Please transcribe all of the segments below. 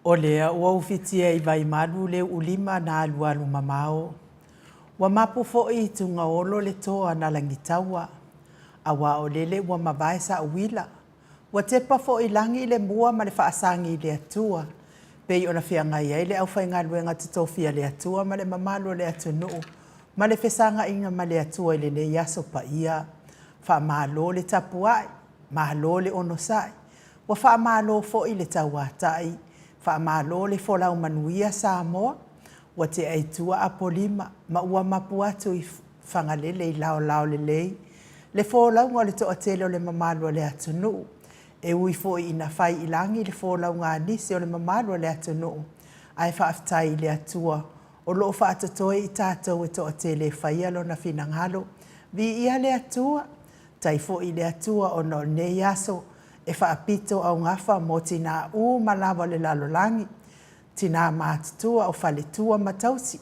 O lea ua ufitia i vaimalu le uulima na alualu mamao. Ua mapu foi i tugaolo le toa na lagitaua, aua o lele ua mavae saauila. Ua tepa foi i lagi le mua ma le faasagi i le Atua, pei ona feagai ai le aufaigaluega totofi a le Atua ma le mamalu o le atunuu ma le fesagaiga ma le Atua i lenei aso paia. Faamalo le tapuai, malo le onosai, ua faamalo foi le tauatai, faamalo le folau manuia Samoa. Ua tea i tua Apolima ma ua mapu atu i Fagalele i laolao lelei le folauga o le toatele o le mamalu o le atunuu. E ui foi ina fai i lagi le folauga a nisi o le mamalu o le atunuu, ae faafetai i le Atua o lo o faatotoe i tatou e toatele e faia Lona finagalo. Viia le Atua! Tai foi i le Atua ona o lenei aso e faapito augafa mo tinā uma lava o le lalolagi, tinā matutua o faletua ma tausi,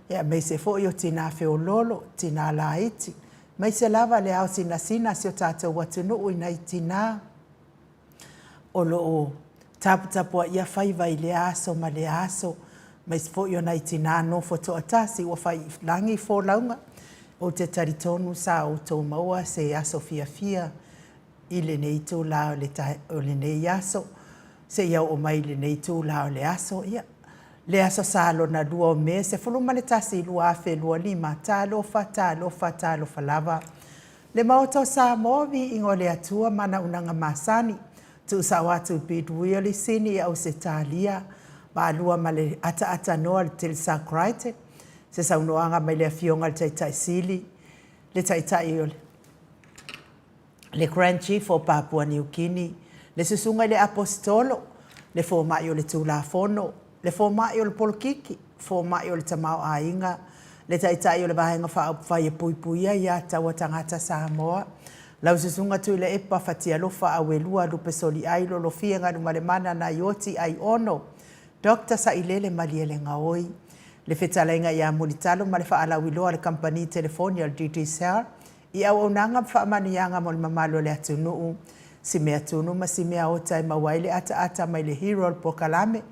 aemaise foi o tinā feoloolo, tinā laiti, aemaise lava le ao sinasina a si o tatou atunuu i nai tinā o lo o taputapuaia faiva i lea aso ma lea aso, aemaise foi o nai tinā nofo toatasi ua fai i lagi folauga. Ou te talitonu sa outou maua se aso fiafia i lenei itula o lenei aso seia oo mai i lenei itula o le aso. Ia, le Aso Sa lona lua o Me 11, 2025, talofa, talofa, talofa lava. Le Maota o Samoa, viiga o le Atua ma ana auaunaga masani, tuusao atu i Bidwill i Sini i Ausetalia, Vaalua ma le ataaatanoa le Telesa Crichton, se saunoaga mai le Afioga i le Taitai Sili, le Taitai o le Grand Chief o Papua Niu Kini, le Susuga i le Aposetolo, le Fomai o le Tulafono, le Fomai o le Polokiki, Fomai o le Tamaoaiga, le Taitai o le Vaega Faaupufai e Puipuia Ia Taua Tagata Samoa, lau Susuga Tuilaepa Fatialofa Auelua Lupesoliai Lolofia Galumalemana Naioti Aiono Doctor Sailele Malielegaoi, le Fetalaiga ia Mulitalo ma le Faalauiloa a le Kamupani Telefoni a le Digicel i auaunaga ma faamanuiaga mo le mamalu o le atunuu, si mea tunu ma si mea ota e maua ai le ataata mai le hero o le polokalame,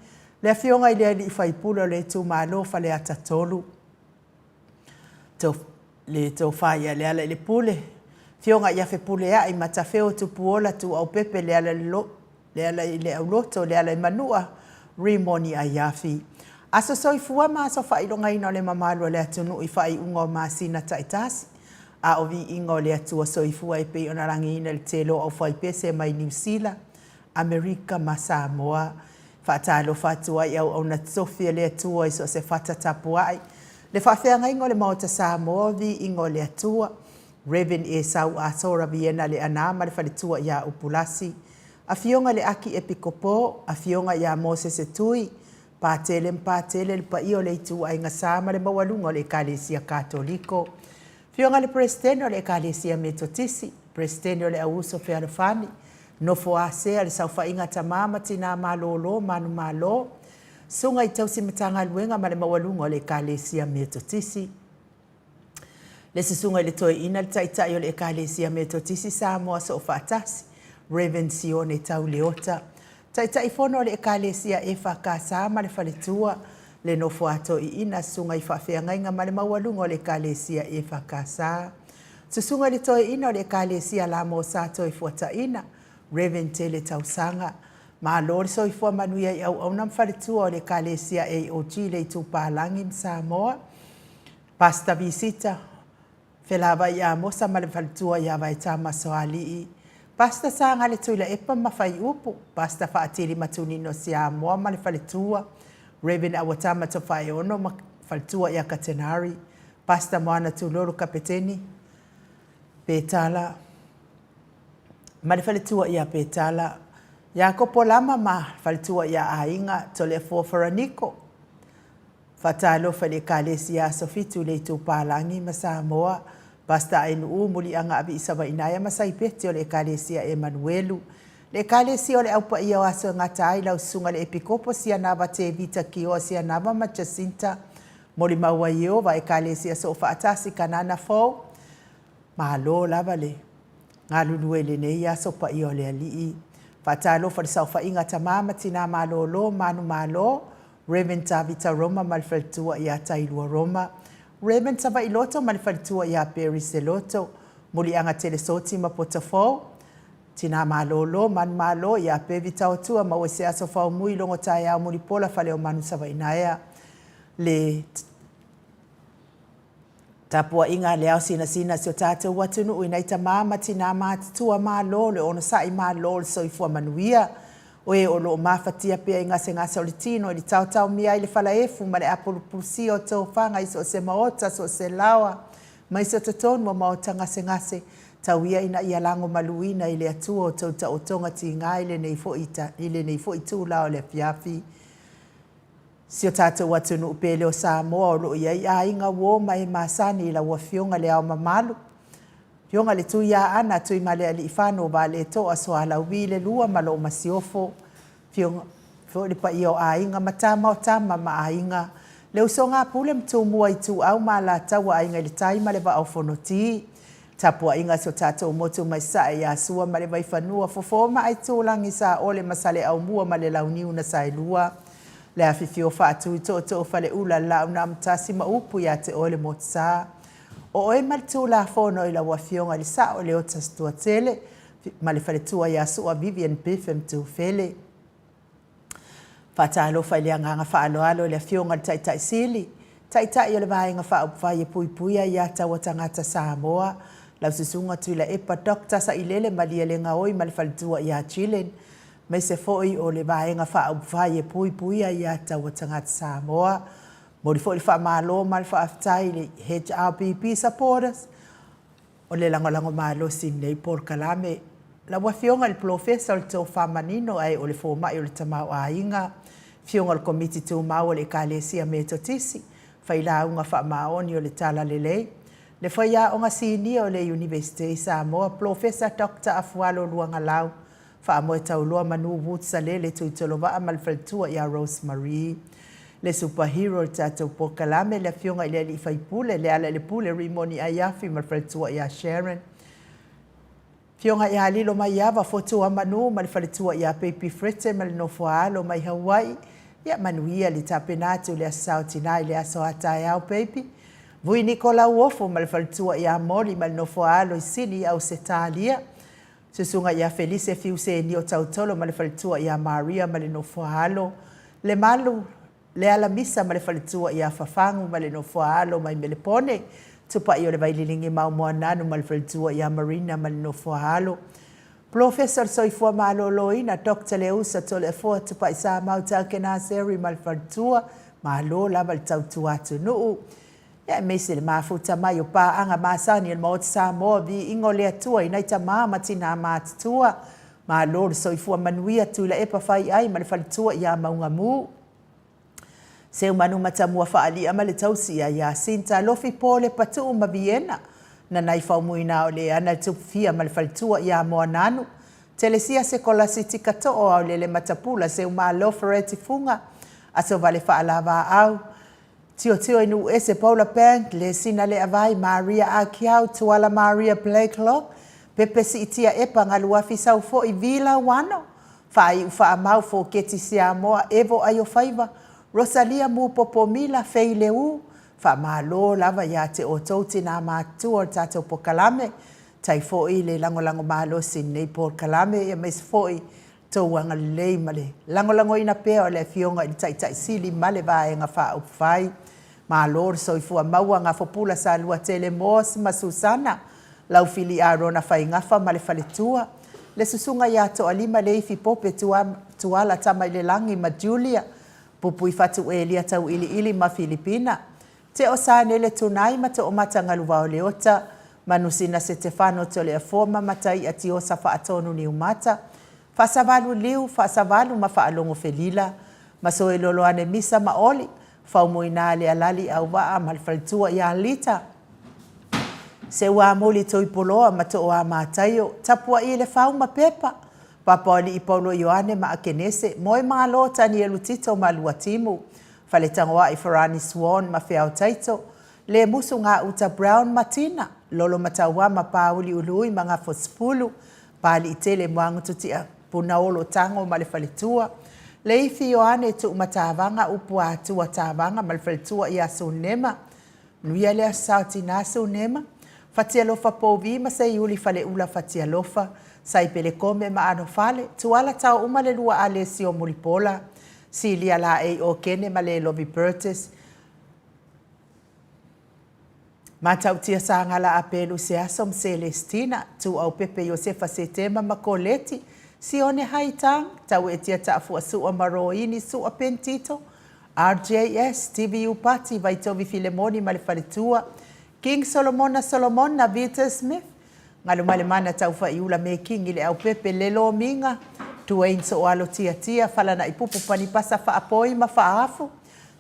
le Afioga i le Alii Faipule o le itumalo o Faleata 3, le Tofa ia Lealailepule, Afioga ia Fepuleai Matafeo Tupuola Tuuaupepe Lealaileauloto Lealaimanua Rimoni Aiafi. Aso soifua ma aso faailogaina o le mamalu o le atunuu i faaiuga o masina taitasi, a o viiga o le Atua soifua e pei ona lagiina i le tele o aufaipese mai Niu Sila, Amerika ma Samoa. Faatalofa atu ai i auauna totofi a le Atua i so o se fata tapuai, le faafeagaiga o le Maota Samoa, viiga o le Atua, Rev. Esau Asora Viena Leaana ma le faletua ia Upulasi, Afioga i le Aki Epikopo, Afioga ia Mosese Tui, Patele ma Patele, le paia o le ituaiga sa ma le maualuga o le Ekalesia Katoliko, Afioga i le Peresetene o le Ekalesia Metotisi, Peresetene o le Au Uso Fealofani, Nofo Asea, le Saofaiga a Tama ma Tina Malolo Manumalo, Susuga i Tausi Matagaluega ma le maualuga o le Ekalesia Metotisi. Le Susuga i le Toeaina, le Taitai o le Ekalesia Metotisi Samoa Soofaatasi, Rev. Sione Tau Leota, Taitaifono o le Ekalesia EFKS ma le Faletua, le Nofo a Toeaina, Susuga i Faafeagaiga ma le Maualuga o le Ekalesia EFKS, Susuga i le Toeaina o le Ekalesia La Mosa Toefuataiina, Rev. Tele Tausaga. Malo le soifua manuia i auauna ma faletua o le Ekalesia AOG Le Itupalagi ma Samoa. Pastor Visita, Felavai Amosa ma le faletua ia Vaetama Soalii, Pastor Sagale Tuilaepa ma Faiupu, Pastor Faatili Matunino Siamoa ma le faletua, Rev. Auatama Tofaeono ma faletua ia Katenari, Pastor Moana Tulolo Kapeteni Petala ma le faletua ia Petala, Iakopo Lama ma faletua ia Aiga Toleafoa Faraniko, Faatalofa i le Ekalesia Aso Fitu i le Itupalagi ma Samoa, Pastor Ainuu Muliaga Aviisavainaia ma Saipeti o le Ekalesia Emanuelu, le Ekalesia o le Au Paia o Aso e Gata ai lau Susuga i le Epikopo Sianava Tevita Kioa Sianava ma Jacinta Molimau ai Ieova Ekalesia Soofaatasi Kanana Fou. Malo lava le galulue i lenei aso paia o le Alii. Faatalofa i le saofaiga a tama ma tina malolo, manumalo, Rev. Tavita Roma ma le faletua ia Tailua Roma, Rev. Savailoto ma le faletua ia Perry Seloto, Muliaga Telesoti ma Potafou, Tina malolo, manumalo ia Pevi Taotua maua i se aso Faumui logo taeao Mulipola Faleomanu Savainaea. Le tapuaiga a le ao sinasina a si o tatou atunuu i nai tama ma tina matutua malo le onosai malo le soifua manuia. O e o lo o mafatia pea i gasegase o le tino i le taotaomia ai le falaefu ma le apulupulusia o tofaga i so o se maota, so o se laoa, ma isi o totonu o maota gasegase, tau ia ina ia lagomaluina i le Atua outou taotoga tiga i lenei foi i lenei foi itula o le afiafi. Si o tatou atunuu pele o Samoa o lo o i ai aiga uo ma e masani i lau Afioga Le Ao Mamalu, Afioga le Tuiaana Tuimalealiifano Vaaletoa Sualauvi le Lua ma lou Masiofo, Afioga foi le paia o Aiga ma Tama o Tama ma Aiga, le usoga a Pule ma Tumua Ituau ma Alataua, Aiga i le Tai ma le Vaa o Fonoti, tapuaiga a si o tatou motu mai Sasae ia Sua ma le Vaifanua, Fofo ma Aitulagi, Saole ma Saleaaumua ma le Launiu na Saelua, le afifio o Faatui Tootoo Faleula, le Laau na Amotasi ma upu ia te oe le Motusa. O oe ma le Tulafono i lau Afioga i le Sao Leota Stuatele ma le faletua ia Sua Vivian Biffem Tufele. Faatalofa i le agaga faaaloalo i le Afioga i le Taitai Sili, Taitai o le Vaega Faaupufai e Puipuia Ia Taua Tagata Samoa, lau Susuga Tuilaepa Doctor Sailele Malielegaoi ma le faletua ia Jillian, aemaise foi o le Vaega Faaupufai e Puipuia Ia Taua Tagata Samoa. Momoli foi le faamalo ma le faafetai i le HRPP supporters, O le lagolago malosi i lenei polokalame. Lau Afioga i le Polofesa o le Tofa Manino ae o le Fomai o le Tamaoaiga, Afioga o le Komiti Tumau o le Ekalesia Metotisi, Failauga Faamaoni o le Talalelei, le Faiaoga Sinia o le Iunivesite i Samoa, Polofesa Doctor Afualo Luagalau, Faamoe Tauloa Manu Woods Salele Tuitolovaa ma le faletua ia Rose Marie. Le super hero o le tatou polokalame, le Afioga i le Alii Faipule, Lealailepule Rimoni Aiafi ma le faletua ia Sharon. Afioga ia Lilo Maiava, Fotua Manu ma le faletua ia Baby Frete ma le nofo a alo mai Hawaii. Ia manuia le tapena atu i le Aso Sa o Tina i le aso a taeao baby. Vui Niko Lauofo ma le faletua ia Molly ma le nofo a alo i Sini i Ausetalia. Susuga ia Felise Fiu Senio Tautolo ma le faletua ia Maria ma le nofoa-alo, Lemalu Lealamisa ma le faletua ia Fafagu ma le nofoa-alo mai Melepone, Tupai o le Vaililigi Mau Moananu ma le faletua ia Marina ma le nofoa-alo, Polofesa o le Soifua Maloloina Doctor Leusa Toleafoa Tupai Samau Takenaseri ma le faletua, malo lava le tautua atunuu. Ia aemaise le mafuta mai o paaga masani a le Maota Samoa, viiga o le Atua i nai tama ma tina matutua. Malo le soifua manuia Tuilaepa Faiai ma le faletua ia Maugamu. Seumanu Matamua Faalia ma le tausi ia Yasinta Lofi Pole Patuu ma Viena. Nanai Faumuina o Leana le Tupufia ma le faletua ia Moananu. Telesia Sekolasi Tikatoo Aolele Matapula Seumalo Fereti Fuga Asovale Faalavaau Tiotio i Nuuese Paula Bank, Lesina Leavai, Maria Akiau, Tuala Maria Blakelock, Pepe Siitia Epa, Galuafi Saufoi, Vi Lauano, Faaiu Faamau, Foketi Siamoa, Evo Aiofaiva, Rosalia Mupopo Mila, Fei Leu, Faamalo lava ia te outou tinā matutua o le tatou pokalame, tai foi le lagolago malosi i lenei polokalame, aemaise foi tou agalelei ma le lagolagoina pea o le Afioga i le Taitai Sili ma le Vaega Faaupufai. Malo le soifua maua Gafopula Saluatele Moss ma Susana Laufili Arona Faigafa ma le faletua, le Susuga ia Toalima Leifi Pope Tuala Tamailelagi ma Julia Pupuifatu Elia Tauiliili ma Filipina Teo Sanele Tunai ma Toomata Galuvao Leota, Manusina Setefano Toleafoa ma Mataia Tiosa Faatonu Niumata, Faasavalu Liu, Faasavalu ma Faalogo Felila, Masoeloloane Misa ma Oli, Faumuina Lealali Auvaa ma le faletua ia Lita, Seuamuli Tuipoloa ma Tooa Mataio, Tapuai le Fau ma Pepa, Papaoalii Paulo Ioane ma Akenese, Moemalo Tanielu Tito ma Luatimu, Faletagoai Farani Swan ma Feao Taito, Lemusu Gauta Brown ma Tina, Lolo Mataua ma Pāuli Ului ma Gafosefulu, Pāliitele Moagututia Punaolo Tago ma le faletua, Leifi Ioane Tuumatavaga upu a Atua Tavaga ma le faletua ia Sunema, Manuia le Aso Sa o Tina Sunema, Fatialofa Pouvi ma Seiuli Faleula Fatialofa, Saipele Kome ma Anofale, Tuala Taouma le lua Alesio Mulipola, Silia Laei Okene ma Lelovi Burtis, Matautia Sagala Apelu Seaso ma Selestina, Tuuaupepe Iosefa Setema ma Koleti, Sione Haitang, Tauetia Taafuasua ma Roini Sua Pentito, RJS, Stevie Upati, Vaitovi Filemoni ma le faletua, King Solomona Solomona, Vita Smith, Galumalemana Taufaiula Mekingi Leaupepe Lelo Miga, Duane Sooalo Tiatia, Falanaipupu Panipasa Faapoi ma Faafu,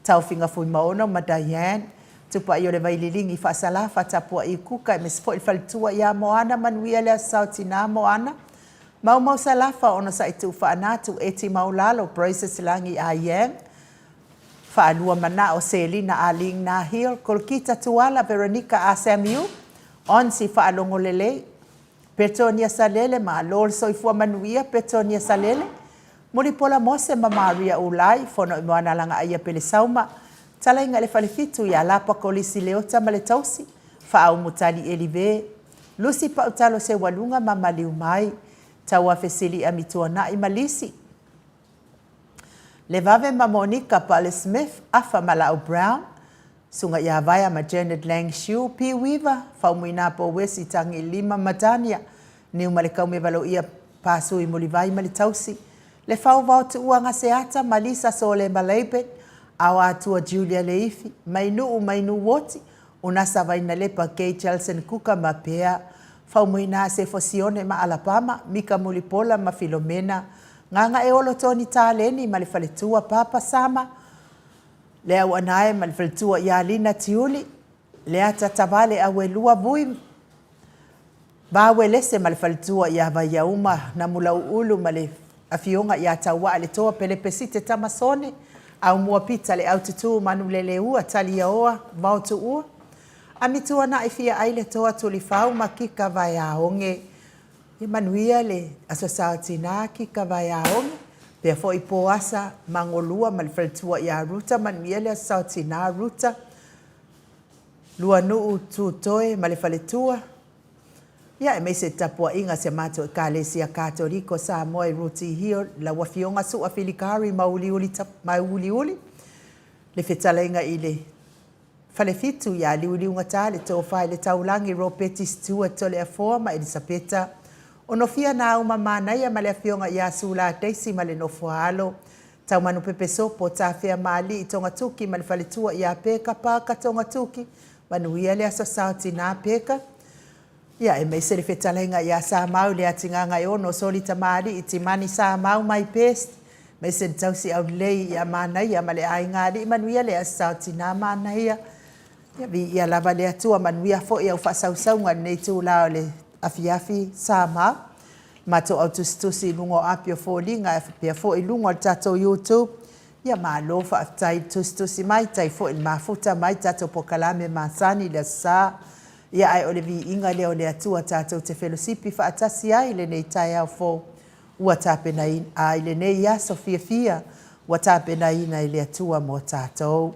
Taofiga Fuimaono ma Diane, Tupai o le Vaililigi Faasalafa Tapuai Kuka aemaise foi le faletua ia Moana Manuia le Aso Sa o Tina Moana, Maumau Salafa Onosai Tuufaanatu Eti Maulalo Braces Lagi I Am, Faalua Manao Selina Arlene Nahil Kolokita Tuala Veronica A Samuel Onsi Faalogo Lelei Petonia Salele Malo le soifua manuia Petonia Salele Mulipola Mose ma Maria Ulai Fono i Moana Lagaaia Pelesauma Talaiga i le Falefitu ia Lapa Kolisi Leota ma le Tausi Faaumutali Elive Lusi Pautalo Seualuga ma Maliumai Tauafesili Amituanai ma Lisi Levave ma Monika Pale Smith, Afa ma Lau Brown, Suga ia Vaea ma Janet Lang Shiu, P Weaver, Faumuina Powesi Tagi Lima ma Tania, Niu ma le Kaumevaloia Pasui Mulivai ma le Tausi, Le Faovao Tuua Gaseata ma Lisa Sole ma Laban, Ao Atua Julia Leifi, Mainuu Mainu Woti, Unasa Vainalepa Kay Chelson Kuka ma Pea, Faumuina Sefo Sione ma Alapama, Mika Mulipola ma Filomena, Gagaeolo Tony Taleni ma le faletua Papa Sama, Le Auanae ma le faletua ia Lina Tiuli, Leata Tavale Auelua Vui Vawelese ma le faletua ia Vaiauma Namulauulu ma le afioga ia Tauaa Le Toa Pelepesite Tamasone, Aumua Pita Le Aututu Manuleleua Taliaoa Vaotuua, Amituanai Fia Ai Le Toa Tulifau ma Kika Vaeaoge. Ia manuia le Aso Sa o Tina Kika Vaeaoge, pea foi Poasa Magolua ma le faletua ia Ruta Manuia le Aso Sa o Tina Ruta Luanuu Tutoe ma le faletua. Ia aemaise le tapuaiga a si a matou Ekalesia Katoliko Samoa i Ruti Hill, lau Afioga Su'a Filikari Mauliuli Mauliuli, le fetalaiga i le Falefitu ia Liuliugata, le Tofa i le Taulagi Ropeti Stewart Toleafoa ma Elisapeta Onofia Nauma Manaia ma le Afioga ia Sula Daisy ma le Nofoaalo Taumanupepe Sopo Tafea Maalii Togatuki ma le Faletua ia Peka Parker Togatuki. Manuia le Aso Sa o Tinā Peka. Ia, aemaise le fetalaiga ia Samau le Atigagaeono Soli Tamalii Timani Samau my best. Aemaise le tausi aulelei ia Manaia ma le aiga alii manuia le Aso Sa o Tinā Manaia. Ia, viia lava le Atua, manuia foi au faasausauga i lenei itula o le afiafi Samau. Matou au tusitusi i luga o api o foliga e faapea foi i luga o le tatou YouTube. Ia malo faafetai le tusitusi mai, tai foi le mafuta mai tatou polokalame masani i le Aso Sa. Ia ae o le viiga lea o le Atua tatou te felosipi faatasi ai i lenei taeao fou ua tapenaina, a i lenei aso fiafia ua tapenaina e le Atua mo tatou.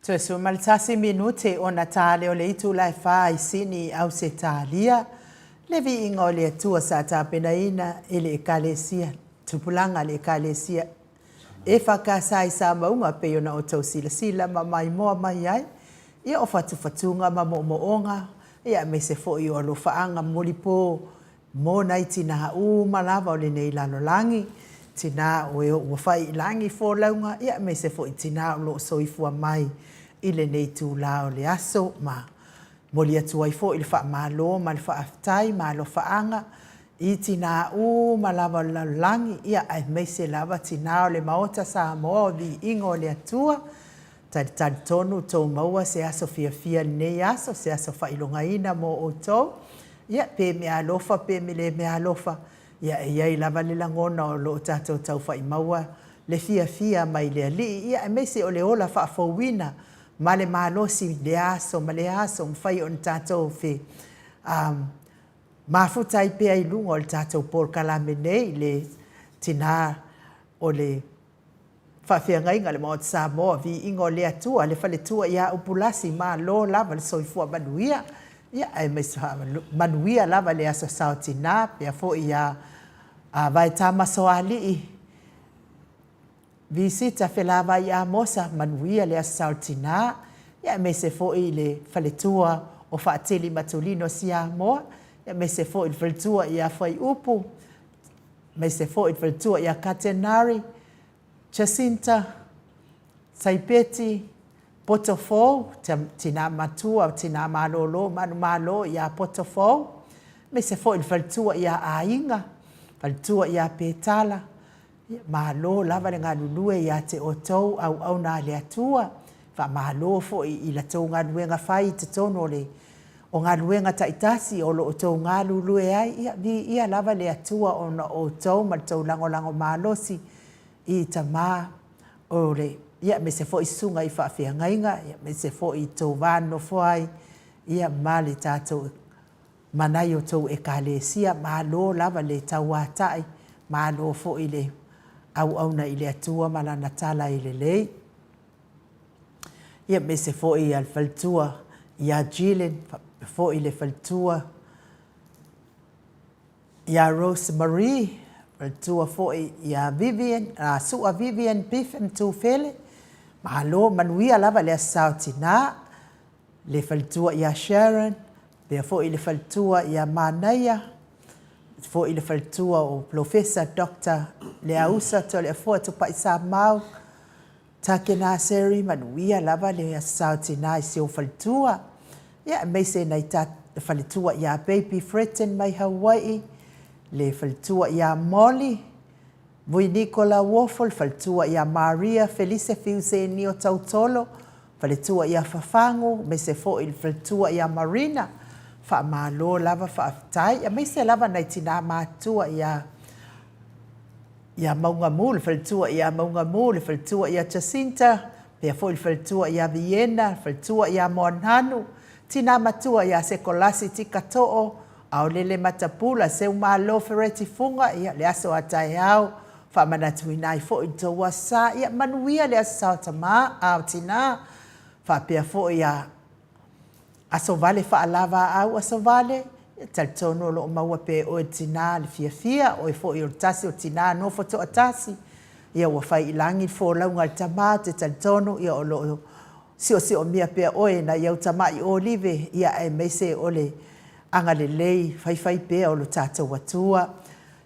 Toe 11 minute ona ta lea o le itula e fa i Sini i Ausetalia, le viiga o le Atua sa tapenaina e le Ekalesia, tupulaga a le Ekalesia EFKS i Samauga pei ona outou silasila ma maimoa mai ai, ia o fatufatuga ma moomooga, ia aemaise foi o alofaaga molipo mo nai tinā uma lava o lenei lalolagi, tinā o e ua fai i lagi folauga, ia aemaise foi tinā o lo o soifua mai i lenei itulā o le aso. Ma momoli atu ai foi le faamalo ma le faafetai ma alofaaga i tinā uma lava o le lalolagi, ia aemaise lava tinā o le Maota Samoa o Viiga o le Atua. Talitali tonu tou maua se aso fiafia i lenei aso, se aso faailogaina mo outou, ia pe meaalofa pe le meaalofa, ia e i ai lava le lagona o lo o tatou taufa'imaua le fiafia mai le Alii, ia aemaise o le ola faafouina ma le malosi i lea aso ma lea aso, mafai ona tatou fe mafuta ai pea i luga o le tatou polokalame nei, le tinā o le faafeagaiga le Maota Samoa, Viiga o le Atua, le faletua ia Upulasi, malo lava le soifua manuia, ia aemaise manuia lava le Aso Sa o Tinā, pea foi ia Vaetama Soalii, Visita Felavai Amosa, manuia le Aso Sa o Tinā, ia aemaise foi le faletua o Faatili Matulino Siamoa, aemaise foi le faletua ia Fuaiupu, aemaise foi le faletua ia Katenari, Jacinta, Saipeti, Potofou, tinā matua, tinā malōlō, manumalo ia Potofou, aemaise foi le faletua ia Aiga, faletua ia Petala, malo lava le galulue ia te outou auauna a le Atua, faamalo foi i la tou galuega fai i totonu o le o galuega taitasi o lo o outou galulue ai, ia viia lava le Atua ona o outou ma le tou lagolago malosi i tama o le, ia aemaise foi susuga i faafeagaiga, aemaise foi i tou va nonofo ai, ia ma le tatou ma nai o outou Ekalesia. Malo lava le tauatai, malo foi le auauna i le Atua ma Lana tala e lelei. Ia aemaise foi le faletua ia Jillian, faapea foi le faletua ia Rose Marie, faletua foi ia Vivian, Sua Vivian Biffin Tufele, malo, manuia lava le Aso Sa o Tinā, le faletua ia Sharon, faapea foi le faletua ia Manaia, foi le faletua o Polofesa Dr. Leausa Toleafoa Tupaisamau, Takenaseri, manuia lava le Aso Sa o Tinā i si ou faletua, ia aemaise nai faletua ia Baby Fretton mai Hawaii, le faletua ia Molly, Vui Nicola Uofo, le faletua ia Maria Felise Fiusenio Tautolo, faletua ia Fafagu, aemaise foi le faletua ia Marina, faamalo lava faafetai, aemaise lava nai tinā matutua ia ia Maugamu, le faletua ia Maugamu, le faletua ia Jacinta, pea foi le faletua ia Viena, le faletua ia Moananu, tinā matua ia Sekolasi Tikato'o, Aolele Matapula, Seumalo Fereti Fuga, ia le aso a taeao, faamanatuina ai foi le tou Aso Sa, ia manuia le Aso Sa o Tamā, a o Tinā, faapea foi ia Aso Vale Faalavaau Aso Vale, ia talitonu o lo o maua pea e oe le tinā le fiafia, o oe foi o le tasi o tinā nofo toatasi, ia ua fai i lagi le folauga a le tama, ou te talitonu ia o lo o siosiomia pea oe e nai au tama'i olive, ia aemaise o le agalelei faifaipea o lo tatou Atua.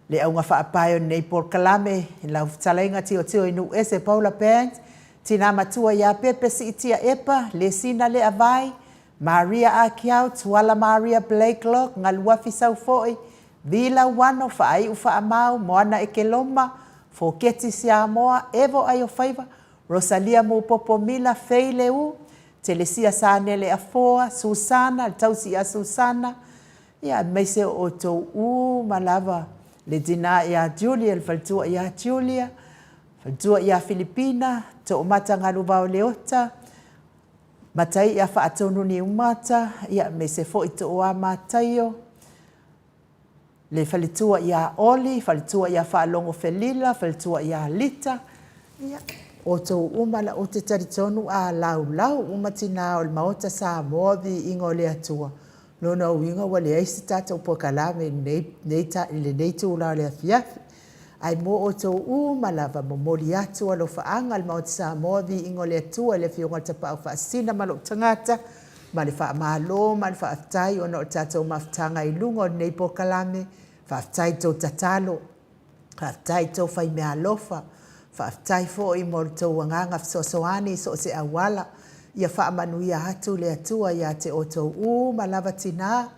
Le auga faapae o lenei polokalame, i lau fetalaiga Tilotilo i Nuuese Paula Banks, Tina Matua ia Pepe Siitia Epa, Lesina Leavai, Maria Akiau, Tuala Maria Blakelock, Galuafi Saufoi, Vi Lauano, Faaiu Faamau, Moana Ekeloma, Foketi Siamoa, Evo Aiofaiva, Rosalia Mupopo Mila, Fei Leu, Telesia Sanele Afoa, Susana, le tausi ia Susana, ia aemaise o outou uma lava, le tinā ia Julia, le faletua ia Julia, faletua ia Filipina, Toomata Galuvao Leota, Matai'a Faatonu Niumata, ia aemaise foi Tooa Mataio, le faletua ia Oli, faletua ia Faalogo Felila, faletua ia Lita, ia. Outou uma la, ou te talitonu a laulau uma tinā o le Maota Samoa viiga o le Atua, lona uiga ua leai se tatou polokalame i lenei i lenei itula o le afiafi. Ae mo outou uma lava, momoli atu alofaaga a le Maota Samoa viiga o le Atua i le Afioga i le Tapaau Faasisina ma lou tagata, ma le faamalo ma le faafetai ona o le tatou mafutaga i luga o lenei polokalame. Faafetai i le tou tatalo, faafetai i tou fai meaalofa, faafetai foi mo le tou agaga fesoasoani i so o se auala. Ia faamanuia atu le Atua ia te outou uma lava tinā,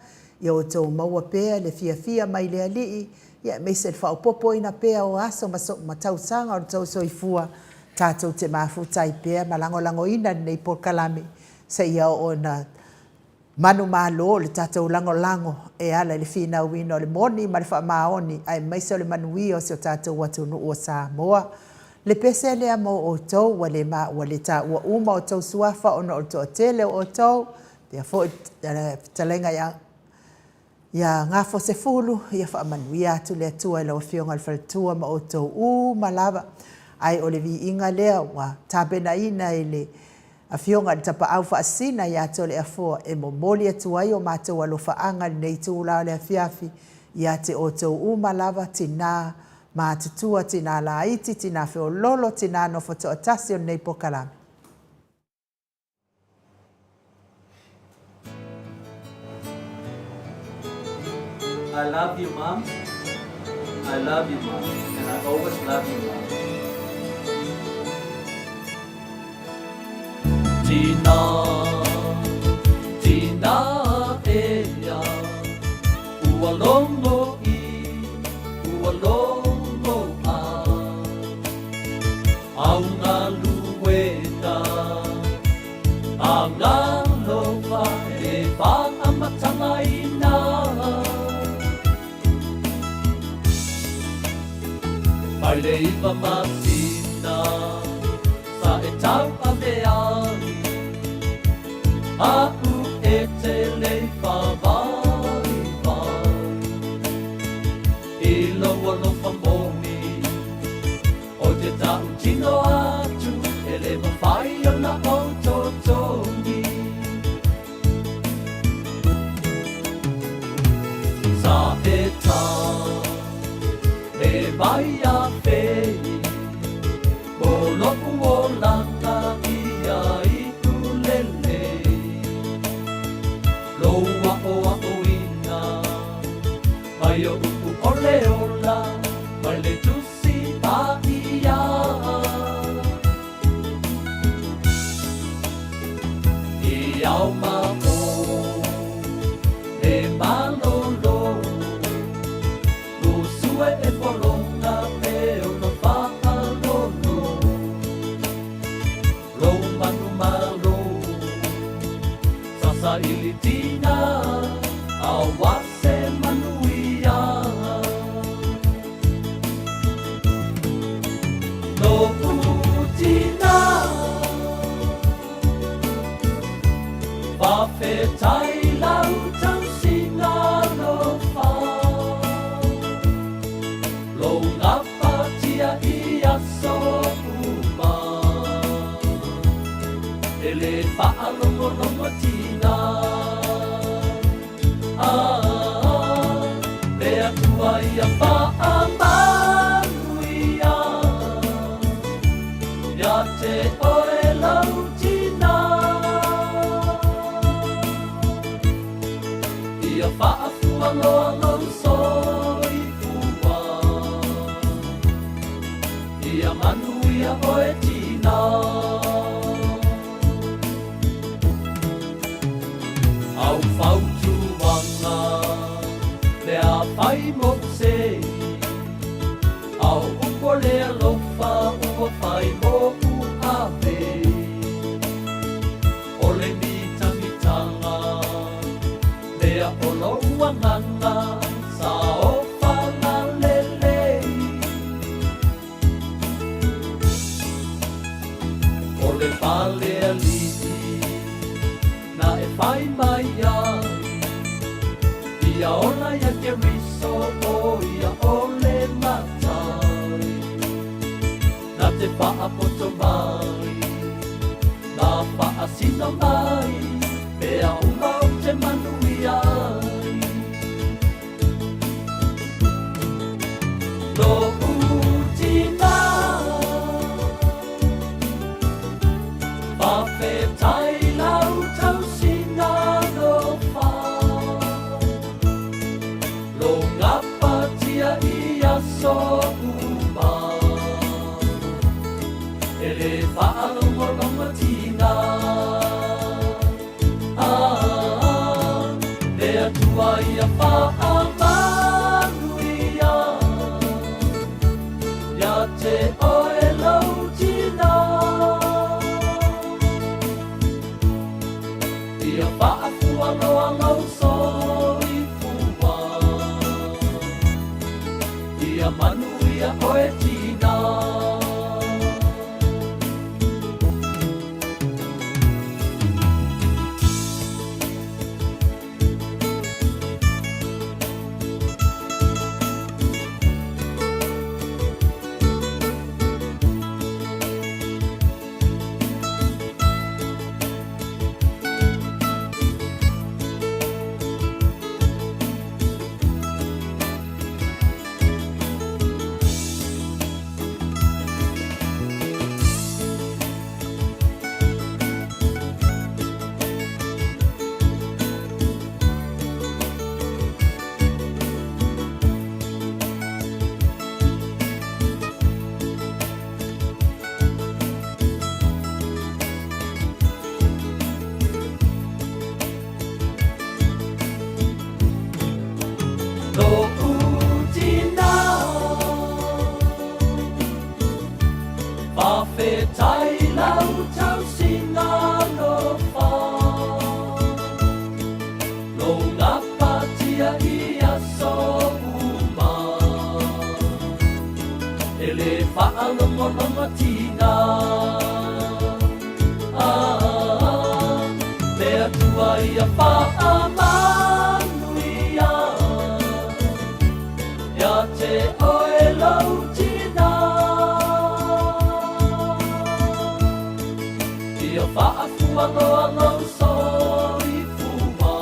ia outou maua pea le fiafia mai le Alii, aemaise le faaopoopoina pea o aso ma tausaga o le tou soifua, tatou te mafuta ai pea ma lagolagoina lenei polokalame seia oo ina manumalo le tatou lagolago e ala i le finauina o le moni ma le faamaoni aemaise o le manuia o si o tatou atunuu o Samoa. Le pese lea mo outou ua le ma ua le taua uma outou suafa ona o le toatele o outou, faapea foi le fetalaiga ia Ia Gafosefulu, ia faamanuia atu le Atua i lau Afioga i le faletua ma outou uma lava. Ae o le viiga lea ua tapenaina e le Afioga i le Tapaau Faasisina ia Toleafoa e momoli atu ai o matou alofaaga i lenei itula o le afiafi ia te outou uma lava, tina matutua, tina laiti, tina feololo, tina nofo toatasi o lenei polokalame. I love you, Mom. I love you, Mom. And I always love you, Mom. Tina, tina ea, ua logo i, ua logo a. Au galuega a ngalofa e whaamatagaina. Mai le iwa masina sa e tauave ai, Aʻu e te lei whawaiwai. I lou alofa moni O te ta'u tino atu e le mawhai ona ou totogi. Sa e ta me mai a fei Mo lo'u olaga ia iu lelei Lou a'oa'oina mai o upu ole ola mai le Tusi Paia. I ao ma o le malolo, Lusue e pologa e ono faalolo, Lou manumalo, sasaili tina, Aua se manuia. Lo'u tina, Faafetai lau tausiga alofa, Lou gapatia i aso uma, E le faalogologo tina. Ah, le Atua ia faamanuia ia te oe lau tina. Ia faafualoa lou soifua, ia manuia oe tina. Au fautuaga lea fai moʻu sei, Au upu o le alofa ua fai moʻu ave. O le mitamitaga lea o lou agaga sa ofaga lelei. O le fale aliʻi na e fai mai ai, Ia ola ia Keriso, ʻo ia ʻo le Matai. Na te Faapoto mai, na faasino mai, mea uma ou te manuia ai. Lou tina, faafetai lau tausiga alofa. Lou gapatia i aso uma, e le faalogologotina. Ah, le Atua ia faamanuia ia te oe lou tina. Ia faafualoa lou soifua, ia manuia oe tina. Lou tina, faafetai lau tausiga alofa, lou gapatia i aso uma, e le faalogologotina. Ah, le Atua ia faamanuia ia te oe lou tina. Ia faafualoa lou soifua,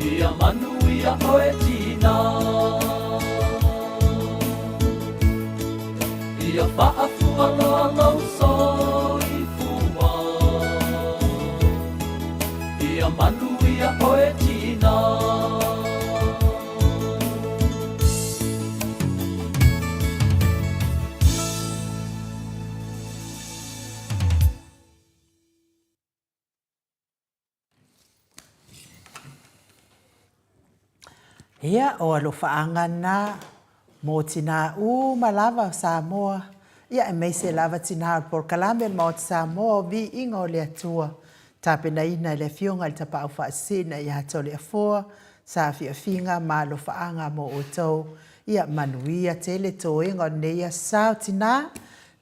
ia manuia oe tina. Ia faafualoa lou soifua, ia manuia oe tina. Ia, o alofaaga na mo tinā uma lava o Samoa, ia aemaise lava tinā o le polokalame o le Maota Samoa o Viiga o le Atua, tapenaina e le Afioga i le Tapaau Faasisina ia Toleafoa, Saafiafiga ma alofaaga mo outou. Ia manuia tele toega o lenei aso sao tinā,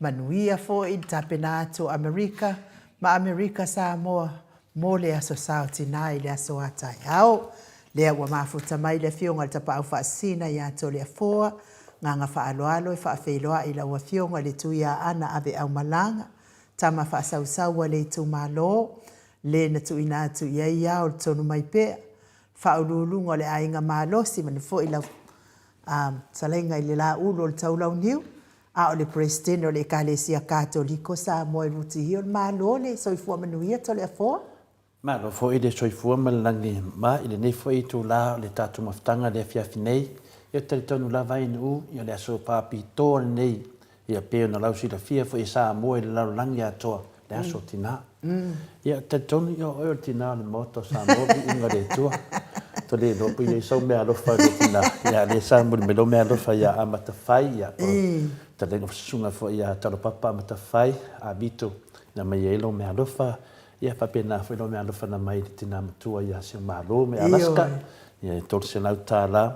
manuia foi le tapena atu o Amerika ma Amerika Samoa mo le aso sao tinā i le aso a taeao. Lea ua mafuta mai le Afioga i le Tapaau Faasisina ia Toleafoa, Gagafaaaloalo e faafeiloai i lau Afioga i le Tuiaana Aveaumalaga, tama faasausau a le itumalo, le na tuuina atu i ai ao le tonu mai pea, Faauluuluga o le Aiga Malosi ma foi lau fetalaiga i le Laulu o le Taulauniu, a o le Peresetene o le Ekalesia Katoliko Samoa i Rutihia o le Malo le soifua manuia Toleafoa. Malo foi le soifua ma le lagi ma i lenei foi itula o le tatou mafutaga i le afiafi nei. Ia talitonu lava ai Nu'u ia le aso faapitoa lenei ia pei ona lau silafia foi e Samoa i le lalolagi atoa le aso tina. Ia talitonu ia o oe o le tina o le Maota o Samoa viiga i le Atua. Ua le iloa pe i ai sau meaalofa i le tina, ia lea sa momoli mai lou meaalofa ia Amatafai, ia po o fetalaiga fesusuga foi ia Talopapa Amatafai, Avito na aumai ai lou meaalofa. Ia faapena foi lou meaalofa na aumai i le tina matua ia Seumalo mai Alaska, ia e $300.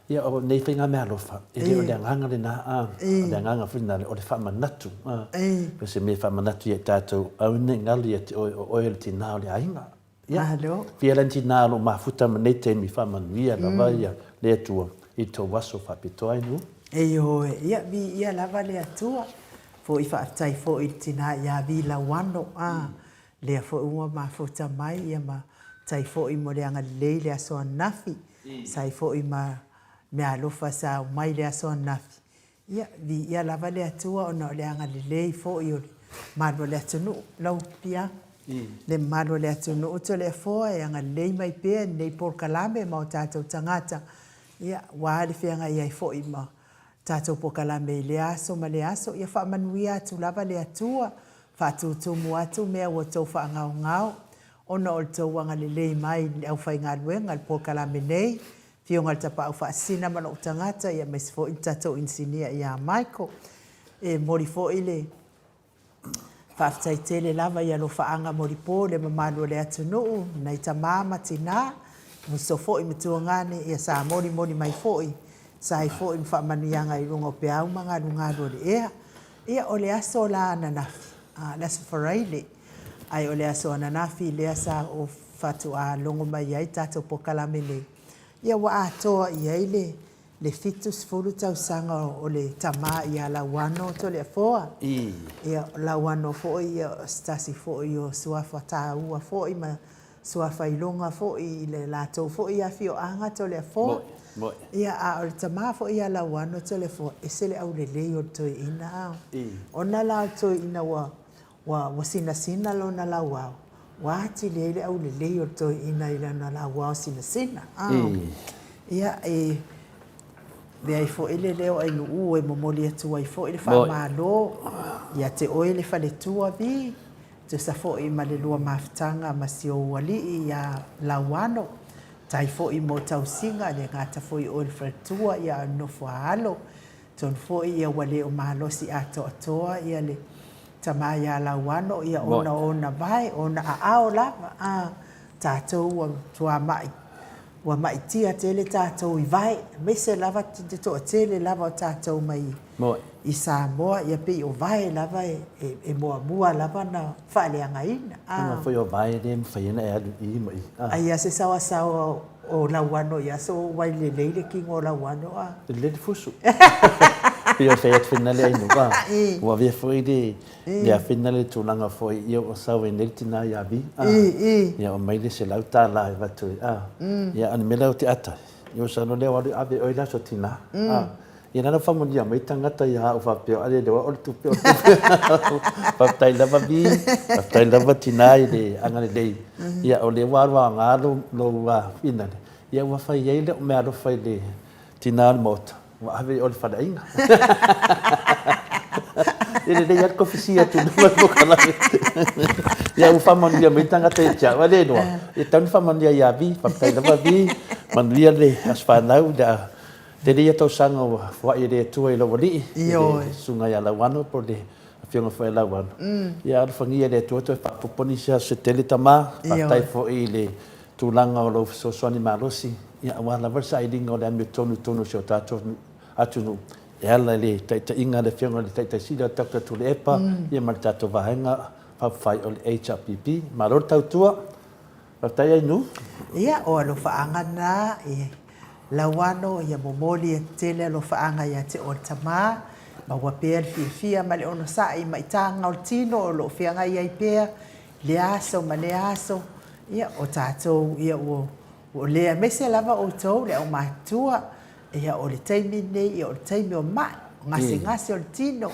Ia, o nei faiga meaalofa, e le o le agaga lena, a, o le agaga foi lena o le faamanatu, a, o se mea e faamanatu ia i tatou, aua ne i galo ia te oe, o oe o le tina o le aiga. Ia, Malo. fia la ni tina o lo o mafuta ma nei taimi, faamanuia lava ia le Atua i tou aso faapitoa ai nuu. Ioe, ia viia lava le Atua. Foi faafetai foi i le tina ia Vi Lauano, a, lea foi ua mafuta mai ia ma tai foi mo le agalelei i le aso ananafi. Sa ai foi ma meaalofa sa aumai i le aso ananafi. Ia, viia lava le Atua ona o le agalelei foi o le mamalu o le atunuu. Lau Piago, le mamalu o le atunuu Toleafoa e agalelei mai pea i lenei polokalame ma o tatou tagata, ia, aua le feagai ai foi ma tatou polokalame i lea aso ma lea aso. Ia faamanuia atu lava le Atua, faatutumu atu mea ua outou faagaogao ona o le tou agalelei mai i le aufaigaluega i le polokalame nei, Afioga i le Tapaau Faasisina ma lou tagata, aemaise foi le tatou inisinia ia Michael. E momoli foi le faafetai tele lava i alofaaga molipo i le mamalu o le atunuu, nai tama ma tina, uso foi ma tuagane, ia sa molimoli mai foi, sa ai foi ma faamanuiaga i luga o peau ma galugalu o le ea. Ia, o le aso la ananafi, le aso Faraile, ae o le aso ananafi lea sa ou faatoa logo mai ai tatou polokalame nei, ia ua atoa i ai le le 70 tausaga o le tama ia Lauano Toleafoa. Ia o Lauano foi ia o se tasi foi o suafa taua foi ma suafa iloga foi i le latou foi afioaga Toleafoa. Ia a o le tama foi ia Lauano Toleafoa, ese le aulelei o le toeaina. Ona la o le toeaina ua Ua sinasina lona lauao, ua atili ai le aulelei o le toeaina i lana lauao sinasina. Ia, e avea ai foi le leo ainuu e momoli atu ai foi le faamalo ia te oe le faletua Vi, tusa foi ma le lua mafutaga ma si ou alii ia Lauano, tai foi mo tausiga, e le gata foi o oe le faletua, ia a o le nofo a alo. Atonu foi ia ua le o malosi atoatoa ia le tama ia Lauano ia ona o ona vae, o ona aao lava a tatou ua matua ua maitia tele tatou i vae, aemaise lava le toatele lava o tatou mai i Samoa, ia pei o vae lava e muamua lava ona faaleagaina. Ona foi o vae lea e mafai ona e alu i i ma i. Ai a se saoasaoa o Lauano i aso o wai lelei le kino o Lauano a. Lelei le fusu. Pei o fai atu foi nale ainu a. Ua avea foi le le afe nale le tulaga foi ia ua sau ai nei le tina ia Vi a. Ia aumai le $100 e avatu ai a. Ia a o le mea la ou te ata ai, ia ua sau loa lea ua alu e ave oe le aso tina a. Ia lana faamanuia mai tagata ia au faapea ale le o le tupe o le tupe. Faafetai lava Vi, faafetai lava tina i le agalelei. Ia o lea ua alu aoga lou lou finale, ia ua fai ai lou meaalofa i le tina o le maota, ua ave i o i le faleaiga. E lelei lava le tofi atu i luma o le polokalame. Ia ua faamanuia mai tagata ia te au, a le iloa, e tatau ona faamanuia ia Vi. Faafetai lava Vi, manuia le aso fanau, le a Tele ia tausaga ua foai e le Atua i lou Alii, i le Susuga ia Lauano po o le Afioga foi ia Lauano. Ia alofagia e le Atua toe faaopoopo nisi aso se tele tama. Faafetai foi i le tulaga o lou fesoasoani malosi, ia aua lava le sailiga o le amiotonu i totonu o si o tatou atunuu e ala i le taitaiga a le Afioga i le Taitai Sili o Doctor Tuilaepa ia ma le tatou Vaega Faaupufai o le HRPP. Malo le tautua. Faafetai Ainu. Ia, o alofaaga na i Lauano, ia momoli e tele alofaaga ia te oe le tama, maua pea le fiafia ma le onosai ma itaga o le tino o lo o feagai ai pea i lea aso ma lea aso. Ia, o tatou, ia ua, ua lea, aemaise lava outou le aumatutua, ia o le taimi lenei, ia o le taimi o mai, o gasegase o le tino,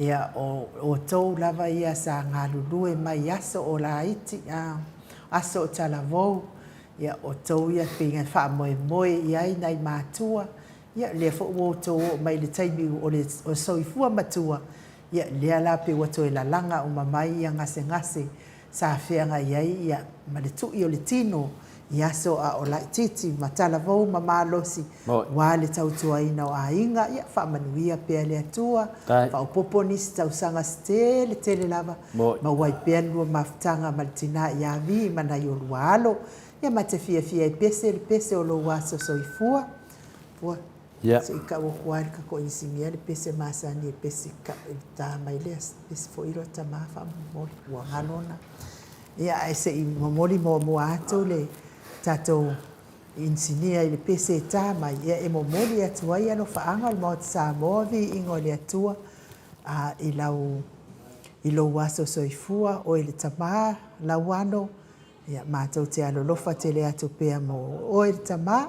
Ia, o outou lava ia sa galulue mai i aso o laiti, a, aso o talavou, ia, outou ia pei na faamoemoe i ai nai matua, ia, lea foi ua outou oo mai i le taimi o le soifua matua, ia, lea la pei ua toe lalaga uma mai ia gasegase sa feagai ai ia ma le tui o le tino i aso a o laitiiti ma talavou ma malosi aua le tautuaina o aiga, ia faamanuia pea le Atua, faaopoopo nisi tausaga se tele tele lava, maua ai pea le lua mafutaga ma le tina ia Vi ma nai o lua alo, ia ma te fiafia e pese le pese o lou aso soifua. Ua. Ia. Se i tau atu lava i le tatou inisinia le pese masani e pese e ta mai le pese foi lea o tama faamolemole ua galo ona. Ia ae se i momoli muamua atu le tatou. Inisinia i le pese e ta mai, ia e momoli atu ai alofaaga o le Maota Samoa, viiga o le Atua a i lau i lou aso soifua, oe le tama, Lauano, ia matou te alolofa tele atu pea mo oe le tama,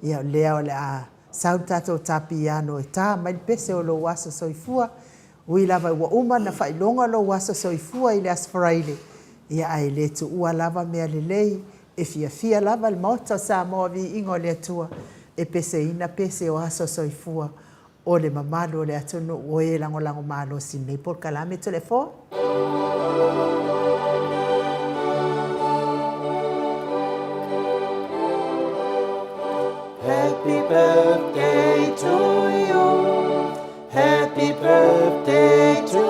ia o lea o le a sau le tatou ta piano e ta mai le pese o lou aso soifua, ui lava ua uma ona faailoga lou aso soifua i le Aso Faraile, ia ae le tuua lava mea lelei, e fiafia lava le Maota o Samoa Viiga o le Atua e peseina pese o aso soifua o le mamalu o le atunuu o e lagolago malosi i lenei polokalame. Toleafoa. Happy birthday to you Happy birthday to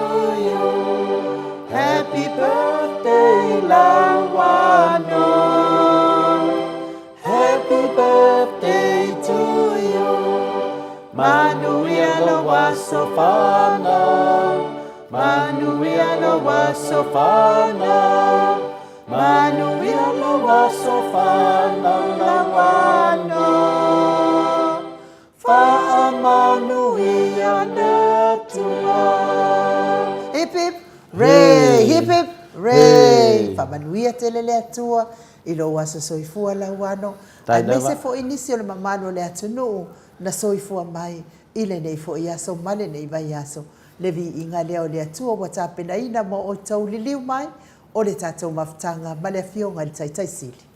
you Happy birthday Lauano Happy birthday to you Manuia lou aso fanau Manuia lou aso fanau Manuia lou aso fanau Lauano Faamanuia le Atua. Hip hip ray, hip hip ray. Faamanuia tele le Atua i lou aso soifua Lauano, aemaise foi nisi o le mamalu o le atunuu na soifua mai i lenei foi aso ma lenei vaiaso. Le viiga lea o le Atua ua tapenaina mo outou liliu mai o le tatou mafutaga ma le Afioga i le Taitai Sili.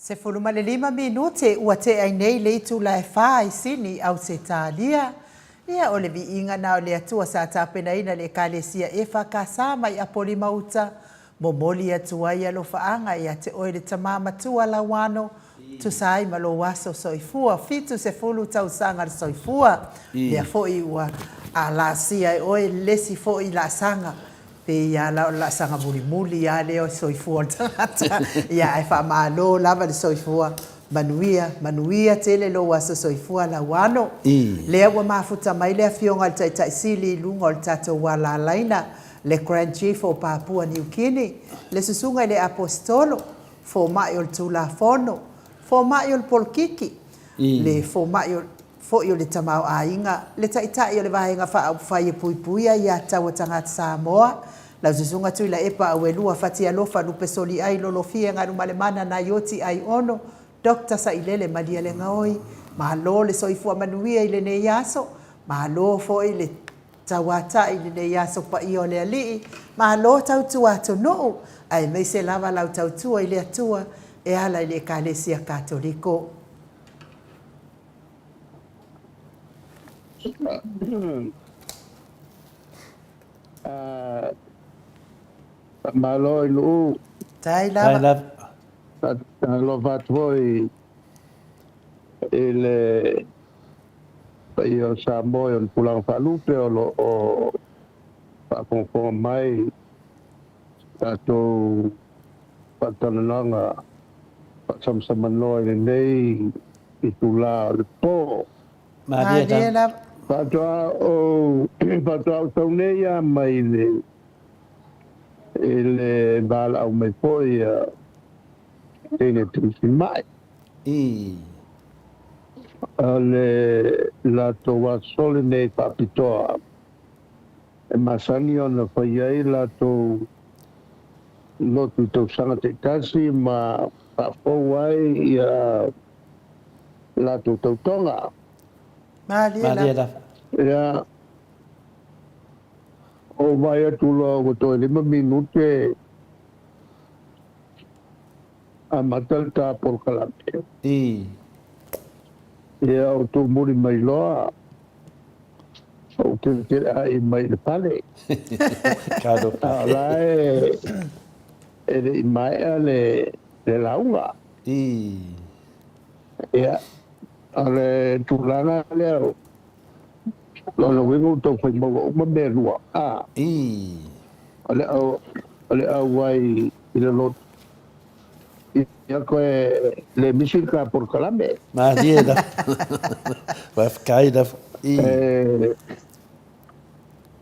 15 minute ua tea ai nei le itula e fa i Sini, Ausetalia. Ia, o le viiga na o le Atua sa tapenaina le Ekalesia EFKS mai Apolima Uta, momoli atu ai alofaaga ia te oe le Tama Matua Lauano, tusa ai ma lou aso soifua, 70 tausaga le soifua. Lea foi ua laasia e oe lesi foi laasaga Pei lava la o le laasaga mulimuli lava lea o le soifua o le tagata, ia ae faamalo lava le soifua manuia, manuia tele lou aso soifua Lauano. Lea ua mafuta mai le Afioga i le Taitai Sili i luga o le tatou alalaina, le Grand Chief o Papua Niu Kini, le Susuga i le Aposetolo, Fomai o le Tulafono, Fomai o le Polokiki, le Fomai o foi o le tamaoaiga, le Taitai o le Vaega Faaupufai e Puipuia Ia Tatau a Tagata Samoa, lau Susuga Tuilaepa Auelua Fatialofa Lupesoliai Lolofia Galumalemana Naioti Aiono Doctor Sailele Malielegaoi, malo le soifua manuia i lenei aso, malo foi le tauatai i lenei aso paia o le Alii, malo tautua atunuu, aemaise lava lau tautua i le Atua e ala i le Ekalesia Katoliko. Faamalo i Luu. Tai lava. Faatalofa atu foi i le paia o Samoa i ona tulaga faalupe o lo o faafogafoga mai tatou faatalanoaga faasamasamanoa i lenei itula o le po. Malie lava. Faatoa ou faatoa ou tau nei lava mai le i le valaau mai foi a teine tuusimai. I. O le latou aso lenei faapitoa e masani ona fai ai latou lotu i tausaga taitasi ma faafou ai ia latou tautoga. Malie lava. Ia, ou vaai atu loa ua toe 5 minute amata le ta polokalame. I. Ia, ou tumuli mai loa. Ou teleteleai mai i le fale. A o la e le i maea le lauga. Ia, o le tulaga lea, o lona uiga ua taufai maua uma mea e lua. O le auai i le lotu Ia koe le misi le ta polokalame. Malie lava. Faafetai lava. I.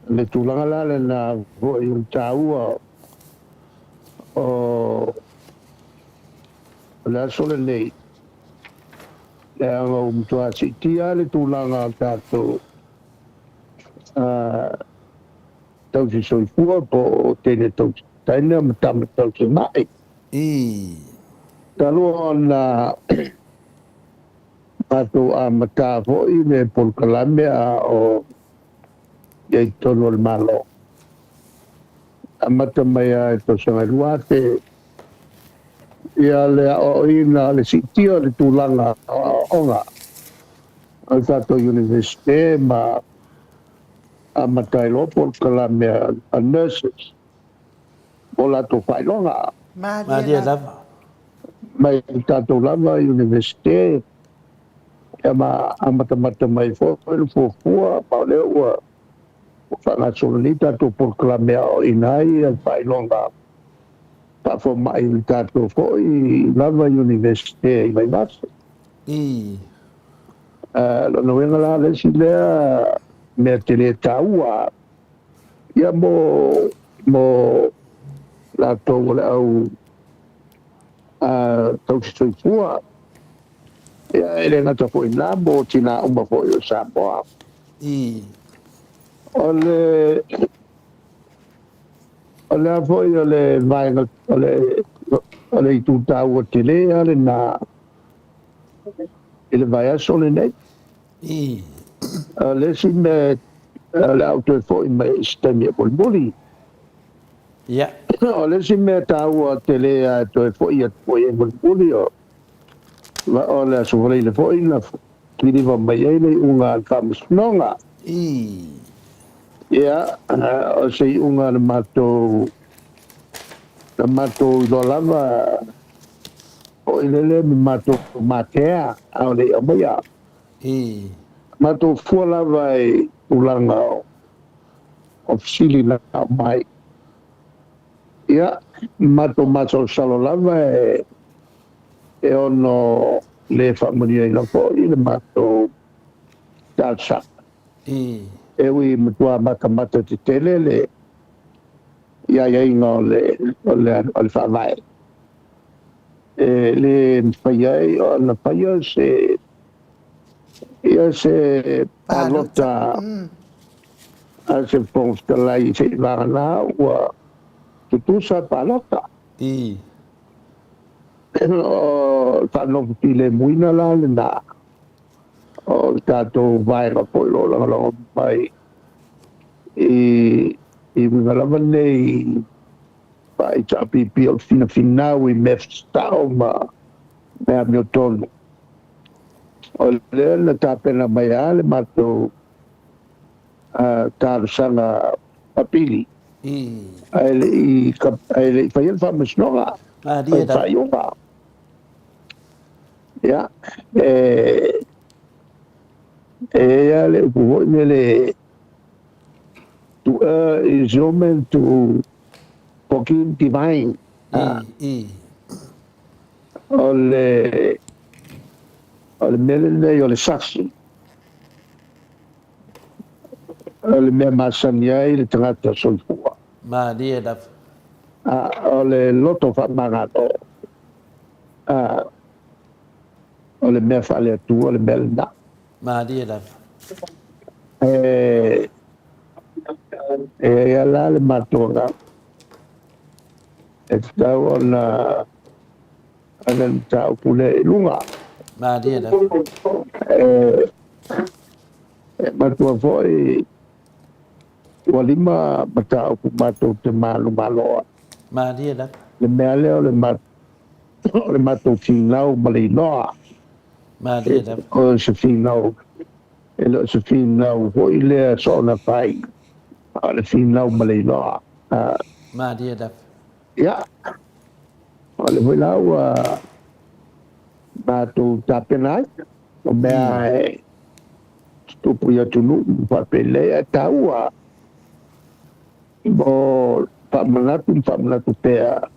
Le tulaga la lena foi o le taua o le aso lenei, leaga ua matua siitia le tulaga o tatou tausi soifua po o teine tausi taina ma tama tausi ma'i. Ii. Talu ona matou amata foi le polokalame a o i ai totonu o le Malo. Amata mai lava i le tausaga e 2000 ia le aoaoina, le siitia o le tulaga o aoaoga a le tatou Iunivesite ma amata ai loa polokalame a nurses. o latou faailoga. Malie lava. Mai le tatou lava Iunivesite, ia ma amatamata mai foi le fuafua, ma o lea ua faagasolo nei tatou polokalame e aoaoina ai le faailoga faafomai i le tatou foi lava Iunivesite i Vaivase. Ii. Lona uiga la, le isi lea mea tele taua Ia mo, mo latou o le au tausi soifua, ia e le gata foi i ina, mo tina uma foi o Samoa. Ii. O le, o le a foi o le vaega, o le, o le itu taua tele lava lena i le vaiaso lenei. Ii. O le isi mea o le a ou toe foi mai i se taimi e mulimuli. Ia. O le isi mea taua tele lava e toe foi atu foi e mulimuli, o Ma o le Aso Faraile foi na kiliva mai ai le iuga a le Faamasinoga. Ia, o se iuga na matou, na matou iloa lava foi lele ma matou matea a o le i aumaia. Matou fua lava i tulaga o fesili na aumai. Ia, matou masalosalo lava e ono le faamanuiaina foi le matou talosaga. E ui matua matamata tetele le i aiaiga o le, o le, o le faavae. E le mafai ai ona faia se, ia se palota a se Fofoga Fetalai se i vagana ua tutusa palota. O le faanofo filemuina la lena o le tatou vaega foi o lo o lagolago mai i uiga lava nei faa-HRPP o le finafinau i mea sao ma mea amiotonu. O lea na tapena mai lava le matou talosaga apili ae le i faia le faamasinoga, le faaiuga. Ia, e i ai lava le upu foi lele, to err is human, to forgive divine. O le mea lenei o le sasi, o le mea masani ai le tagata soifua. Malie lava. O le loto faamagalo, o le mea faale-Atua le mea lena. Malie lava. E i ai la le matou agaga e tatau ona ave le mataupu lea i luga. Malie lava. E matua foi ua 5 mataupu matou te malumalo ai. Malie lava. Le mea lea o le matou finau ma le iloa. Malie lava. O se finau, e le o se finau foi lea soona fai, a o le finau ma le iloa. Malie lava. Ia, o le foi la ua matou tapena ai, o mea e tutupu i atunuu faapelei ae taua mo faamanatu ma faamanatu pea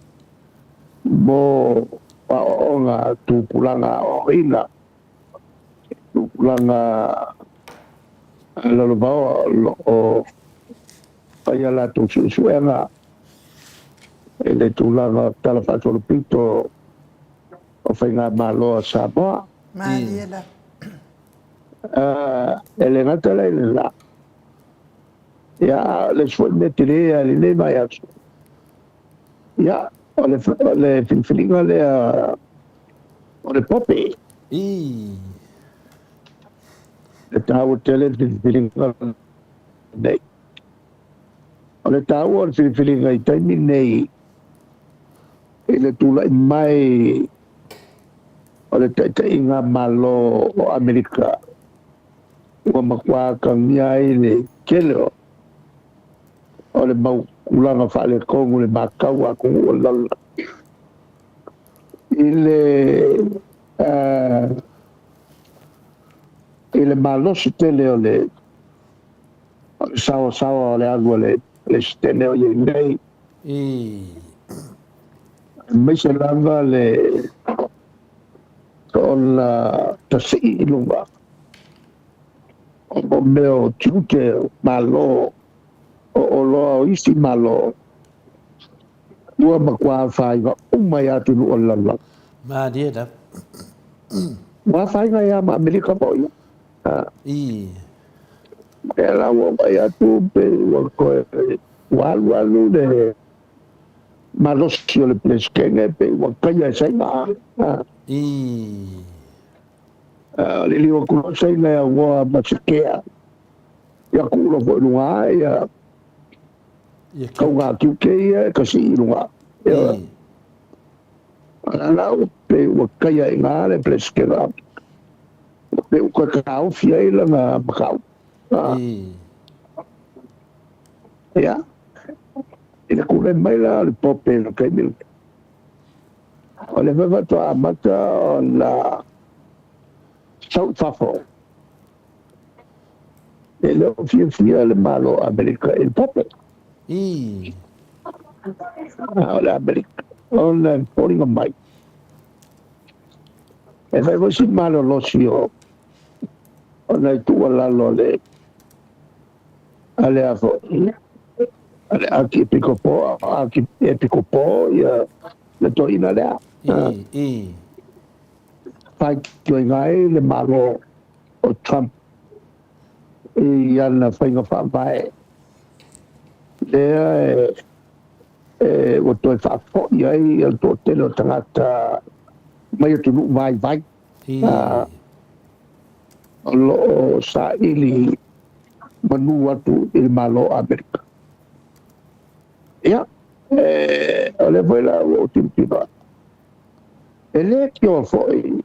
mo aoaoga tupulaga aoaoina, tupulaga lalovaoa o lo o faia latou suesuega i le tulaga o tala faasolopito o faigamalo a Samoa. Malie lava. E le gata la i lena. Ia, a o le isi foi mea tele lava i lenei vaiaso, ia, o le filifiliga lea o le Pope. E taua tele le filifiliga lenei. O le taua o le filifiliga i taimi nei i le tulai mai o le taitaiga Malo o Amerika ua matua atagia ai le tele o le mau tulaga faaletonu i le matau a atunuu o le lalolagi i le malosi tele o le saoasaoa o le alu a le Peresetene o i ai nei. Aemaise lava le ona tasii i luga o mea o tiute o Malo o oloa o isi Malo ua matua afaina uma i atunuu o le lalolagi. Malie lava. Ua afaina ai lava ma Amerika foi. E la ua vaai atu pe ua toe ua alu alu le malosi o le Peresetene pe ua taia e Saina. O le liliu atu loa Saina e aunoa ma se kea, ia tuu loa foi i luga ia kauga tiute ia e kasii i luga. O la ua pei ua taia i ina le Peresetene o Amerika, ua pei ua toe taofi ai lana mataupu. Ia, i le tulai mai la o le Pope i le taimi lenei, o lea foi faatoa amata ona sau i fafo, e le o fiafia le Malo o Amerika i le Pope. A o le Amerika, ona e foliga mai, e fai foi si malolosi o o nai tuualalo a le a le a foi a le Akiepikopo Akiepikopo ia le toeaina lea. Faitioina ai le Malo o Trump i ana faiga faavae lea e ua toe faafoi ai le toatele o tagata mai atunuu vaivai o lo o saili manu atu i le Malo o Amerika. Ia, o lea foi la ua ou tilotilo atu, e le tioa foi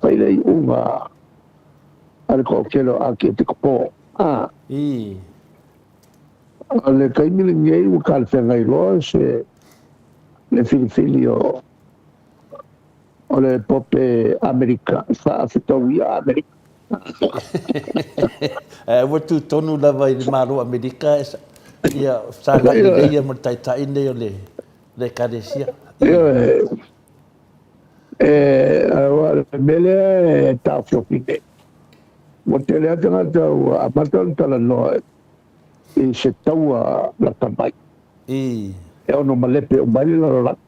fai le iuga a le toatele o Akiepikopo. O le taimi lenei ua talafeagai loa se le filifili o le Pope Amerika e faafetauia Amerika. Ae ua tu tonu lava i le Malo o Amerika ia sagai lelei ia ma le taitai lenei o le Ekalesia. Ioe. Aua o le mea lea e taofiofi nei, ua tele lava tagata ua amata ona talanoa i se taua lata mai e ono malepe uma ai le lalolagi,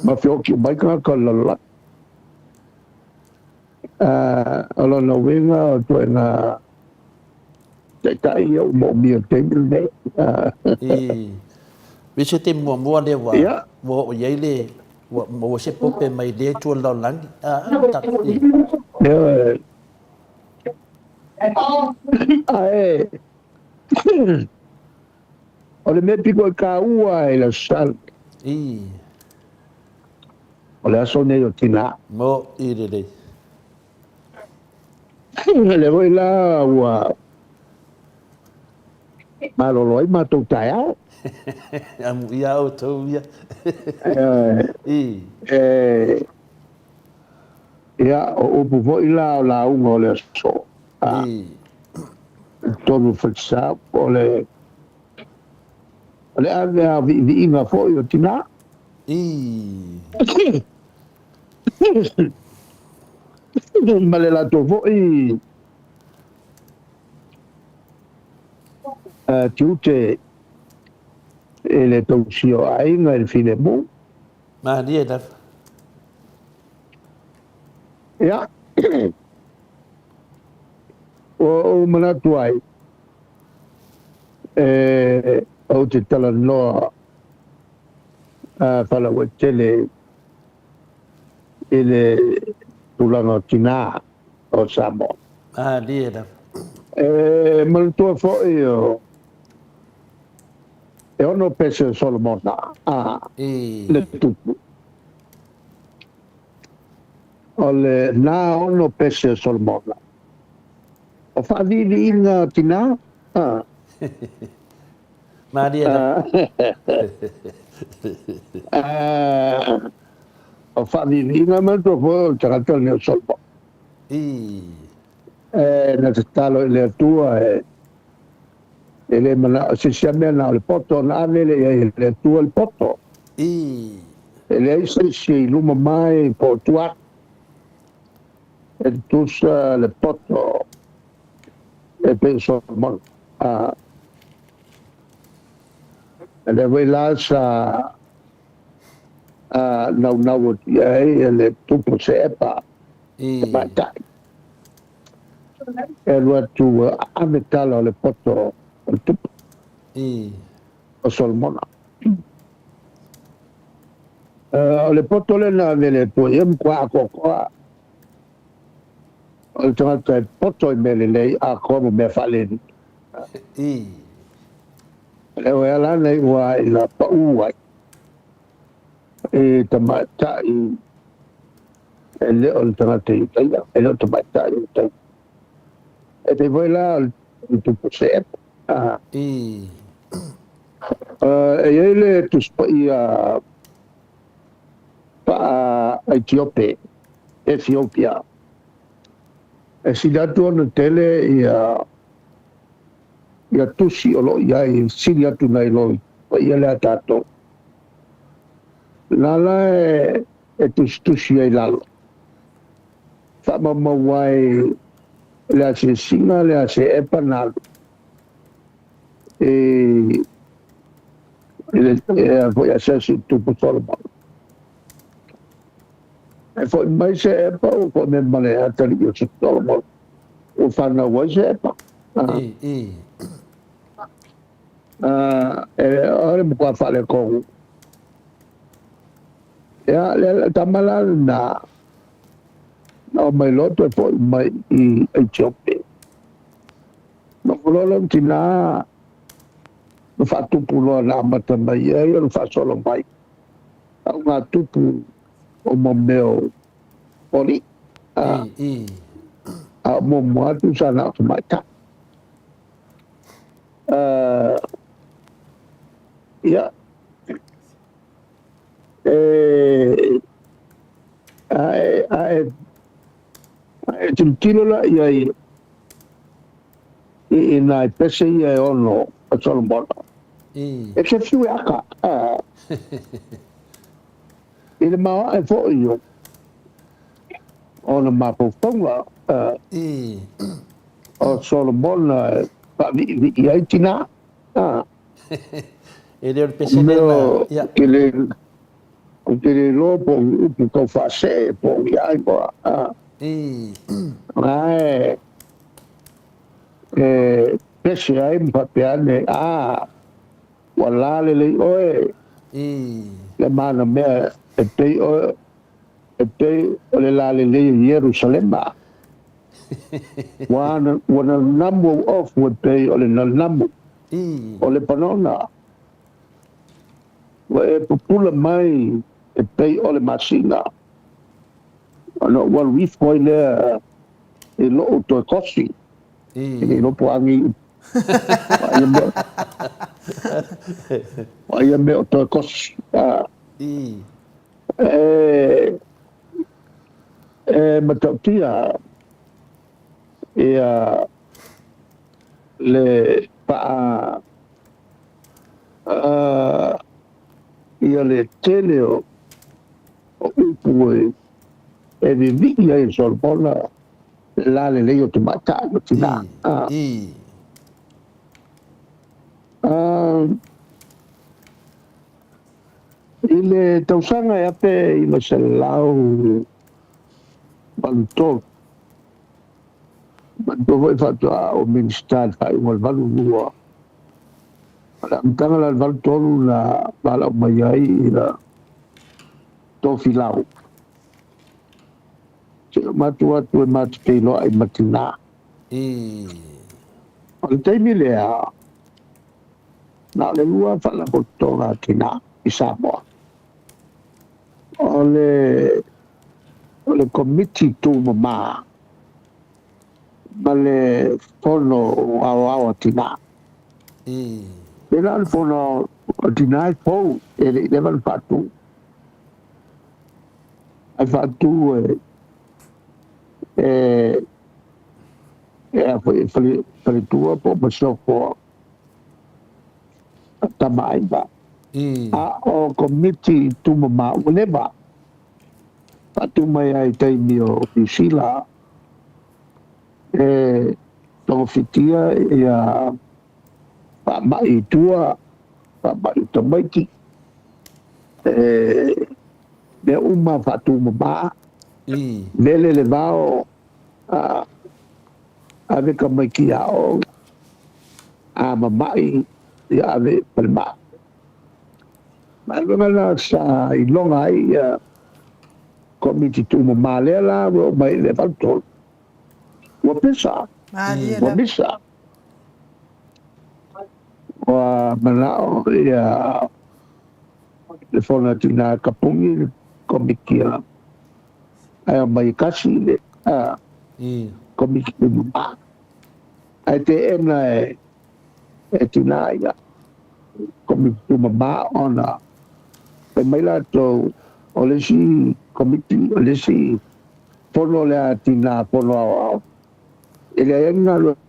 ma feoti uma ai tagata o le lalolagi. O lona uiga o ituaiga taitai ia ua moomia i le taimi lenei. I se taimi muamua lea ua oo i ai le ua maua se pope mai lea itu o le lalolagi. Ioe. Ae o le mea pito i taua i le Aso Sa, o le aso nei o Tina. Mo i lelei. Lea foi la ua malolo ai matou taeao. Amuia outou ia. Ia, o upu foi la o lauga o le aso. Totonu o Falesa, o le ave lava o viiviiga foi o tina. Ma le latou foi tiute i le tausia o aiga i le filemu. Malie lava. Ia, ua ou manatu ai, e ou te talanoa faalauaitele i le tulaga o tina o Samoa. Malie lava. E manatua foi o e ono pese o Solomona a le tupu. O le na ono pese o Solomona. O faaviiviiga o tina. Malie lava. O faaviiviiga manatua foi o le tagata lenei o Solomona. E na tatalo i le Atua e le manao se isi mea na o le poto ona ave lea i ai e le Atua le poto. E leai se isi i luma mai po o tua atu e tutusa le poto e pei o Solomona. E lea foi la sa naunau atu i ai e le tupu Seepa tamaitai e alu atu ave tala o le poto o le tupu o Solomona. O le poto lea na ave e le Atua ia matua atoatoa. O le tagata e poto i mea lelei atoa ma mea faalelei. Lea ua ala na iua ina pau ai. E tamaitai e le o le tagata Iutaia, e le o tamaitai Iutaia. E pei foi la o le tupu Seepa. E i ai le Tusi Paia faa-Aitiope, Ethiopia, e sili atu ona tele ia ia tusi o lo o i ai, e sili atu nai lo le paia lea a tatou. Na la e tusitusi ai i lalo, faamaumau ai le asiasiga lea a Seepa na alu i le foi asiasi i le Tupu Solomona. E foi mai Seepa ua foi mai ma le atalii o Solomona, ua fanau ai Seepa. O le matua faaletonu. Ia, le tama la lena, na oo mai loa toe foi mai i Etiope. Nofo loa lona tinā ma faatupu loa na amata mai ai ona faasolo mai auga tupu o mo mea o alii. A o muamua atu sa na o tamaitai. Ia, e a e a e tilotilo la i ai i nai pese ia e ono a Solomona, e te fiu e aka i le maoae foi o ona mafaufauga o Solomona e faaviivii ai tinā. E le o le pese lea na, ia. Ou te le iloa po o ni upu tau faasee po o ni a igoa. Ae e pese ai ma faapea ane, a, ua la lelei oe le mana mea e pei oe, e pei o le lalelei o Ierusalema. Ua ua nanamu ou ofu e pei o le nanamu o Lepanona. Ua e pupula mai e pei o le masina, ona ou alu ifo ai lea i lou toe kosi. E le iloa po o a nei upu. O ai a mea o toe kosi. E matautia ia le paa ia le tele o upu e vivii ai e Solomona le lalelei o tamaitai ma tinā. I le tausaga e 1983, manatua foi faatoa ou Minisita i le faaiuga o le 82. O le amataga la i le 83 na valaau mai ai ia Tofilau seia matou atu e matou feiloai ma tinā. O le taimi lea, na o le lua faalapotopotoga a tinā i Samoa. O le o le Komiti Tumama ma le Fono Aoao a Tinā. Pēlā o le Fono a Tinā e fou, e le i leva ona faatu. Ae faatu e e e a foi e faletua po o masiofo a Tama Aiva. A o Komiti Tumama ua leva faatu mai ai i taimi o Niu Sila e togafitia ia faamai i tua, faamai i tamaiti, e mea uma faatumama, vele le vao, ave tamaiti aoga, a mamai ia ave i falemai. Galuega na sa iloga ai ia Komiti Tumama lea la ua oo mai i le 83 ua pisa, ua misa. Ua manao ia le Le fono a tina kapuni le komiti a ae omai e kasi le a komiti tumama. Ae teena e e tina ia komiti tumama ona fai mai latou o le isi komiti o le isi fono lea a tina fono aoao e leai ai ni galuega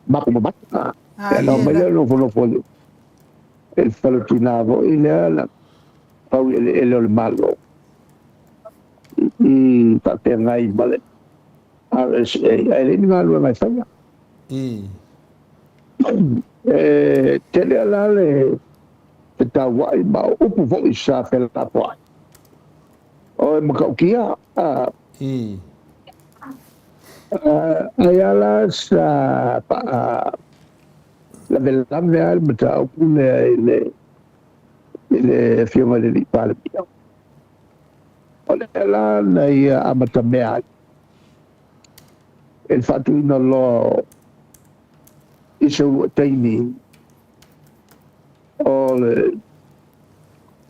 Mapu ma mata. Ia na omai lea nofonofo i le fale tina foi lea na pau i eleele o le Malo i faafeagai ma le RSA ae leai ni galuega e faia. E tele a la le fetauai ma o upu foi sa felafoai. O e matautia a. Ai a la sa faa lavelave a le mataupu lea i le i le Afioga i le Alii Palemia. O lea la na ia amatamea ai i le faatuina loa i se uluai taimi o le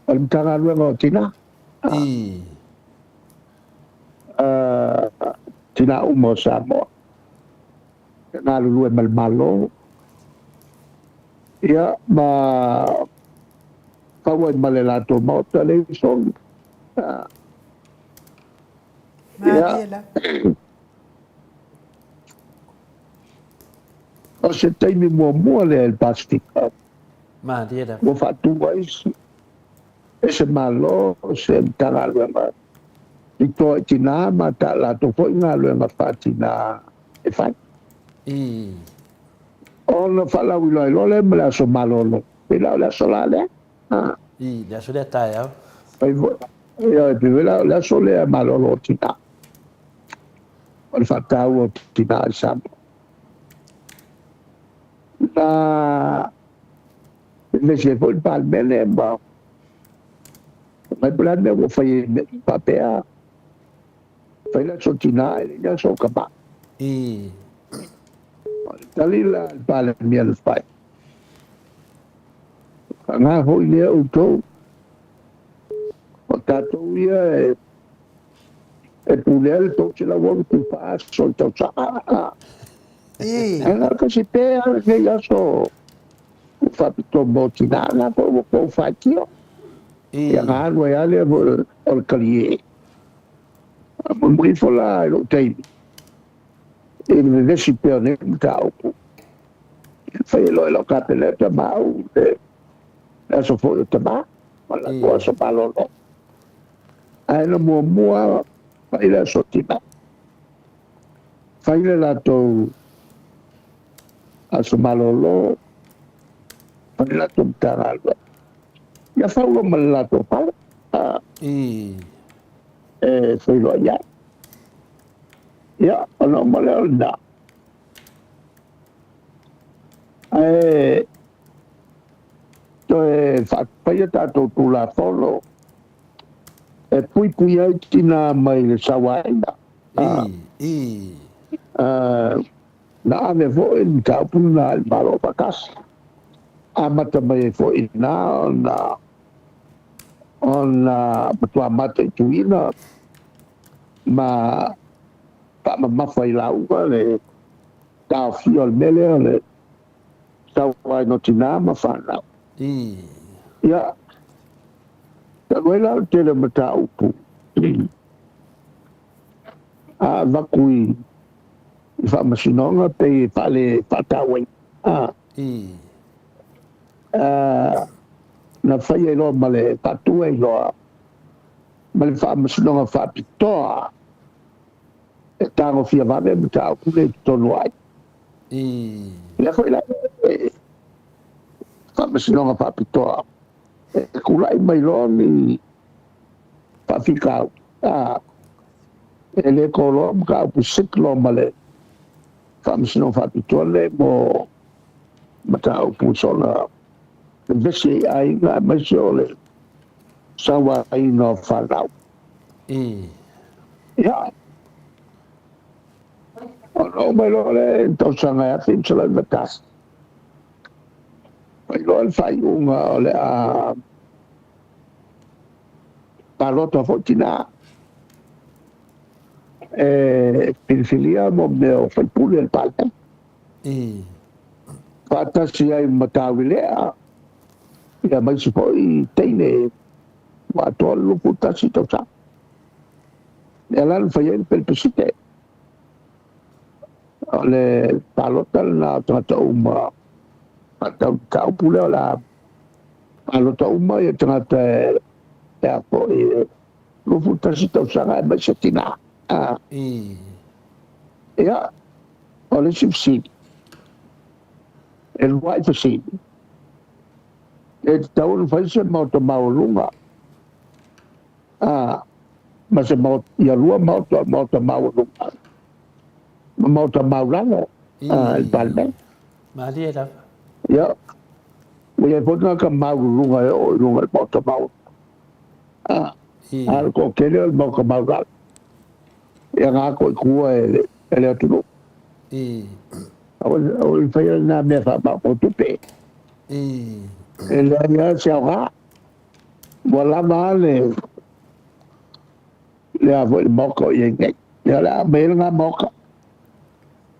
o le Matagaluega o Tina. Tina uma o Samoa e galulue ma le Malo, ia ma fau ai ma le latou Maota le Soli. Ia, o se taimi muamua lea i le Pasefika ua faatu ai e se Malo se Matagaluega i toa i tinā ma tā latou foi galuega faa-tinā e fai. Ona faalauiloa ai loa lea ma le aso malolo, pei la o le aso la lea. I le aso lea taeao. Pei foi, ioe, pei foi la o le aso lea malolo o tinā. O le faataua o tinā i Samoa. Na vevesi ai foi le Palemene ma fai mai po o le a le mea ua fai ai mea faapea, fai le aso tinā e le i le aso tama. O le tali la a le Palemia na fai, Faga foi lea outou, o tatou ia e pulea le 364 aso o le tausaga. Ae na o le tasi pea lenei aso ua faapitoa mo tina, na foi ua tou faitio. Ia na alu ai lava lea foi o le talie. A mulimuli ifo la i lou taimi, i le vevesi pea o nei mataupu, fai ai loa e lau Kapeneta ma au le aso foi o tama, ma le latou aso malolo. Ae na muamua fai le aso tina. Fai le latou aso malolo, fai le latou Matagaluega. Ia fau loa ma le latou fale e feiloai ai. Ia, ona uma lea o lena. Ae toe faafaia tatou Tulafono e puipui ai tina mai le sauaina. Na ave foi le mataupu lena i le Malo Afaatasi. Amata mai ai foi i ina ona ona matua mataituina ma faamamafa i lauga le taofia o le mea lea o le sauaina o tina ma fanau. Ia, talu ai la o le tele o mataupu a avatu i faamasinoga pei e faale faatauaina. Na fai ai loa ma le faatu ai loa ma le faamasinoga faapitoa e tagofia vave mataupu nei i totonu o aiga. Lea foi la e faamasinoga faapitoa e tulai mai loa ni faafitauli, e le toloa mataupu sik loa ma le faamasinoga faapitoa lenei mo mataupu soona vevesi ai aiga aemaise o le sauaina o fanau. Ia, ona oo mai loa lea i le tausaga e 1991, Fai loa le faaiuga o le a palota foi tinā e filifilia mo mea o faipule o le Palemene. Faatasi ai ma Tauilea ia ma isi foi teine ua atoa le 21 tausaga. Lea la na fai ai le pelepesite. O le palota lena o tagata uma faatatau i le mataupu lea o le a palota uma ia tagata e a foi 21 tausaga aemaise tina. Ia, o le isi fesili, e luai fesili, e tatau ona fai se maota maualuga ma se maota, ia lua maota, maota maualuga ma maota maulalo i le Palemene. Malie lava. Ia, ua i ai foi tagata maualuluga e oo i luga i le maota maualuga. A o le toatele o le maota maulalo. Ia na ato i tua e le atunuu. Aua le faia lena mea faamaopoopo tupe. E leai lava se aoga. Ua lava a le a foi le maota o i ai nei. Ia o le a aumai ai lena maota.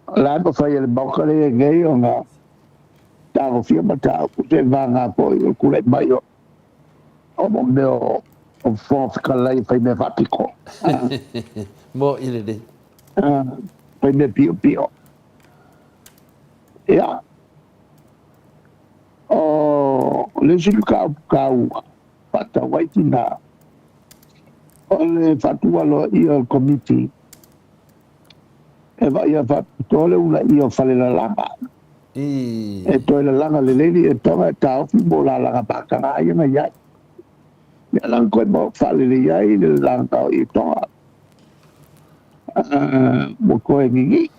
O le a mafai e le maota lea i ai nei ona tagofia mataupu seiavagana foi o le tulai mai o o mea o Fofoga Fetalai e fai mea faapito. Mo'i lelei. Fai mea piopio. Ia, o le isi mataupu taua faatatau ai tina, o le faatu aloaia o le Komiti e vaaia faapitoa le uunaia o falelalaga. E toe lalaga lelei le ietoga e taofi mo lalaga mataga ia na i ai. Ia la na toe faalelei ai le lalaga o ietoga ua toe gigii.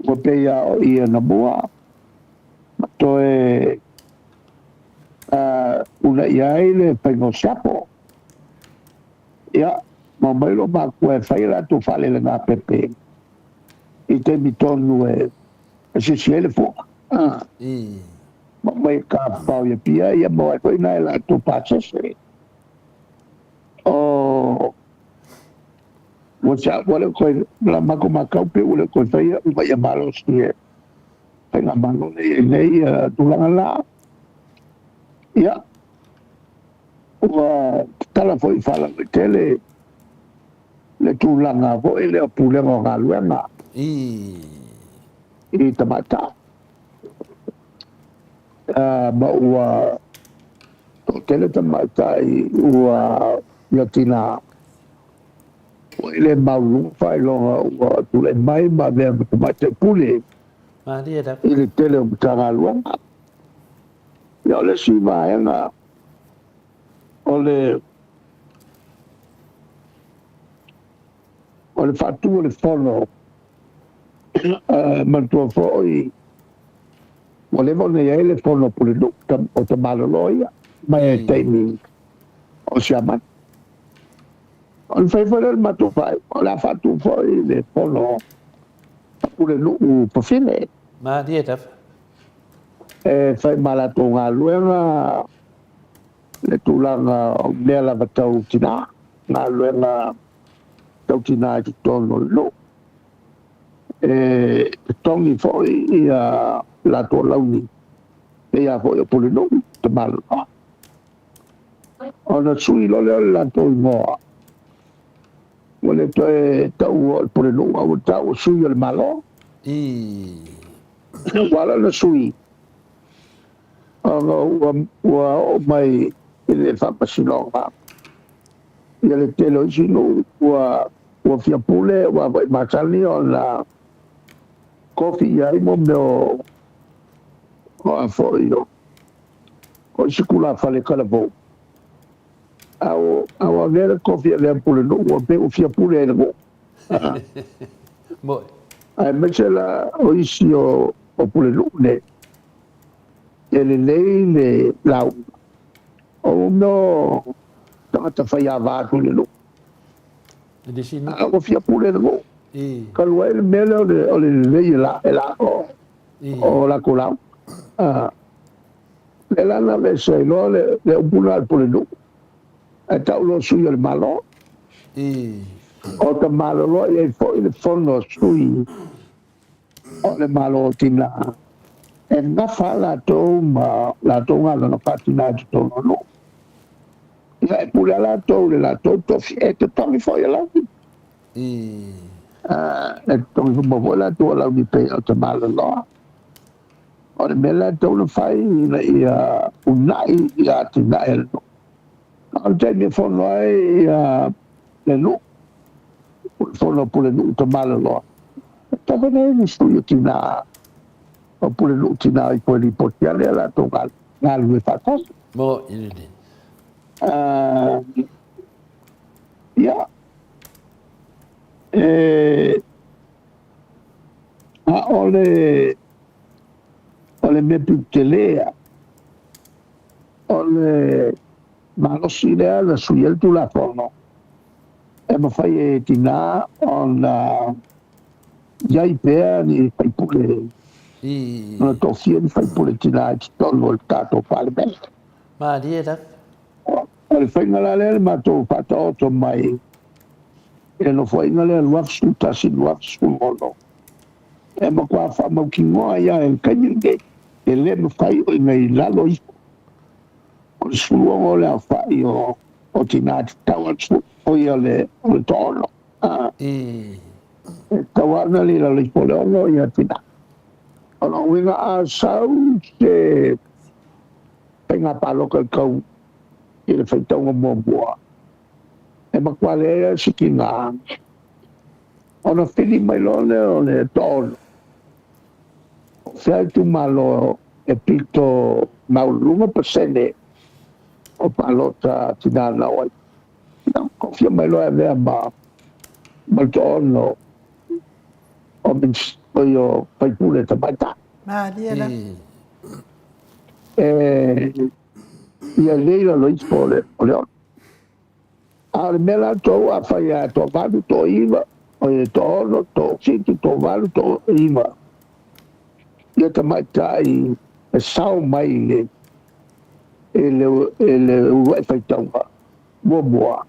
Ua pei lava o i anamua ma toe uunaia ai le faiga o siapo. Ia, ma omai lou matua e fai a latou faalelegapepe i taimi tonu e sisi ai le fua. Ma omai e tafafao i Apia, ia maua ai foi nai a latou pasese. O ua ua le toe la matou matau pe ua le toe faia uma ia malosi e faigamalo lea i ai nei ia tulaga la. Ia, ua tatala foi faalauaitele le tulaga foi lea o pulega o galuega i tamaitai. Ma ua toatele tamaitai ua ia tina ua i le maualuluga faailoga ua tulai mai ma avea ma tamaitai pule i le tele o Matagaluega. Ia o le isi vaega o le o le faatu o le fono, manatua foi ua leva ona i ai le fono a Pulenuu o tamalolo ia mai le taimi o Siamani. Ona fai foi lea o le matou faaiuga, o le a faatu foi le fono a Pulenuu Fafine. Malie lava. E fai ma latou galuega le tulaga o mea lava tau tina, galuega tau tina i totonu o le nuu. E totogi foi ia latou alauni pei lava foi o Pulenuu Tamaloloa. Ona sui loa lea o le latou igoa, ua le toe taua o le Pulenuu a ua tau o sui o le Malo. Ua ala ona sui ona ua oo mai i le faamasinoga ia le tele o isi nuu ua fia pule ua foi masani ona kofi i ai mo mea o a foi o isi tulafale talavou. A ua avea le tofi e avea ma pulenuu ua pei ua fia pule ai i le nuu. Aemaise la o isi o pulenuu nei, e lelei le lauga, o mea o tagata faiava atu i le nuu. A ua fia pule i le nuu, talu ai le mea lea o le lelei e la o latou lauga. Lea la na aveese ai loa le upu lena o le Pulenuu, ae tau loa o sui o le Malo. O tamaloloa i ai foi le fono a sui o le Malo o Tina, e gafa lava latou ma latou galuega faa-tina i totonu o nuu. Ia, e pule lava latou i le latou tofi, e totogi foi alauni. E totogi uma foi latou alauni pei o tamaloloa. O le mea la e tatau ona fai ina ia uunai ia atinae a le nuu. O le taimi e fono ai ia le nuu, le fono a Pulenuu Tamaloloa, e tatau ona i ai ni sui o tina, o Pulenuu tina ifo e lipoti ane a latou galulue faatasi. Mo i le. Ia, e a o le o le mea pito tele lava, o le malosi lea na sui ai le Tulafono e mafai e tina ona i ai pea ni faipule, ona tofia ni faipule tina i totonu o le tatou Palemene. Malie lava. O le faiga la lea na matou faataoto mai i le Nofoaiga lea 2011-2016, e matua faamautinoa ai lava i le taimi lenei, e le mafai ona i lalo ifo o le 16 o le aofai o tina e tatau atu, o ia le toaono. E tatau lava ona le i lalo ifo o le 6 ia tina. O lona uiga a sau se faiga palota i tau i le faitauga muamua, e matua leai lava se tina ona fili mai loa lea o le toaono, o fea itumalo e pito maualuluga pasene o palota tina na o ai. Ia, kofia mai loa e avea ma le toaono o o faipule tamaitai. Malie lava. E ia le i lalo ifo o le 6. A o le mea latou, afai lava e toavalu, toaiva, oi toaono, toafitu, toavalu, toaiva, ia tamaitai e sao mai i le uluai faitauga muamua,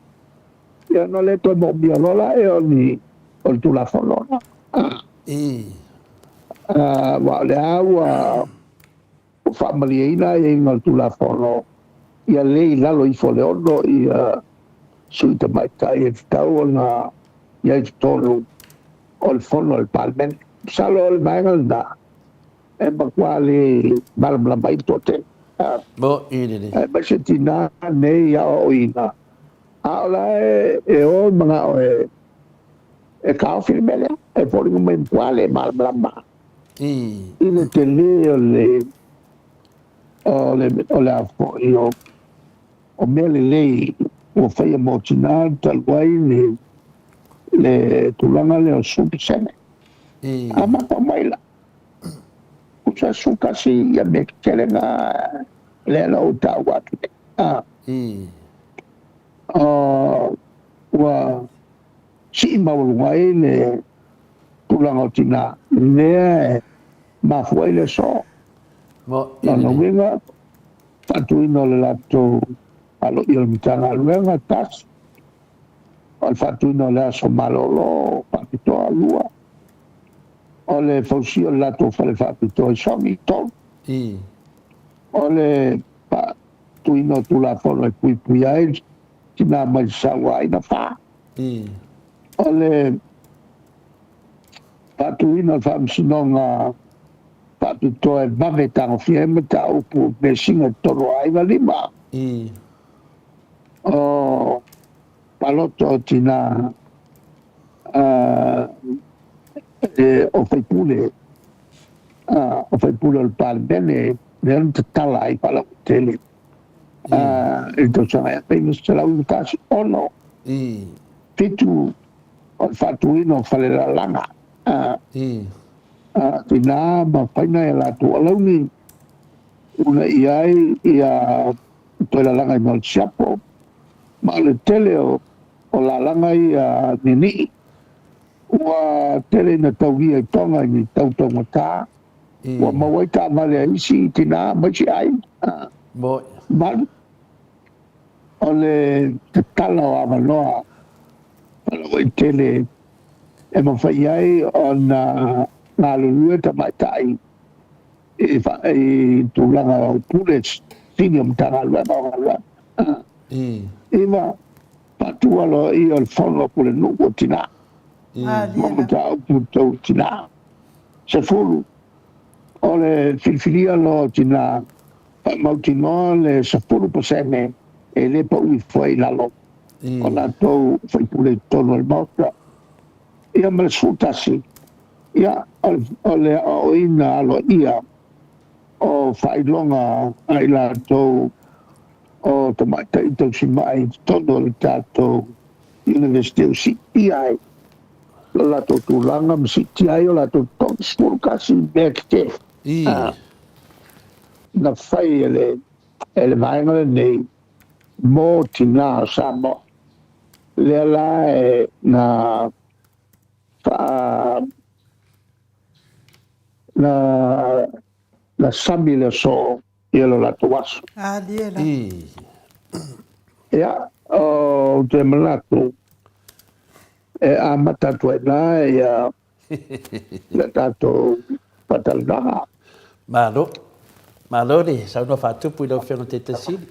ia ona le toe moomia loa la ea o ni o le Tulafono lena. Aua o lea ua faamalieina aiaiga o le Tulafono ia le i lalo ifo o le 6 ia sui tamaitai e tatau ona i ai i totonu o le fono a le Palemene. Masalo o le vaega lena e matua le malamalama ai le toatele. Aemaise tina nei aoaoina, a o la e o manao e taofi le mea lea, e foliga mai matua le malamalama i le tele o le o le a foi o mea lelei ua faia mo tina talu ai le tulaga lea o 10%. A mafua mai la, tusa 11 ia mea tetele na lea na ou taua atu nei. Ua sii maualuga ai le tulaga o tina lea e mafua ai le aso. Lona uiga, faatuina o le latou aloaia o le Matagaluega, tasi. O le faatuina o le aso malolo faapitoa, lua. O le fausia o le latou fale faapitoa i Sogi, tolu. O le faatuina o Tulafono e puipuia ai tina mai le sauaina, fa. O le faatuina o le faamasinoga faapitoa e vave tagofia ai mataupu vesiga i totonu o aiga, lima. O palota o tina o faipule, o faipule o le Palemene lea na tatala ai faalauaitele i le tausaga 1996. 7 o le faatuina o falelalaga tina ma faina e latou alauni una i ai ia toe lalaga i Mount Siapo, ma o le tele o lalaga ia ninii ua tele ina taulia i Tonga i ni tau taugata. Ua maua ai taavale a isi tinā ma isi aiga. 8, o le tatala o avanoa faalauaitele e mafai ai ona galulue tamaitai i tulaga o Pule Sili o Matagaluega o Galuega. 9, faatu aloaia o le Fono a Pulenuu o Tinā mo mataupu tau tinā. 10, o le filifilia loa o tinā faamautinoa le 10% e le pau ifo ai i lalo o latou faipule i totonu o le Maota. Ia ma le 11, ia, o le aoaoina aloaia o faailoga a i latou o tamaitai tausimai i totonu o le tatou Iunivesite ua siitia ai lo latou tulaga ma siitia ai o latou totogi. 11 mea tetele na fai e le e le vaega lenei mo tinā o Samoa. Lea la e na faa na na sami le aso ia lo latou aso. Ia, ou te manatu e amata atu ai i ina ia le tatou faatalanoaga. Malo. Malo le saunoa faatupu i lau Afioga i le Taitai Sili.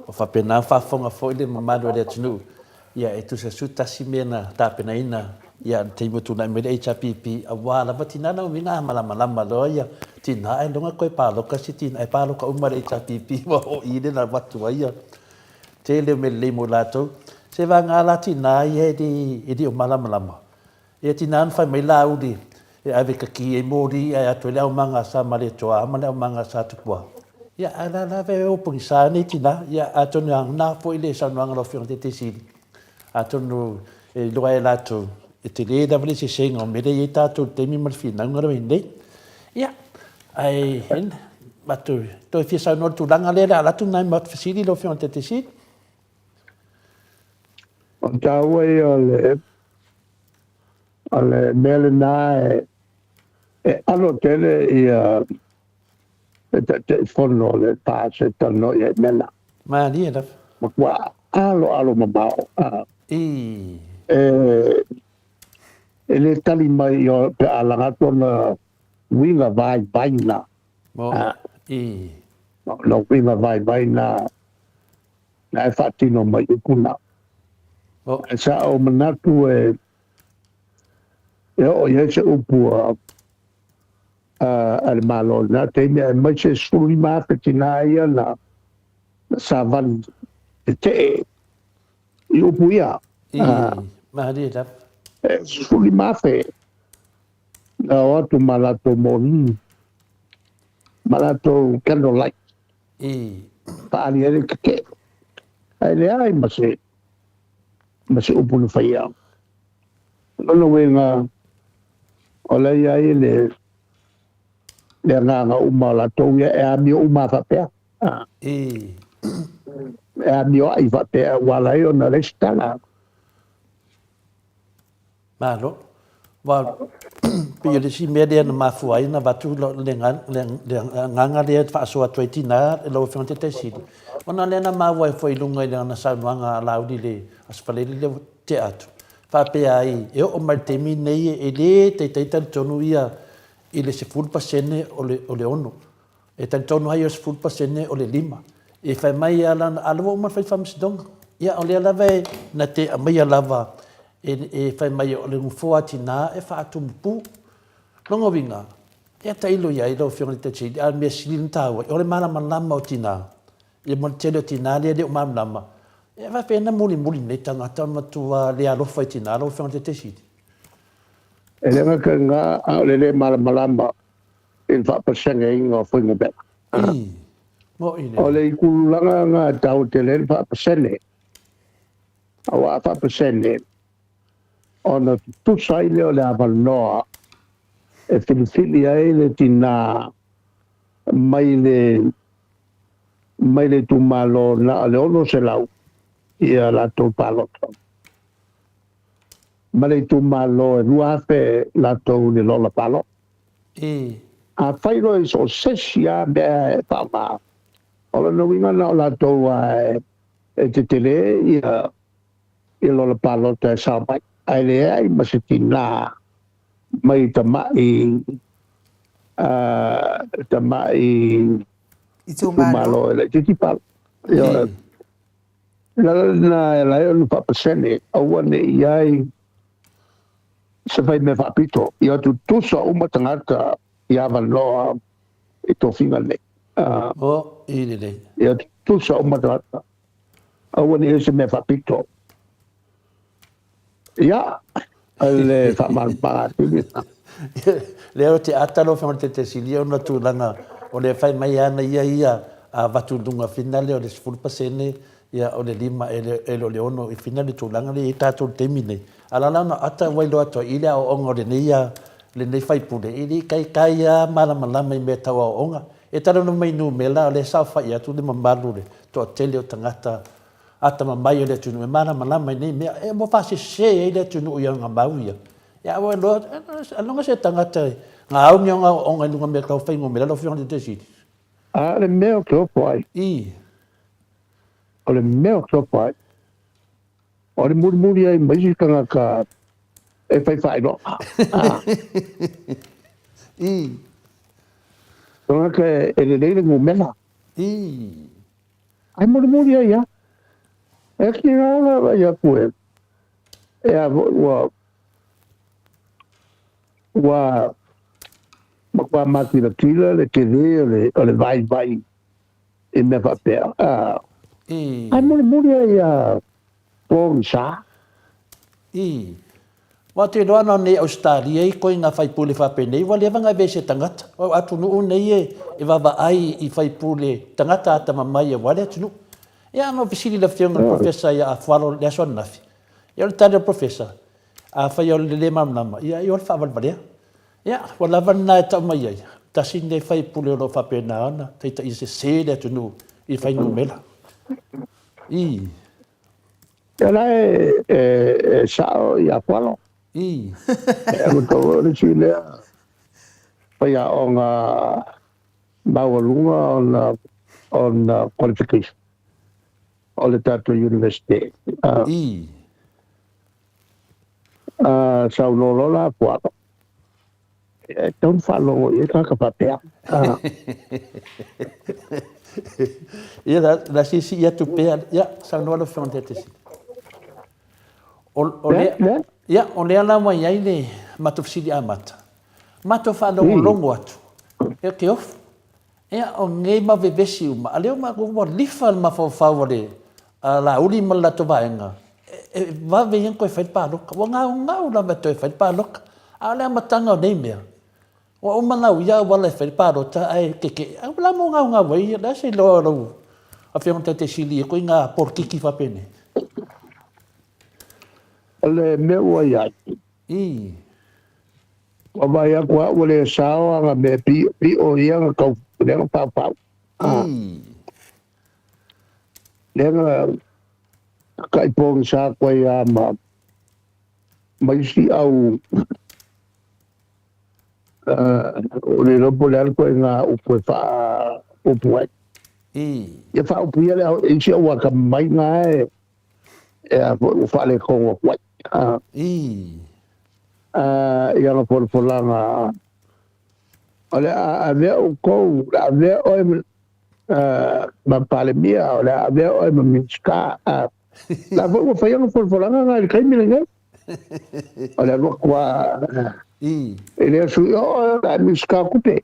Ua faapena ona faafofoga foi le mamalu o le atunuu, ia e tusa 11 mea na tapenaina ia le taimi ua tulai mai le HRPP aua lava tina na uiga a malamalama loa ia tina ailoga toe paloka se tina e paloka uma le HRPP ua o i le na avatu ai ia tele o mea lelei mo latou. Se vagana la tina ia e le o malamalama Ia tina na fai mai Laauli e ave kaki ai moli ae atu ai le aumaga a Samaletoa ma le aumaga a Satupua. Ia ae la la e o pogisa nei tina. Ia atonu e aoga foi le saunoaga a lau Afioga i le Taitaiseili. Atonu e iloa ai e latou e tele lava le eseesega o mea lea e i ai tatou i le taimi ma le finauga lea ua i ai nei. Ia, ae matou toe fia saunoa i le tulaga lea o le a alu atu nai matou fesili lau Afioga i le Taitaiseili. O le taua ia o le o le mea lena e e alo tele ia le Taitaifono o le FAST e talanoa i ai mea na. Malie lava. Matua alo alo mamao. I. E e le tali mai pe a laga atu ona uiga vaivai na. Mo. I. Ona uiga vaivai na na e faatino mai upu na. Ae sa ou manatu e e oo i ai se upu a a le Malo i lena taimi, aemaise e 15,000 tinā ia na na savali tetee i upu ia. I, malie lava. E 15,000 na o atu ma latou moni, ma latou candlelight. I. Faaali ai le tetee. Ae leai ma se ma se upu na faia. O lona uiga, o la e i ai le le agaga uma o latou ia e amio uma lava faapea. I. E amioai faapea ua ala ai ona resitala. Malo. Aua pei o le isi mea lea na mafua ai ona avatu le agaga lea e faasoa atu ai tina i lau Afioga i le Taitai Sili, ona o lea na maua ai foi i luga i lana saunoaga a Laauli i le Aso Faraile lea ua tea atu, faapea ai, e oo mai i le taimi lenei e le taitai talitonu ia i le 10% o le 6. E talitonu ai o le 10% o le 5. E fai mai lava lana, a o lea ua uma ona fai le faamasinoga. Ia o lea lava e, na te aumaia lava e fai mai o le nofoa a tina e faatumupu. Lona uiga, ia tailo i ai lau Afioga i le Taitai, a o le mea sili ona taua, o le malamalama o tina, ia ma le tele o tina lea e le o malamalama, e faapefea ona mulimuli nei tagata ona matua le alofa i tina lau Afioga i le Taitai Sili? E le gata i lena, a o le le malamalama i le faapaseneina o fuainumera. O le itulaga lena e taua tele ai le faapasene, aua a faapasene, ona tutusa ai lea o le avanoa e filifili ai le tina mai le mai le itumalo na o le 600 ia latou palota ma le itumalo e 2,000 latou i le lola palota. I. Afai loa i so o se isi lava mea e faaaoga, o lona uiga na o latou lava e tetele ia lola palota e sao mai, ae leai ma se tina mai tamai tamai itumalo e laitiiti palota. Ioe. O le ala lena e ala ai ona faapasene, aua ne i i ai se fai mea faapito, ia tutusa uma tagata i avanoa i tofiga nei. O, i lelei. Ia tutusa uma tagata, aua ne i i ai se mea faapito. Ia, le faamalamalamaga atili lena. Lea ou te ata lau Afioga i le Taitaisili ona tulaga o lea e fai mai ana ia ia a avatu i luga finale o le 10% ia o le 5 e le o le 6 i finale le tulaga lea e i ai tatou i le taimi lenei. A o la la ona ata ua iloa atu ai i le aoaoga o lenei a lenei faipule e le i taitai lava malamalama i mea tau aoaoga. E talanoa mai i numera o lea e saofai atu le mamalu o le toatele o tagata atamamai o le atunuu e malamalama i nei mea, e ua faasese ai le atunuu i ana mau ia. Ia ua iloa, ailoga se tagata e gaogi ona aoaoga i luga o mea tau fuainumera lau Afioga i le Taitaifono? A o le mea ou te ofo ai. I. O le mea ou te ofo ai, o le mulimuli ai ma isi tagata e fai faailoga. I. Tagata e lelei le numera. I. Ae mulimuli ai lava. E kina ona vaai atu e, e a foi ua, ua matua matilatila le tele o le, o le vaivai i mea faapea. A, I. ae mulimuli ai lava pogisa. I. Aua ou te iloa ana nei Ausetalia i koina faipule faapenei ua leva ona aveese tagata. O atunuu nei e vaavaai i faipule tagata atamamai aua le atunuu. Ia na ou fesili i le afioga i le Professor ia Afualo i le aso ananafi, ia o le tali a le Professor, afai o le le malamalama, ia ai o le faavalevalea. Ia, ua lava lena e tau mai ai, tasi lenei faipule o lo o faapena ona taitaia sese le atunuu i fuainumera. I. Ia la e sao ia Fualo. I. E alu tou o le isi lea faiaoga maualuga ona ona qualification o le tatou Universite. I. Saunoa loa la Fualo, E tatau ona faalogo i ai tagata faapea. Ia, la siisii atu pea. Ia, saunoa lau Afioga i le Taitaifono. O, o lea, ia, o lea la ua i ai le matou fesili amata. Matou faalogologo atu, e te ofu. Ia, o nei mau vevesi uma, a lea ua ua lifa le mafaufau a le a Laauli ma le latou vaega, e vave ia ona toe fai le palota. Ua gaugau lava e toe fai le palota. A o le amataga o nei mea, ua uma ona uia auala e fai le palota ae tetee. A o le a mo gaugau ai, o le a se iloa o lau Afioga i le Taitai Sili i ituaiga polokiki faapenei? O le mea ua i ai, I. Ua vaai atu lava ua le sao ana mea piʻo ia na tau lea na paupau. Lea na takaʻi pogisa atu ai lava ma ma isi au ua le iloa po o le a le ituaiga upu e faaupu ai. Ia faaupu ia le isi au atamamai na e e a foi ua faaletonu atu ai. I ana folafolaga, o le a avea outou, o le a avea oe ma Palemia, o le a avea oe ma Minisita. La foi ua fai ana folafolaga na i le taimi lenei. O le alu atu lava i le sui, o oe o le a Minisita o Tupe.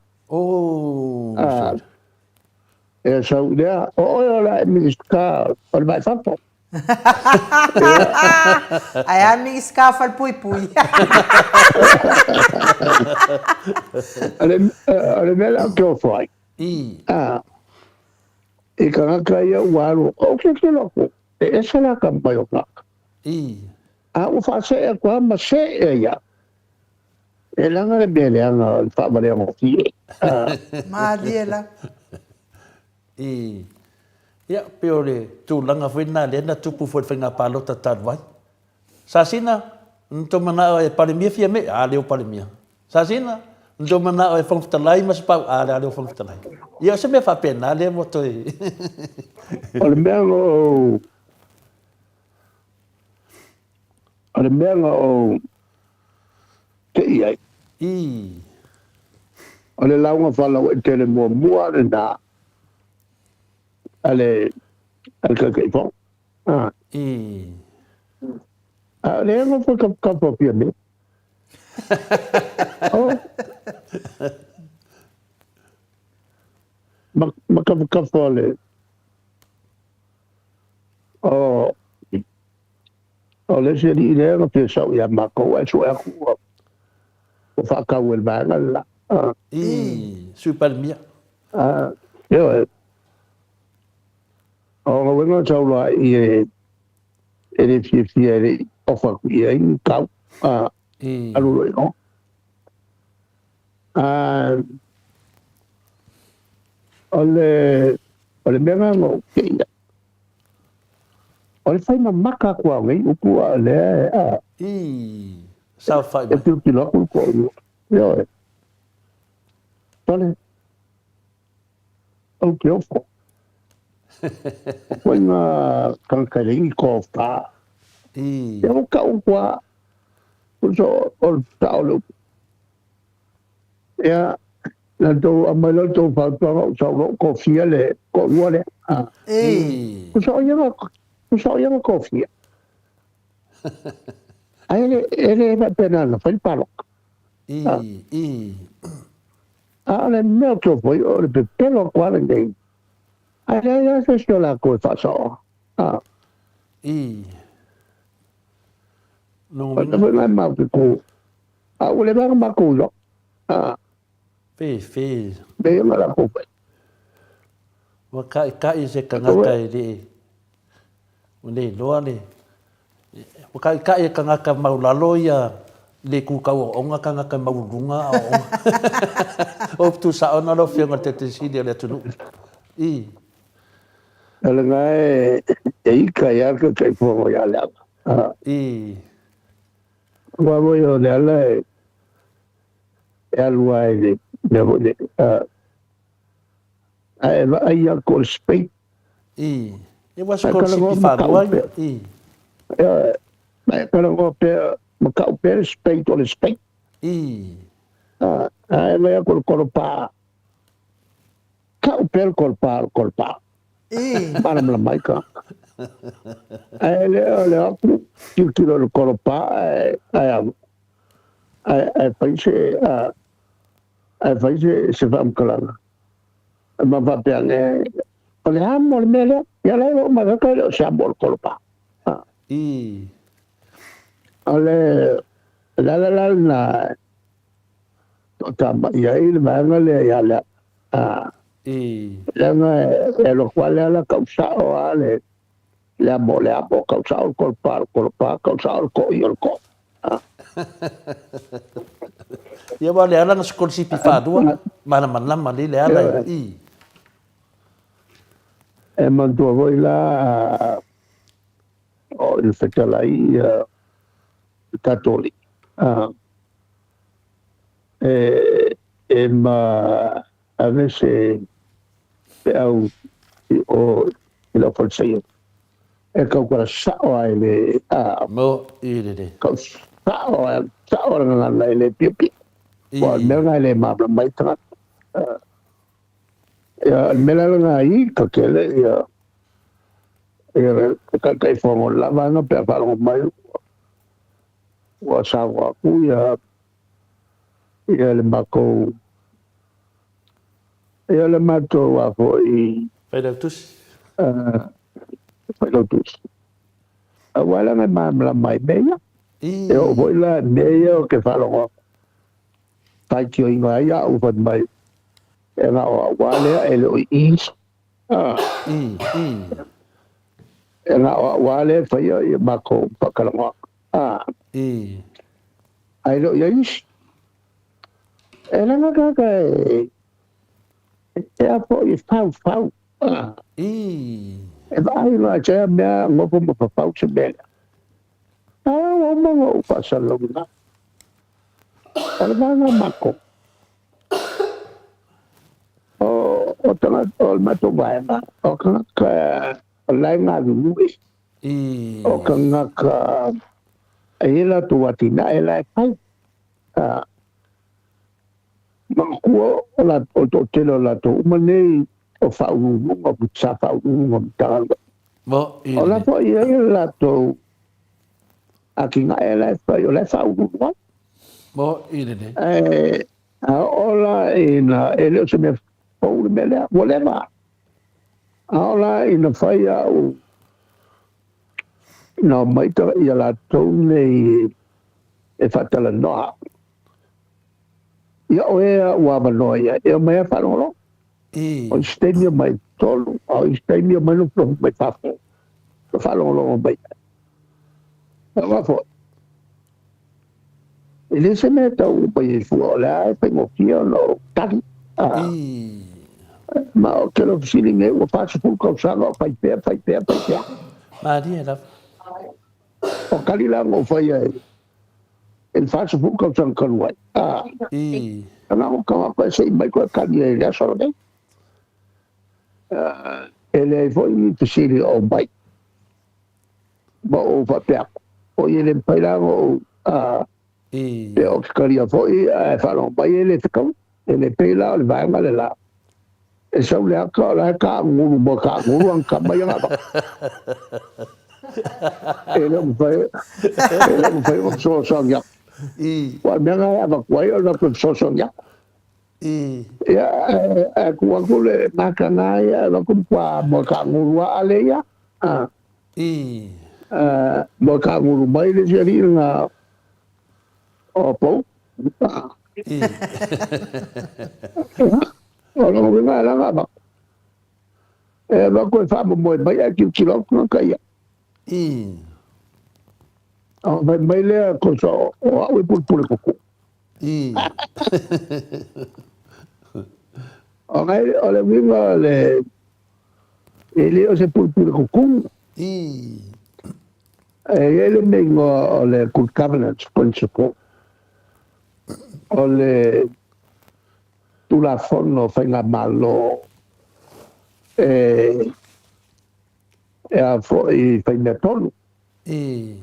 E sau i lea, o oe o le a e Minisita o le Vai Fafo. Ae a Minisita o Falepuipui? O le mea lea ou te ofo ai, i tagata ia ua alu, ou te tilotilo atu, e ese le atamamai o tagata. A ua faasee atu lava ma see ai lava. E leaga le mea leaga o le faavaleagofie. Malie lava. I, ia, pei o le tulaga foi lena lea na tupu foi i le faiga palota talu ai. Sasina, na tou manao e Palemia Fiame? A, lea ua Palemia. Sasina, Na tou manao e Fofoga Fetalai ma se pau'a le ale o Fofoga Fetalai. Ia o se mea faapena lea ua toe. O le mea na ou O le mea na ou tei ai. I. O le lauga faalauaitele muamua lena a le a le Taitaifono. Ah. I. A o lea nofo kafa fia mea. Oh. Ma, ma kafa le o O le isi alii lea na fia sau ia matou ae sue atu ua faatau e le vaega le la. I Sui Palemia. Ioe. O lona uiga na sau loa i i e le fiafia e le i ofa atu i ai ni tau. Alu loa i o. O le mea lena na ou te i ai. O le fai mamaka atu lava o nei upu a o lea e a. I saofai mai. E tilotilo atu le toalua. Ioe. Sole, ou te ofo. O koe ngā tagata e leai ni tofa. I. Ia ua tau atu lava, tusa o le sao o le upu. Ia, na tou aumai loa le tou fautuaga ou sau loa ou tofia le toalua lea. Ei. Tusa o ia na, tusa o ia na tofia. Ae le, e le faapena na fai le palota. I, i. A o le mea ou te ofo ai, o le pepelo atu lava lenei. Ae leai lava se isi o latou e faasaoa. I. O le mea foi lena e matou te tu. A ua leva ona matou iloa. A. Fe, fe. Mea ia na latou fai. Ua kaʻikaʻi se kanaka e le, ua le iloa le, ua kaʻikaʻi e kanaka maulalo ia le ku kau aoaoga kanaka maualuluga aoaoga. O upu tuusao na lau Afioga i le Taitaifono Sili o le atunuu. I. O lena e ika ai lava le Taitaifono ia Leaga. I. Aua foi o Leala e alu lava i le mea foi lele, ae vaai atu o le Spain. I. E ua sikolasipi faalua ia. I. Ioe. Ma e talanoa pea, ma tau pea le Spain o le Spain. I. Ae vaai atu o le kolopa. Tau pea le kolopa o le kolopa. I. Malamalama ai tagata. Ae le o le o atu tilotilo i le kolopa ae ae ae fai se ae fai se se faamatalaga. Ma faapea ane, o le a mo le mea lea? Ia la e oo mai e le o se amo o le kolopa. I. O le le ala la lena toatamai ai le vaega lea ia Leaga. I. Leaga e alu atu lava Leala tau sao lava le le amo o le amo, tau sao le kolopa o le kolopa, tau sao le koʻi o le koʻi. Ia aua o Leala na sikolasipi faalua, malamalama lelei Leala i. E manatua foi la o le fetalai ia le tatou alii. E ma ave se peau i o i lau falesaia e tautala sao lava i le a Mo i lelei. Tau sao lava sao le gagana e le piopio. Aua o le mea lena e le malamalama ai le tagata. Ia o le mea la lena i ka tele ia ia le Taitaifono o le la vaega pe a faalogo mai ua saunoa atu ia ia le matou ia le matou a foi Failautusi. Failautusi. Aua leaga e malamalama ai mea ia. E oo foi la i mea ia ou te faalogo atu, faitioina ai au fai mai e na o au lava lea e le o i i. E na o au lava lea e faia ia matou faatalanoaga. Ae le o i ai nisi. E leaga tagata e e a foi e faufau. E vaai loa e tea mea nofo ma fafau se mea lea. A ua uma ona ou faasalalauina. O le vaega o matou. O tagata o le matou vaega, o tagata o la e galulue, o tagata e i ai latou atinae la e fai. Manatua o le toatele o latou uma nei o faauluuluga, sa faauluuluga o Matagaluega. O la foi e i ai latou atinae la e fai, o la e faauluulu ai. Ae a oo la ina, e le o se mea fou le mea lea, ua leva. A oo la ina fai au, ina omai ia latou nei e faatalanoa, ia o e ua avanoa i ai, e omai lava faalogologo. O isi taimi omai i totonu, a o isi taimi omai nofonofo mai fafo, ma faalogologo mai ai. Aua foi, e le o se mea e tau mai ai fua, o lea e faigofie ona ou tali. Ma ou te le fesili nei, ua 40 tausaga o fai pea, fai pea, fai pea. Malie lava. O tali la na ou faia i le 40 tausaga talu ai. Na o tagata e sei mai koe tali ai i le aso lenei. E leai foi ni fesili o mai. Ma ou faapea atu, o i e le mafai la ona ou pe o te talia foi ae faalogo mai e le fetaui. E le pei la o le vaega le la. E sau le ata o la e taagulu mo taagulu ana tama ia na avatu. E le o mafai, e le o mafai ona fesoasoani atu. Aua o le mea lena e avatu ai o le avatu e fesoasoani atu. Ia, ae tuu atu le mata na ia, avatu matua moe taagulu lava ale ia. Moe taagulu mai le isi alii lena o Pou. O lona uiga e ala ona avatu, e avatu e faamomoe mai ae tilotilo atu tagata ia. Ona fai mai lea, kosa o au e pulepule kuku. O le uiga o le, e le o se pulepule kuku. E i ai le mea igoa o le good governance principle, o le Tulafono Faigamalo e a foi fai mea tonu. E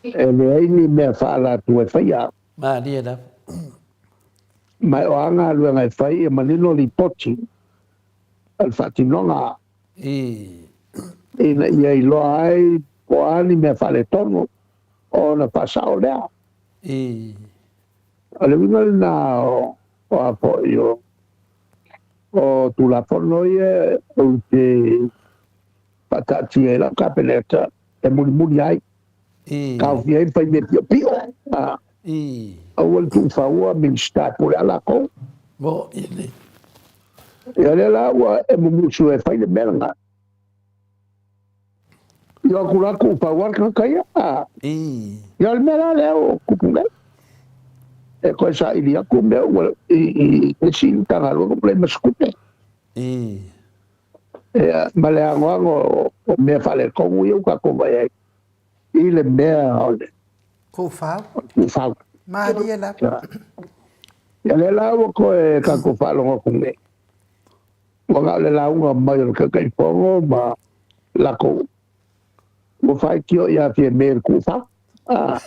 leai ni mea faaalatua e faia. Malie lava. Ma o a galuega e fai, ia manino lipoti o le faatinoga ina ia iloa ai po o a ni mea faaletonu ona faasao lea. O le uiga lena o a foi o Tulafono ia ou te faataatia i lau Kapeneta e mulimuli ai, taofia ai ma fai mea piopio. Aua le tuufaua Minisita e pule a latou. Ia lea la ua e mumusu e fai le mea lena. I o atu la tuufaua le tagata ia. Ia o le mea la lea ua tupu nei. E toe saili atu mea ua i isi Matagaluega ua leai ma se tupe. Ia, ma le anoano o mea faaletonu ia ua tatou vaai ai i le mea o le Kuufau. Kuufau. Malie lava. Ia lea la ua toe tatou faalogo atu nei. Ua na o le lauga mai o le Taitaifono ma latou ua faitio ia Fiame i le Kuufau. A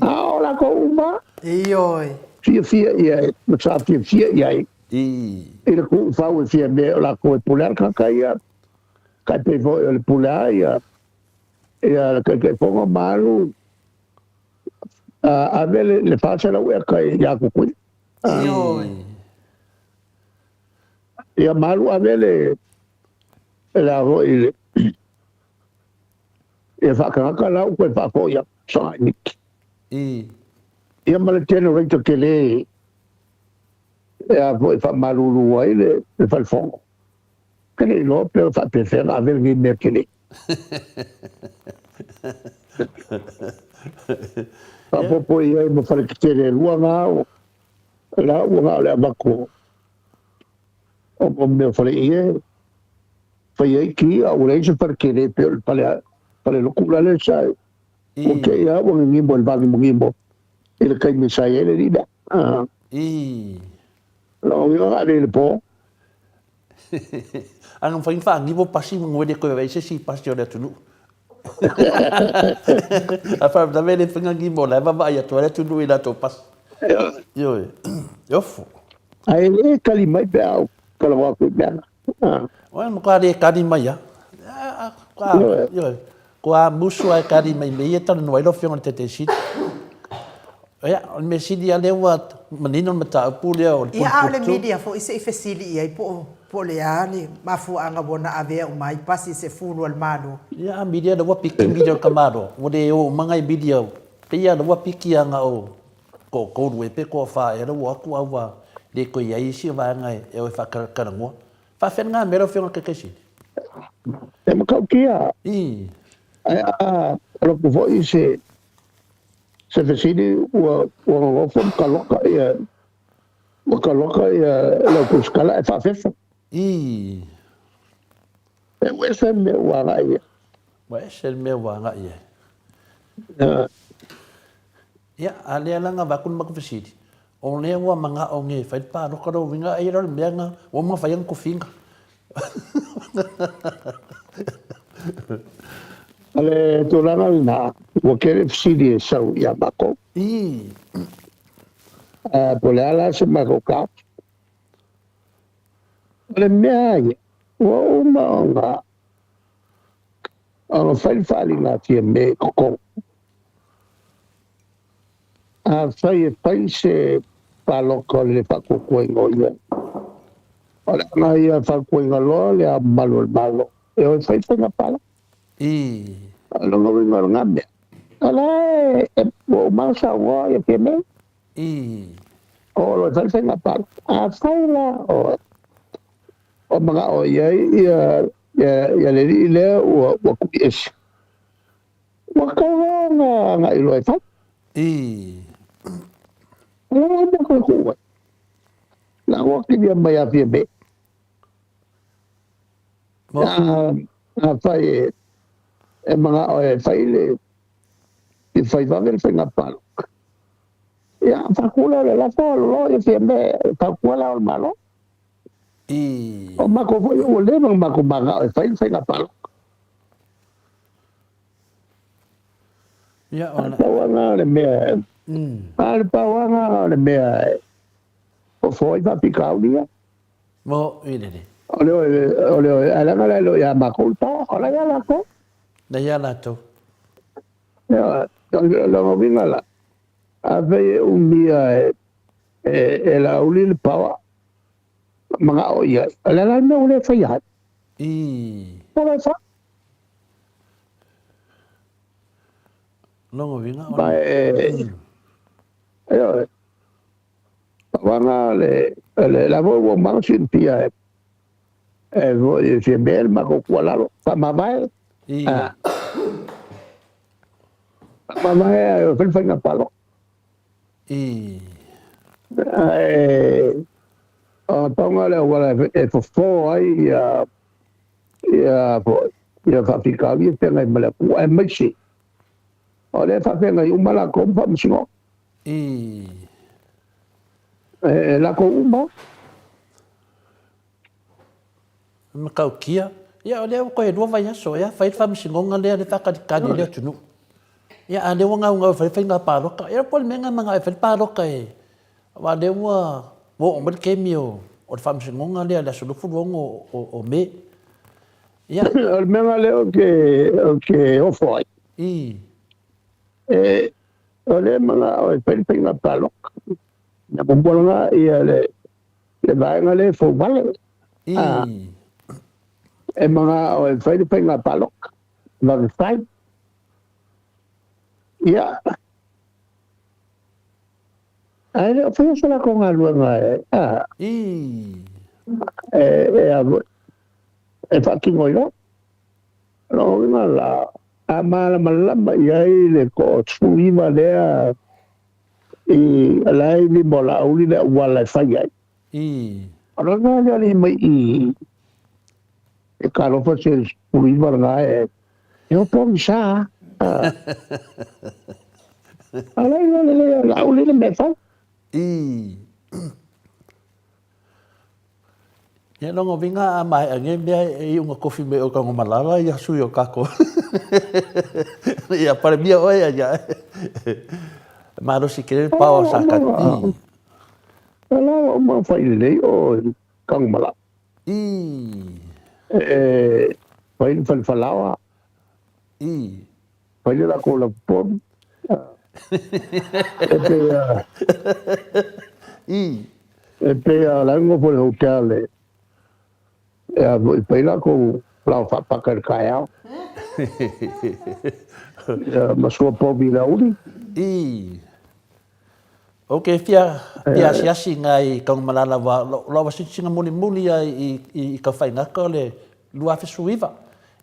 o latou uma Ioe. fiafia i ai, ma sa fiafia i ai i le Kuufau e Fiame o latou e pule a le tagata ia. Tai pei foi o le pule a ia le Taitaifono ma alu ave le 400 eka ia Tutuila. Ioe. Ia ma alu ave le a foi le ia faatagata la ua toe faafoi atu sagai miti. Ia ma le generator tele e a foi faamalulu ai le falefono. Ou te le iloa pe faapefea ona ave lenei mea tele. Faaopoopo i ai ma fale tetele e lua na o la ua na o le avatu o mea o fale ie fai ai ki a ua leai se fale tele pei o le fale fale lotu la le sa ua te ia ua gigimo i le vagimogimo i le taimi sa i ai le alii lea. Lona uiga na ave i le po. A na mafai ona faanivo pasi ma e le toe vaai se isi pasi o le atunuu. A faalavelave e le mafai ona nivo o la e vaavaai atu lava le atunuu i latou pasi. Ioe. E ofo. Ae le tali mai pe a ou talanoa atu i mea na. Ua matua le tali mai lava. Ioe. Kua musu ae kari mai mea ia e talanoa ai lau Afioga i le Taitaisili. Ia, o le mea sili lava lea ua manino le mataupu lea o le Ia, a o le media foi se i fesili i ai po o, po o le a le mafuaaga ua ona avea uma ai pasi se fulu a le Malo. Ia, a media lea ua piki media o le tamaloa, ua le o uma nai media, pei lava lea ua piki lava na o toatolu ea pe toafa ea lea ua o atu a ua le toe i ai isi vaega e o e faatalatalanoa. Faafefea lena mea lau Afioga i le Taitaisili? E matautia. I. Ae a alu atu foi se se fesili ua ua nonofo ma taloka ia ua taloka ia le au tusitala ae faafefa. I. E ua ese le mea ua agai i ai. Ua ese le mea ua agai i ai. Ia, a lea la na avatu le matou fesili, o lea ua manao nei e fai le palota lou uiga ai la o le mea na ua uma ona fai ana tofiga. O le tulaga lena, ua tele fesili e sau ia matou. I. Po o le a la se matou taofi. O le mea ia, ua uma ona ona fai le faaaliga a Fiame i totonu. Afai e fai se palota o le faatuatuaina o ia, o le aga ia e fautuaina loa Le Ao Mamalu o le Malo e o e fai faiga palota. O lona uiga o lena mea, o la e ua uma ona saunoa ia Fiame, o lo e fai le faiga palota. Afai la o o manao i ai ia ia le alii lea ua ua tui ese, ua tatau loa ona agai loa e fai. O le a le mea toe tuu ai? La ua kilia mai ia Fiame. Afai e e manao e fai le e fai vave le faiga palota, ia faatu lea o le lafo alu loa ia Fiame e fautua Le Ao o le Malo. O matou foi ua leva ona matou manao e fai le faiga palota. Ia, o le pauaga o le mea, a le pauaga o le mea e fofo ai faafitauli ia. Mo, i lele. O le o le ae leaga la e le o ia matou le paoa, o la ia latou. La ia latou. Ia, o lona uiga la, afai e umia e e Laauli le paoa, manao i ai, o le a la le mea ua le faia ai? O le fa. Lona uiga o Ma e, ioe, pauaga le, le, la foi ua uma ona silafia e, e foi e Fiame le matou tuualalo, faamavae, faamavae ae fai le faiga palota. Ae o le pauga o le auala e fofo ai ia ia foi ia faafitauli e feagai ma le Atua, aemaise o lea e faafeagai uma latou ma faamasinoga. E latou uma. Matautia. Ia o lea ua toe lua vaiaso ea fai le faamasinoga lea le faatalitali ai le atunuu. Ia a o lea ua gaugau e fai le faiga palota. Ia po o le mea lena e manao e fai le palota e aua o lea ua oo mai le taimi o le faamasinoga lea i le aso 26 o Me. Ia. O le mea lena lea ou te ofo ai. E, o lea e manao e fai le faiga palota. Mea muamua lena ia le le vaega lea e fou vale. E manao e fai le faiga palota, vave fai. Ia, ae le o faia se latou galuega e, a, e, e, a, e faatino ai loa. O lona uiga la, a malamalama i ai le toa-19 lea i la e i lima o Laauli le auala e fai ai. O lona lea alii mai i e talofa se 19 lena e e o pogisa. A la iloa lelei e Laauli le mea e fai. Ia longa uiga a maea nei mea e iuga kofi mai o Tagomalala ia sui o kako. Ia Palemia oe ia ia. Malosi tele le pao sa ka. Ala o ma fai lelei o Tagomalala. I. E fai le falefalaoa. I. Fai le lako lauponu. E pei a I. E pei a la nofo i le hotel e e a foi fai lakou falaoa faapaka i le taeao. Ia ma sua povi i le aoauli. I. Ok fia fia asiasi ngai Tagomalala wa lo wa singa mulimuli a i i ka faigata o le 2019.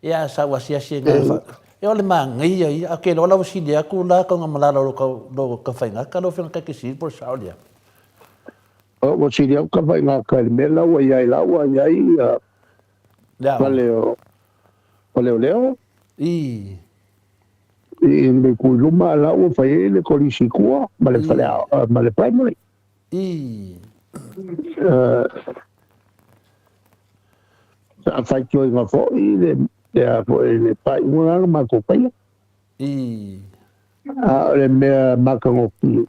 Ia sa ua asiasi ngai fa e o le manaia ia a ke loa la ua sili atu la Tagomalala lo ka lo ka faigata lo fia ka ke sili po sa o lia. Ua sili atu ka faigata i le mea la ua i ai la ua i ai fale o faleoleo. I. I le itu i luma la ua fai ai le kolisi i tua ma le fale ma le primary. I. Sa faitioina foi le le foi le faaiuga na matou faia. I. A o le mea matagofie,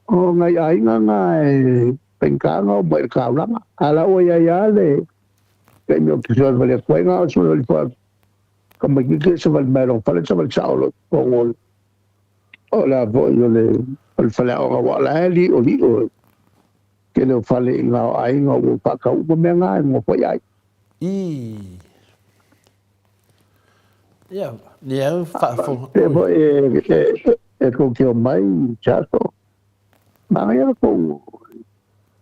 o nai aiga na e faigata ona oo mai i le taulaga, a o la ua i ai lava le taimi ou te savali atu ai, na o le savali foi a tamaitiiti e savali mai lona fale, savali sao loa i totonu o le a foi o le faleaoga, aua o la e li'oli'o le tele o fale i ina o aiga ua faatau uma mea na e nonofo ai aiga. Ii. Ia, lea au faafofoga. Pei foi e tou te omai i se aso, manaia le tou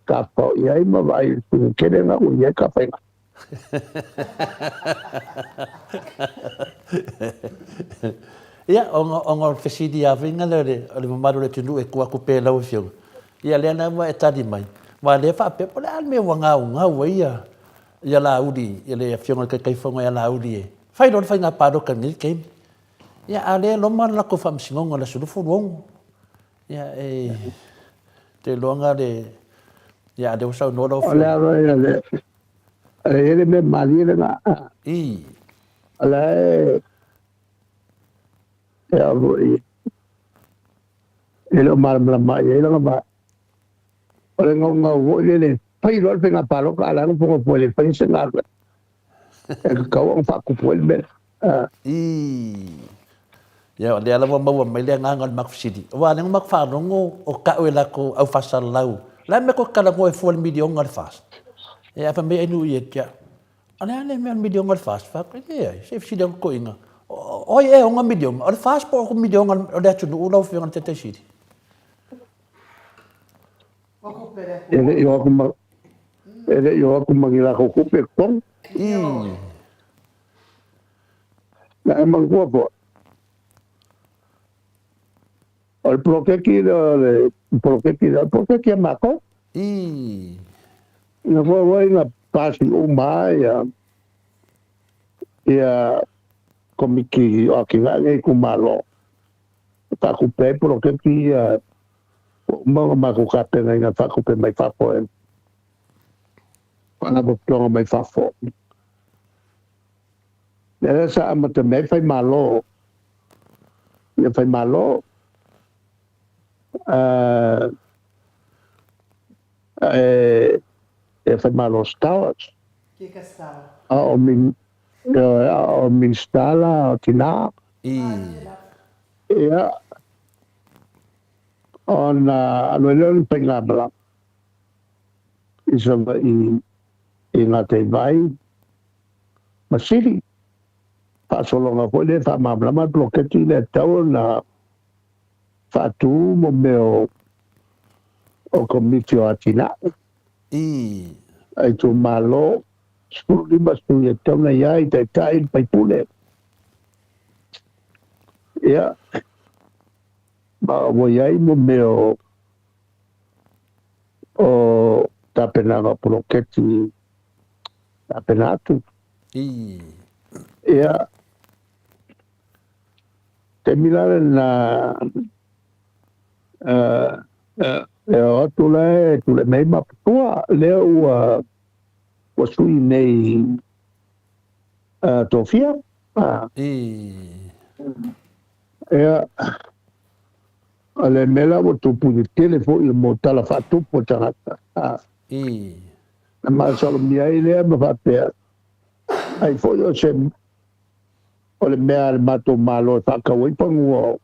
tafafao i ai ma vaai i le suiga tele lena ua i ai ka faiga. Ia, ona, ona o le fesili lava foi lea o le mamalu o le atunuu e tuu atu pea i lau Afioga, ia lea la ua e tali mai, aua o lea e faapea, po o le a le mea ua gaugau ai ia, ia Laauli, ia le Afioga i le Taitaifono ia Laauli e fai loa le faiga palota i lenei taimi. Ia, a o lea e loma le latou faamasinoga i le aso 26. Ia, e te iloa le, ia, a o lea ua saunoa lau Afioga. O le ava ia le, e i ai le mea malie lena. I. O la e, e a foi, e le o malamalama i ai lana vaega. O le gaugau foi lele, fai loa le faiga palota a o la e nofonofo e le faia se galuega e tatau ona faatupu ai le mea lea. Ii. Ia, o lea la ua maua mai le agaga o le matou fesili, aua o lea na matou faalogo o tau e latou au faasalalau, o le a le mea tou te talanoa ai fua i le miliona o le FAST? Ia, ae fai mai ai nuu ia te au, o le a le mea o le miliona o le FAST? Fai atu, e leai, se i fesili atu toeaiina, o ai ea e ona miliona? O le FAST po o miliona o le atunuu lau Afioga i le Taitai Sili? E le i o atu ma, e le i o atu ma ni latou tupe i totonu. Na e manatua foi, o le poloketi lea o le poloketi lea, o le poloketi a matou. Na foi foi na pasi uma ai ia Komiti o Atinae nei itumalo. E faatupe ai poloketi ia ua uma ona matou tapenaina e faatupe mai fafo e Faalapotopotoga mai fafo. Lea la sa amata mai ai Faimalo, ia Faimalo e Faimalo Stowers. A o min, a o Minista la o Tina. Ia, ona alu ai lea o le faigamalaga i Savaii i Gataivai ma Sili. Faasologa foi lea e faamalamalama le poloketi lea e tatau ona faatu mo mea o Komiti o Atinae. A itumalo, 15 sui e tatau ona i ai, taitai le faipule. Ia, ma ua i ai mo mea o tapenaga o poloketi tapena atu. Ia, taimi la lena, E o atu la e tulai mai ai maputua lea ua ua sui nei tofia. Ia, o le mea la ua tupu i le tele foi o tala faatupu a tagata. Na masalomia ai lea ma faapea, ai foi o se o le mea a le matou Malo e faatau ai fanua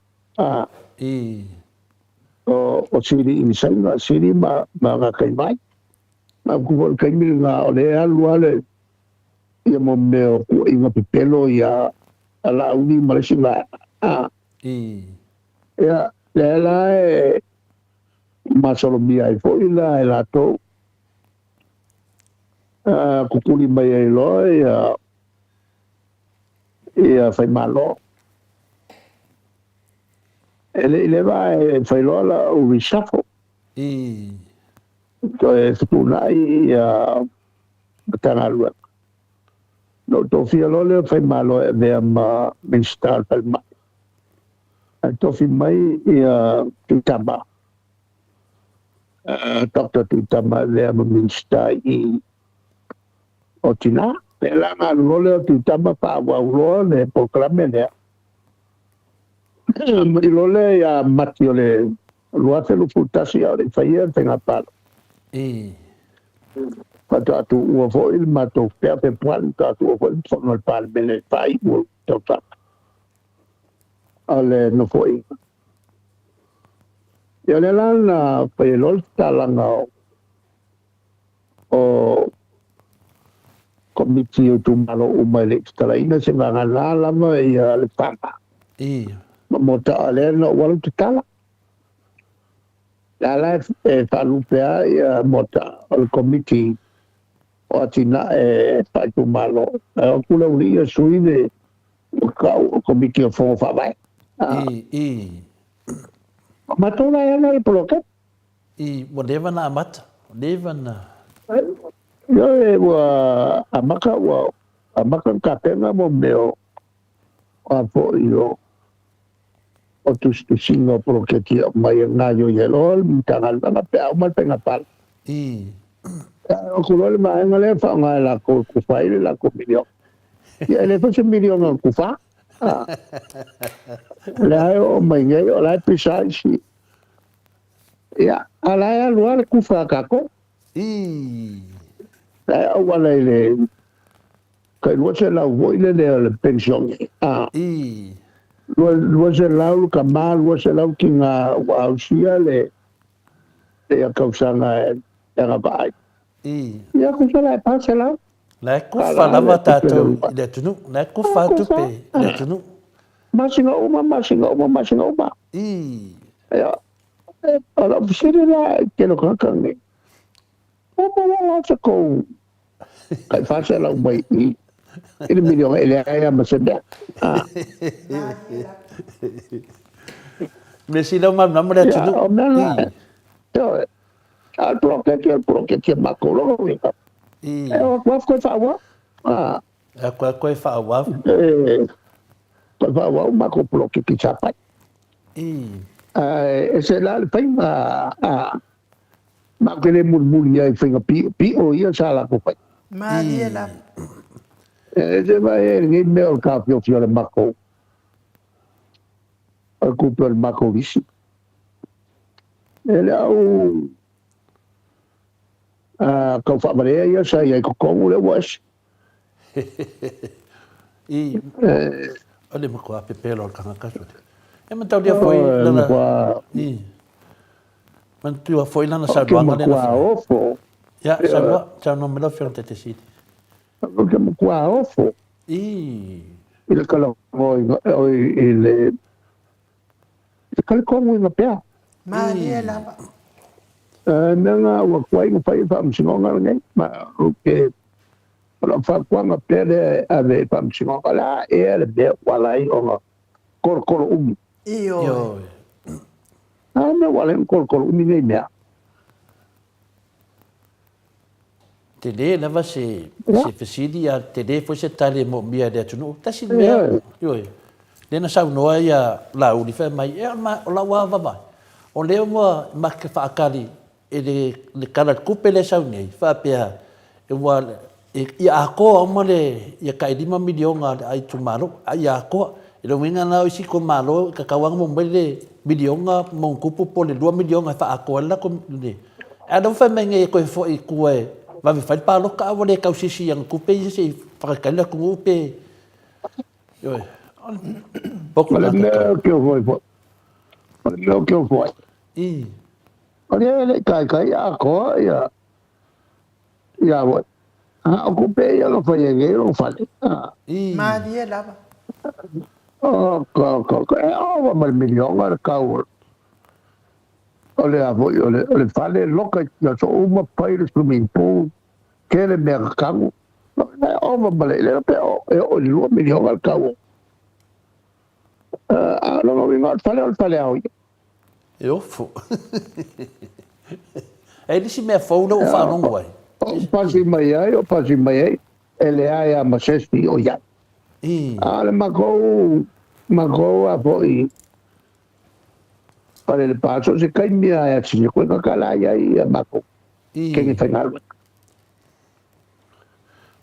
o o Sili i Saina, Sili ma Gataivai. Ma upu foi i le taimi lena o lea e alu lava le ia mo mea o tuuaiga pepelo ia a Laauli ma le isi vaega. A. Ia, lea la e masalomia ai foi la e latou, tutuli mai ai loa ia ia Faimalo. E le i leva ae fai loa lau reshuffle. Toe fetuunai ia Matagaluega. Na ou tofia loa lea o Faimalo e avea ma Minisita o le Falemai. Ae tofi mai ia Tuitama, Doctor Tuitama e avea ma Minisita i o Tina. Lea la na alu loa lea o Tuitama faaauau loa le polokalame lea. I loa lea ia Mati o le 2021 a o le i faia le faiga palota. Faatoa tuua foi le matou pea Fepuari, faatoa tuua foi le fono a le Palemene i le faaiu o le tausaga o le Nofoaiga. Ia o lea la na fai ai loa le tatalaga o Komiti o itumalo uma e le i tatalaina se vagana lava ia Lefaga ma Moataa lea na ou alu tatala. Lea la e faalupe lava ia Moataa o le Komiti o Atinae Faaitumalo. Ae o atu le aualii ia sui le ua tau o le Komiti o Fono Faavae. O matou la e ana le poloketi. I, ua leva na amata, ua leva na. Ioe, ua amata, ua amata ona tapena mo mea o a foi o o tusitusiga o poloketi e aumai e gaoioi ai loa le Matagaluega pe a uma le faiga palota. Ae o atu loa le vaega lea e faaaoga e latou e kufa ai le latou miliona. Ia e leai foi se miliona o le kufa. O lea e oo mai nei o la e pisa isi. Ia, a la e alu lava le kufa a tatou. La e auala i le tai 200 foi lele o le penisione. 200 le tama, 200 tina ua ausia le ia tausaga e agavaa ai. Ia, tusa la e 400. La e kufa lava tatou i le atunuu. La e kufa tupe i le atunuu. Masina uma, masina uma, masina uma. Ia, o lau fesili la i tele o tagata nei, ua maua la se tou tai 400 mai i i le miliona e leai lava ma se mea. Mea sili au malamalama le atunuu. Ia, o mea la, ioe, a o le poloketi, o le poloketi a matou lona uiga. E o atu lava toe faaauau. E atu lava toe faaauau. E toe faaauau matou poloketi sa fai. Ae ese la le faiga a matou te le mulimuli ai i faiga piopio ia sa latou faia. Malie lava. E ese mai e lenei mea o le taofiofi o le matou o le tupe o le matou lisi. E le au tau faavalea ia sa i ai totonu lea ua ese. I, o le matua pepelo o le tagata sole. E mataulia foi lana, i, manatua foi lana saunoaga lea na fai. Ofo. Ia, saunoa, saunoa mai lau Afioga Taitaiseili. Ou te matua ofo. I. I le talanoaina, i le E talitonuina pea. Malie lava. E mea na ua tuai na fai le faamasinoga lenei, ma ou te, o lau fautuaga pea lea e ave i le faamasinoga, o le a ea le mea ua ala ai ona tolotolo umi? Ioe. A le mea ua ala ai ona tolotolo umi nei mea? Tele lava se, se fesili a tele foi se tali e moomia e le atunuu. Tasi le mea, ioe, lea na saunoa ia Laauli fai mai, e, o lau lava vaavaai, O lea ua make faatali i le Tala o le Tupe lea e sau nei, faapea ua ia atoa uma le ia tai $5 miliona a itumalo, a ia atoa. O le uiga lena o isi itumalo e tatau lava ona maua mai le miliona ma ona tupu po o le $2 miliona e faaatoa ai le latou A o lea ua fai mai nei e toe foi i tua e vave fai le palota a ua le tausisi i ana tupe ia se i faatalitali le atunuu pe Ioe. O le mea o ke foi foi. O le mea o ke foi. I. O le le kai kai a ko ia. Ia wo. A o kupe ia lo fai e lo fale. I. Malie lava. O ko ko ko e o ma miliona le kau. O le a foi o le o le fale loka ia so uma pai le swimming pool. Tele mea kakago. E ova ma le le pe o e o le 2 miliona le kau. A lona uiga o le fale o le fale ao ia. E ofo. E le isi mea fou lea ua faalogo ai. O pasi mai ai, o pasi mai ai, e leai lava ma se isi o i ai. A o le makou, makou a foi, fale le pa, so o se taimi lava e asini koe ka kala ai ai ia makou kenge faigaluega.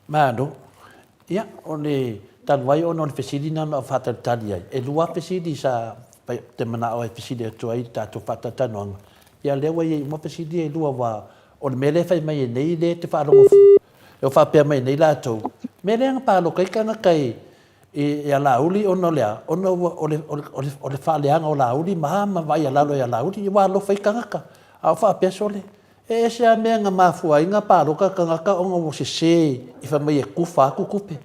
Malo. Ia, o le talu ai ona o le fesili na na ou faatalitali ai, e lua fesili sa te manao ai e fesili atu ai i le tatou faatalatalanoaga, ia lea ua i ai uma fesili ia e lua aua o le mea lea e fai mai ai nei lea e te faalogo e faapea mai nei latou, mea lea na palota ai tagata i i a Laauli ona o le a? Ona ua o le o le o le faaleaga o Laauli ma a ma vaai alalo ia Laauli, ua alofa ai tagata. A o faapea sole, E ese a mea na mafua ai na palota tagata ona ua sese i fai mai e kufa atu tupe.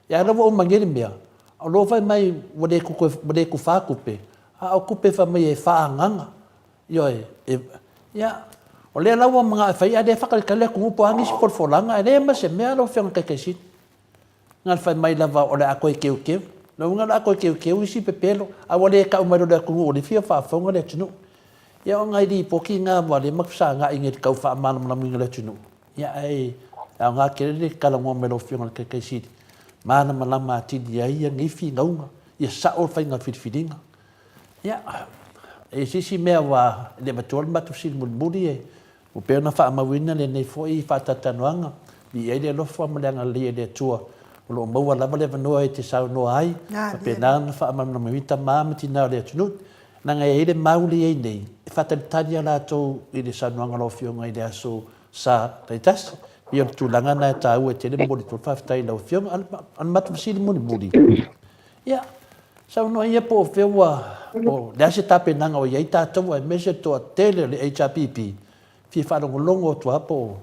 Ia a la ua uma nei le mea, o lo o fai mai ua le ua le tufa tupe, a o tupe fai mai e faaagaga. Ioe, e, ia, o lea la ua manao e fai a o lea e faatalitali le atunuu po o a nisi folafolaga, ae leai ma se mea lau Afioga i le Taitaisini. Na ona fai mai lava o le a toe teuteu. O lona uiga o le a toe teuteu isi pepelo, a ua le tau mai loa i le atunuu o lea e fia faafofoga le atunuu. Ia o nai lipoti na ua leva ona fesagai nei i le tau faamalamalamaina o le atunuu, ia ae aoga tele le talanoa mai a lau Afioga i le Taitai Sili, malamalama atili ai ia nei finauga, ia sao le faiga filifiliga. Ia, e i ai se isi mea ua le avatua le matou fesili mulimuli e Ua pei ona faamauina lenei foi faatalatalanoaga, i ai le alofa ma le agalelei o le Atua, o lo o maua lava le avanoa e te saunoa ai, faapena ona faamalamalamaina tama ma tina o le atunuu, leaga e i ai le mau lea i ai nei, e faatalitali a latou i le saunoaga a lau Afioga i le aso Sa taitasi. Ia o le tulaga lena e taua tele, momoli atu ai le faafetai i lau Afioga. A o le matou fesili mulimuli, ia, saunoa ia po o fea ua, po o le a se tapenaga o i ai tatou aemaise le toatele o le HRPP, fia faalogologo atu lava po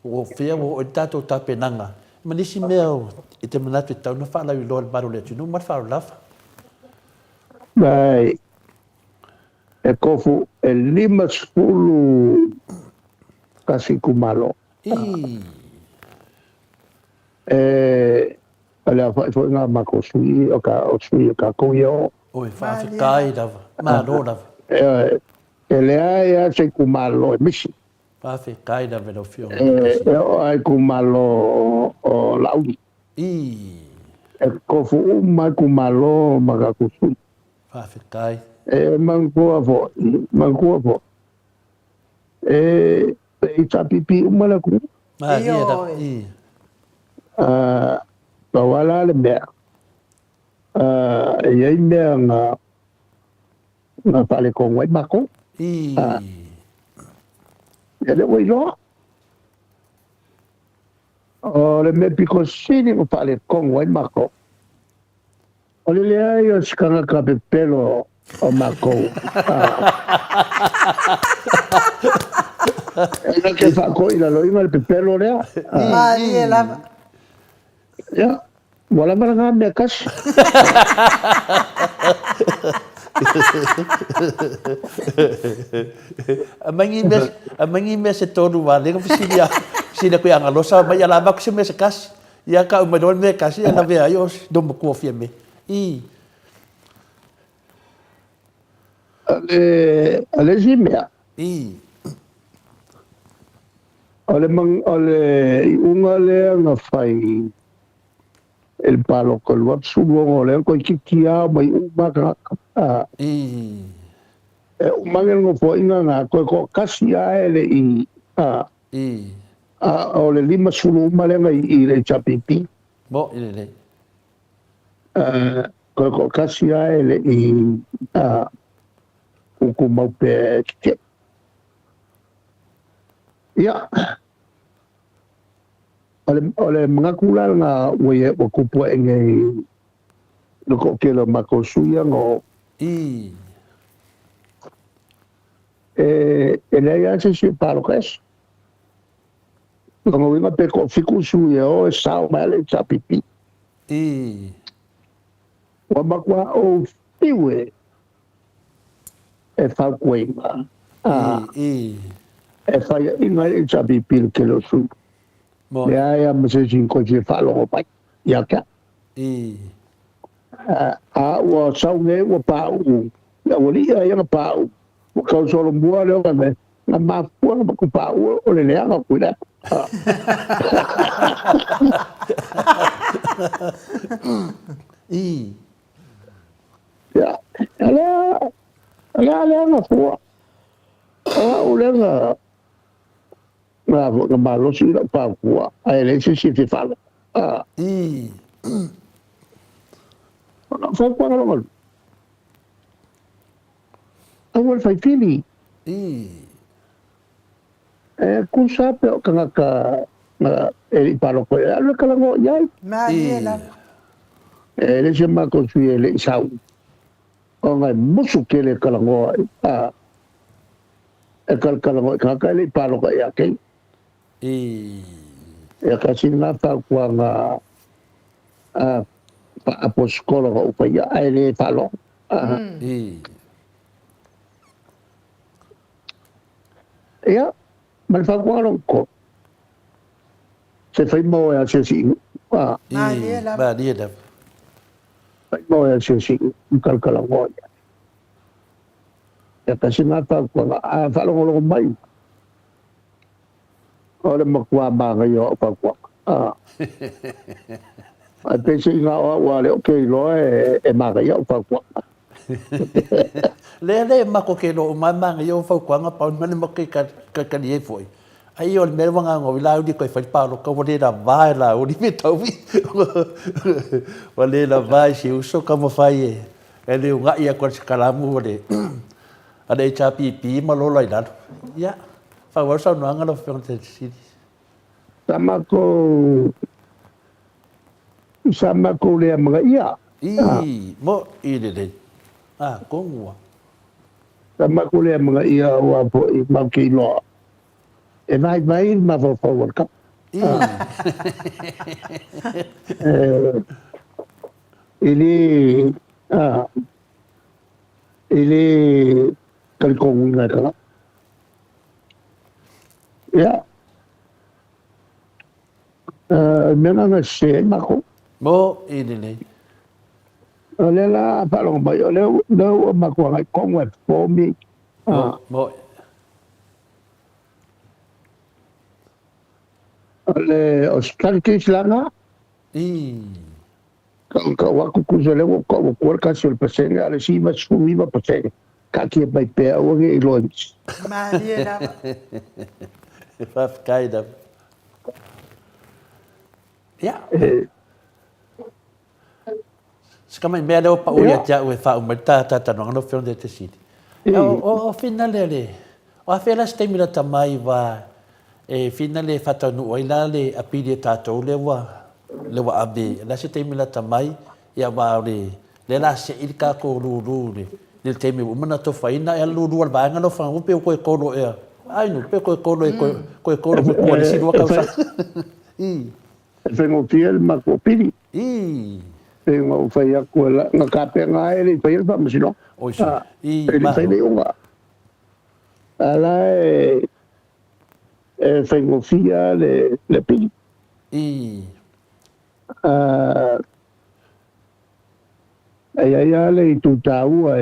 o fea ua oo i ai le tatou tapenaga ma nisi mea e te manatu e tatau ona faalauiloa i le malu o le atunuu. Ma le faaaloalo lava. Mai e kofu e 51 itumalo. Ii. E o le aofai foi lena o matou sui o ka o sui o tatou ia o. Oi, faafetai lava. Malo lava. E, e leai lava se itumalo e misi. Faafetai lava i lau Afioga. E, e oo lava i itumalo o Laauli. Ii. E tofu uma itumalo ma tatou sui. Faafetai. E manatua foi, manatua foi. E, e HRPP uma le atunuu. Malie lava. Ii. Pau lava la le mea, e i ai mea na, na faaletonu ai matou. Ii. Ia lea ua iloa. O le mea pito sili na faaletonu ai matou, O le leai o se tagata pepelo o makou. E na te faatoi laloina le pepelo lea. Malie lava. Ia, ua lava lena mea tasi. Aumai ni mea se tolu aua lea na fesili atu ia Agalosa aumai ia lava atu se mea se tasi. Ia tau mai loa le mea e tasi e lavea ai o lou matua Fiame. I. O le, o le isi mea. I. O le, o le iuga lea na fai i le palota i le 2016 lea toeitiiti ao mai uma tagata. I. E uma ake le nofoaiga lena, toe toatasi lava e le i, a, a o le 50 uma lea na i i le HRPP. Mo'i lelei. A, toe toatasi lava e le i, a, tutumau pea e tetee. Ia, o le, o le manatu la lena ua ia, ua tupu ae nei i le toatele o matou sui usufono ia na o. Ii. E, e leai lava se isi e palota ese. O lona uiga pe toafitu sui e o e sao mai lava le HRPP. Ii. Ua matua ou fiu e e fautuaina e faiaina ai le HRPP i le tele o sui. Leai lava ma se isi toe fia faalogo mai ia te au. A ua sau nei ua pauu i aualii a ia na pauu, ua tau solomua lea o mea, na mafua ona matou pauu o le leaga o Tuilaepa. Ia, o lea, o lea lea na fua. O au lea na, na, na malosi i lau fautua, ae leai se isi e fia faalogo. Ah. O lau fautuaga lona lua, aua le fai pili. E tusa pe o tagata e le i palota i ai, alu e talanoa i ai. Malie lava. E leai se matou sui e le i sau, ona e musu tele e talanoa i, a, e talatalanoa i tagata e le i palota ia te ia. Ia tasi lena fautuaga a faa-aposetolo na ou faia ae le faalogo. Ia, ma le fautuaga lona tolu, se fai ma oe asiasi i nuu. Malie lava. Malie lava. Fai ma oe asiasi i nuu, ma talatalanoa i ai. Ia tasi lena fautuaga, a faalogologo mai, o le matua manaia o au fautuaga. Ae peiseai na o au a lea ou te iloa e manaia au fautuaga. Lea lea matou te iloa uma lava manaia o fautuaga pau le mea lea matou te talitali ai foi. Ai o le mea lea ua gaga ai Laauli e toe fai le palota ua le lava e Laauli me Taui. Ua le lava i si uso taumafai e le una'i atu ai le kalamu a le a le HRPP ma lola i lalo. Ia, faaauau le saunoaga lau Afioga i le Taitaifono Sili. Sa matou sa matou le amanaia. Ii, mo'i lelei. Atonu ua. Sa matou le amanaia aua foi matou te iloa e vaivai le mafaufau o le kapa. Ii. E le e le talitonuina e tagata. Ia, o le mea lena na sese ai matou. Mo'i lelei. O lea la a faalogo mai, o lea ua matou agai tonu lava e fofo mea ia. Mo'i. O le o strategies la na. Ii. Tau tau atu tusa lea ua ou tau atua le tasi o le pasene a o le isi 99% taatia mai pea aua ne i iloa e nisi. Malie lava. Faafetai lava. Ia. Se ka mai mea lea ua pau ia te au e faauma ai le ta talanoaga lau Afioga i le Sili. O finale le, o afea la se taimi lata mai wa e finale e faataunuu ai la le apili a tatou lea ua lea ua ave, o le a se taimi lata mai, ia aua o le lea la se'i le tatou lulu i le taimi ua uma ona atofaina, ea le lulu a le vaega lea o Fagaloa pe ua toe kolo ea, ai no, pe toe kolo e toe kolo mai tua i le isi lua tausaga. I. E faigofie le matou apili. I. Pei ona ou fai atu, na tapena lava e le i faia le faamasinoga. Oi sole. I, E le i fai le iuga. A la e e faigofie lava le le apili. I. E i ai lava le itu taua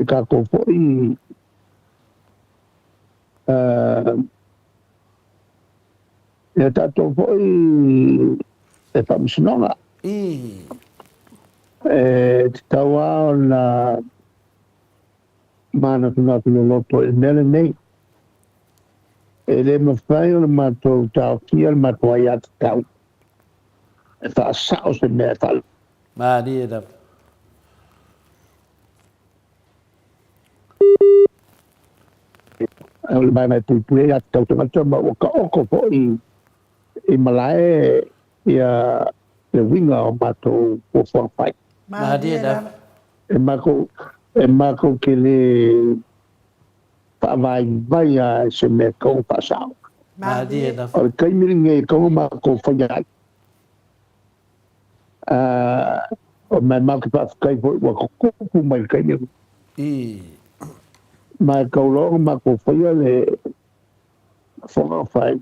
i tatou foi ia tatou foi e faamasinoga. I. E tatau lava ona manatunatu loloto i le mea lenei. E le mafai ona matou taofia le matou aiatatau e faasao se mea e faa. Malie lava. O le vaega e puipui ai aiatatau tagata ma ua taoto foi i malae ia le uiga o matou fuafuaga fai. Malie lava. E matou, e matou te le faavaivai lava i se mea e tatau ona faasao. Malie lava. O le taimi lenei e tatau ona matou faia ai. O mea matou te faafetai foi ua tutupu mai i le taimi lenei. Ma e tatau loa ona matou faia le fofoga fai,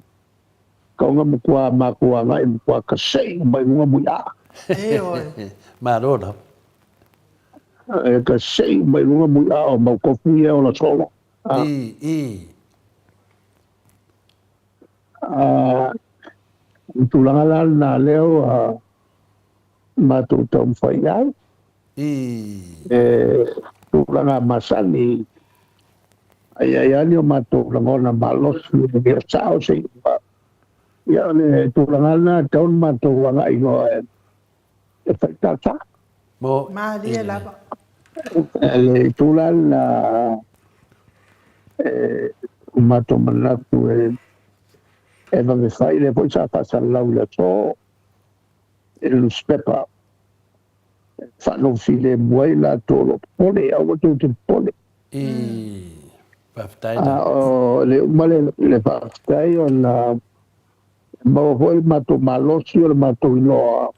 tatau ona matua matou agai matua tasei uma i luga muiaa. Ioe. Malo lava. E tasei uma i luga muiaa o mau tofu ia e ola solo. I. O le tulaga la lena lea ua matou taumafai i ai. E tulaga masani, a i ai lava ni o matou lagona malosi e le o sao se iuga, ia o le tulaga lena e tatau ona matou agai loa e fai talosaga. Malie lava. Le itu la lena e matou manatu e vave fai, lea foi sa faasalalau i le aso i le nusipepa e faanofilemu ai latou o lo o popole, aua tou te popole. Faafetai. A o le uma le faafetai ona maua foi le matou malosi o le matou iloa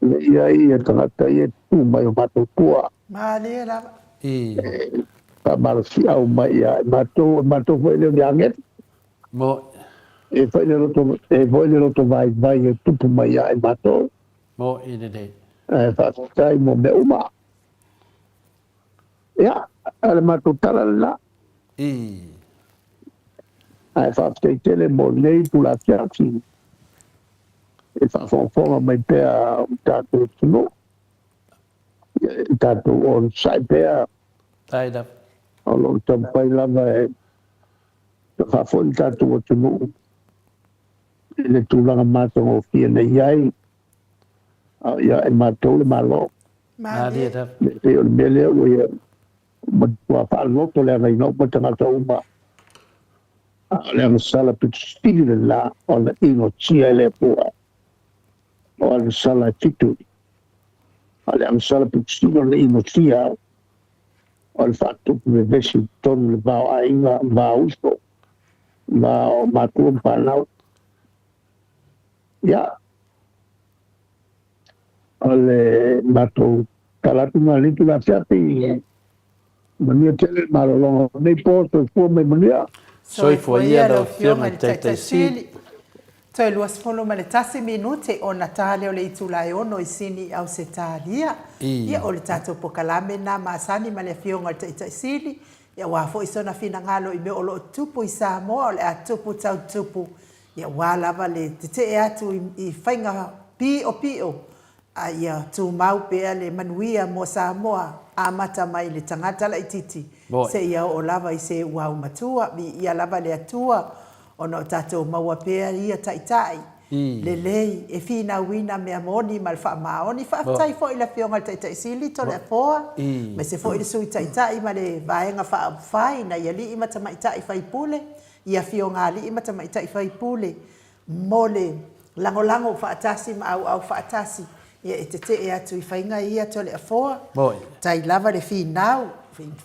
le i ai ia tagata ia e tutu mai o matou tua. Malie lava. E faamalosiau mai ia i matou, o matou foi le o ni agelu. Mo. E foi le loto, e foi le loto vaivai e tupu mai ia i matou. Mo i lelei. Ae faafetai mo mea uma. Ia, o le matou tala lena. Ae faafetai tele mo lenei itula afiafi i le faafogafoga mai pea o le tatou atunuu. Ia tatou onosai pea. Faafetai lava. O lo o taumafai lava e faafoi le tatou atunuu i le tulaga matagofie na i ai, a o ia e matou le Malo. Malie lava. E pei o le mea lea ua ia matua faaloto leagaina uma tagata uma, a o le agasala pito sili lena ona inotia e le Atua o agasala e fitu. A o le agasala pito sili ona inotia o le faatupu vevesi i totonu le va o aiga, va o uso, va o matua ma fanau. Ia, o le matou tala atu lena i lenei itula afiafi, manuia tele le malologa o lenei po, soifua ma ia manuia. Soifua ia lau Afioga i le Taitai Sili. Toe 21 minute ona ta lea o le itula e 6 i Sini i Ausetalia. Ia, o le tatou pokalame lena masani ma le Afioga i le Taitai Sili, ia aua foi sona finagalo i mea o lo o tupu i Samoa, o le a tupu tau tupu, ia aua lava le tetee atu i faiga piopio a ia tumau pea le manuia mo Samoa, amata mai i le tagata laitiiti seia oo lava i se uaumatua. Viia lava le Atua ona o tatou maua pea ia Taitai lelei e finauina mea moni ma le faamaoni. Faafetai foi i le Afioga i le Taitai Sili Toleafoa, aemaise foi le Sui Taitai ma le Vaega Faaupufai, nai alii ma tamaitai faipule, i afioga alii ma tamaitai faipule mo le lagolago faatasi ma auau faatasi ia e tetee atu i faiga ia Toleafoa. Tai lava le finau,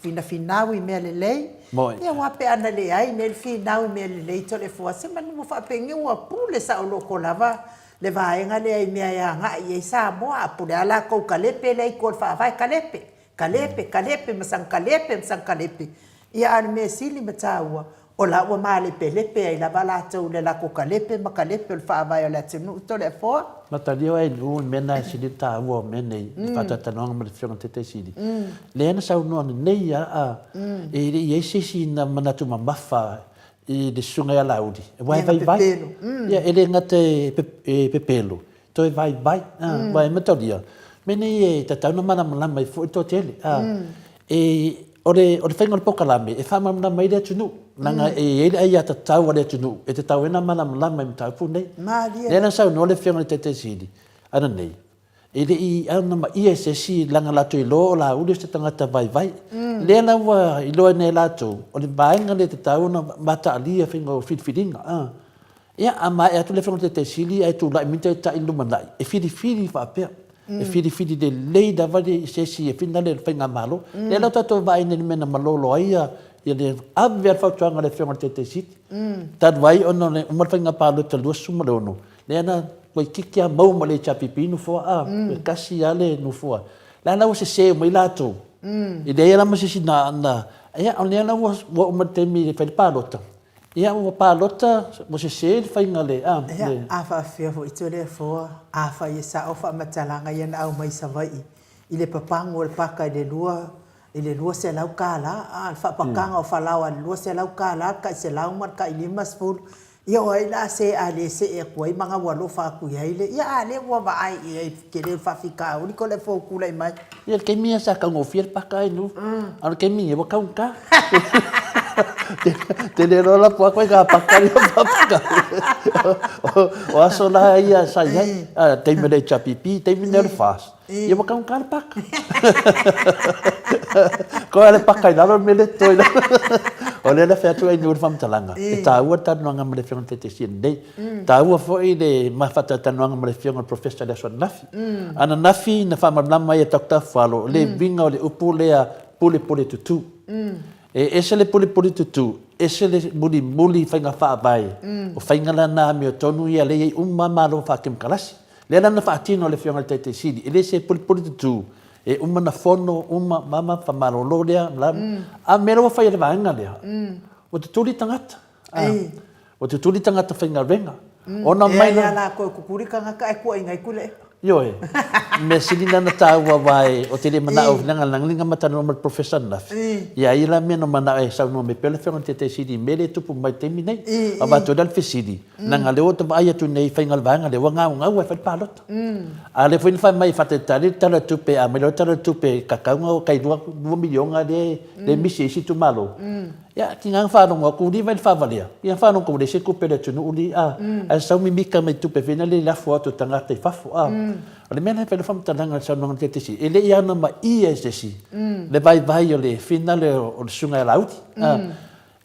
finafinau i mea lelei. Ia aua pe ana leai nei le finau i mea lelei Toleafoa, semanu ua faapeni ua pule saoloto lava le vaega lea i mea e agai i ai Samoa, a pule lava latou kalepe lea i tua o le faavae, kalepe. Kalepe, kalepe ma sana kalepe ma sana kalepe. Ia a o le mea sili ma taua, o la ua malepelepe ai lava latou i le latou kalepe ma kalepe o le faavae o le atunuu Toleafoa. Matalia o Ailuu, le mea lena e sili le taua o mea nei, le faataitanoaga ma le Afioga i le Taitai Sili, lea na saunoa lelei lava e le i i ai se isi na manatu mamafa i le Susuga ia Laauli, aua e vaivai. Ia, e le gata e pepelo, toe vaivai, aua e mataulia, mea nei e tatau ona malamalama ai foi le toatele. E, O le, o le faiga o le polokalame, e faamalamalama ai le atunuu, leaga e i ai le aiatatau a le atunuu e tatau ai ona malamalama i mataupu nei. Malie. Lea na saunoa le Afioga i le Taitai Sili ananei, e le i anamaia e se isi leaga latou iloa o Laauli o se tagata vaivai. Lea la ua iloaina e latou, o le vaega lea e tatau ona mataalia faiga o filifiliga. Ia, a maea atu le Afioga i le Taitai Sili ae tulai mai le Taitai i le lumanai, e filifili faapea. E filifili lelei lava se isi e finagalo i le Faigamalo. Lea la ua tatou vaai nei i le mea na malolo ai le ave lava o le fautuaga a le Afioga i le Taitai Sili, talu ai ona e uma le faiga palota i le 26, lea na toeitiiti lava maua ma le HRPP nofoa, a, e tasi lava le nofoa. La la ua sese uma ai latou, e leai lava la ma se isi na, ia o lea la ua oo mai i le taimi e fai le palota, Ia ua palota, ua sese le faiga le, a, le. Ia, a faapefea foi Toleafoa, afai e sao faamatalaga ia na aumai i Savaii i le papago o le paka i le lua, i le $200, a, le faapakaga o falaoa i le $200, le tai $100 ma le tai $50, ia o ai la se a le see atu ai ma gaualofa atu i ai le, ia a lea ua vaai i ai i le tele o le faafitauli Toleafoa ua tulai mai. Ia le taimi ia sa taugofie le paka ai nu. A o le taimi nei ua taugata. Tele loa la po atu ai ka paka ia paka. O aso la ia sa i ai. A taimi le HRPP, taimi nei o le FAST. Ia ua taugata le paka. Ko le paka i lalo me le toi. O lea la fai atu ai nu le faamatalaga. E taua le talanoaga ma le Afioga i le Taitaifono nei. Taua foi le ma faatalatalanoaga ma le Afioga i le Professor i le aso ananafi. Ananafi na faamalamalama ai e Doctor Afualo le uiga o le upu lea pulepule tutū. E ese le pulepule tutū, ese le mulimuli faiga faavae. O faiga la na amiotonu ia lea e i ai uma Malo faakemokarasi. Lea la na faatino e le Afioga i le Taitai Sili, e le se pulepule tutū, e uma na fono uma ma faamalolo lea, a o le mea la ua fai e le vaega lea, ua tutuli tagata. Ei. Ua tutuli tagata faigaluega. Ona mai la. E ai a latou e tutuli tagata ae tuuaina ai Tuilaepa. Ioe. Mea sili lena na taua aua ou te le manao leaga na ma talanoa ma le Professor ananafi. Ia e i ai la mea na manao e saunoa mai pea le Afioga i le Taitai Sili i mea lea e tupu mai i le taimi nei. Avatu ai la le fesili, leaga o lea ua ta vaai atu nei i faiga o le vaega lea ua gaugau lava e fai le palota. A o lea foi na fai mai e faatalitali le Tala o le Tupe, a aumai loa le Tala o le Tupe tatau ona tai $2 miliona lea e misi ai isi itumalo. Ia, tiga na faalogo atu uli vai le faavalea, ia faalogo atu ua leai se tupe a le atunuu li, a, ae sau mimita mai tupe foi lea i lafo atu e tagata i fafo, a. O le mea lena e fai ai lau faamatalaga i le saunoaga a le Taitaifono, e le i anamaia e se isi le vaivai o le finale o le Susuga ia Laauli, a.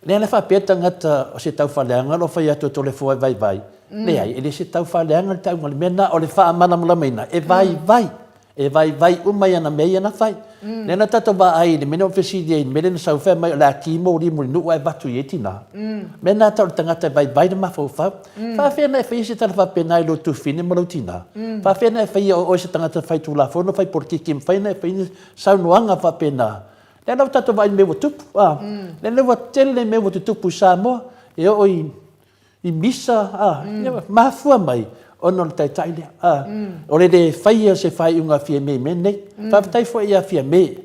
Lea la e faapea tagata o se taufaaleaga o lo o fai atu e Toleafoa e vaivai, leai, e le se taufaaleaga le tauga o le mea lena, o le faamalamalamaina e vaivai. E vaivai uma i ana mea ia na fai. Lea na tatou vaai i le mea lea ua fesili ai i le mea lea na sau fai mai o le a ki moli Mulinuu ae avatu i ai tina. Mea na tau o le tagata e vaivai le mafaufau. Faafefea na e faia se tala faapena i lou tufine ma lou tina? Faafefea na e faia o oe se tagata faitulafono, faipolokiki e mafai ona e faia ni saunoaga faapena? Lea la ua tatou vaai i le mea ua tupu. Lea la ua tele mea ua tutupu i Samoa e oo i i misa, a, mafua mai ona o le taitai lea, a, o le le faia o se faaiuga a Fiame i mea nei. Faafetai foi ia Fiame.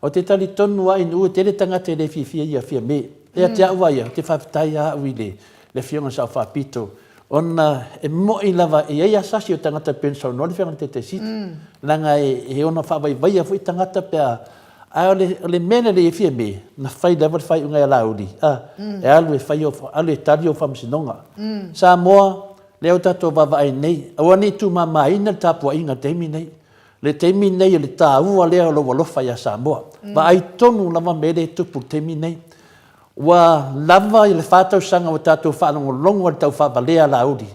Ou te talitonu lava ina ua tele tagata e le fiafia ia Fiame. Ia te au lava ia, ou te faafetai lava au i le Afioga i le Sao Faapito, ona e moni lava e i ai asasi o tagata e pei ona saunoa le Afioga i le Taitaifono, leaga e ono faavaivaia foi tagata pe a Ae o le, o le mea lea e fia me, na fai lava le faaiuga ia Laauli, a, e alu e fai, alu e tali ou faamasinoga. Samoa, lea ua tatou vaavaai nei, aua ne i tumamaina le tapuaiga i le taimi nei. Le taimi nei o le taua lea o lou alofa ia Samoa. Vaai tonu lava mea lea e tupu i le taimi nei. Ua lava le fa tausaga ua tatou faalogologo i le taufaavalea a Laauli.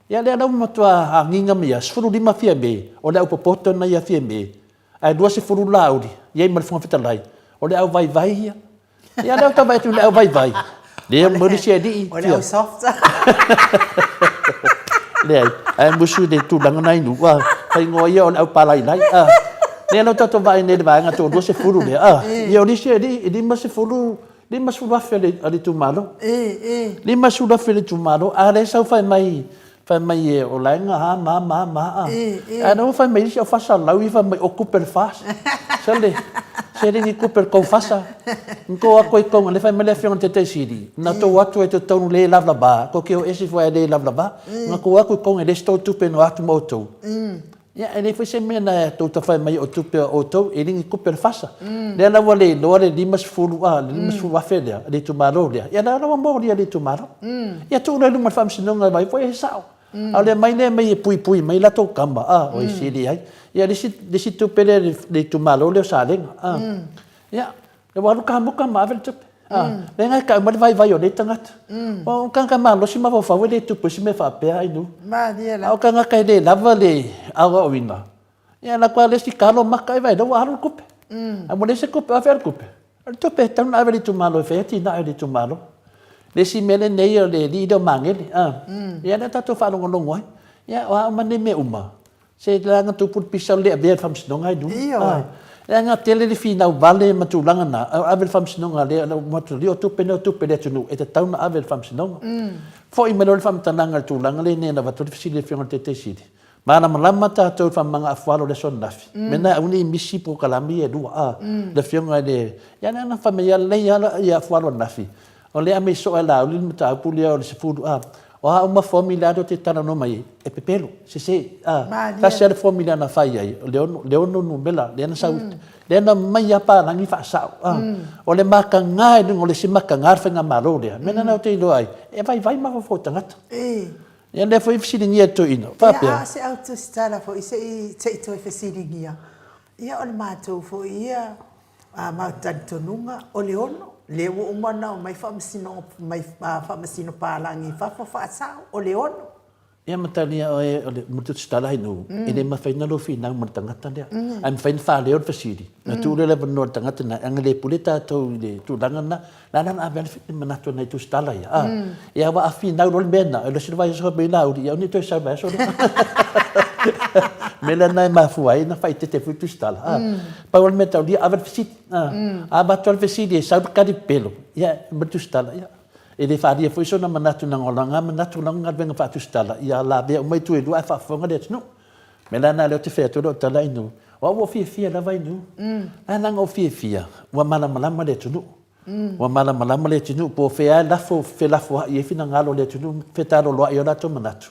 Ia lea la ua matua agiga mai ia, 15 Fiame, o le au popoto lena ia Fiame, Ae 20 Laauli, i ai ma le Fofoga Fetalai, o le au vaivai ia. Ia lea ou te vaai atu i le au vaivai, lea mo le isi alii. O le au soft. Leai, ae musu i le tulaga na inu, ua faingoa ia o le au palailai. Ah, lea la tatou vaai nei i le vaega to 20 lea. Ah, ia o le isi alii, e 50, 50 afe a le itumalo. 50 afe a le itumalo, a lea sau fai mai, Fai mai e o lae nga ha ma ma ma a. Ae na ua fai mai isi au fasa lau i fai mai o kupe le fas. Sele, sele ni kupe le kou fasa. Ni kou ako i konga, le fai mai le afioga i le Taitai Sili, na tou atu ai totonu le lava lava, ko ke o ese fua e le lava lava, na kou aku i konga e le se tou tupe no atu ma outou. Ia, e leai foi se mea na tou tafai mai o tupe a outou, e le ni tupe a le FASA. Lea la ua le iloa le 50 a, le 50,000 lea, le itumalo lea, ia lea la ua molia e le itumalo. Ia tuu loa i luma o le Faamasinoga e vaai foi e sao. A o le aumai lea aumai e puipui mai latou tama, a, oi se leai. Ia le isi, le isi tupe lea le itumalo lea o Salega, a. Ia, ua alu kamuta ma ave le tupe. A, lea na e tau mai le vaivai o nei tagata. O tagata malosi mafaufau e le tupu ai se mea faapea Ainuu. A o tagata e le lava le aoaoina, ia alu atu lava le isi talo maka e vaai la ua alu le tupe. Ae ua leai se tupe, o afea le tupe? O le tupe e tatau ona ave i le itumalo e fai ai atinae o le itumalo. Le isi mea lenei o le alii lea o Magele, a, ia lea tatou faalogologo ai. Ia o a uma nei mea uma, Se leaga tupu le pisa o le avea i le faamasinoga ai luma. Ioe. Leaga tele le finau vale ma tulaga na, ave i le faamasinoga lea, lau matua, o tupe nei o tupe a le atunuu e tatau ona ave i le faamasinoga. Foi mai loa le faamatalaga i le tulaga lenei na avatu ai le fesili a le Afioga i le Taitai Sili, malamalama tatou i le faamamaga afualo i le aso ananafi, mea na aua ne i misi polokalame ia e lua, a, le Afioga i le, ia lea na fai mai lava lelei lava ia afualo ananafi, O lea aumai soo e Laauli le mataupu lea o le 10 a. O a uma formula tou te talanoa mai ai, e pepelo, sese, a. Tasi lava le formula na fai ai, o le ono, le ono numera, lea na sau, lea na aumai lava palagi faasao, a. O le mataga i luga o le isi mataga le faigamalo lea, mea lena ou te iloa ai, e vaivai mafaufau o tagata. Ia lea foi e fesiligia e le toeaina, faapea. Ia, a o se au tusitala foi se i, se i toe fesiligia. Ia o le matou foi ia A ma talitonuga o le ono, lea ua uma ona omai faamasinoga mai faamasino palagi i fafo faasao, o le ono. Ia ma talia oe o le mulitusitala hai nuu, e le mafai ona lou finau ma le tagata lea. Ae mafai ona faaleo le fesili, ona tuu lea o le avanoa i le tagata lena, leaga e le pule tatou i le tulaga lena. La la na ave lava le manatu a nai tusitala ia, a. Ia aua a finau loa le mea lena, e alu ese le vaiaso fai mai Laauli, ia aua ne i toe sau i le vaiaso lea. O le mea lena e mafua ai ona faaeteete foi tusitala, a. Pau lava le mea taulia, ave le fesili, a. A avatu lava le fesili e sau le tali pepelo, ia, fai mai le tusitala, ia, e le faaalia foi sona manatu leaga o lana manatu o lana galuega faatusitala, ia lavea uma itu e lua ae faafofoga le atunuu. O le mea la lena lea ou te fai atu ai lau tala i nuu, o au ua ou fiafia lava i nuu. Ae leaga ou fiafia, ua malamalama le atunuu. Ua malamalama le atunuu, po o fea lava e lafo, felafoai ai finagalo o le atunuu, fetaloloai ai o latou manatu.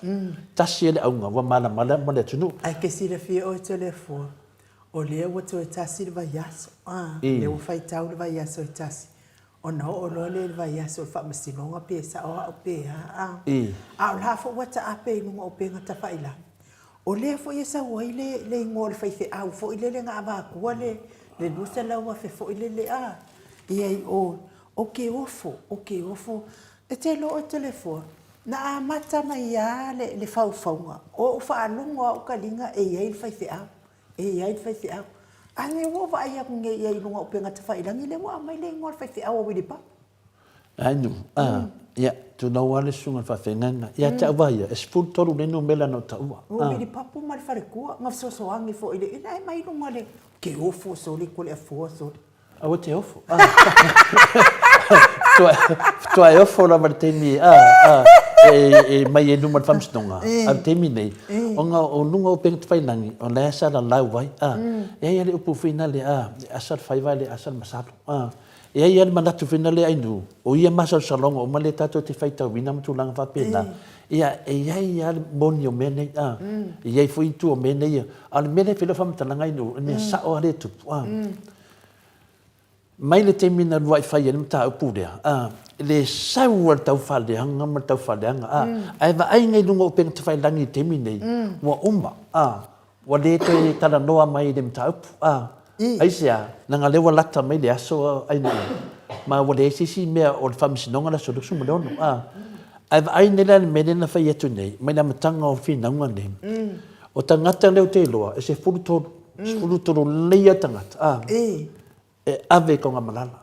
Tasi ai le auga, ua malamalama le atunuu. Ae ke silafia oe Toleafoa, o lea ua toe tasi le vaiaso, a, lea ua faitau le vaiaso e tasi. Ona oo loa lea i le vaiaso o le faamasinoga pe sao au pe a, a. A o la foi ua taape i luga o upega tafailagi. O lea foi e sau ai le, le igoa o le faifeau foi lele na avatua le, le 200,000 foi lele, a, i ai o, o ke ofo, o ke ofo. E te iloa oe Toleafoa, na amata mai lava le, le faufauga, o ou faalogo lava ou taliga e i ai le faifeau. E i ai le faifeau. A lea ua ou vaai atu nei i ai i luga o upega tafailagi, lea ua aumai le igoa o le faifeau a Wilipapo. Anu, a, ia, tulou lava le susuga i le faafeagaiga. Ia te au lava ia, e 13 le numera na ou taua. O Wilipapo ma le faletua, na fesoasoani foi i le, ina e mai luga le, ke ofo sole ko le afoa sole. Aua te ofo. Faatoa e ofo lava i le taimi e mai ai i luma o le faamasinoga, a o le taimi nei, ona o luga o upega tafailagi, o la e salalau ai. E i ai lava le upu foi lea, e asa le faiva e le asa le masalo. E i ai lava le manatu foi lea Ainuu, o ia masalosaloga uma lea tatou te faitauina ma tulaga faapena, ia, e i ai lava le moni o mea nei, e i ai foi itu o mea nei. A o le mea lea e fai ai lau faamatalaga Ainuu, o le mea sao lava lea e tupu. Mai le taimi na lua'i fai ai le mataupu lea, a, le sau a le taufaaleaga ma le taufaaleaga, a, ae vaai nei i luga o upega tafailagi i le taimi nei, ua uma, a, ua le toe talanoa mai i le mataupu, a, aisea, leaga o lea ua lata mai le aso Ainuu, ma ua leai se isi mea o le faamasinoga le aso 26, a. Ae vaai nei la i le mea lea na fai atu nei, mai le amataga o finauga nei, o tagata lea ou te iloa, e 13, 13 lelei lava tagata, a, e ave i Tagamalala.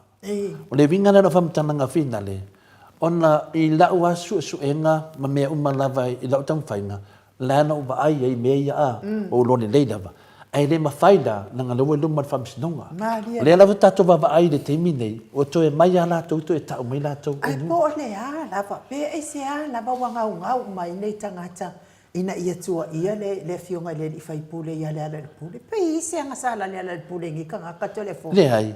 O le uiga lea o lau faamatalaga finale, ona i lau lava suesuega ma mea uma lava i lau taumafaiga, la na ou vaai ai i mea ia, a, ua ou iloa lelei lava. Ae le mafai la, leaga o lea ua i luma o le faamasinoga. O lea lava tatou vaavaai i le taimi nei, ua toe mai lava latou toe tau mai latou. Ae po o le a lava, pe aisea lava ua gaugau uma ai nei tagata ina ia tuuaia le Afioga i le alii faipule ia Lealailepule. Pe i ai se agasala a Lealailepule i nei tagata Toleafoa? Leai.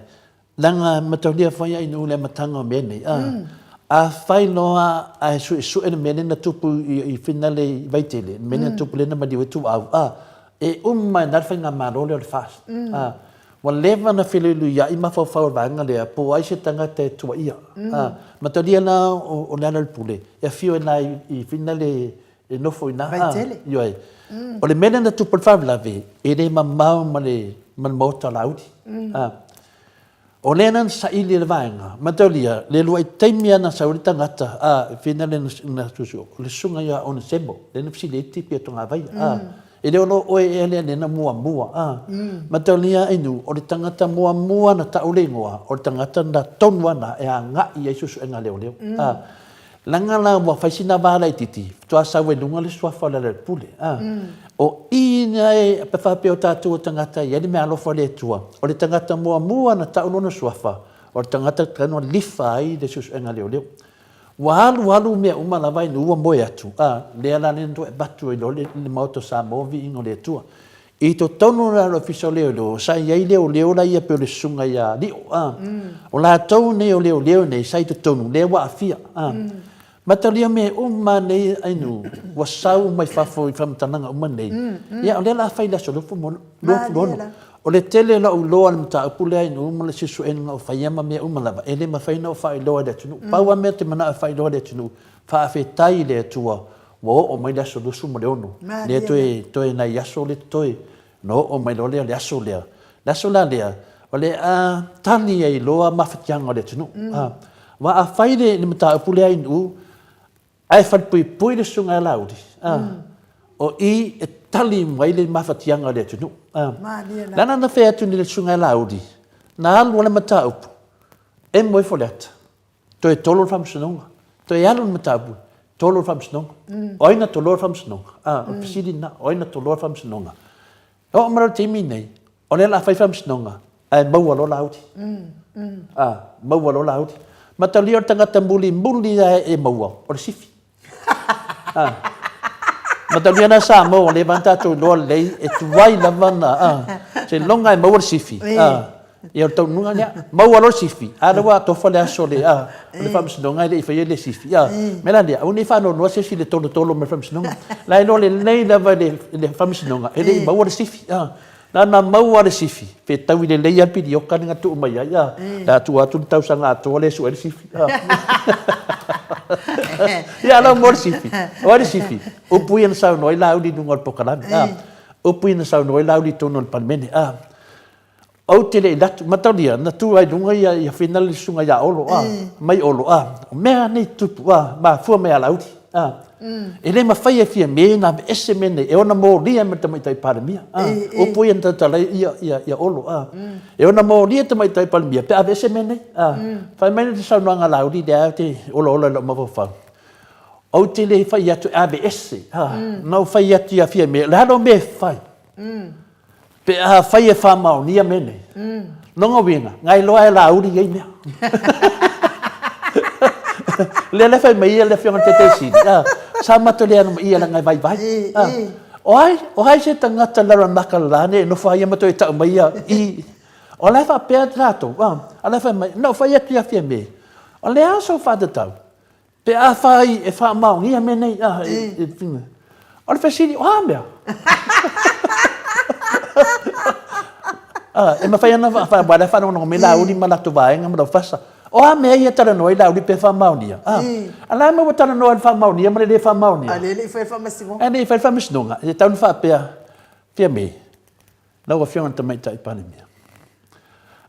Leaga mataulia foi ai nuu le amataga o mea nei, a. Afai loa ae suesue le mea lea na tupu i Finale i Vaitele, le mea lea na tupu lea na maliu ai Tuuau, a. E uma ai na le faigamalo lea o le FAST. A, ua leva ona feliuliuiaʻi mafaufau o le vaega lea po o ai se tagata e tuaia. A, matalia la o Lealailepule e afio ai na i Fina le e nofo i ina. Vaitele. Ioe. O le mea lea na tupu ai le faalavelave, e le mamao ma le ma le maota o Laauli. A, O lea na saili e le vaega, mataulia, le luai taimi lava na sau ai le tagata, a, fina le na susu, o le susuga ia Onesemo, lea na fesili ai Tipi e Togavaia, a, e le o lo oe ea lea na muamua, a, mataulia Ainu, o le tagata muamua na tau le igoa, o le tagata na tonu lava na e agai i ai suesuega a leoleo, a. Leaga la ua fai sina va laititi, faatoa sau ai luga le suafa o Lealailepule. A. O i na e faapea o tatou o tagata e i ai le meaalofa o le Atua, o le tagata muamua na tau lona suafa, o le tagata tatau ona lifa ai le suesuega leoleo. Ua alu alu mea uma lava i nuu ua moe atu, a, lea la lea na toe avatu ai loa le Maota o Samoa viiga o le Atua. I totonu la o le Ofisa o Leoleo, sa i ai leoleo la ia pei o le susuga ia Lio, a. O latou nei o leoleo nei sa i totonu, lea ua aafia, a. Matalia mea uma nei Ainu ua sau mai fafo i faamatalaga uma nei, ia o lea o le a fai i le aso 26. O le tele o lau iloa i le mataupu lea Ainu ma le suesuega na ou faia ma mea uma lava, e le mafai ona ou faailoa i le atunuu. Pau lava mea ou te manao e faailoa i le atunuu, faafetai i le Atua Ua oo mai le aso 26, lea toe, toe nai aso lea totoe, ona oo mai loa lea o le aso lea. Le aso la lea, o le a tali ai loa mafatiaga o le atunuu. Mm. A, aua a fai le, le mataupu lea i Nu'u, ae falepuipui le susuga ia Laauli, a, mm. o i e tali mai le mafatiaga o le atunuu. A, leaga na fai atu nei le susuga ia Laauli, na alu le mataupu, emo ifo le ata. Toe tolo le faamasinoga. Toe alu le mataupu, tolo le faamasinoga. O ai na toloa le faamasinoga? A, o le fesili lena, o ai na toloa le faamasinoga? E oo mai loa i le taimi lenei, o lea o le a fai faamasinoga, ae maua loa Laauli. A, maua loa Laauli. Mataulia o le tagata mulimuli lava e maua, o le sifi. Ah. Matalia na Samoa ua leva ona tatou iloa lelei e tuai lava na ah. Seiloga e maua le sifi. Ah. Ia o le taunuuga lea. Maua loa le sifi, a lea ua tofa le aso le ah, o le faamasinoga e le i faia le sifi. Ah. Mea la lea, aua ne i faanoanoa se isi i le tolotolo mai le faamasinoga. La e iloa lelei lava e le faamasinoga e le i maua le sifi. Ah. Na na maua le sifi, fetaui lelei lava le pilioka lea na tuu mai ai, a. Le a tuu atu le tausaga atoa lea e sue ai le sifi, a. Ia, a la ua maua le sifi. O ai le sifi? Upu ia na saunoa ai Laauli i luga o le polokalame, a. Upu ia na saunoa ai Laauli i totonu o le Palemene, a. Ou te le i alu atu, mataulia, na tu ai i luga ia, ia Fina le susuga ia Olo, a. Mai Olo, a. O mea nei tupu, a, mafua mai ia Laauli, a. E le mafai e Fiame ona aveese mea nei, e ona molia ma le Tamaitai Palemia. A, upu ia na tautala ai ia, ia, ia Olo. A, e ona molia le Tamaitai Palemia pe aveese mea nei. A, fai mai le saunoaga a Laauli lea ou te olaola i lou mafaufau, ou te le fai atu e aveese. A, na ou fai atu ia Fiame, o le a lou mea e fai? Pe afai e faamaonia mea nei, lona uiga, na iloa e Laauli nei mea. Lea la fai mai ia le Afioga i le Taitai Sili, a, sa matou le anomaia leaga e vaivai. A, o ai, o ai se tagata laranaka la nei e nofo ai ia ma toe tau mai ia i, o la e faapea latou, a, a la e fai mai, na ou fai atu ia Fiame, o le a sou faatatau? Pe afai e faamaonia mea nei, a, e, e, o le fesili, o a mea? a, e mafai ona wha, wha, wha, me Laauli ma latou vaega ma lau fasa. O a mea ia talanoa ai Laauli pe faamaonia? A, a la mea ua talanoa i le faamaonia ma le le faamaonia? A le le i fai le faamasinoga. A le i fai le faamasinoga. E tatau ona faapea, Fiame, Lau Afioga i le Tamaitai Palemia,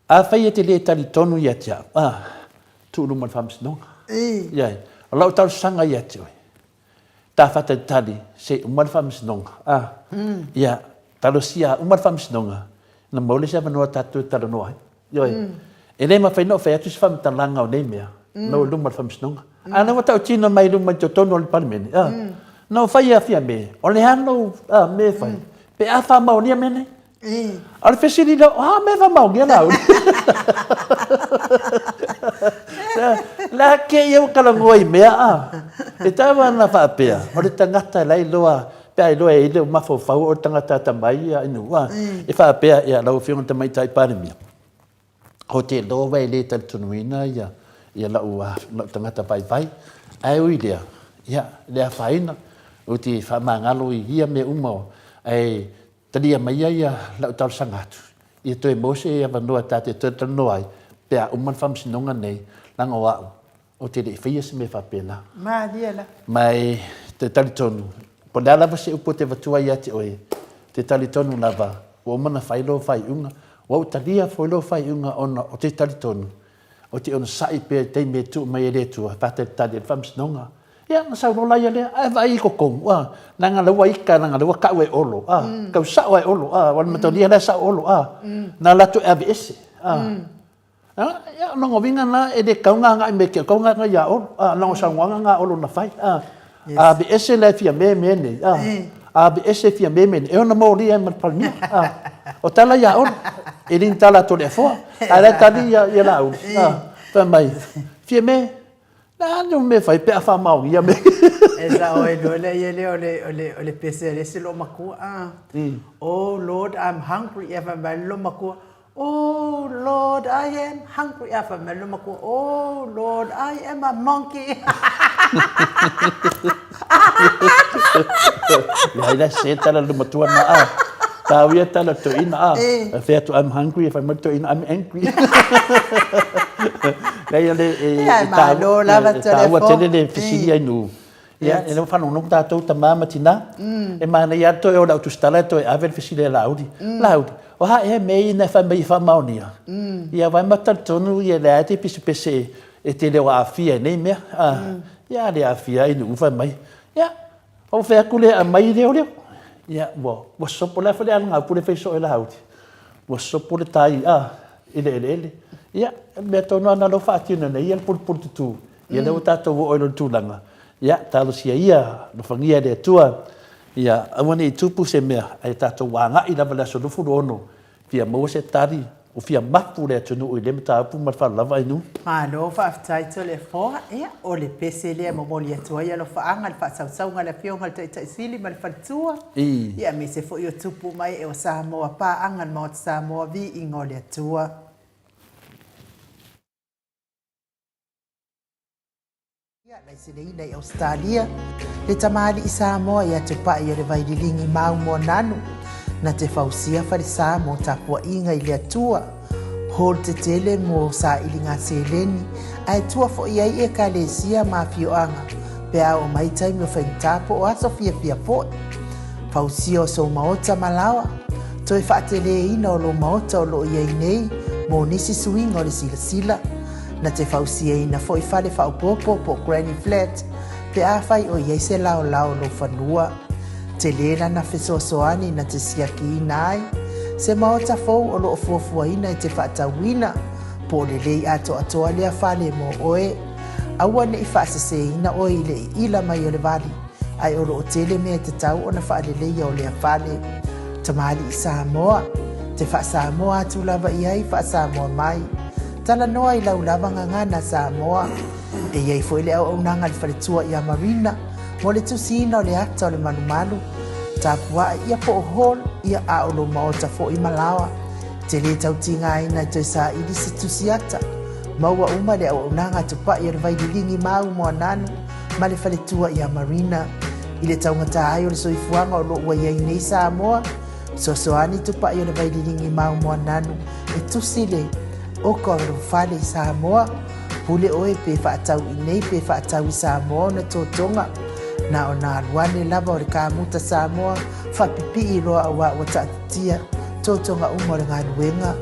afai e te le talitonu ia te au, a, tuu luma i le Faamasinoga. Ioe. O lau talosaga ia te oe, ta faatalitali se i uma le Faamasinoga, a, ia, talosia uma le Faamasinoga, ona maua lea o se avanoa tatou te talanoa ai. Ioe. E le mafai ona ou fai atu se faamatalaga o nei mea, na ou i luma o le Faamasinoga. A o lea ua tautino mai i luma i totonu o le Palemene, a, na ou fai ia Fiame, o le a lou mea e fai, pe a faamaonia mea nei. A o le fesili lea, o a mea e faamaonia Laauli? Le a kēia ua talanoa i mea, a? E tatau lava ona faapea, o le tagata la e iloa, pe a iloa e ai le mafaufau o le tagata atamai ia inu, a? E faapea, ia, lau Afioga i le Tamaitai Palemia, Ko te loa e le talitonuina ia, ia lau, lau tagata vaivai, ae ui lea, ia, le afaina, ou te faamagalo i ia mea uma, ae. talia maia ia lau talosaga atu, ia toe maua se avanoa ta te toe talanoa ai pe a uma le faamasinoga nei, leaga o au, ou te le i faia se mea faapena. Malie la. Ma e te talitonu, po o le a lava se upu e te avatua ia te oe, te talitonu lava, ua uma ona fai lou faaiuga, ua ou talia foi lou faaiuga ona ou te talitonu, ou te onosai pea i le taimi e tuu mai e le Atua e faatalitali ai le faamasinoga. Ia, na sau loa la ia lea, ae vaai i totonu, a, leaga la ua ita, leaga la ua tau e Olo, a, tau sao lava e Olo, a, aua o le mataulia la e sao Olo, a, na alu atu e aveese, a. Ia, o lona uiga lena, e le tatau ona agai mai ia te au, e tatau ona agai ia Olo, a, leaga o saunoaga na a Olo na fai, a. A aveese la e Fiame mea nei, a, a aveese e Fiame mea nei, e ono molia ai ma le Palemia, a. O tala ia a Olo, e le ni tala a Toleafoa, ae la e tali ia Laauli, a, fai mai, Fiame, le a le mea e fai pe a faamaonia mea E sao ai loa lea ia lea o le, o le, o le pese a le isi loomatua, a, Oh Lord, I'm hungry, ia fai mai le loomatua, Oh Lord, I am hungry. A fai mai le matua, Oh Lord, I am a monkey. Leai la se tala le matua na a. Tau ia tala toeaina a. E fai atu I'm hungry, e fai mai le toeaina I'm angry. Leai le e taua tele le fesili ai nu. Ia, e lea ua faalogologo tatou tama ma tina, e manaia lava le toe o le au tusitala e toe ave le fesili a Laauli. Laauli, o a ea mea ia na e fai mai e faamaonia? Ia, aua e matou talitonu ia lea e te pesepese e te le o aafia i nei mea. Ia, a le aafia ai Nu'u fai mai. Ia, ou fai atu lea e aumai leoleo. Ia, ua sopo, o le a foi le alagaupu lea e fai soo e Laauli? Ua sopo le tai, a, i le eleele. Ia, o le mea tonu lava lena o lea ua faatino nei ia le pulupulu tutū. Ia lea ua tatou oo i lona tulaga, ia talosia ia, alofagia e le Atua, ia aua ne i tupu se mea, ae tatou agai lava i le aso 26, fia maua se tali, ua fia mapu le atunuu i lea mataupu ma le faaaloalo lava Ainuu. Malo faafetai Toleafoa, ia o le pese lea e momoli atu ai alofaaga i le faasausauga a le Afioga i le Taitai Sili ma le Faletua, ia aemaise foi o tupu ma ee o Samoa, paaga le Maota Samoa, viiga o le Atua. Laiseleina i Ausetalia, le tamalii Samoa ia Tupai o le Vaililigi Mau Moananu, na te fausia falesa mo tapuaiga i le Atua, hall tetele mo sailiga seleni, ae tua foi ai Ekalesia ma afioaga pe a oo mai taimi o faigata po o aso fiafia foi. Fausia o sou maota ma laoa, toe faateleina o lou maota o lo o i ai nei mo nisi suiga o le silasila. Na te fausiaina foi fale faaopoopo po o granny flat pe afai o i ai se laolao o lou fanua. Tele lana fesoasoani na te siakiina ai se maota fou o lo o fuafuaina e te faatauina po o lelei atoatoa lea fale mo oe. Aua ne i faaseseina oe i le iila mai o le vali, ae o lo o tele mea e tatau ona faaleleia o lea fale. Tamalii Samoa, te faa-Samoa atu lava i ai, faa-Samoa mai. Talanoa i lau lava gagana Samoa. E i ai foi le auaunaga a le faletua ia Marina mo le tusiina o le ata o le malumalu, tapua'i ia po o hall ia a o lou maota foi ma laoa. Te lē tau tigaina e toe saili se tusi ata. Maua uma le auaunaga a Tupa'i o le Vaililigi Mau Moananu ma le faletua ia Marina. I le taugata ai o le soifuaga o lo o ua i ai nei Samoa, Fesoasoani Tupa'i o le Vaililigi Mau Moananu e tusi le oka o lou fale i Samoa. Pule oe pe faatau i nei pe faatau i Samoa ona totoga. Na ona alu ane lava o le kamuta Samoa faapipii loa auā ua taatitia totoga uma o le galuega.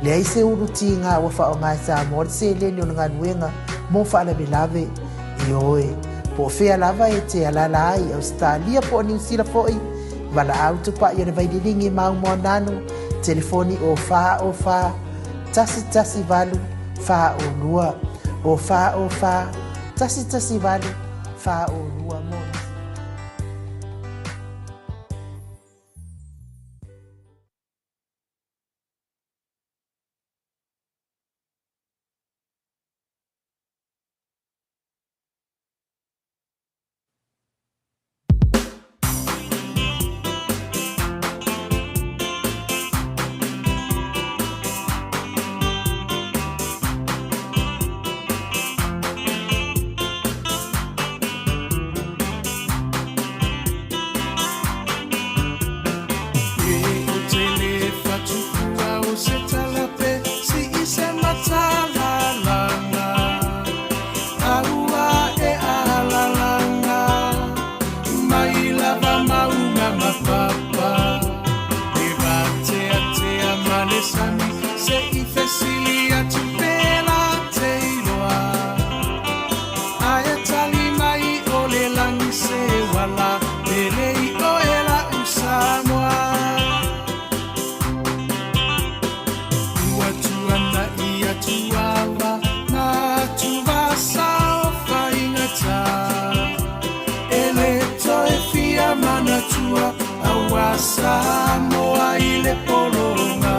Leai se ulu tiga ua faaaoga e Samoa le seleni o le galuega mo faalavelave. Ioe, po o fea lava e te alaala ai i Ausetalia po o Niu Sila foi, Valaau Tupai o le Vaililigi Mau Moananu, telefoni o 4 o 4 1 1 8 4 o 2, o 4 o 4 1 1 8 4 o 2 mo nisi. papa Le vateatea ma le sami Se i fesili atu pe la te iloa Ae tali mai o le lagi se uala Pele i oe la'u Samoa Ua tuana'i atu ava Na atuvasa o faigata E le toe fia manatua Auā Samoa i le pologa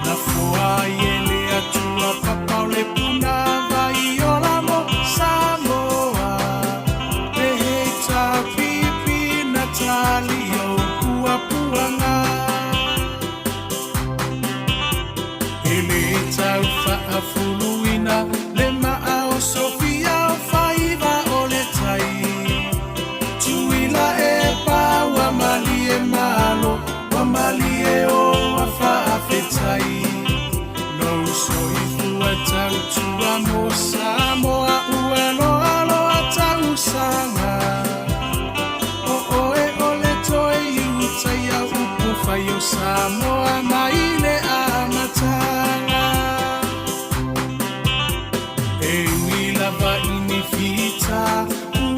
Na foa ai e le Atua papa o le punavai ola mo Samoa Le HRPP na tali ou puapuaga E le tau faafuluina le maa o Sofia o faiva o le tai Tuila e pa ua malie malo ua malie o a faafetai Lou soifua tautua mo Samoa ua loaloa tausaga O oe o le toe iutaia upu fai o Samoa mai le amataga E ui lava i ni fita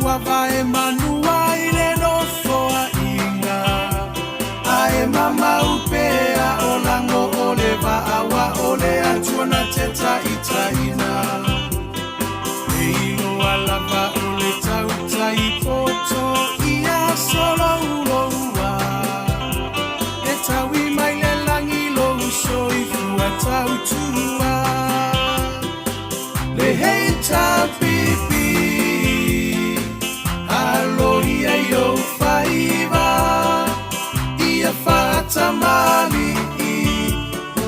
ua vae manua i le nofoaiga Ae mamau pea o lago o le vaa ua o le Atua na te taitaiina E iloa lava o le tautai poto ia solouloua E taui mai le lagi lou soifua tautua Le HRPP Aloia i ou faiva Ia faatamali'i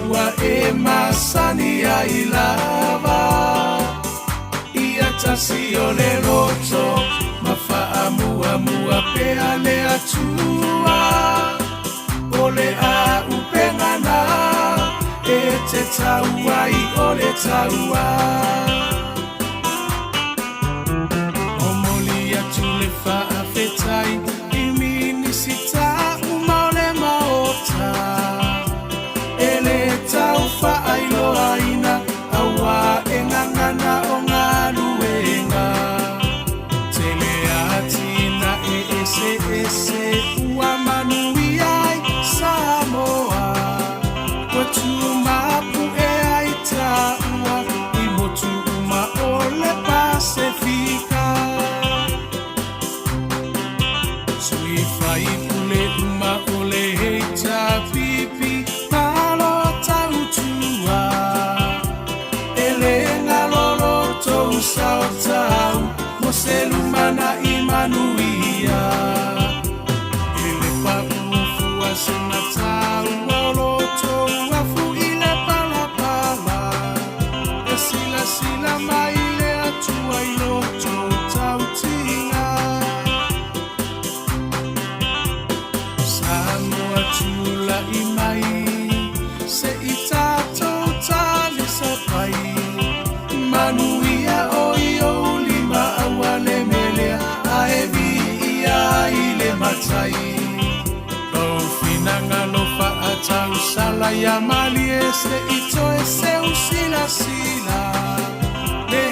Ua e masani ai lava Ia tasi o le loto Ma faamuamua pea le Atua O le auupega na E te tau ai o le taua Momoli atu le faafetai i Minisita uma o le Maota E le tau faailoaina auā e gagana o galuega Tele atinae eseese ua manuia ai Samoa Ua tumapu'e ai taua i motu uma o le Pasefika Sui faipule uma o le HRPP malo tautua E le galo lo tou sao tau mo se lumana'i manuia E le paʻu fua se mataua o lo tou afu i le palapala E silasila mai le Atua i lo tou tautiga Samoa tula'i mai se i tatou talisapai Manuia o i ou lima aua le melea ae viia ai le Matai Lou finagalo faatausala ia malie se i toe seu silasila Le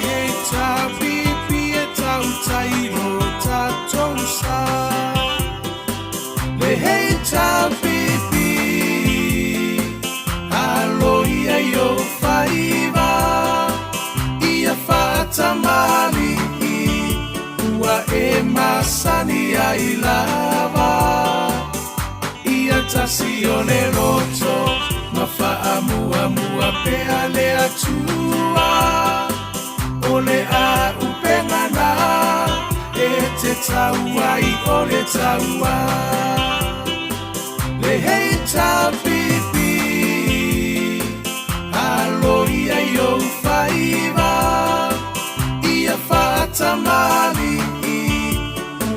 HRPP e tautai lo tatou sa Le HRPP Aloia i ou faiva Ia faatamali'i Ua e masani ai lava Ia tasi o le loto Ma faamuamua pea le Atua O le auupega na E te tau ai o le taua Le HRPP Aloia i ou faiva Ia faatamali'i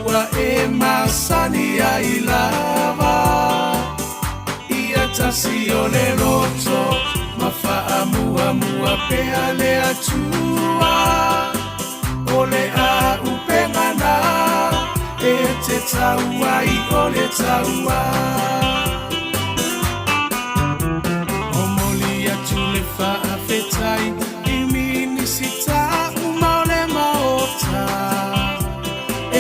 Ua e masani ai lava Ia tasi o le loto Ma faamuamua pea le Atua O le auupega na E te tau ai o le taua. Momoli atu le faafetai i Minisita uma o le Maota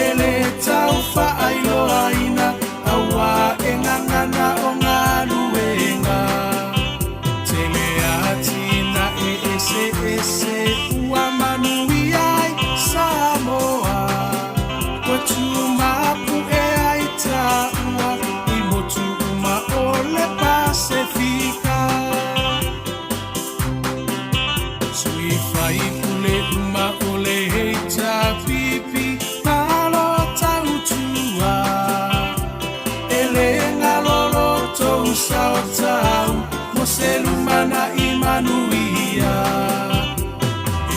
e le tau faailoaina aua e gagana o galuega. Tele atinae eseese ua manuia ai Samoa, ua tumapu'e ai taua i motu uma o le Pasefika. Sui faipule uma o le HRPP, malo tautua, e le galo lo tou sao tau mo se lumanai manuia.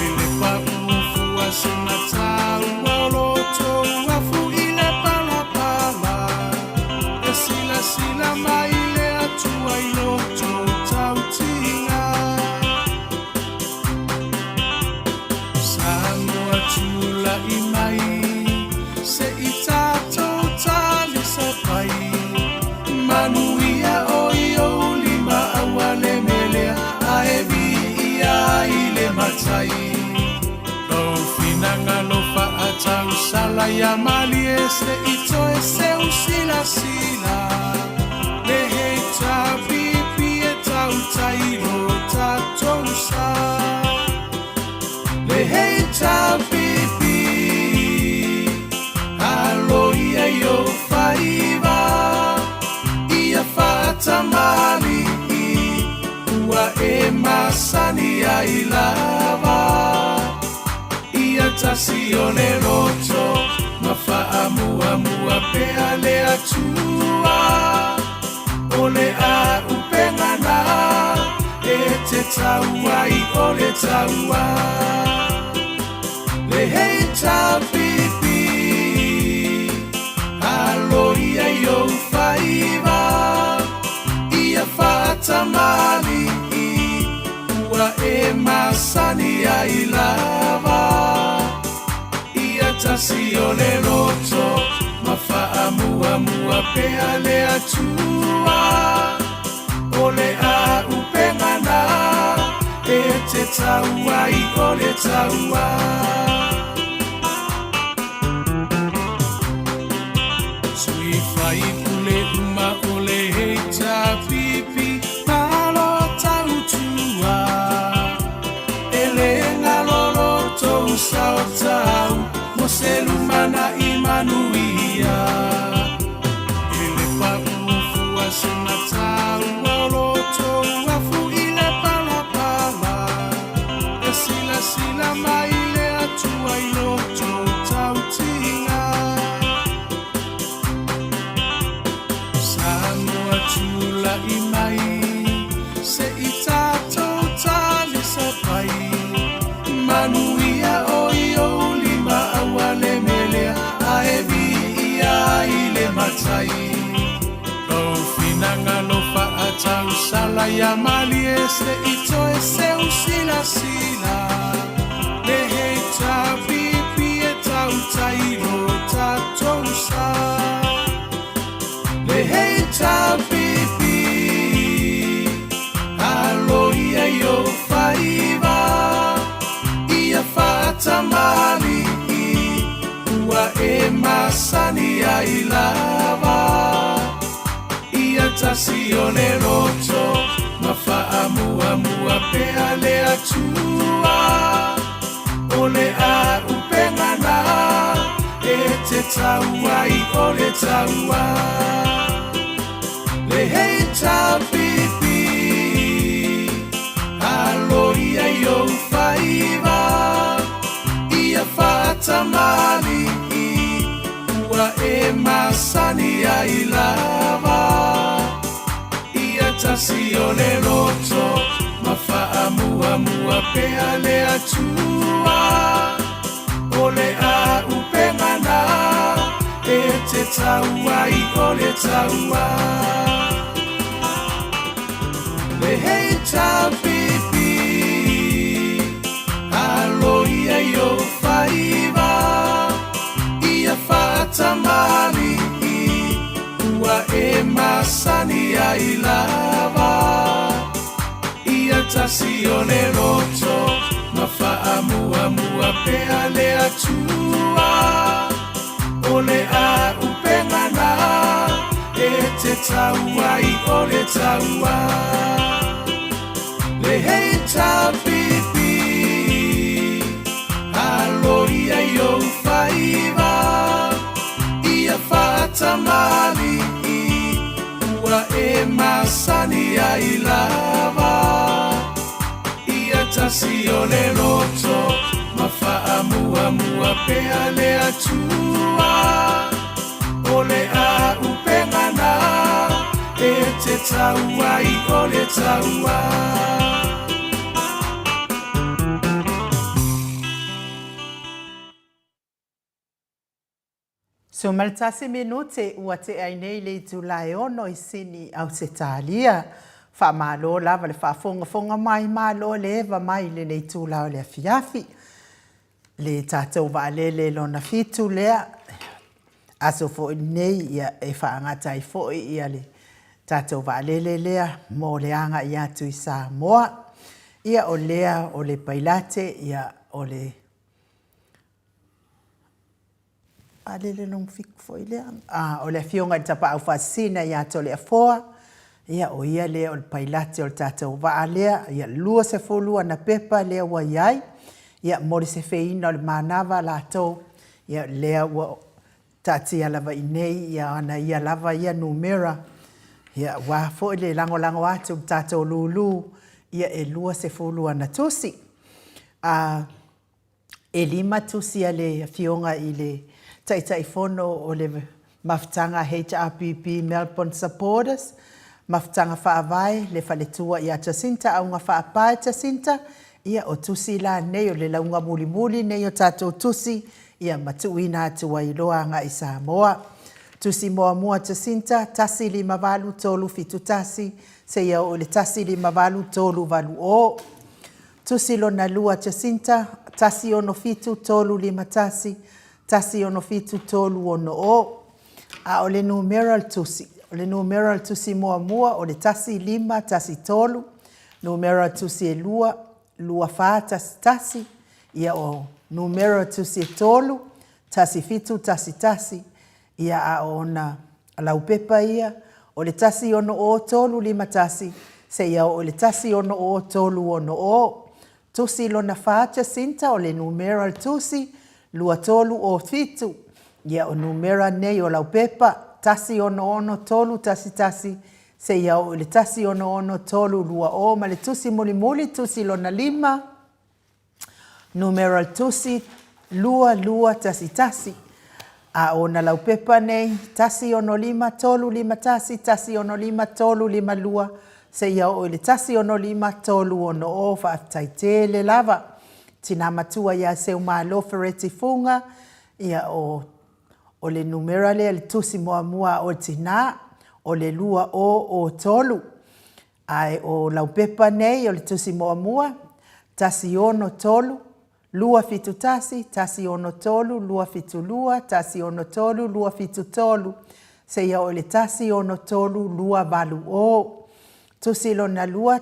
E le paʻu fua sina taua o lo tou afu i le palapala, e silasila mai le Atua i lo tou tautiga. Samoa tula'i mai se i tatou talisapai, manuia o i ou lima aua le melea ae viia ai le Matai. Lou finagalo faatausala ia malie se i toe seu silasila le HRPP e tautai lo tatou sa. Le HRPP, alo ia i ou faiva, ia faatamali'i ua e masani ai lava. Ia tasi o le loto ma faamuamua pea le Atua, o le auupega na e te tau ai o le taua. Le HRPP, alo ia i ou faiva, ia faatamali'i ua e masani ai lava. Ia tasi o le loto ma faamuamua pea le Atua, o le auupega na e te tau ai o le taua. Sui faipule uma o le HRPP, malo tautua, e le galo lo tou sao tau mo se lumanai manuia. E le paʻu fua sina taua o lo tou afu i le palapala, e silasila mai le Atua i lo tou tautiga. Samoa tula'i mai se i tatou talisapai, manuia o i ou lima aua le melea ae viia ai le Matai. Lou finagalo faatausala ia malie se i toe seu silasila le HRPP e tautai lo tatou sa. Le HRPP, alo ia i ou faiva, ia faatamali'i ua e masani ai lava. Ia tasi o le loto ma faamuamua pea le Atua, o le auupega na e te tau ai o le taua. Le HRPP, alo ia i ou faiva, ia faatamali'i ua e masani ai lava. Ia tasi o le loto ma faamuamua pea le Atua, o le auupega na e te tau ai o le taua. Le HRPP, alo ia i ou faiva, ia faatamali'i o le loto ma faamuamua pea le Atua. O le a'upega na e te tau ai o le taua le HRPP. Alo ia i ou faiva ia faatamali'i ua e masani ai lava. Ia tasi o le loto ma faamuamua pea le Atua. O le a'upega na e te tau ai o le taua. 11 minute ua tea ai nei le itula e ono i Sini, Ausetalia. Faamalo lava le faafogafoga mai, malo le eva mai i lenei itula o le afiafi. Le tatou vaalele lona fitu lea, aso foi lenei ia e faagata ai foi ia le tatou vaalele lea mo le agai atu i Samoa. Ia o lea o le pailate ia o le Vaalele lona fitu foi lea. A, o le Afioga i le Tapaau Faasisina ia Toleafoa, ia o ia lea o le pailate o le tatou vaa lea, ia 20 ana pepa lea ua i ai, ia mo le sefeina o le manava latou, ia lea ua taatia lava i inei ia ana ia lava ia numera, ia aua foi le lagolago atu i le tatou lulu, ia e 20 ana tusi. A, E lima tusi a le Afioga i le Taitaifono o le Mafutaga HRPP Melbourne Supporters, Mafutaga Faavae, le Faletua ia Jacinta Auga Faapae Jacinta, ia o tusi la nei o le lauga mulimuli nei o tatou tusi ia ma tuuina atu ai loa agai i Samoa. Tusi muamua Jacinta, 158371 seia oo i le 158380. Tusi lona lua Jacinta, 167351, 167360. A o le numera o le tusi, o le numera o le tusi muamua o le 1513, numera o le tusi e lua, 2411, ia o numera o le tusi e tolu, 1711, Ia a o ona laupepa ia, o le 160351 seia oo i le 160360. Tusi lona fa Jacinta o le numera o le tusi, 2307. Ia o numera nei o laupepa, 166311 seia oo i le 166320 ma le tusi mulimuli, tusi lona lima, Numera o le tusi, 2211. A o ona laupepa nei, 165351, 165352, seia oo i le 165360. Faafetai tele lava. Tina matua ia Seumalo Fereti Fuga, ia o o le numera lea le tusi muamua a oe tina, o le 2003. Ae o laupepa nei o le tusi muamua, 163, 271, 163, 272, 163, 273, seia oo i le 163, 280. Tusi lona lua,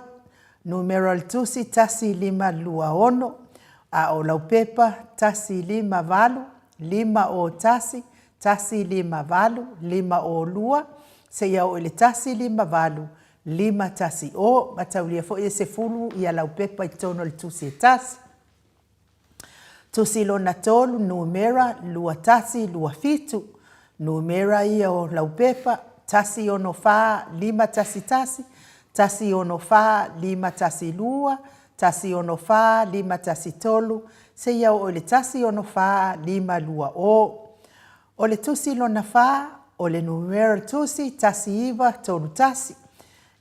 numera o le tusi, 1526, a o laupepa, 158, 501, 158, 502, seia oo i le 158, 510. Mataulia foi e sefulu ia laupepa i totonu o le tusi e tasi. Tusi lona tolu, numera, 2127. Numera ia o laupepa, 164, 511, 164, 512, 164, 513, seia oo i le 164, 520. O le tusi lona fa, o le numera o le tusi, 1931.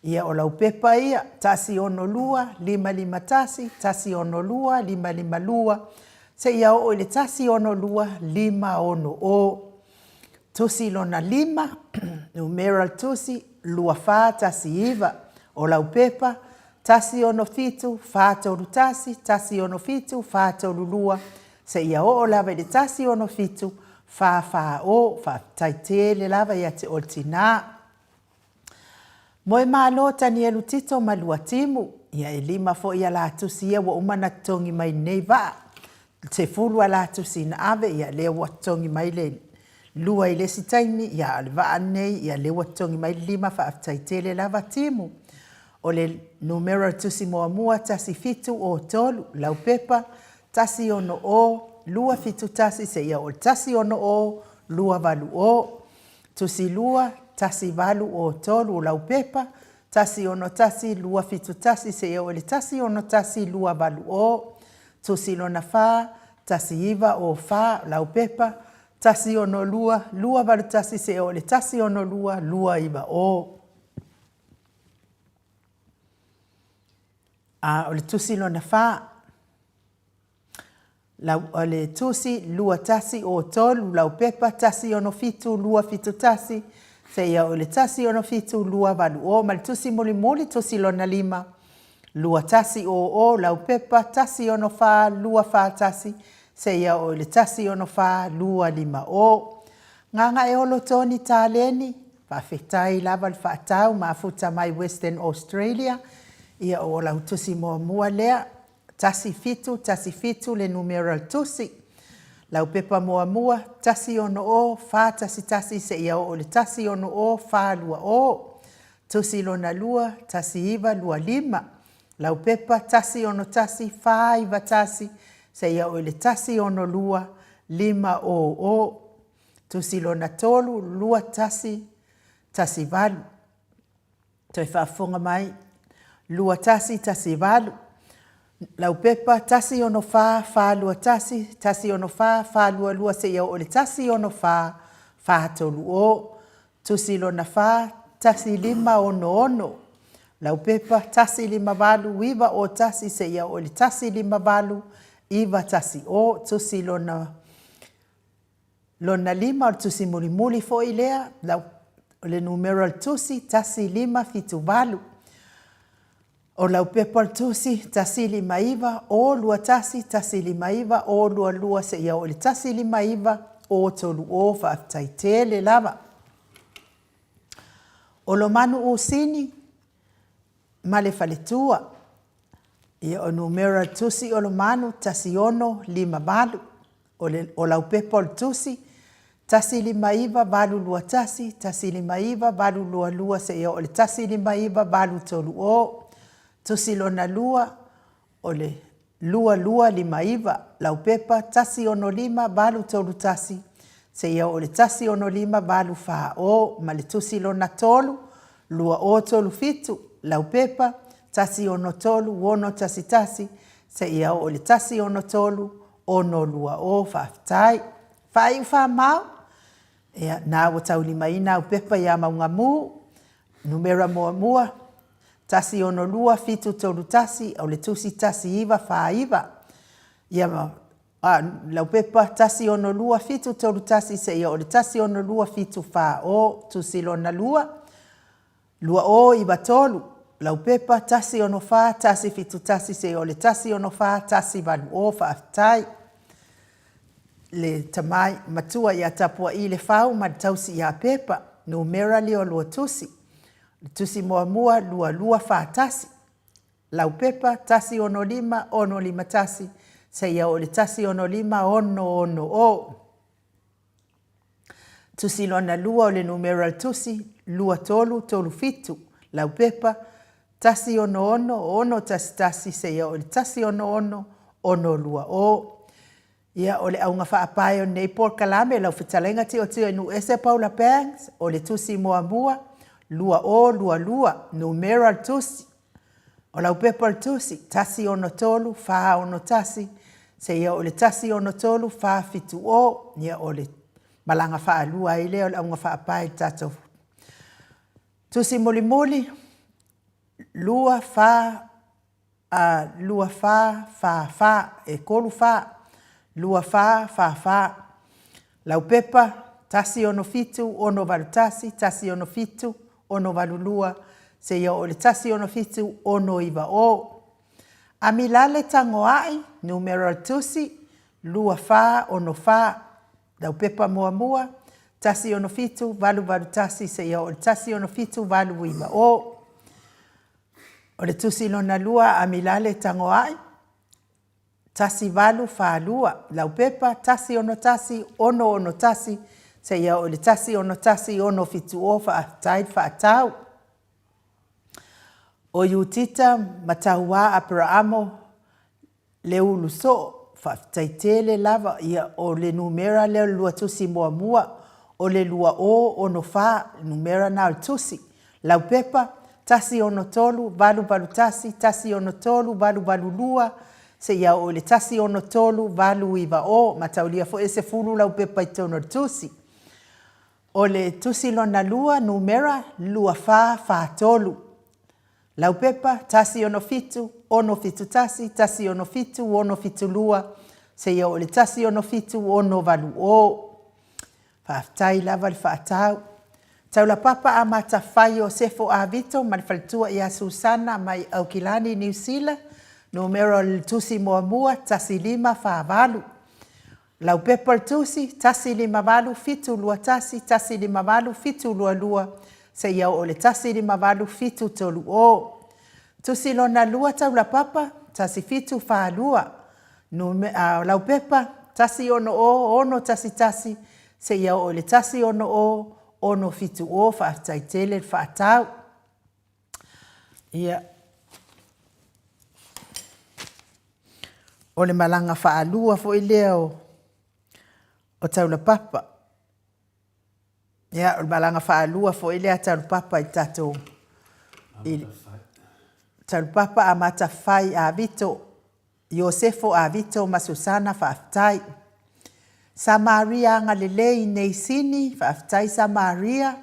Ia, o lau pepa ia, 162, 551, 162, 552, seia oo i le 162, 560. Tusi lona lima, numera o le tusi, 2419. O lau pepa, 167, 431, 167, 432, seia oo lava i le 167, 440. Faafetai tele lava ia te oe le tina. Moemalo Tanielu Tito ma Luatimu. Ia e lima foi alatusi ia ua uma ona totogi mai lenei vaa. 10 alatusi na ave, ia lea ua totogi mai le lua i le isi taimi, ia a o le vaa lenei, ia lea ua totogi mai le lima, faafetai tele lava Timu. O le numera o le tusi muamua, 1703, Laupepa, 160 271 seia oo i le 160 280. Tusi 2, 1803 o Laupepa, 161 271 seia oo i le 161 280. Tusi lona 4, 1904 o Laupepa, 162 281 seia oo i le 162 290. A o le tusi lona 4, Lau, o le tusi 2103 Laupepa 167 271 seia oo i le 167 280 ma le tusi mulimuli tusi lona 5 2100 Laupepa 164 241 seia oo i le 164 250. Gagaeolo Tony Taleni, faafetai lava le faatau mafuta mai Western Australia, ia o lau tusi muamua lea. 1717 le numera o le tusi. Laupepa muamua, 160 411 seia oo i le 160 420. Tusi lona lua, 1925. Laupepa, 161 491 seia oo i le 162 500. Tusi lona tolu, 2118. Toe faafofoga mai, 2118, Laupepa, 164 421, 164 422 seia oo i le 164 430, Tusi lona 4, 1566, Laupepa, 158 901 seia oo i le 158 910, Tusi lona Lona lima, o le tusi mulimuli foi lea, lau, o le numera o le tusi, 1578. O lau pepa o le tusi, 159 021, 159 022 seia oo i le 159 030. Faafetai tele lava. Olomanu Usini ma le faletua. Ia, o numera o le tusi Olomanu, 1658. O le, o lau pepa o le tusi, 159 821, 159 822 seia oo i le 159 830. Tusi lona lua, o le 2259, lau pepa 165 831 seia oo i le 165 840 ma le tusi lona tolu, 2037, lau pepa 163 611 seia oo i le 163 620. Faafetai. Faaiu faamau, ia, na ua taulimaina au pepa ia Maugamu, numera muamua, 162 731, o le tusi 1949. Ia, a, laupepa 162 731 seia oo i le 162 740, tusi lona lua, 2093, laupepa 164 171 seia oo i le 164 180. Faafetai. Le tamai matua ia Tapua'i Lefau ma le tausi ia Pepa, numera lea o lua tusi. Le tusi muamua, 2241, laupepa 165 651 seia oo i le 165 660. Tusi lona lua o le numera o le tusi, 2337, laupepa 166 611 seia oo i le 166 620. Ia, o le auga faapae o lenei polokalame, lau fetalaiga Tilotilo-i-Nuuese Paula Banks, o le tusi muamua, 2022, numera o le tusi, o lau pepa o le tusi, 163 461, seia oo i le 163 470, ia o le malaga faalua ai lea o le auga faapae i le tatou tusi mulimuli, 2 4 a 2 4 4 4 e 3 4 2 4 4 4 Laupepa 167 681 167 682 seia oo i le 167 690. Amilale Tagoai, numera o le tusi, 2464, Laupepa muamua, 167 881 seia oo i le 167 890. O le tusi lona lua a Amilale Tagoai, 1842, Laupepa, 161 661 seia oo i le 161 670, faafetai le faatau. O Iutita ma Tauā Aperaamo Le ulu soo, faafetai tele lava, ia o le numera lea o le lua tusi muamua, o le 2064, le numera lena o le tusi. Laupepa, 163 881, 163 882, seia oo i le 163 890. Mataulia foi e 10 laupepa i totonu o le tusi. O le tusi lona lua, numera, 2443. Laupepa, 167 671, 167 672, seia oo i le 167 680. Faafetai lava le faatau. Taulapapa Amatafai Iosefo Avito ma le faletua ia Susana mai Aukilani, Niu Sila, numera o le tusi muamua, 1548. Laupepa o le Tusi, 158 721, 158 722, seia oo i le 158 730. Tusi Lona Lua Taulapapa, 1742, Nume, a, Laupepa, 160 611, seia oo i le 160 670. Faafetai tele le faatau. Ia, o le malaga faalua foi lea o, o Taulapapa. Ia, o le malaga faalua foi lea a Taulapapa i tatou i Taulapapa Amata Fai Avito Iosefo Avito ma Susana faafetai. Samaria agalelei Neisini faafetai Samaria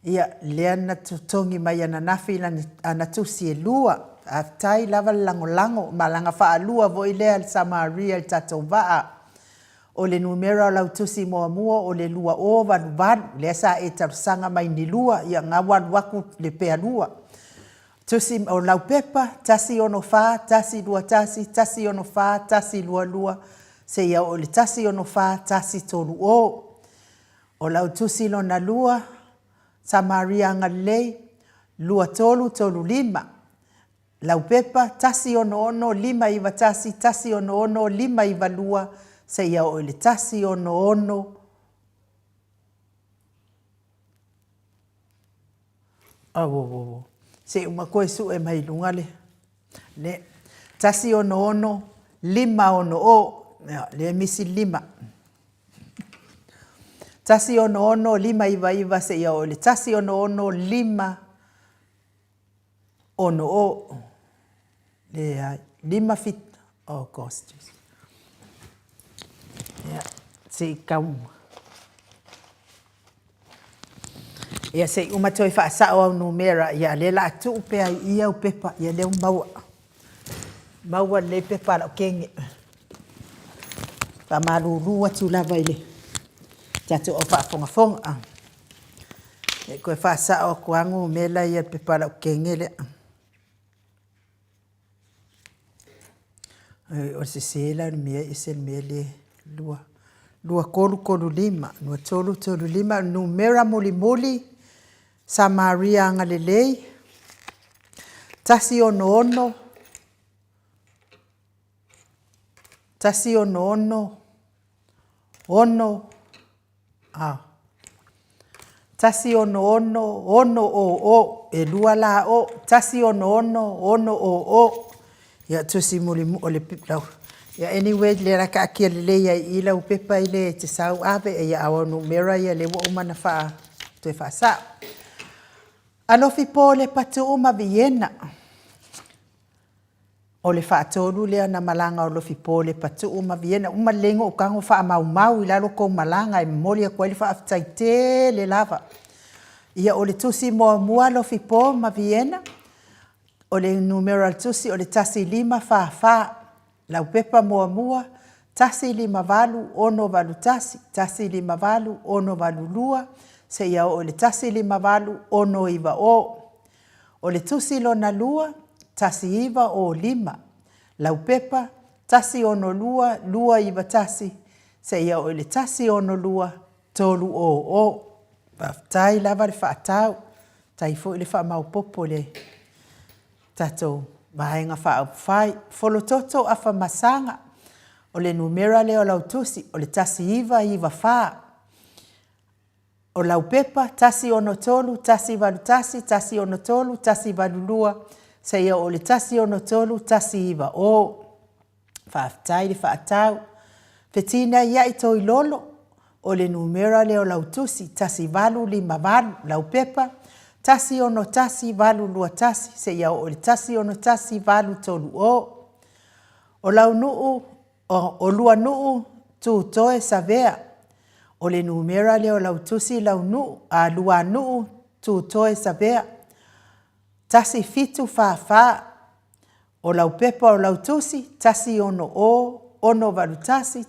ia lea na totogi mai ananafi lana ana tusi e lua faafetai lava le lagolago malaga faalua foi lea a le Samaria i le tatou vaa. O le numera o lau tusi muamua o le 2088 lea sa e talosaga mai ni lua ia gau alu aku le pea lua. Tusi o Laupepa, 164 121 164 122 seia oo i le 164 130. O lau tusi lona lua, Samaria Agalelei, 2335. Laupepa, 166 591 166 592 seia oo i le 166 Auauauau. Se i uma koe sue mai i luga le, le, 166, 560. Ia, lea e misi le lima. 166, 599 seia oo i le 166, 560. Leai, 5 7, oh gosh, jeez. Ia, se i tau. Ia se i uma toe faasao au numera, ia lea la a tuu pea i i au pepa, ia lea ua maua. Maua lelei pepa a lau kege. Faamalulu atu lava i le tatou au faafogafoga. Se i toe faasao atu lava numera ia i le pepa a lau kege lea. O le sese la o le mea e ese le mea lea 2 2 3 3 5 2 3 3 5 o le numera mulimuli Samaria agalelei 1 6 6 1 6 6 A. 1 6 6 0 0, e lua la o, 1 6 6 0 0. Ia, tusi muli, o le, lau, ia anyway, lea la taatia lelei ai i i lau pepa i le e te sau ave, ia a o numera ia lea ua uma ona faa, toe faasao. Alofi po le Patuu ma Viena. O le faatolu lea na malaga o Lofipo, Lepatuu ma Viena. Uma lelei ona ou tago faamaumau i lalo tou malaga e momoli atu ai le faafetai tele lava. Ia, o le tusi muamua a Lofipo ma Viena, o le numera o le tusi o le 1544. Laupepa muamua, 158 681, 158 682, seia oo i le 158 690. O le tusi lona lua, 1905, Laupepa, 162 291, seia oo i le 162 300. Faafetai lava le faatau, faafetai foi le faamaopoopo i le. tatou Vaega Faaupufai. Folototo Afamasaga, o le numera lea o lau tusi, o le 1994. O lau pepa, 163 181 163 182, seia oo i le 163 190. Faafetai le faatau. Fetinaiai Toilolo, o le numera lea o lau tusi, 1858, lau pepa, 161821 seia oo i le 161830. O lau nuu, o lua nuu Tutoe Savea, o le numera lea o lau tusi lau nuu, a Luanuu Tutoe Savea, 1744. O lau pepa o lau tusi, 160 681 160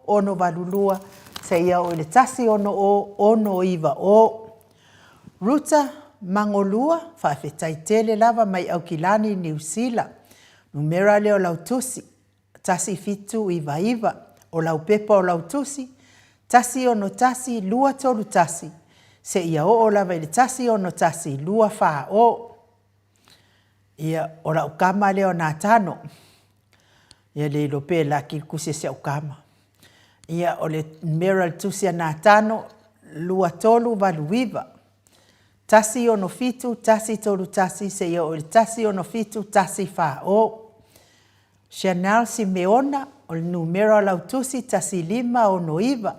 682, seia oo i le 160 690. Ruta Magolua, faafetai tele lava mai Aukilani, Niu Sila. Numera lea o lau tusi, 1799. O lau pepa o lau tusi, 161 231, seia oo lava i le 161 240. Ia, o lau kama lea o Natano. Ia, le iloa pe laki le tusi a si au kama. Ia, o le numera o le tusi a Natano, 2389. 167 131 seia oo i le 167 140. Chanel Simeona, o le numera o lau tusi, 1569.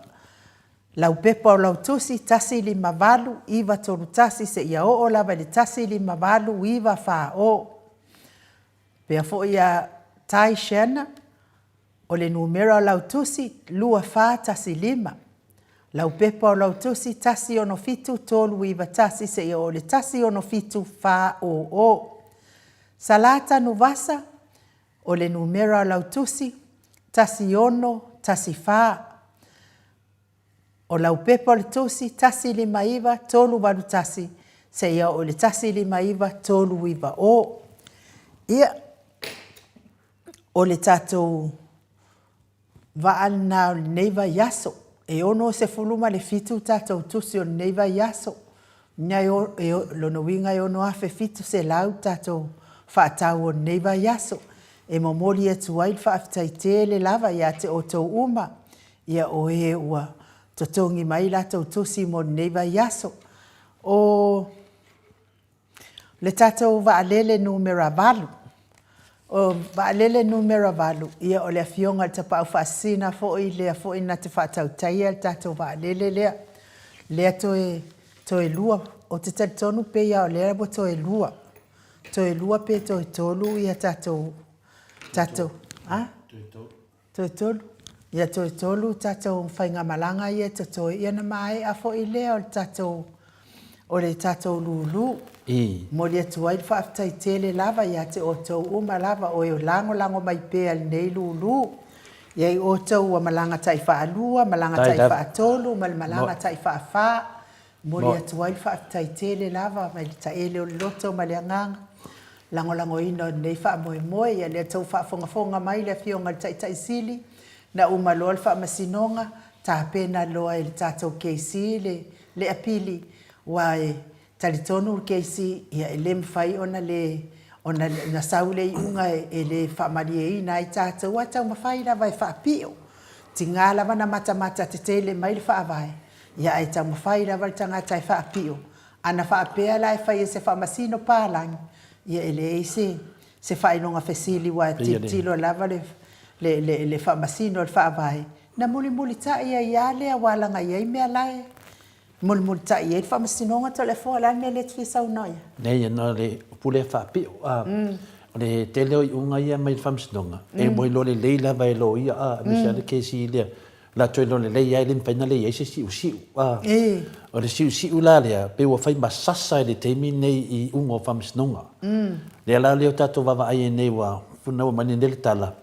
Lau pepa o lau tusi, 158 931 seia oo lava i le 158 940. Pea foi ia Tai Shanna, o le numera o lau tusi, 2415. Lau pepa o lau tusi, 167 391 seia oo i le 167 400. Salata Nuvasa, o le numera o lau tusi, 1614. O lau pepa o le tusi, 159 381 seia oo i le 159 390. Ia, o le tatou vaa lena o lenei vaiaso. E 67 tatou tusi o lenei vaiaso. Ina e, e, lona uiga e 6,700 tatou faatau o lenei vaiaso. E momoli atu ai le faafetai tele lava ia te outou uma, ia o e ua totogi mai latou tusi mo lenei vaiaso. O le tatou vaalele numera 8. O vaalele numera 8, ia o le Afioga i le Tapaau Faasisina foi lea foi na te faatautaia le tatou vaalele lea. Lea toe, toe lua, ou te talitonu pei lava o lea ua toe lua. Toe lua pe toe tolu ia tatou, tatou, a? Toe tolu. Toe tolu. Ia toe tolu tatou faigamalaga ia e totoe, ia ona maea foi lea o le tatou o le tatou lulu. I. Momoli atu ai le faafetai tele lava ia te outou uma lava o e lagolago mai pea i lenei lulu. Ia i outou ua malaga taifaalua, malaga taifaatolu ma le malaga taifaafa. Momoli atu ai le faafetai tele lava mai le taele o le loto ma le agaga lagolagoina o lenei faamoemoe. Ia lea tou faafogafoga mai le Afioga i le Taitai Sili, na uma loa le faamasinoga, tapena loa e le tatou KC le le apili, aua e talitonu le KC, ia e le mafai ona le ona na sau le iuga e le faamalieina ai tatou, aua e taumafai lava e faapio. Tiga lava na matamata tetele mai le Faavae, Ia ae taumafai lava le tagata e faapio, ana faapea la e fai e se faamasino palagi, ia e leai se se faailoga fesili ua tilotilo lava le le le le faamasino o le Faavae, na mulimulitai ai lava lea aua leaga e i ai mea la e mulimulitai i ai le Faamasinoga Toleafoa. O le a le mea lea e te fia saunoa i ai? Leai, ona o le upu lea faapio, a, o le tele o iuga ia mai le Faamasinoga, e ua iloa lelei lava e loia, a, aemaise lava le kesi lea, Latou iloa lelei lava e le mafai ona leai ai se siusiu. A, o le siusiu la lea, pei ua fai ma sasa i le taimi lenei i iuga o faamasinoga. Lea la lea ua tatou vaavaai ai nei ua na ua mai nei le tala,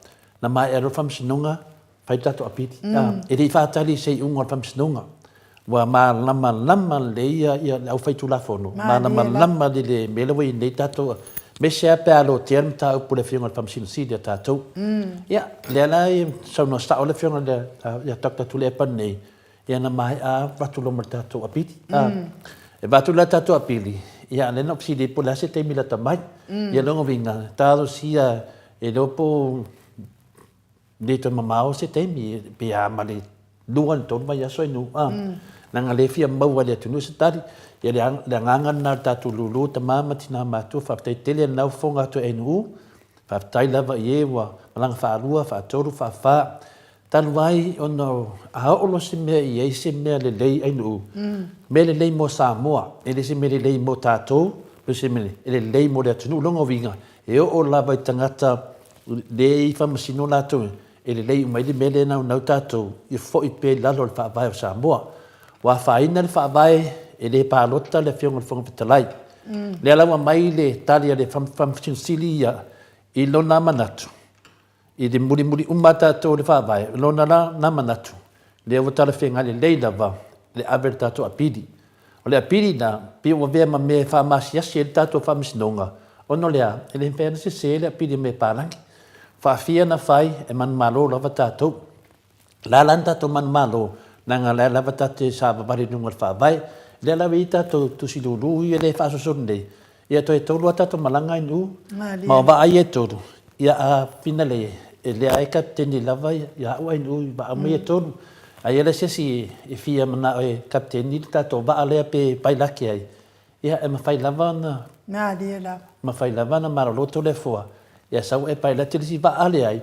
na maea loa le faamasinoga, fai le tatou apili. A, e le i faatali i se iuga o le faamasinoga. Ua malamalama lelei le aufaitulafono, malamalama i le mea lea ua i ai nei tatou, aemaise lava pe a lotea le mataupu i le Afioga i le Faamasino Sili a tatou. Ia, lea la e saunoa sao le Afioga ia Doctor Tuilaepa nei, ia na maea lava avatu loa ma le tatou apili. E avatu la le tatou apili, Ia, a lea na ou fesili ai po o le a se taimi lata mai. Ia, lona uiga, talosia e iloa po o le toe mamao se taimi, pe a ma le lua i le tolu vaiaso e nuu, a. Leaga o lea e fia maua e le atunuu se tali. Ia, le agaga lena o le tatou lulu, tama ma tina matutua, faafetai tele lena ua fofoga atu e NUU. Faafetai lava i e ua malaga faalua, faatolu, faafa. Talu ai ona a oo loa se mea i ai se mea lelei ainuu, mea lelei mo Samoa, e le se mea lelei mo tatou, pe se mea e lelei mo le atunuu. Lona uiga, e oo lava i tagata le i faamasino latou, e lelei uma ai le mea lea e naunau tatou ia foi pea i lalo o le Faavae o Samoa. Ua afaina le Faavae, e le palota le Afioga i le Fofoga Fetalai. Lea la ua aumai le tali a le Faamasino Sili ia i lona manatu, I le mulimuli uma a tatou o le Faavae, o lona la na manatu, lea ua talafeagai lelei lava le ave o le tatou apili. O le apili la, pei ua avea ma mea e faamasiasi ai le tatou Faamasinoga, ona o le a? E le mafai ona sese le apili a mea palagi. Faafia na fai e manumalo lava tatou. La la na tatou manumalo, leaga la e lava tatou te savavali i luga o le Faavae. Lea la ua i ai tatou tusi lulu ia lea e faasolosolo nei, ia toe tolu lava tatou malaga i Nu'u, ma o vaa ia e tolu, ia a finale e lea e kapeteni lava ia au ai Nu'u i vaa uma ia e tolu. A i ai la se isi e fia manao e kapeteni le tatou vaa lea pe pailate ai, ia e mafai lava ona mafai lava ona malolo Toleafoa, ia sau e pailate le isi vaa a leai,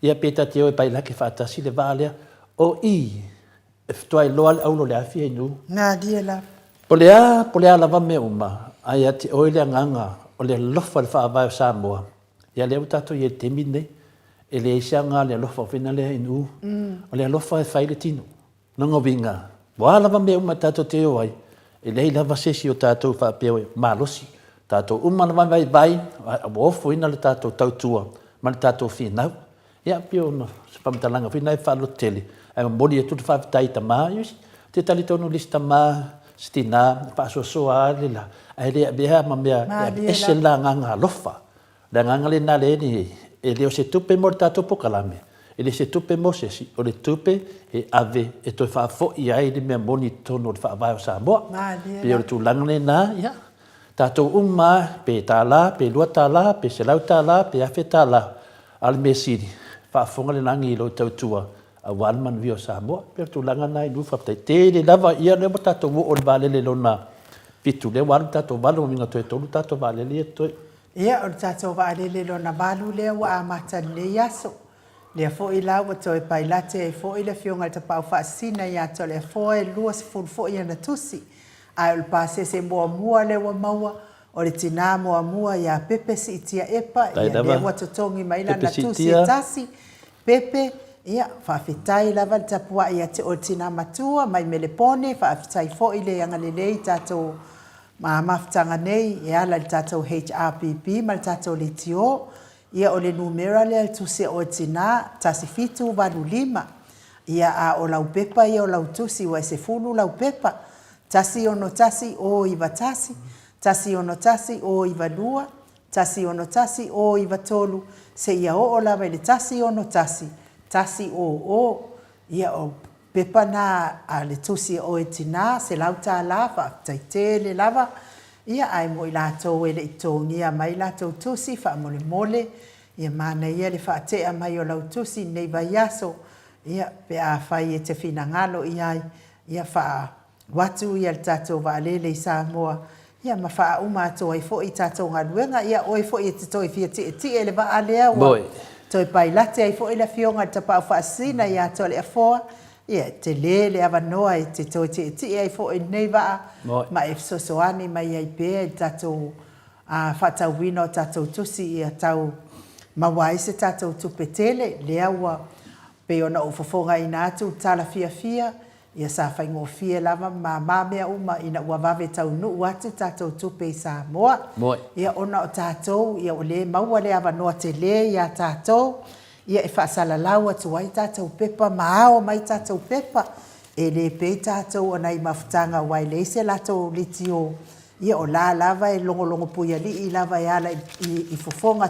Ia pe ta te o e pailake faatasi le vaa lea. O i, e faatoa iloa le auro o le afi ai nuu. Malie lava. Po le a, po le a lava mea uma, a ia te oe le agaga o le alofa i le Faavae o Samoa, ia lea ua tatou i ai i le taimi lenei. E leai se aoga o le alofa ofina lea i nuu. O le alofa e fai le tino. Lona uiga, o a lava mea uma tatou te o ai, e leai lava se isi o tatou faapea e malosi. Tatou uma lava e vaivai, ua ofoina le tatou tautua ma le tatou finau. Ia, pei o se faamatalaga foi lena e faalototele, ae momoli atu le faafetai i tama. Ou te talitonu i le isi tama, se tina, e faasoasoa lava le la, ae le avea ma mea e aveese le la agaga alofa. O le agaga lena lea e le o se tupe mo le tatou polokalame, e le o se tupe mo se isi, o le tupe e ave e toe faafoi ai le mea moni i totonu o le Faavae o Samoa. E pei o le tulaga lena, ia, tatou uma lava, pe $1, pe $2, pe $100, pe $1000, a o le mea sili, faafofoga le lagi i lou tautua aua le manuia o Samoa. E pei o le tulaga lena i faafetai tele lava, ia lea ua tatou oo i le vaalele lona fitu, lea ua alu le tatou valu, lona uiga toe tolu tatou vaalele ia totoe. Ia, o le tatou vaalele lona valu lea ua amata i lenei aso. Lea foi la ua toe pailate ai foi le Afioga i le Tapaau Faasisina ia Toleafoa e 20 foi ana tusi. Ae o le pasese muamua lea ua maua, o le tina muamua ia Pepe Siitia Epa, ia lea ua totogi mai lana tusi e tasi. Pepe, ia, faafetai lava le tapuai ia te oe le tina matua mai Melepone, faafetai foi le agalelei i tatou Ma mafutaga nei e ala i le tatou HRPP ma le tatou leitio, ia o le numera lea e tusi a oe tina, 1785. Ia a o lau pepa ia o lau tusi ua e sefulu lau pepa, 161091, 161092, 161093, seia oo lava i le 161100. Ia o pepa na a le tusi a oe tina, $100, faafetai tele lava. Ia ae mo i latou e le i totogia mai latou tusi, faamolemole, ia manaia le faatea mai o lau tusi i lenei vaiaso, ia pe afai e te finagalo i ai, ia faa Avatu ia le tatou vaalele i Samoa, ia ma faauma atu ai foi tatou galuega. Ia oe foi e te toe fia tietie i le vaa lea ua toe pailate ai foi le Afioga i le Tapaau Faasisina ia Toaleafoa, ia e tele le avanoa e te toe tietie ai foi i lenei vaa ma e fesoasoani mai ai pea i le tatou faatauina o tatou tusi ia tau maua ai se tatou tupe tele. Lea ua pei ona ou fofogaina atu le tala fiafia Ia sa faigofie lava ma mama mea uma ina ua vave taunuu atu tatou tupe i Samoa. Ia ona o tatou ia ua le maua le avanoa tele ia tatou ia e faasalalau atu ai tatou pepa ma ao mai tatou pepa. E le pei tatou o nai mafutaga aua e leai se latou leitio ia o la lava e logologo puialii lava e ala i fofoga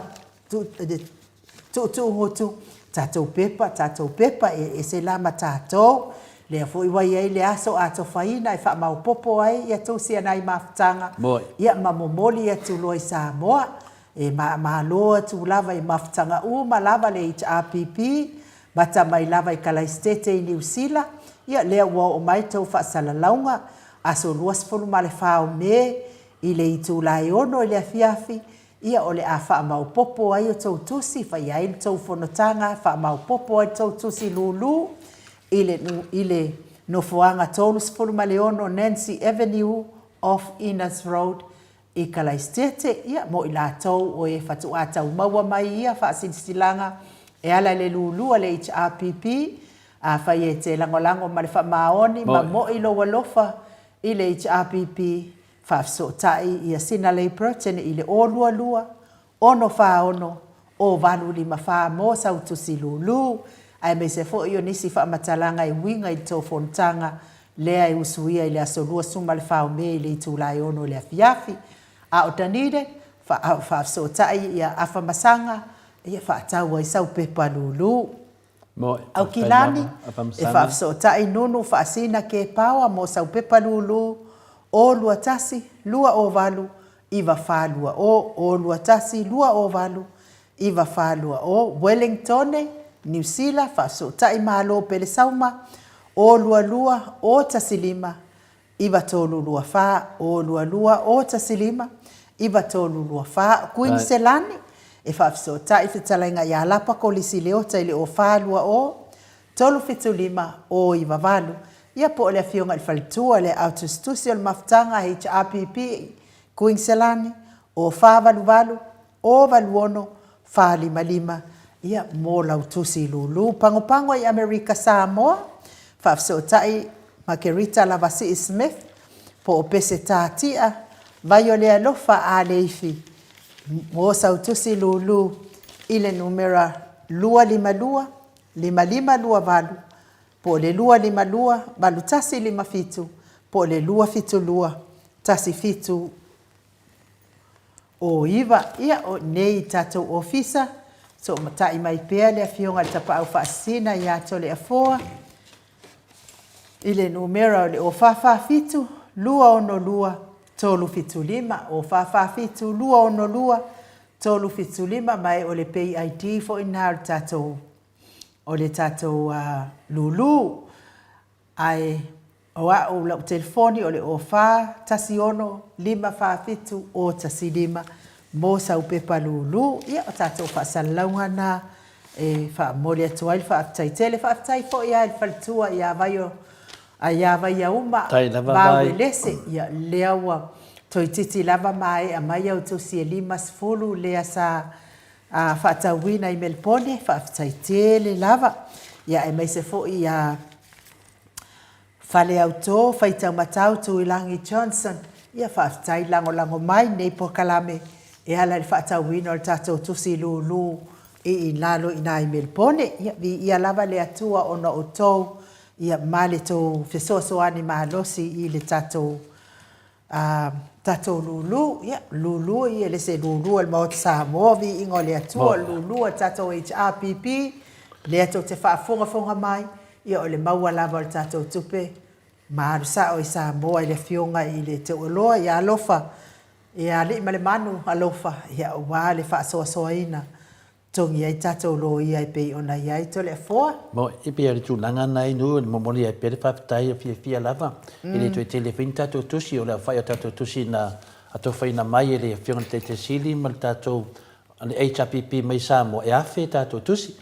tuutuugutu, tatou pepa, tatou pepa, e ese la ma tatou. Lea foi ua i ai le aso atofaina e faamaopopo ai ia tusi a nai mafutaga ia ma momoli atu loa i Samoa. E malo atu lava i mafutaga uma lava le HRPP, mata mai lava i Kalaisitete i Niu Sila, ia lea ua oo mai tou faasalalauga, aso 24 o Me i le itula e 6 i le afiafi, ia o le a faamaopopo ai outou tusi, fai ai le tou fonotaga, faamaopopo ai le tou tusi lulu i le i le nofoaga 36 Nancy Avenue off Innes Road i Kalaisitete, ia mo i latou o e fatuā tau maua mai ia faasilasilaga e ala i le lulu a le HRPP, afai e te lagolago ma le faamaoni ma mo'i lou alofa i le HRPP, Faafesootai ia Sinalei Burton i le 022 646 0854 mo sau tusi lulu, aemaise foi o nisi faamatalaga e uiga i le tou fonotaga lea e usuia i le aso 24 o Me i le itula e 6 i le afiafi. A o Dunedin, faafesootai ia Afamasaga ia faatau ai sau pepa lulu. Aukilani, e faafesootai Nunu Faasina Kepaoa mo sau pepa lulu, O 21 208 9420, O 21 208 9420, Wellingtone, Niu Sila, Faafesootai Malo Pelesauma, O 22 O 15 9324 O 22 O 15 9324 Kuiniselani, e faafesootai fetalaiga ia Lapa Kolisi Leota i le O 4 2 O 375 O 98 Ia po o le Afioga i le Faletua le Aao Tusitusi o le Mafutaga HRPP Kuiniselani, O 488 O 86 455, ia, mo lau tusi lulu. Pagopago i Amerika Samoa, faafesootai Makerita Lavasii Smith, po o Peseta Tia, Vaiolealofa Aleifi, mo sau tusi lulu i le numera 252 5528, po o le 252 8157, po o le 272 17 O iva, ia, o nei i tatou ofisa, soomatai mai pea le Afioga i le Tapaau Faasisina ia Toleafoa i le numera o le O 447 262 375, O 447 262 375, ma e o le pay ID foi lena o le tatou, o le tatou lulu. Ae o a'u la'u telefoni o le o 4 1 6 5 4 7 o 1 5 mo sau pepa lulu. Ia o tatou faasalalauga na e faamomoli atu ai le faafetai tele. Faafetai foi lava i le faletua ia Vaio ia Vaiauma Mauelese. Ia lea ua toeitiiti lava maea mai au tusi e 50 lea sa faatauina i Melepone. Faafetai tele lava. Ia aemaise foi ia Faleauto, Faitaumatau, Tuilagi Johnson, ia faafetai lagolago mai nei polokalame e ala i le faatauina o le tatou tusi lulu i i lalo i ina i Melepone. Ia viia lava le Atua ona o outou ia ma le tou fesoasoani malosi i le tatou A tatou lulu, ia, lulu ia, e le se lulu a le Maota Samoa, viiga o le Atua, o le lulu a le tatou HRPP, lea tou te faafogafoga mai, ia o le maua lava o le tatou tupe ma alu sao i Samoa i le Afioga i le Teualoa, ia alofa, ia Alii ma le Manu, alofa, ia aua le faasoasoaina togi ai tatou loia e pei ona i ai Toleafoa. Mo, e pei o le tulaga na inu e momoli ai pea le faafetai o fiafia lava. E le toe tele foi ni tatou tusi, o le aofai o tatou tusi na atofaina mai e le Afioga i le Taitai Sili ma le tatou le HRPP mai Samoa, e 1000 tatou tusi.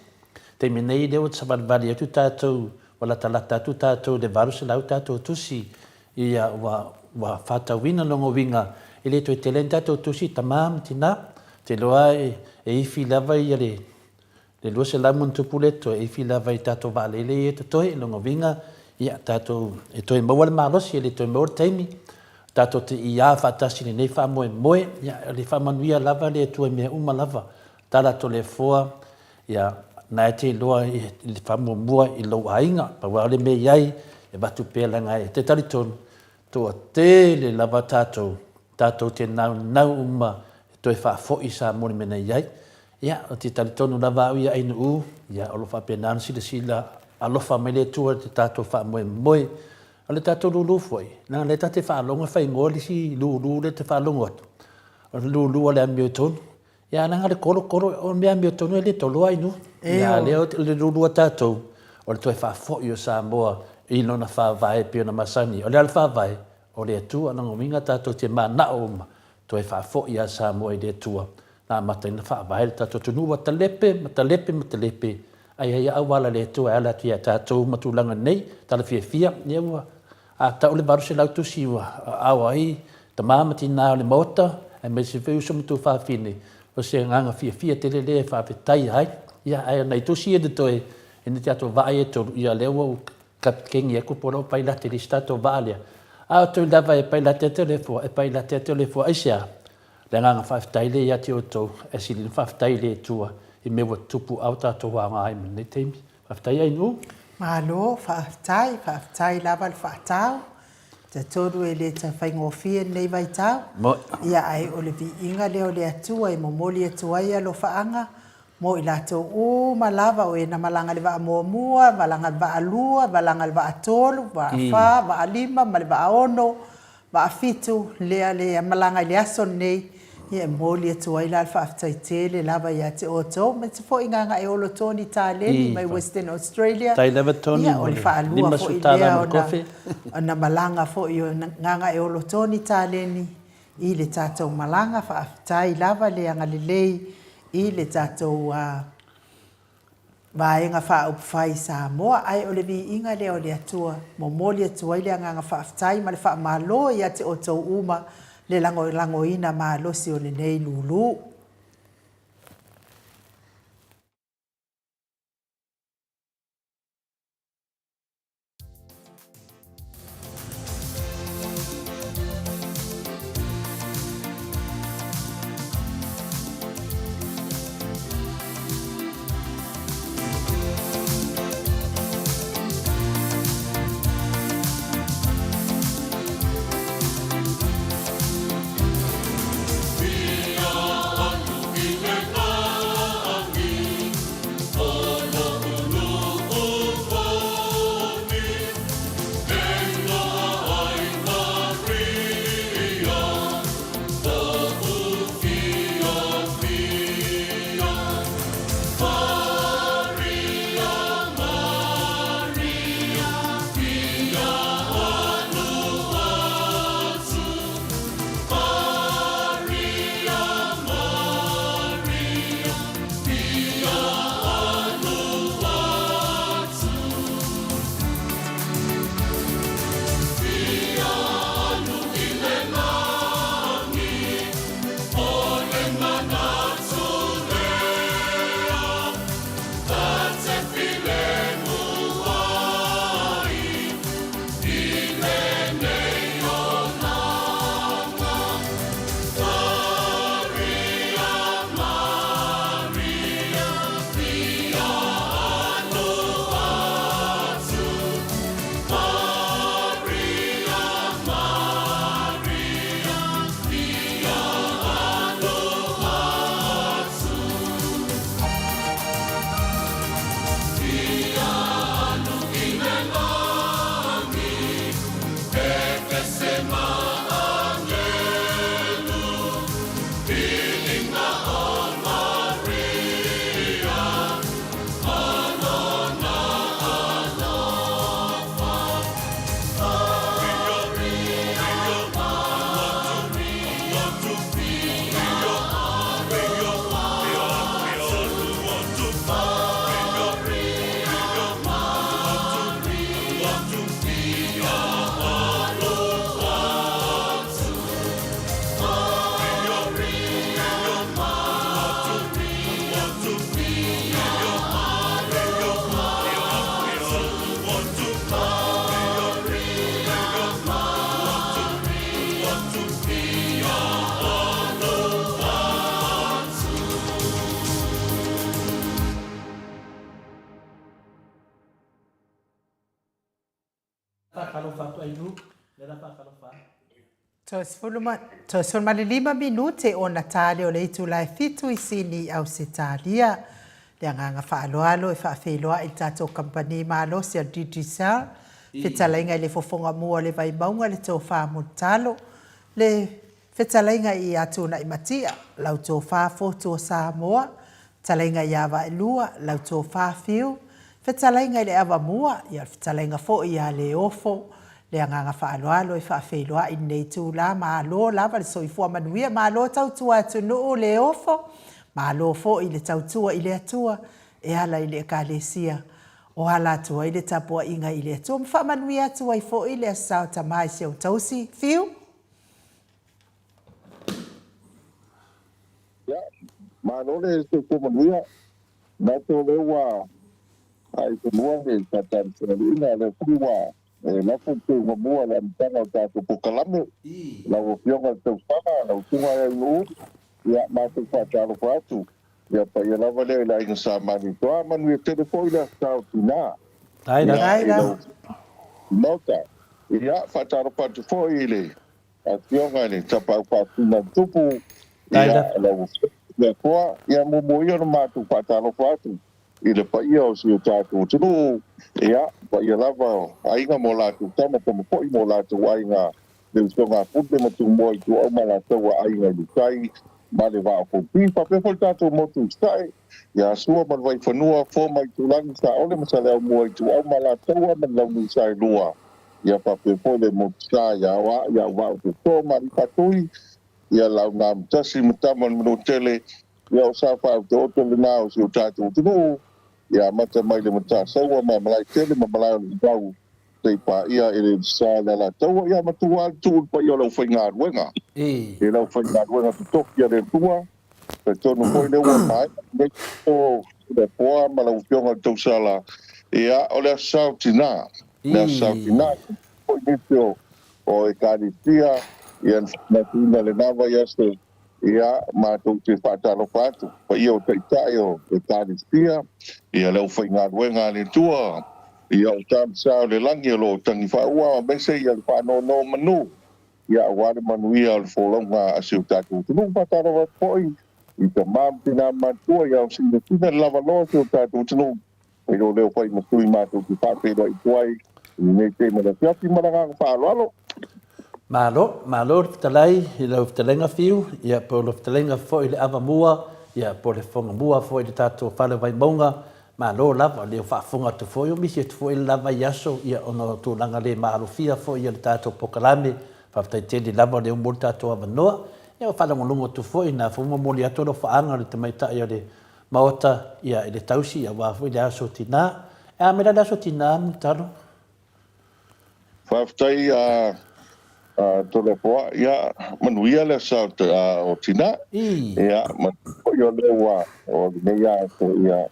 Taimi nei lea ua savalivali atu tatou, ua latalata atu tatou i le 800 tatou tusi Ia, ua, ua faatauina lona uiga, e le toe tele ai ni tatou tusi, tama ma tina. Ou te iloa e, e ifi lava ia le, le 200 ma ona tupu lea e totoe, e ifi lava i tatou vaalele ia e totoe. Lona uiga, ia, tatou, e toe maua le malosi, e le toe maua le taimi, tatou te iā faatasi i lenei faamoemoe. Ia, o le faamanuia lava le Atua i mea uma lava. Tala Toleafoa, Ia, na e te iloa i le faamuamua i lou aiga, pau lava le mea i ai, e avatu pea leaga e te talitonu, toatele lava tatou, tatou te naunau uma e toe faafoi Samoa i le mea na i ai. Ia, ou te talitonu lava au ia Ainuu, ia, o lo o faapena ona silasila Alofa mai le Atua i le tatou faamoemoe. O le tatou lulu foi, leaga o lea ta te faalogo e faaigoa le isi lulu lea e te faalogo atu, o le lulu a le amiotonu. Ia leaga o le tolo tolo, o le mea amiotonu e le toloa ai nuu. Ia a lea o le lulu a tatou, o le toe faafoi o Samoa i lona faavae e pei ona masani. O le a le faavae? O le Atua. O lona uiga tatou te manao uma toe faafoi ia Samoa i le Atua na amata ai ona faavae le tatou atunuu. Ua talepe ma talepe ma talepe, ae i ai lava auala a le Atua e ala atu ia tatou ma tulaga nei, tala fiafia, ia ua a tau le 800 tusi ua aao ai tama ma tina o le Maota, aemaise foi uso ma tuafafine, o se agaga fiafia tele lea e faafetai ai. Ia, ae o nai tusi ia e totoe, ina tatou vaa ia e tolu, ia lea ua ou kapikeni atu po o lau pailate i le isi tatou vaa lea. A o toe lava e pailate atu le Atua, e pailate atu le Atua. Aisea? Le agaga faafetai lea ia te outou, ae sili ona faafetai i le Atua i mea ua tutupu a o tatou aoga ai ma lenei taimi. Faafetai Ainuu. Malo faafetai, faafetai lava le faatau. Talitonu e le tau faigofie lenei vaitau. Ia ae o le viiga lea o le Atua e momoli atu ai alofaaga mo i latou uma lava o e na malaga i le vaa muamua, malaga i le vaa lua, malaga i le vaa tolu, vaa fa, vaa lima ma le vaa ono, Vaafitu, lea le malaga i le aso lenei, ia e momoli atu ai la le faafetai tele lava ia te outou, aemaise foi Gagaeolo Tony Taleni mai Western Australia. Faafetai lava Tony Ia, o mo le le faalua $50 foi tala lea ma le ona, kofe. ona malaga foi o Gagaeolo Tony Taleni i le tatou malaga. Faafetai lava le agalelei i le tatou Vaega Faaupufai Samoa, ae o le viiga lea o le Atua, momoli atu ai le agaga faafetai ma le faamalo ia te outou uma le lagolagoina malosi o lenei lulu. Toe 15 minute ona tali o le itula e fitu i Sini, Ausetalia. Le agaga faaaloalo e faafeiloai i le tatou kamupani malosi a le Digicel, fetalaiga i le fofoga mua o le Vaimauga le Tofa Mulitalo, le fetalaiga ia Tuunai Matia, lau Tofa Fotu o Samoa, fetalaiga ia Vaelua, lau Tofa Fiu, fetalaiga i le Avamua, ia o le fetalaiga foi ia Leofo. Le agaga faaaloalo e faafeiloai i lenei itula, malo lava le soifua manuia, malo tautua atunuu Leofo, Malo foi le tautua i le Atua e ala i le Ekalesia o ala atu ai le tapuaiga i le Atua ma faamanuia atu ai foi le Aso Sa o Tama i si ou tausi. Fiu. Ia, malo le soifua manuia. Manatu o lea ua ae i fanua le faatalitaliina, o lea foi ua lafo le teuga mua i le amataga o le tatou polokalame. Lau Afioga i le Tausala, lau Susuga ia Inu'u, ia matou faatalofa atu. Ia paia lava lea i le Aiga Sa Malietoa, manuia tele foi le Aso Sa o Tina ia i lau Maota. Ia faatalofa atu foi i le Afioga i le Tapaau Faasina o le Tupu, ia lau Afioga i le Atua, ia muamua ia ona matou faatalofa atu i le paia o si o tatou atunuu, ia, paia lava o aiga ma o latou tama, tama foi ma o latou aiga, le usoga a Pule ma Tumua Ituau ma Alataua, Aiga i le Tai ma le Vaa o Fonoti, faapea foi le tatou motu i Sasae, ia Sua ma le Vaifanua, Fofo ma Aitulagi, Saole ma Saleaaumua, Ituau ma Alataua ma le Launiu Saelua, ia faapea foi le Motusa ia Aoa, ia Auvaa o Toto ma Alii Faatui, ia Launaamatasi ma Tama o le Manuatele, Ia o sa faaoteote lena o si o tatou atunuu, ia amata mai le Matasaua ma Malaetele ma Malae o le Vavau seia paia e le sa le Alataua, ia matua lava le tuu i le paia o le aufaigaluega, i le aufaigaluega totofi a le Atua. Talitonu foi lea ua maea lenei po le Apoa ma lau Afioga i le Tausala, ia o le Aso Sa o Tina, le Aso Sa o Tina, foi nisi o Ekalesia, ia na faamanatuina lena vaiaso. Ia, matou te faatalofa atu, paia o Taitai o Ekalesia, ia le aufaigaluega a le Atua, ia o Tama Sa o le Lagi o lo o tagi faaua aemaise ia le faanono manu, ia aua le manuia o le folauga a si o tatou atunuu. Faatalofa atu foi i tama ma tina matutua, ia o sinasina le lavaloa o si o tatou atunuu, e le o leo fai ma sui matou te faafeiloai atu ai i lenei taimi o le afiafi ma le agaga faaaloalo. Malo, malo le fetalai i lau fetalaiga Fiu, ia po o lau fetalaiga foi i le Avamua, ia po o le Fogamua foi i le tatou fale o Vaimauga, malo lava, lea ua faafofoga atu foi, ua misi atu foi le la vaiaso, ia ona o tulaga le maalofia foi o le tatou polokalame, faafetai tele lava o lea ua maua le tatou avanoa, ia ua faalogologo atu foi, na foi ua momoli atu alofaaga o le tamaitai o le Maota, ia, i le tausi aua foi le aso tina. E a mai la le aso tina, Mulitalo? Faafetai a Toleafoa, ia manuia le aso o tina. Ia manuia foi o lea ua o lenei aso, ia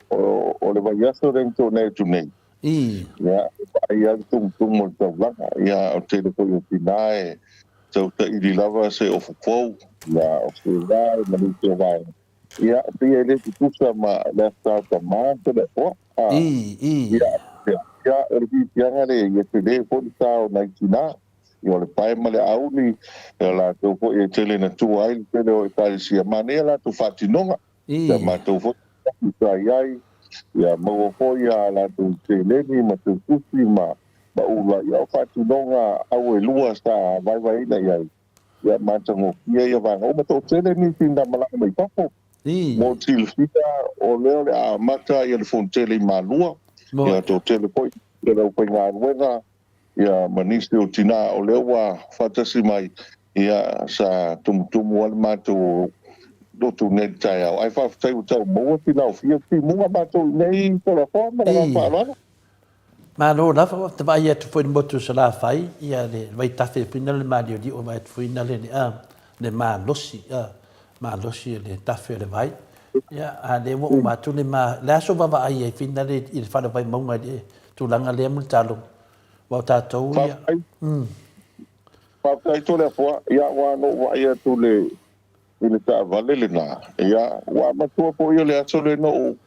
o le vaiaso lea na tuanai atu nei. Ia vaai lava le tumutumu o le taulaga, ia o le tele foi o tina e tau saili lava se ofu fou, ia o se va ma nisi o vaega. Ia, pei e le tutusa ma le Aso Sa o Tama po le Apoa. A, ia, ia, o le fiafiaga lea, ia tele foi le sa o nai tina. Ia, o le pae ma le auli, ia o latou foi e tele na tua ai le tele o Ekalesia. Manaia latou faatinoga, ia matou foi sa i ai, ia maua foi a latou seleni ma teutusi ma ula, ia o faatinoga auelua sa vaevaeina i ai. Ia matagofie ia vaega uma. Toatele nisi na malaga mai fafo. Mo le silafia, o lea o le a amata ia le fonotele i Malua. Ia toatele foi le aufaigaluega ia ma nisi o tina o lea ua faatasi mai, ia sa tumutumu lava le matou lotu nei i le taeao. Ae faafetai ua tau maua sina ofia timuga matou i inei i Tolafoa ma le agaga faaaloalo. Malo lava, ou te vaai atu foi i le motu o Salafai, ia le vaitafe foi na le maliolio, vaai atu foi na le le malosi, malosi o le tafe o le vai. Ia, a lea ua uma atu le ma, le aso vaavaai ai foi na le i le fale o Vaimauga i le tulaga lea Mulitalo, aua o tatou ia. Faafetai. Faafetai Toleafoa, ia aua na ou vaai atu i le i le taavale lena, ia, ua matua foi o le aso lea na ou,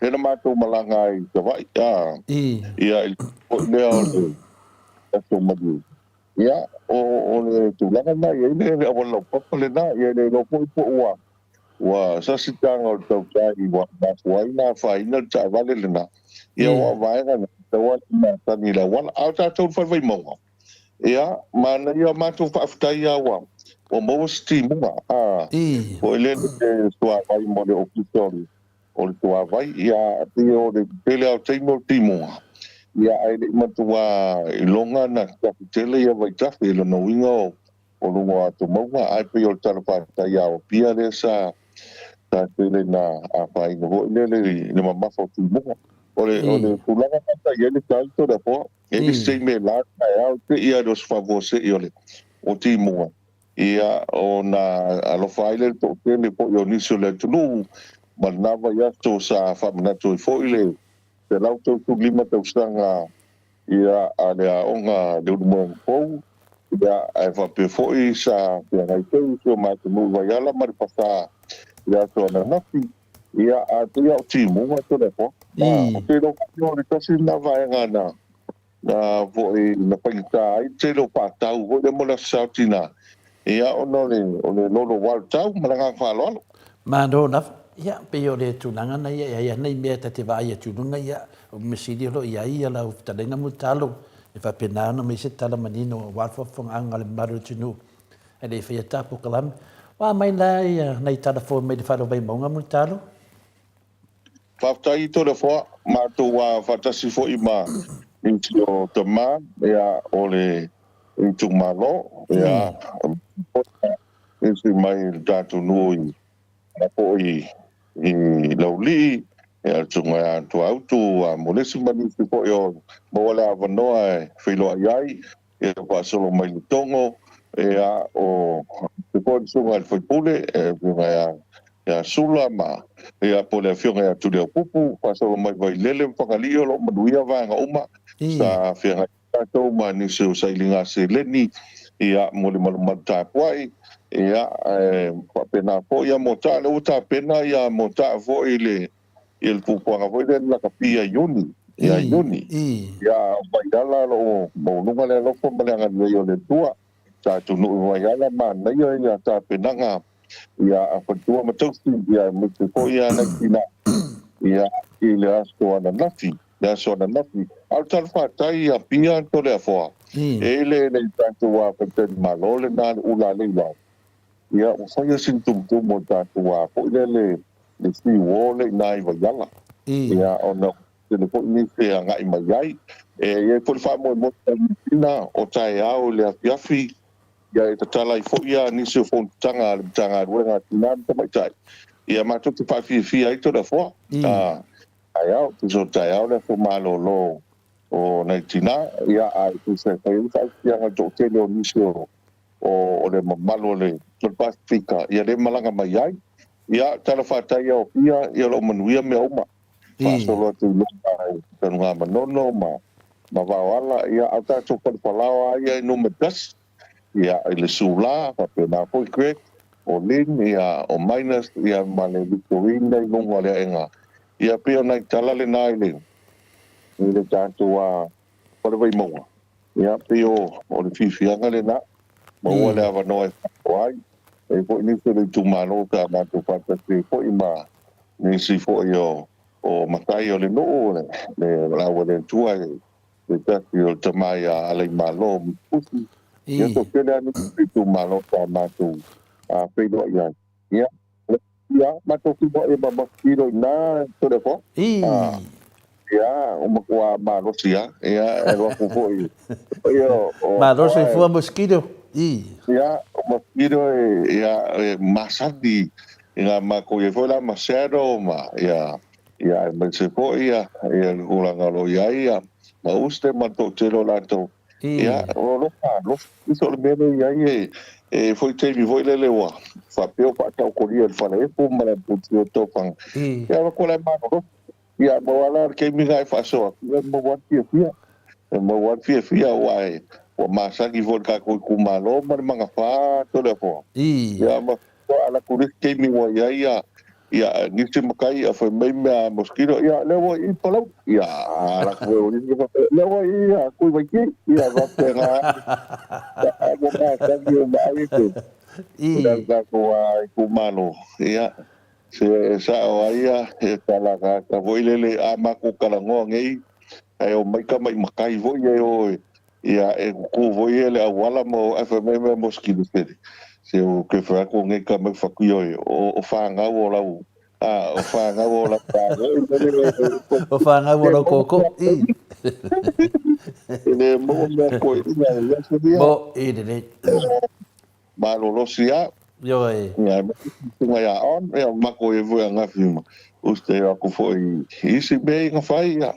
lea na matou malaga ai i Savaii, a, ia, i le foi lea o le aso maliu. Ia, o, o le tulaga lena, e i ai le, le auala laupapa lena, ia, e le iloa foi po ua Ua sasi taga o le tautai ua mafua ai ona afaina le taavale lena. Ia aua o vaega na, e tatau lava ona masani i le auala. A o tatou i le Fale Vaimauga, ia, manaia, matou faafetai lava ua maua se timuga, a, foi lele le suavai mo le Ofisa o le Suavai. Ia, e pei o le tele lava o taimi o le timuga, ia ae le i matua iloga ona tafe tele ia vaitafe, lona uiga o o luga o atomauga, ae pei o le tala faafetai a Apia lea sa tele ina afaina foi lele i le mamafa o timuga. O le o le tulaga lena sa i ai le tai Toleafoa, e i ai se taimi e la le taeao te i lava i le oso faafuasei o le o timuga, ia ona alofa ai lea i le toatele foi o nisi o le atunuu ma lena vaiaso sa faamanatu ai foi le 135 tausaga Ia, a le aoga Leulumoega Fou, ia, ae faapea foi sa feagai pea i si o matou nuu i Vaiala ma le Pasa i le aso ananafi, ia, ae pei lava o timuga Toleafoa. Ou te iloa foi o le tasi lena vaega na, na foi na faigata ai le tele o faatau foi lea mo le Aso Sa o Tina, ia, ona o le, o le loloa o le tau. Ma le agaga faaaloalo. Malo lava. Ia, pei o le tulaga na ia, e i ai lava nai mea ta te vaai atu i luga, ia, o le mea sili o lo o i ai lau fetalaiga Mulitalo, e faapena ona aumai se tala manino aua le faafofogaaga a le mamalu o le atunuu e le i faia ta polokalame. Ua aumai la nai tala fou mai le fale o Vaimauga Mulitalo? Faafetai i Toleafoa, matou faatasi foi ma nisi o tama ia o le itumalo ia nisi mai le tatou nuu i foi i Laulii, ia le Susuga ia Tuautu Molesi ma nisi foi o maua le avanoa e feiloai ai, ia faasolo mai Letogo, ia o se foi le Susuga i le Faipule, le Afioga ia Sula ma ia po o le Afioga ia Tuliaupupu, faasolo mai Vailele ma Fagalii, o lo o manuia vaega uma sa feagai tatou ma nisi o sailiga seleni ia mo le malumalu tapuai, ia ae faapena foi ia Motaa, lea ua tapena ia Motaa foi i le i le fuafuaga foi lea lakapi ia Iuni, ia Iuni. Ia o Vaiala lo o maualuga le alofa ma le agalelei o le Atua. Sa atunuu i Vaiala manaia ia tapenaga ia a faletua ma tausi ia aemaise foi ia nai tina ia i le aso ananafi, le aso ananafi. A o le tala fatai ia Apia Toleafoa, e le le tatou a faletalimalo lena le ula a Leilau, ia ua faia sina tumutumu o le tatou a foi lea le le sea wall lea i ina i Vaiala. Ia ona tele foi nisi e agai mai ai. E i ai foi le faamoemoe ina o taeao i le afiafi Ia e tatala ai foi ia nisi o fonotaga a le Matagaluega a Tina ma Tamaitai, ia matou te faafiafia ai Toleafoa. A, taeao, tusa o le taeao le aso malolo o nai tina, ia ae tusa e fai ai le faafiafiaga i le toatele o nisi o, o, o le mamalu o le, o le Pasefika, ia lea e malaga mai ai. Ia, tala faataia o Apia, ia o lo o manuia mea uma. Faasolo atu i luga i Tanugamanono ma, ma Vaoala, ia a o tatou Falefalaoa lava ia e numera tasi. Ia, i le Sula, faapena foi Greg, o Lynn, ia, o Minus, ia, ma le Victorine lea i luga o le aega. Ia, pei o nai tala lena i le, i le tatou Fale Vaimauga. Ia, pei o, o le fiafiaga lena, maua le avanoa e faasoa ai. E i ai foi nisi o le itumalo sa matou faatasi ai foi ma nisi foi o, o matai o le nuu, le, le Laueleatua e se tasi o le tama ia Alaimalo Musikusi, ia toatele lava nisi o le itumalo sa matou feiloai ai. Ia, ia, matou feiloai ma Mafikilo i ina, Toleafoa. Ia, ua matua malosi lava. Ia, e alu atu foi, ia, o. Malo soifua Masikilo. Ia, o Masikilo ia, e masani i ngā matou i ai foi la ma Shadow ma, ia, Ia, aemaise foi ia, ia le tulaga o lo o i ai ia, ma Uste ma le toatele o latou. Ia, o lo malosi o le mea lea e i ai e, e foi taimi foi lele ua faapea ua faataotolia i le falaefu ma le apulusia o tofaga. Ia, avatu la e malolosi. Ia, maua la le taimi lena e faasoa atu, ia, e maua lava le fiafia. E maua lava le fiafia aua e, ua masani foi i le tatou itumalo ma le magafa Toleafoa. Ia, ma Ua ala atu le isi taimi ua i ai ia ia nisi matai ia fai mai mea mosquito ia lea ua i Palauli ia ala atu foi o nisi faapea lea ua i ia Tuivaiti ia faapena. Ua masani uma ai te I. Le tatou itumalo, ia, se e sao ai ia, e tala ka foi lele a matou talanoa nei, ae omai tama i matai foi ia e o e, ia, e tutu foi ia le auala ma o, ae fai mai mea mo sikinisene. Se ou te fai atu nei tama i fatuia e, o fanau o lau, a, o fanau o lau O fanau o lau koko, i. E le maua mea koeina i aso ia. Mo, i lelei. Malolosi a. Ioe. Ia, tunga ia on, ia mako e foi angafi ma uste aku foi i isi mea i na fai, ia.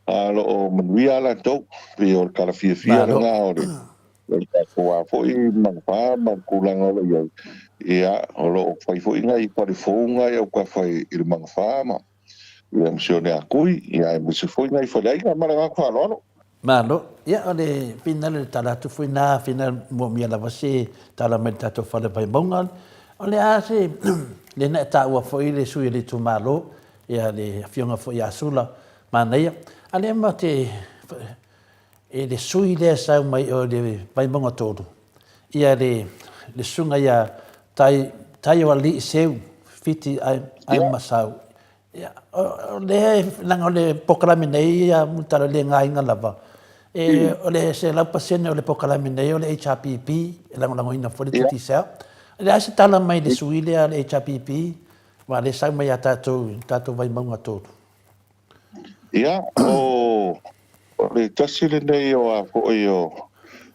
A lo o manuia la tau, pe o le tala fiafia Malo. lena o le o le tatou a foi manufā ma le tulaga o lo o i ai. Ia, o lo o fai foi nai fale fou nai autafa i le manufā ma ia ma si ona akui, ia aemaise foi nai faleaiga ma le agaga faaaloalo. Malo. Ia, o le finale le tala atu foi na finale moomia lava se tala mai le tatou fale Vaimauga. O le a se lea na e taua foi le sui o le itumalo, ia le afioga foi ia Sula Manaia. A lea ma te e le sui lea sau mai o le Vaimauga 3, ia le le susuga ia Tai Taioalii Seu Fiti ai ai Masau. Ia, o lea, leaga o le polokalame nei ia Mulitalo e le gaina lava. E, o le 100% o le polokalame nei o le HRPP, e lagolagoina foi le Digicel. O le a se tala mai le sui lea a le HRPP, aua o lea e sau mai ia tatou i tatou Vaimauga 3. Ia, o le tasi lenei o a foi o,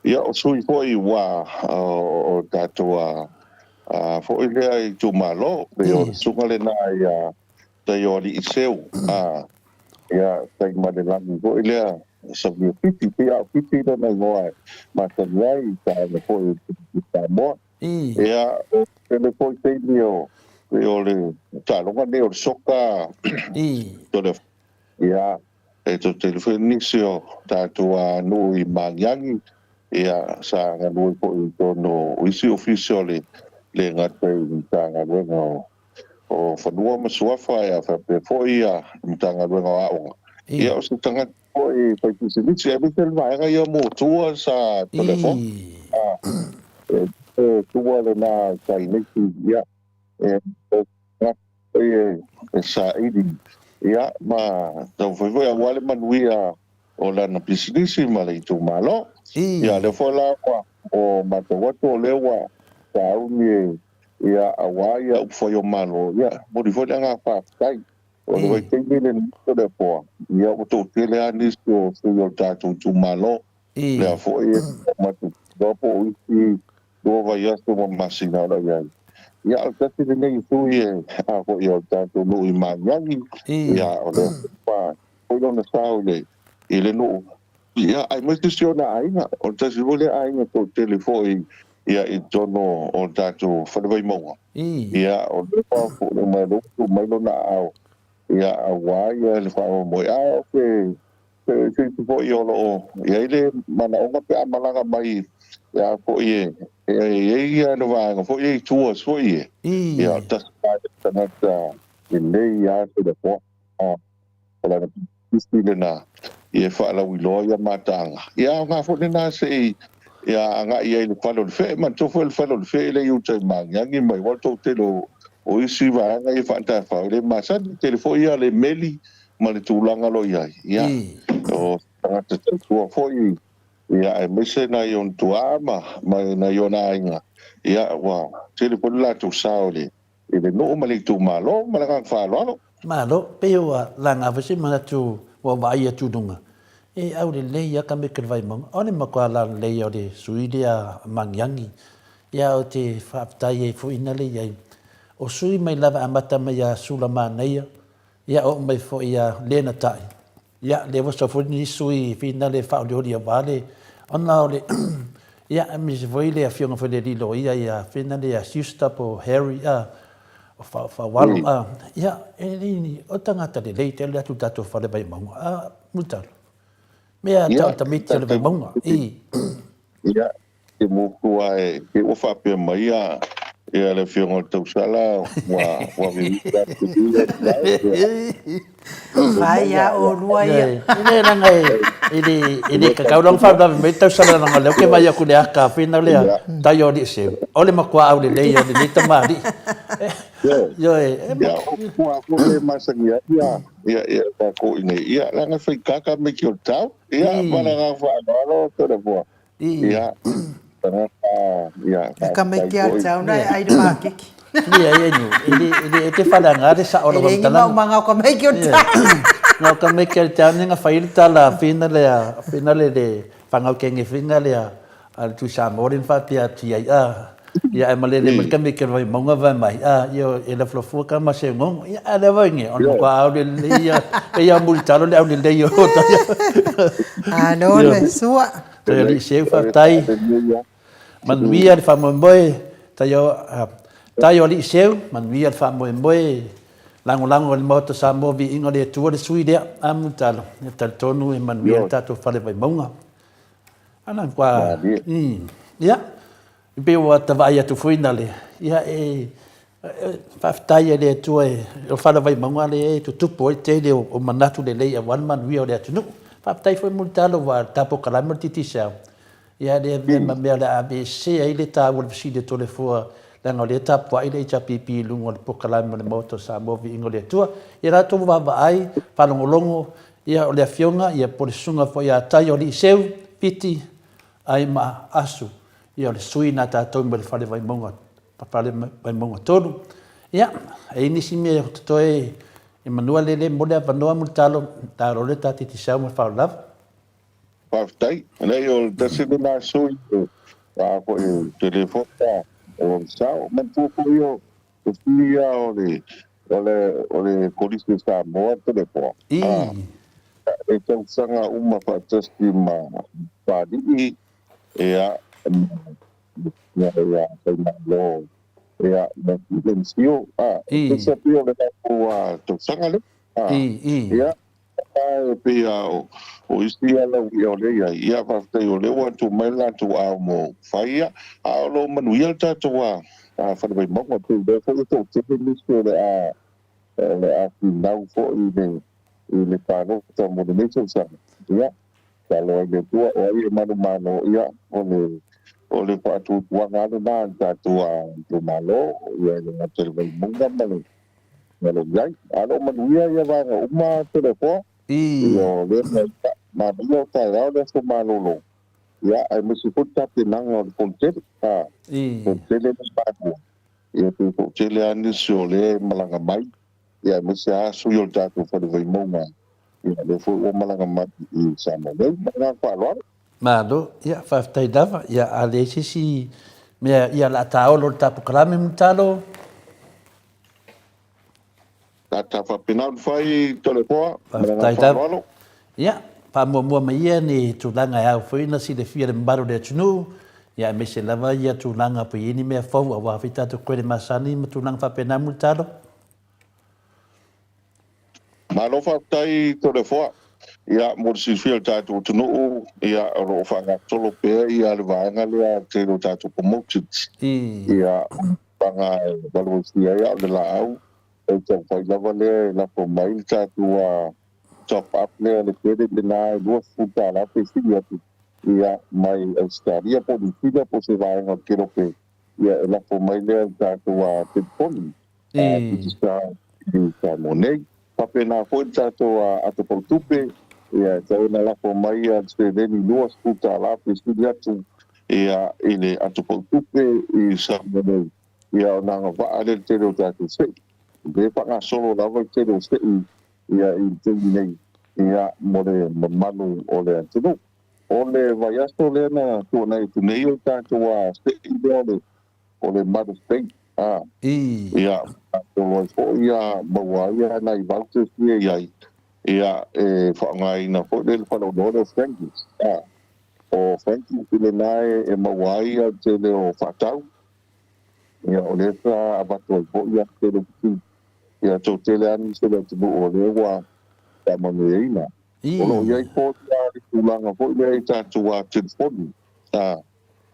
ia, o sui foi ua o tatou a foi lea itumalo, pei o le susuga lena ia Taioalii Seu, a, ia, tai ma le lagi foi lea Samia Fiti, pei a o Fiti lona igoa e masani ai i taeao foi i Samoa. Ia, o tele foi taimi o, pei o le taaloga lenei o le soka, o le, ia, e toatele foi nisi o tatou nuu i Magiagi, ia, sa galue foi i totonu o isi ofisa o le le gata i le Matagaluega o o Fanua ma Suafa, ia faapea foi ia Matagaluega o Aoga. Ia, o se tagata foi fai pisinisi, aemaise le vaega ia mo tua sa telefoni. E tua lena tainesi, ia, e e saili, ia, ma taumafai foi aua le manuia o lana pisinisi ma le itumalo. Ia, lea foi la ua o matau atu o lea ua sauni ia aua ia upufai o Malo, ia, momoli foi le agaga faafetai. O le vaitaimi lenei o le apoa, ia ua toatele lava nisi o sui o le tatou itumalo. Lea foi e matou iloa po o isi lua vaiaso ma masina o lo o i ai. Ia, o le tasi lenei sui e a foi o le tatou nuu i Magiagi, ia, o lea foi ua foi lona sao i le nuu. Ia, aemaise si ona aiga, o le tasi foi lea aiga toatele foi ia i totonu o le tatou fale Vaimauga. Ia, o lea ua foi mai, lea ua tuu mai lona aao, ia, aua ia le faamoemoe. A o se se isi foi o lo o i ai le manaoga pe a malaga mai ia foi e e i ai ia le vaega foi e i tua foi e ia o tasi tagata lelei lava Toleafoa. O lana pisinisi lena ia e faalauiloa ia mataaga. Ia aoga foi lena se i ia agai ai i le fale o le fee. Manatua foi o le fale o le fee lea i uta i Magiagi ma i uato o le tele o isi vaega ia faataefao e le masani. Tele foi ia le meli ma le tulaga o lo o i ai. Ia, o tagata tautua foi ia aemaise nai ona tuaa ma nai ona aiga, ia ua tele foi le latou sao i le i le nuu ma le itumalo. Ma le agaga faaaloalo. Malo, pei ua laga foi se manatu ua vaai atu i luga, e aulelei lava Kameke o le Vaimauga, o le matua lalelei o le sui lea magiagi. Ia ou te faafetai ai foi na le i ai. O sui mai lava amata mai ia Sulamanaia, ia oo mai foi ia Lenatai, Ia, lea ua sau foi lenei sui finale e faaolioli aua le, ona o le, ia, aemaise foi le afioga foi i le alii loia ia finale ia Schuster po o Harry, a, o Faualo, a, ia, e le ni, o tagata lelei tele atu i le tatou fale Vaimauga, a, Mulitalo, mea tau o le tamaiti o le Vaimauga, i. Ia, te mutu a e, te ua faapea mai a, Ia le afioga o le tausala ua ua vivii atu i le Fai a olua ia. E le leaga e le e le tatau la ona faalavelave mai le tausala leaga o lea ou te vaai atu i le ata foi lea tai o alii seu o le matua aulelei o lenei tamalii. Ioe. Ia ua foi le masani ai ia ia ia tatou i inei. Ia leaga e faigata tamaiti o le tau. Ia ma le agaga faaaloalo Toleafoa. Ia, tagata, ia, E ka mai faafetai ke a foi. tau na e ai le makeki. Leai ai nu, e le, e le, e te faleaga le sao o E lau le ni faamatalaga. maumaga o ka mai ke o tau. Na o ka mai ke o tau ni na fai le tala whina le a, whina le le whangau kenge whina le a, a le tui Samoa le whapea atu i ai a. Ia ai malele mai ka mai ke vai maunga vai mai a, ia e la flofua ka ma se ngongo. Ia a le vai nge, ona kwa au le le ia, e ia muri talo le au le le ia o tai. Alo le sua. Tai alii seu faafetai. Manuia le faamoemoe tai o tai o alii seu, manuia le faamoemoe lagolago i le Maota Samoa viiga o le Atua le sui lea. A Mulitalo, e talitonu e manuia le tatou fale Vaimauga. Ana kua ia e pei ua ta vaai atu foi na le ia e Faafetai i le Atua e o le fale Vaimauga lea e tutupu ai le tele o manatu lelei aua le manuia o le atunuu. Faafetai foi Mulitalo aua o le ta polokalame o le Digicel, ia e le avea ma mea o le a aveesea ai le taua o le fesili a Toleafoa leaga o lea e tapuai le HRPP i luga o le polokalame o le Maota o Samoa Viiga o le Atua. Ia latou vaavaai, faalogologo, ia o le Afioga ia po o le Susuga foi ia Tai o Alii Seu, Fiti, Ai ma Asu, ia o le sui na tatou mai le fale Vaimauga Fale Vaimauga 3. Ia, e i ai nisi mea o totoe e manua lele mo le avanoa Mulitalo, talo le ta Digicel ma le faaaloalo lava. Faafetai. Leai o le tasi lena sui a foi e tele foi ta o le sao. Manatua foi o sui ia o le o le o le Kolisi o Samoa Toleafoa. E tausaga uma faatasi ma Papalii ia ma ia Faimalo ia ma Lensio a pesa pei o le latou tausaga lea a ia e pei a o isi ia lau ia o lea i ai ia faafetai o lea ua tuu mai le latou ao mo fai ia a o lo o manuia le tatou a Fale Vaimauga pei o lea foi e toatele nisi o le a o le a finau foi i le i le palota mo lenei tausaga. Ia, tatalo ai le Atua, o ai e manumalo, ia, o le, o le faatuatuaga lava lena a le tatou itumalo, ia, e le gata i le Vaimauga ma le, ma le i ai. A o lo o manuia ia vaega uma Toleafoa, ia, o lea na ia, manaia o taeao le aso malolo, ia, aemaise foi le tapenaga o le Fonotele, a, Fonotele le Malua, ia, pe toatele lava nisi o lea e malaga mai, ia aemaise lava sui o le tatou Fale Vaimauga, ia lea foi ua malaga mai i Samoa nei. Ma le agaga faaaloalo. Malo, ia faafetai lava. Ia a leai se isi mea, ia o le a taolo le ta polokalame Mulitalo. Sa ta faapena ona fai Toleafoa, ma le agaga Faafetai lava. faaaloalo. Ia, faamuamua mai ia ni tulaga e ao foi ona silafia e le mamalu o le atunuu, ia aemaise lava ia tulaga pe i ai ni mea fou aua foi tatou koele masani ma tulaga faapena Mulitalo. Malo faafetai Toleafoa. Ia, mo le silafia e le tatou atunuu, ia, o lo o faagasolo pea ia le vaega lea a le tele o tatou promoters. Ia, o le tulaga e valuvalusia ai a o le laau, e taumafai lava lea e lafo mai le tatou top up lea, le credit lena e $20 pe sili atu, ia, mai Ausetalia po o Niu Sila po o se vaega o le kelope, ia, e lafo mai lea i le tatou telefoni. Digicel i Samoa nei. Faapena foi le tatou ato pautupe, ia e tatau ona lafo mai le seleni $20 pe sili atu ia i le ato pautupe i Samoa nei, ia ona agavaa lea i le tele o tatou sei. O lea e faagasolo lava le tele o sei ia i le taimi nei ia mo le mamalu o le atunuu. O le vaiaso lea na tuanai atu nei o le tatou sei lea o le o le Mother's Day, a, ia, faatolo ai foi ia maua ai ia nai vouchers ia i ai, ia, e faaaogaina foi lea i le faleoloa lea o Frankie's, a, o Frankie's i lena e maua ai ia le tele o faatau, ia, o lea sa avatu ai foi ia le tele o fesili, ia, toatele lava nisi o le atunuu o lea ua faamanuiaina. O lo o i ai foi le tulaga foi lea i tatou telefoni, a.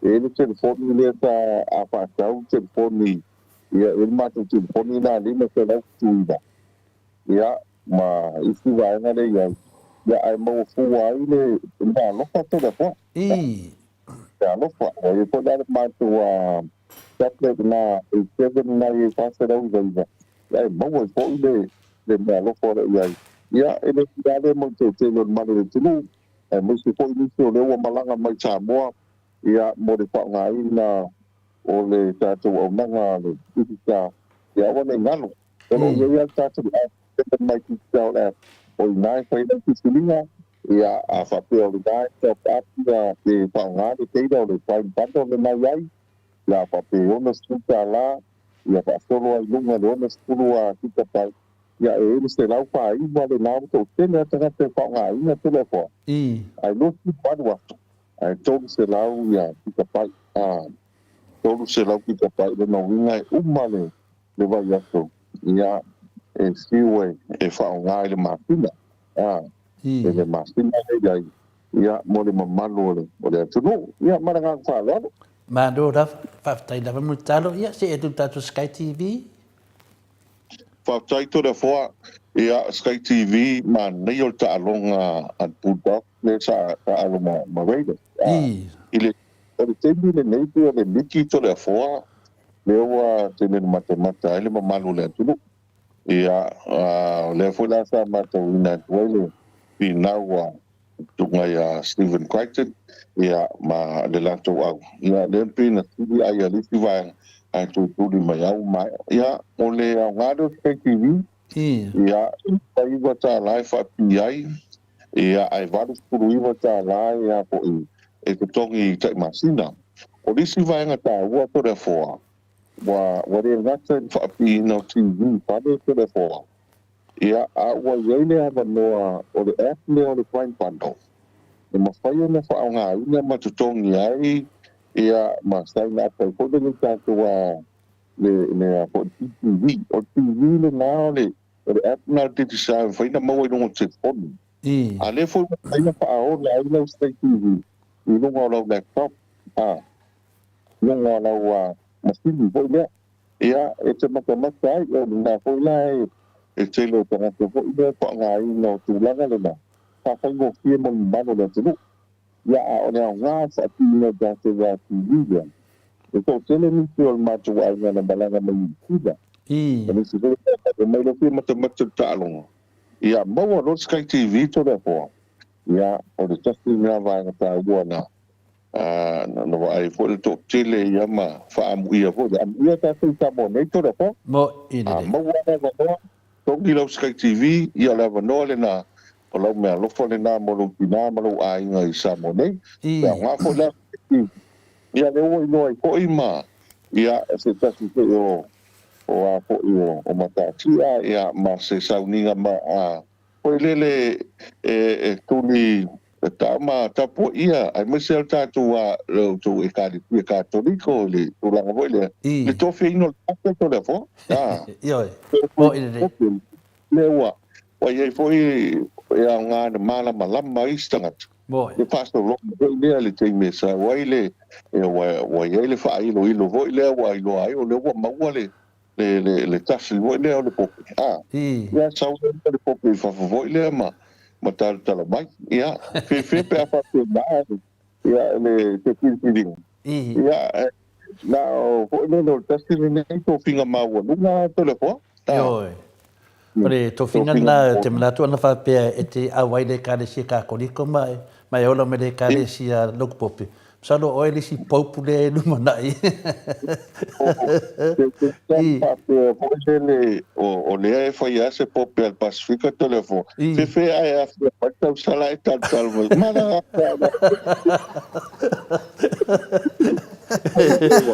E i ai le telefoni lea sa a faatau le telefoni, ia, e i ai le matou telefoni lena e $579, ia, ma isi vaega lea e i ai, ia, ae maua fua ai le meaalofa Toleafoa. Le alofa. Ua i ai foi la le matou tablet lena A7 lena e i ai $499, ia, e maua ai foi le meaalofa o lo o i ai. Ia, e le i lea mo le toatele o le malu o le atunuu, aemaise foi nisi o lea ua malaga mai Samoa, ia, mo le faaaogaina o le tatou auaunaga a le Digicel, ia aua ne i galo. O lo o i ai lava le tatou app, le My Digicel app, o i ina e fai ai lau filifiliga, ia, a faapea o lena e top up ia pe faaaoga le data o le prime bundle lena e i ai, ia, a faapea e $60, ia faasolo ai i luga i le 60 gigabyte, ia e i ai le 149 lena ua toatele lava tagata e faaaogaina telefoni, ae 28,000 ae 300 ia gigabyte, a 300 gigabyte lona uiga e uma le le vaiaso, ia e fiu e e faaaoga i le masina, a i le masina lea i ai, ia mo le mamalu o le o le atunuu. Ia ma le agaga faaaloalo. Malo lava, faafetai lava mo le tatalo, ia see atu i le tatou Sky TV. Faafetai Toleafoa, ia Sky TV manaia o le taaloga a le Bulldog lea sa taaalo ma Raiders. I le o le taimi lenei pei o le liki Toleafoa lea ua tele ina matamata ai le mamalu o le atunuu. Ia o lea foi la sa matauina atu ai le finau a susuga ia Stephen Crichton ia ma le latou au, ia lea pei na sili ai a le isi vaega ae toe tuli mai au maea. Ia o le aoga lea o se KTV, ia $9 e faapipii ai, ia ae $89 e a foi e totogi i tai masina. O le isi vaega taua Toleafoa, ua le gata i le faapipiina o TV i fale Toleafoa, Ia, a ua i ai le avanoa o le app lea o le Prime Bundle, e mafai ona faaaogaina ma totogi ai ia ma sign up ai foi lenei tatou a le le a foi le TV. O le TV lena o le o le app lena a le Digicel e mafai ona maua i luga o le telefoni. A lea foi ua mafai ona faaola ai lau Sky TV i luga o lau laptop, a, luga o lau masini foi lea. Ia, e te matamata ai, o lena foi la e tele o tagata foi lea e faaaogaina o tulaga lena, faafaigofie mo le mamalu o le atunuu. Ia, a o le aoga o faatinoina o tatou ATV lea, e toatele nisi o le matou aiga na malaga mai Niu Sila, o nisi foi e mai loa fia matamata i le taaloga, ia maua loa le Sky TV Toleafoa, ia, o le tasi lena vaega taua na Na vaai foi le toatele ia ma faaamuia foi le amuia tatou i Samoa nei Toleafoa. Mo i A maua le avanoa, togi lau Sky TV, ia o le avanoa lena, o lau meaalofa lena mo lou tina ma lou aiga i Samoa nei. E aoga foi la Sky TV. Ia lea ua iloa ai foi ma ia se tasi foi o o a foi o o Mataatia ia ma se sauniga ma a Foi lele e tuli tama tapuaia aemaise o le tatou a le outou Ekalesia Katoliko i le tulaga foi lea, le tofiaina o le Papa Toleafoa. A. Ioe. Moni lelei. Lea ua i ai foi e aoga na malamalama ai isi tagata. Moni. Le faasologa foi lea i le taimi e sau ai le, ua i ai le faailoilo foi lea ua iloa ai o lea ua maua le le, le, le tasi foi lea o le pope, a, ia sau lea le pope i fafo foi lea ma, ma talatala mai, ia, fefe pe a faapena, ia, le, te filifiliga, ia, na o foi lea o le tasi lenei tofiga maualuga Toleafoa, a. Ioe. O le tofiga lena, ou te manatu ana faapea e te auai i le Ekalesia Katoliko ma ma e ola mai le Ekalesia Loku Pope, masalo o oe le isi Pope lea e lumanai. I. Faapea foi lele o lea e fai lava se Pope a le Pasefika Toleafoa, fefe ae afua mai le tausala e talutalu mai, mana.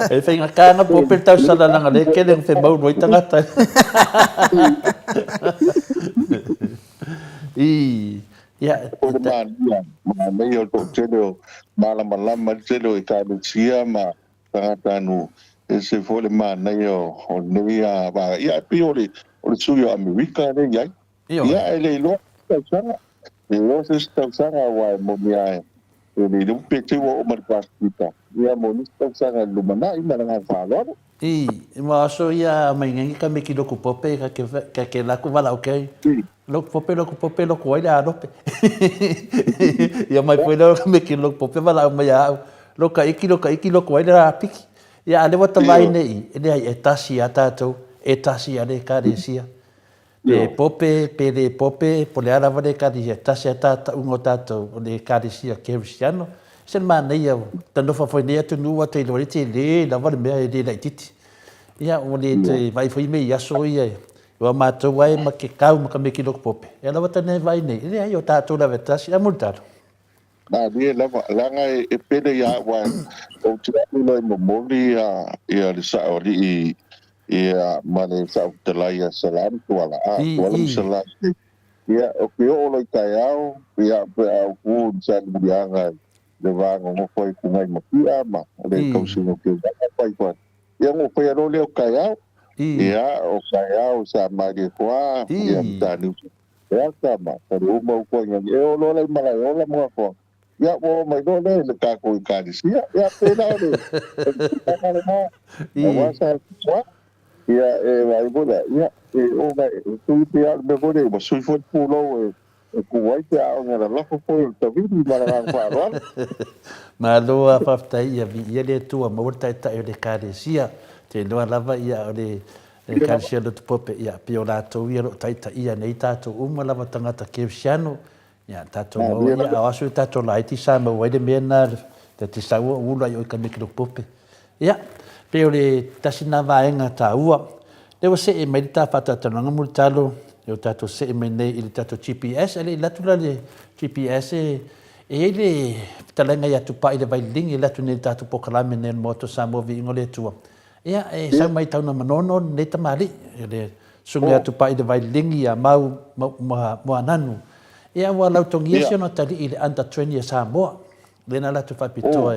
E faigata ana pope le tausala leaga lea e tele ina femaulu ai tagata. I, ia. O le manaia, manaia o le toatele o malamalama le tele o Ekalesia ma tagata anu, ese foi le manaia o lenei vaega. Ia, e pei o le sui o Amerika lea e i ai. Ia, e le iloa se tausaga, le iloa se isi tausaga aua e moni lava E le iloa pe te ua oo mai le Pasefika ia mo nisi tausaga i le lumanai ma le agaga faaaloalo. I ma aso ia mai ngengi ka meki loku pope ka ke ka ke laku vala o ke loku pope loku pope loku ai le alope ia mai foi leo ka meki loku pope vala mai au loka iki loka iki loku ai le apiki ia ale wata vai nei e le ai e tasi a tatou e tasi a le kalesia Pe pope, pe le pope, po o le a lava le ekalesia, tasi a tātaʻuga o tātou o le ekalesia Kerisiano. Se le manaia o tanofa foi nei atunuu ua te iloa ai te le lava le mea e le laititi. Ia ua le toe vaai foi mea i aso ia ua matou ai ma ke kau ma ka mea ki loko pope. Ia lava tane vaai nei, e leai o tātou lava e tasi, a mulitalo. Malie lava, leaga e pele ia au ae ou te alu loa e momoli ia le Sao Alii ia ma le Sao Fetalai ia Salam Tuala, a, Tuala ma Salam nei. Ia, ou te oo loa i taeao, ia, pe a ou tu i le sailiiliaga i le va nonofo ai Tugai ma Pia ma le tausiga o Keuaga ma Ifo Ia ona ou faia loa lea o taeao, ia, o taeao sa malie toa, ia, Mataniu E a tama, ka le uma upu ai nani, e oo loa la i Malaeola ma Gafoaga, ia ua oo mai loa lea i le tatou Ekalesia. Ia pēlā o le tulaga lena, aua sa toa, ia e vaai foi la, ia e oo mai, e tui pea o le mea foi lea, ua sui foi le pulou e tu ai pe a ona lalafo foi o le tavili ma le agaga faaaloalo. Malo a faafetai ia viia le Atua maua le taitai o le Ekalesia, te iloa lava ia o le Ekalesia Lotu Pope, ia, pei o latou ia o lo o taitaia nei tatou uma lava tagata Kerisiano, ia, tatou maua, ia, a o aso i tatou laiti sa maua ai le mea lena, ta te sau o ula i o i ka meki Lotu Pope. Ia, pei o le tasi lena vaega taua. Lea ua see mai le ta faatalatalanoaga Mulitalo, lea ua tatou see mai nei i le tatou GPS, ae le i alu atu la le GPS e e i ai le fetalaiga ia Tupai le Vaililigi e alu atu nei i le tatou polokalame nei o le Maota o Samoa Viiga o le Atua. Ia, e sau mai Taunamanono lenei tamalii, le susuga ia Tupai-le-Vaililigi ia Mau Moananu. Ia, ua lautogia si ona atalii i le Under 20 a Samoa, lea na latou faapitoa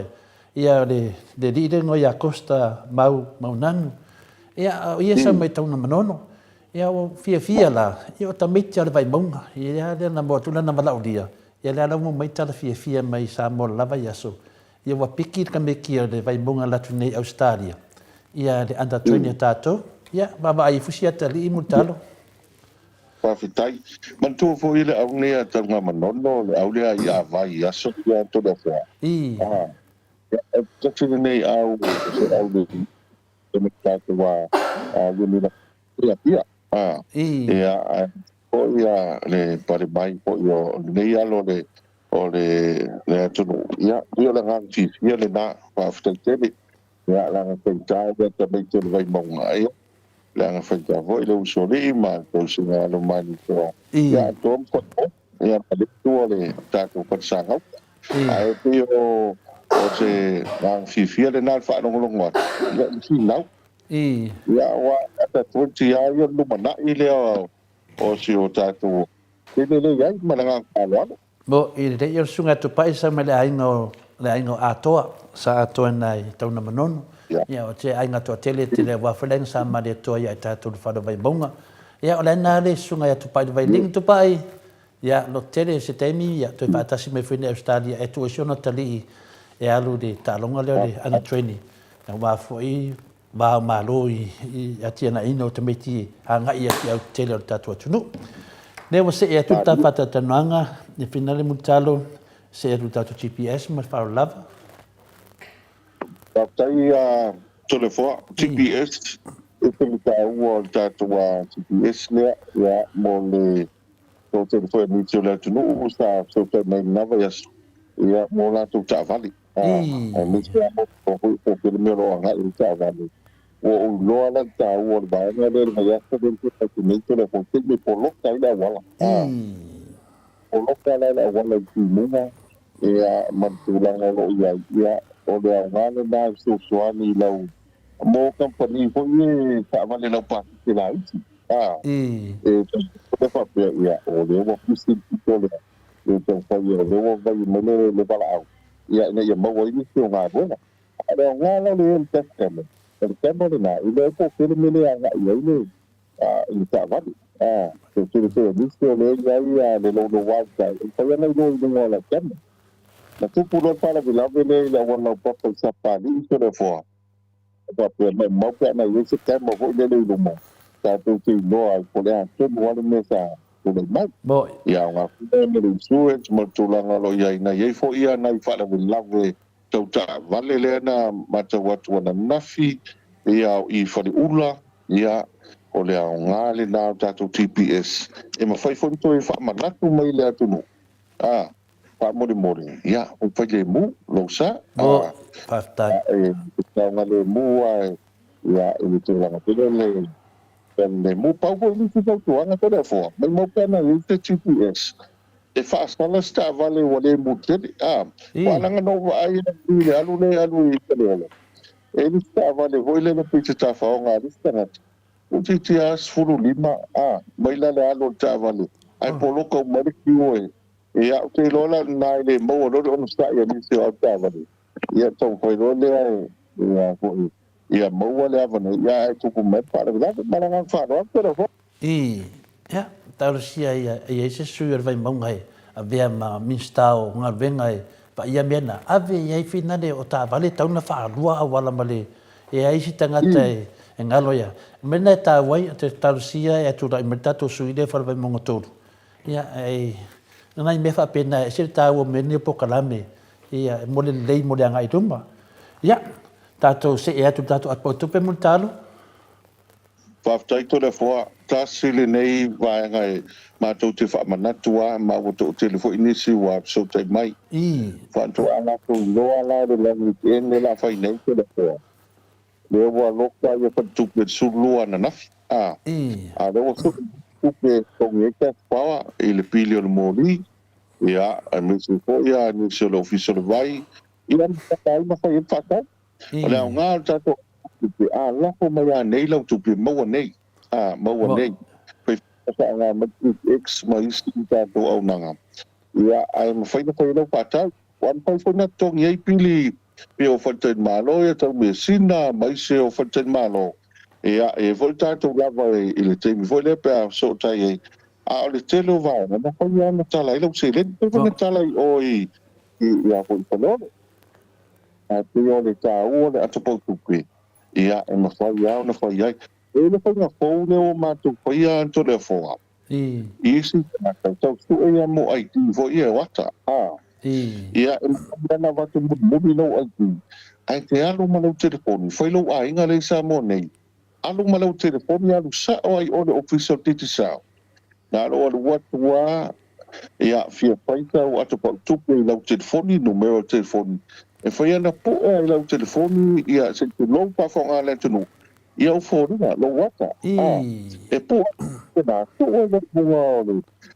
ia le alii lea igoa ia Costa Mau Maunanu. Ia, o ia e sau mai Taunamanono. Ia, ua fiafia la, ia o tamaiti lava o le Vaimauga. Ia, lea na maua atu lana valaaulia, ia lea la ua maua mai tala fiafia mai Samoa lava i aso. Ia ua piki le kameki o le Vaimauga alu atu nei i Ausetalia, ia le under 20 a tatou, ia vaavaai ifo si atalii Mulitalo. Faafetai. Manatua foi le au nei a Tanugamanono, le au lea i Avai i aso ia Toleafoa. Aa, e tasi lenei au o se au lelei e me tatou a Unila Apia. Aa, ia ae foi le pale mai foi o lenei alo le o le le atunuu. Ia, pei o le agaga fiafia lena, faafetai tele. Ia, leaga faigata ia tamaiti o le Vaimauga, ia, leaga faigata foi le usoalii ma le tausiga alo Malietoa. Ia, atoa ma Faleola, ia, ma le itu o le tatou Falesagauta. Ae pei o, o se agaga fiafia lena le faalogologo atu, ia, i le finau. Ia, aua a ta 20 lava ia o le lumanai lea o si o tatou Tele lea i ai ma le agaga faaaloalo. Mo i le ia o le Susuga ia Tupai sa mai le aiga o le aiga o Atoa, sa Atoa ina i Taunamanono. Ia o te aiga toatele tele aua foi le aiga sa Malietoa ia i tatou le fale o Vaimauga. Ia o le na le Susuga ia Tupai le Vailigi Tupai, ia loto tele se taimi ia toe faatasi mai foi nei Ausetalia e tuu ai si ona talii e alu i le taaloga lea o le Under 20. Aua foi va o Malo i atianaina o tamaiti e agai atu i autele o le tatou atunuu. Lea ua see atu le ta faatalatalanoaga i Finale Mulitalo, see atu i le tatou GPS ma le faaaloalo lava. Faafetai ia Toleafoa, GPS, e tele taua o le tatou GPS lea ia mo le toatele foi o nisi o le atunuu sa fesootai mai i lena vaiaso ia mo latou taavale. Aemaise lava mo foi po o fea le mea o lo o agai ai taavale. Ua ou iloa la le taua o le vaega lea i le vaiaso lea na tea atu nei, Toleafoa, i taimi e poloka ai le auala. Poloka la le auala i Timuga, ia, ma le tulaga o lo o i ai, ia, o le aoga lena e fesoasoani i lau, mo kamupani foi ia e taavale laupasese laiti, e faapea, ia, o lea ua pisi le pito lea, e taumafai o lea ua vai mai le valaau ia ina ia maua ai nisi o galuega. A o le aoga la o le i ai o le dash camera, o le camera lena e iloa ai po o fea le mea lea e agai ai le i le taavale. A, so tele foi o nisi o lea e i ai le louloua i tai, e mafai lava ona iloa i luga o lau camera. Na tupu loa le faalavelave lea i le auala laupapa i Sapalii Toleafoa, e faapea maumau pe ana i ai se camera foi lele i luma tatou te iloa ai po o le a tonu lava le mea sa tulai mai. Ia aoga foi lea mo le insurance ma le tulaga o lo o i ai. Na i ai foi ia nai faalavelave tau taavale lea na matau atu ananafi ia i Faleula, ia o le aoga lena o le tatou GPS e mafai foi ona toe faamanatu mai i le atunuu a faamolemole ia ua fai lemu lou sa a faafetai e saogalemu a ia i le tulaga foi lele lemu. Pau foi nisi fautuaga Toleafoa, maumau pe ana i ai se GPS e faasala se taavale ua le mu tele a ua leaga na ou vaai i le alu lea e alu i Faleolo, e le isi taavale foi lele pei se tafaoga a le isi tagata ua toeitiiti lava 15 a mai la le alu o le taavale ae poloka uma ai le queue e Ia, ou te iloa la lena e le maua loa le onosai a nisi o au taavale, ia taumafai loa lea e, ia foi, ia maua le avanoa, ia ae tupu mai le faalavelave. Ma le agaga faaaloalo telefoni. Ii, Ia, talosia ia i ai se sui o le Vaimauga e avea ma Minisita o Galuega e vaaia mea na ave i ai finale o taavale e tatau ona faalua auala ma le e ai isi tagata e galo ia. O le mea lena e taua ai, ou te talosia e tulai mai le tatou sui lea o Fale Vaimauga 3, Ia, e o nai mea faapena e ese le taua o mea nei o polokalame, ia, mo le lelei mo le agai i luma. Ia, tatou see atu i le tatou apu tupe mo le talo. Faafetai Toleafoa, tasi lenei vaega e matou te faamanatu lava ma ua toatele foi nisi ua fesootai mai. Faatoa latou iloa la le lagi ene la fai nei Toleafoa. Lea ua loka ia faletupe i le 12 ananafi, a a lea ua sui tupe e totogi ai cash power i le pili o le moli, ia, aemaise foi a nisi o le Ofisa o le Vai, ia ma tala ai ma fai ai le faatau. O le aoga o le tatou tupe, a lafo mai lava nei lau tupe, maua nei, a, maua nei. Fai faaaoga mai le X ma isi tatou auaunaga, ia, ae mafai ona fai ai lau faatau. Ua mafai foi ona totogi ai pili pei o faletalimalo ia tau measina ma isi o faletalimalo. Ia, e i ai foi le tatou lava i le taimi foi lea pe a fesootai ai. A o le tele o vaega, na fai lava ona tala ai lau seleni. Pei foi ona tala i o i a foi i Faleolo. Ae pei o le taua o le ato pautupe, ia, e mafai lava ona fai ai. E i ai le faiga fou lea ua matou faia Toleafoa, I isi tagata, e tau sue ia mo ID foi ia e ata, a. Ia, e mafai lava ona avatu mulimuli lou ID, ae te alu ma lau telefoni, fai lou aiga lea i Samoa nei, alu ma lau telefoni alu sao lava i o i le Ofisa o le Digicel. Na o lou alu atu lava, ia, fia fai sau ato pau tupe i lau telefoni, numera o le telefoni, e fai ana pue lava i lau telefoni, ia, se i tulou faafofoga a le atunuu, Ia ou foliga, lou ata, a, e po na tuu ai lou luga o le,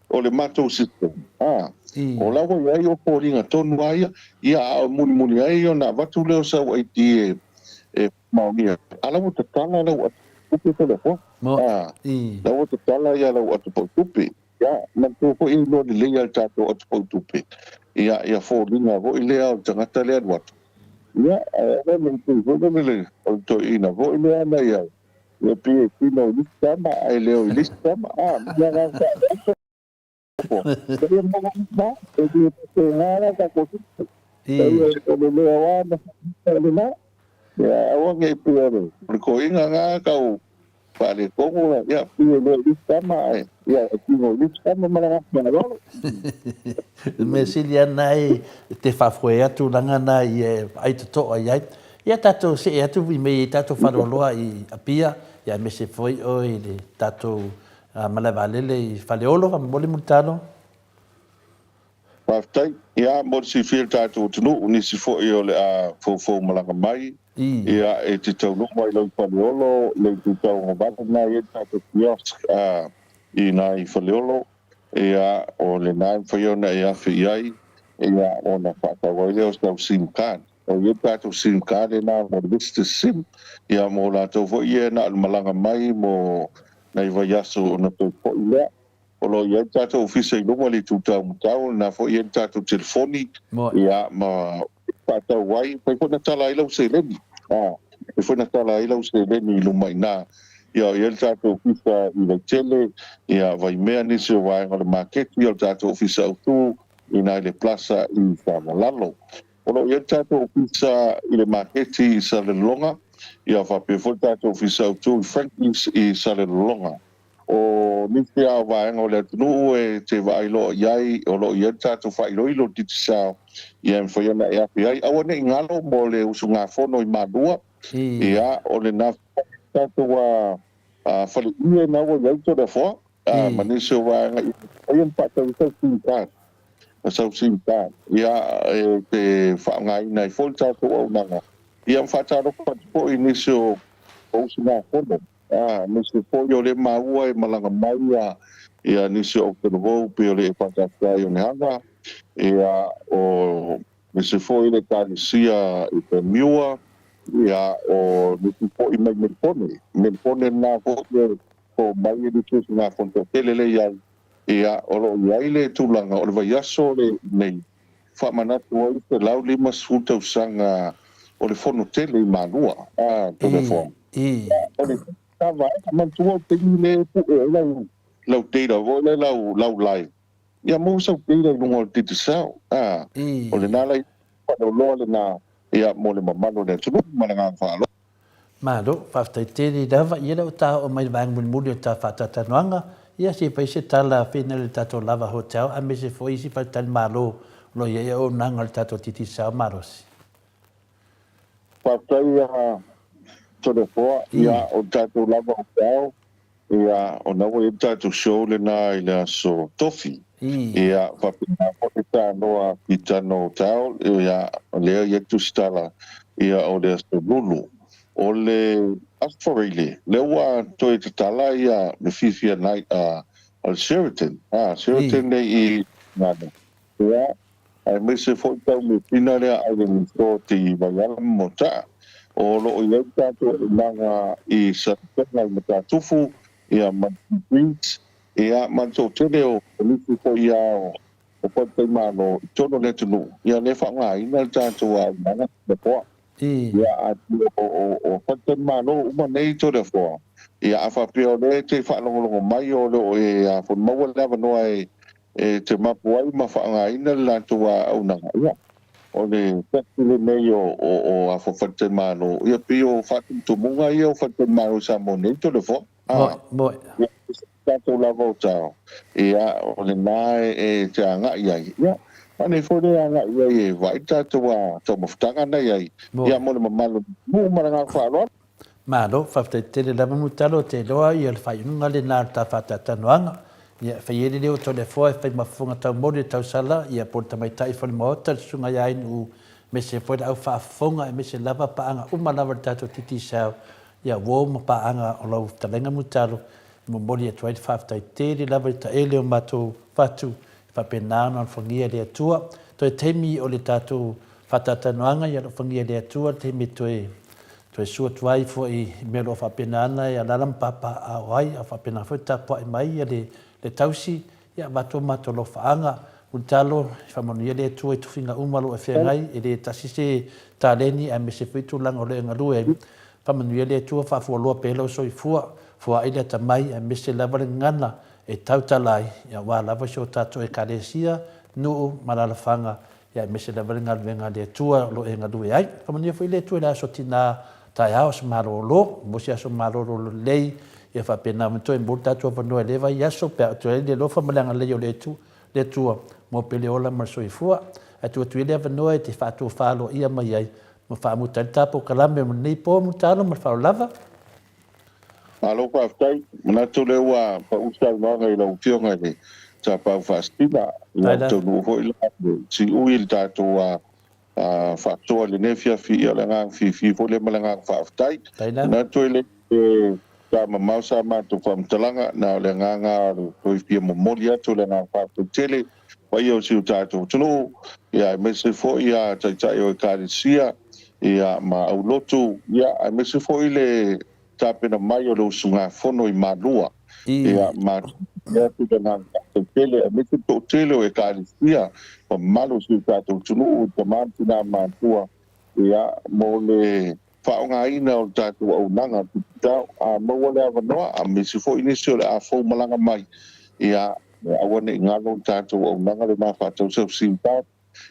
o le matou system, a, o la ua i ai ou foliga tonu lava ia, ia a o mulimuli ai ona avatu lea o sau ID e, e faamaonia, a la ua tatala lau ata tupe telefoni, a, la ua tatala ia lau ata tupe. Ia, manatua foi e iloa lelei lava e le tatou atopautupe, ia, ia foliga foi lea o le tagata lea e alu atu, ia, ae aua ne i pei foi lele o le toeaina foi lea na i ai, ia pei e tino i le isi tama ae le o i le isi tama, a, ma le agaga faaaloalo. Ia maua e le faapena la tatou tupe. O le leo lava na faamuta lena. Ia aua ne i pei o le toeaina na tau faaletonu la, ia pei e le o i le isi tama ae ia e tino i le isi tama ma le agaga faaaloalo. Le mea sili lava lena e te faafoe atu tulaga na ia e vaai totoa i ai. Ia tatou see atu i mea i tatou faleoloa i Apia, ia aemaise foi oe i le tatou malae vaalele i Faleolo, faamolemole Mulitalo. Faafetai. Ia, mo le silafia e le tatou atunuu, nisi foi o le a foufou malaga mai, ia, e te taunuu mai loa i Faleolo, le itu tauagavale lena e i ai le tatou kiosk i ina i Faleolo, ia, o lena e mafai ona e afe i ai, ia, ona faatau ai lea o sau sim card. O i ai le tatou sim card lena mo le visitor sim, ia, mo latou foi ia na o le malaga mai mo nai vaiaso ona toe foi lea. O lo o i ai le tatou ofisa i luma i le itu taumatau, o lena foi e i ai le tatou telefoni, ia, ma faatau ai, mafai foi ona tala ai lau seleni, a, mafai foi ona tala ai lau seleni i luma i ina. Ia, o i ai le tatou ofisa i Vaitele, ia, Vaimea, nisi o vaega o le maketi, o le tatou ofisa autu, i ina i le Plaza i Savalalo. O lo o i ai le tatou ofisa i le maketi i Salelologa, ia faapea foi le tatou ofisa autu i Frankie's i Salelologa. O nisi lava o vaega o le atunuu e te vaai loa i ai, o lo o i ai le tatou faailoilo Digicel, ia e mafai ona e afe ai. Aua ne i galo mo le usugafono i Malua, ia o lena foi tatou faleie na ua i ai Toleafoa, ma nisi o vaega ia mafai ona faatau ai sau sim card, sau sim card, ia e te faaaogaina ai foi le tatou auaunaga. Ia ma faatalofa atu foi i nisi o usugafono. Ā, aemaise foi o lea maua e malaga mai ia nisi o Autalavou pei o le Epatafetai o Leaga, ia, o nisi foi le Ekalesia i Bermuda, ia, o nisi foi mai Melipone. Melipone lena foi e fou mai e nisi usugafono toatele lea i ai, ia, o lo o i ai le tulaga o le vaiaso lenei faamanatu ai 150 tausaga o le fono tele i Malua, a Toleafoa. O le vaega manatua o le taimi lea e pue ai lau lau data foi lea lau lau live, ia maua sau data i luga o le Digicel, a. O lena la faanoanoa lena ia mo le mamalu o le atunuu ma le agaga faaaloalo. Malo, faafetai tele lava. Ia lea ua ta oo mai i le vaega mulimuli o le ta faatalatalanoaga, ia se i fai se tala fina i le tatou Lava Hotel aemaise foi isi faletalimalo o lo o i ai auaunaga o le tatou Digicel malosi. Faafetai ia Toleafoa, ia o le tatou Lava Hotel, ia o lena ua i ai le tatou show lena i le aso Tofi. Ia faapena foi le Tanoa Pitano Hotel, ia lea e i ai le tusitala ia o le aso Lulu. O le Aso Faraile, lea ua toe tatala ia le Fiafia Night a le Sheraton, Sheraton nei i Gana. Ia, aemaise foi tau measina lea Island Resort i Vaiala ma Moataa. O lo o i ai le tatou auaunaga i Saletoga i Matatufu, ia ma Beach, ia ma le toatele o nisi foi lava o faletalimalo i totonu o le atunuu, ia lea e faaaogaina le tatou auaunaga Toleafoa. Ia, atonu o faletalimalo uma nei Toleafoa, ia a faapea o lea e te faalogologo mai o lo o e maua le avanoa e e te mapu ai ma faaaogaina le latou auaunaga, ia, o le tasi lenei o faletalimalo, ia pei o faatumutumuga ia o faletalimalo i Samoa nei, Toleafoa. Moe, moe. Ia, tatou lava o tao, ia, o lena e te agai ai, ia, a nei foi le agai i ai e vaai le tatou taumafataga na i ai, ia, mo le mamalu o le atunuu ma le agaga faaaloalo. Malo, faafetai tele lava Mulitalo, te iloa ia le faaiuga lena o le ta faatalatalanoaga. Ia, e fai ai le leo o Toleafoa e fai ma fofoga taumoli o tausala, ia po o le tamaitai fale maota, le susuga ia Ainuu, aemaise foi le au faafofoga, aemaise lava paaga uma lava o le tatou Digicel, ia uo ma paaga o lau fetalaiga Mulitalo, e momoli atu ai le faafetai tele lava i taele o matou fatu, e faapena ona alofagia e le Atua. Toe taimi o le tatou faatalatalanoaga, ia alofagia e le Atua le taimi e toe toe sua atu ai foi i mea o lo o faapena ana e alaala ma papaaao ai, a o faapena foi tapuai mai ia le, le tausi, ia avatu o matou alofaaga. Mulitalo, e faamanuia le Atua i tofiga uma o lo o e feagai, e le tasi se taleni aemaise foi tulaga o lo o e galue ai. Faamanuia le Atua, faafualoa pea lou soifua, foai le atamai aemaise lava le gagana e tautala ai, aua lava si o tatou Ekalesia, nuu ma alaalafaga, aemaise lava le galuega a le Atua o lo o e galue ai. Faamanuia foi le Atua i le aso tina taeao, aso malolo, maua se aso malolo lelei, ia faapena ona toe maua le tatou avanoa i lea vaiaso pe a oo atu ai le alofa ma le agalelei o le Atua mo pele ola ma le soifua. Ae tuu atu ia le avanoa e te faatofa aloaia mai ai ma faamuta ai le ta polokalame mo lenei po, Mulitalo ma le faaaloalo lava. Malo faafetai. Manatu lea ua pau saunoaga i lau Afioga i le Sapau Faasisina. Ua taunuu foi la le siui i le tatou faasoa i lenei afiafi. Ia o le agaga fiafia foi lea ma le agaga faafetai. Manatu e le ta mamao sa matou faamatalaga, na o le agaga o le toe fia momoli atu o le agaga faafetai tele paia o si o tatou atunuu, ia aemaise foi a Taitai o Ekalesia, ia ma aulotu, ia aemaise foi le tapena mai o le usugafono i Malua, ia ma atu le agaga faafetai tele, aemaise le toatele o Ekalesia ma mamalu o si o tatou atunuu, i tama ma tina matutua, ia mo le faaaogaina o le tatou auaunaga a maua le avanoa, aemaise foi nisi o le a fou malaga mai, ia. Aua ne i galo le tatou auaunaga lena faatausa sim card.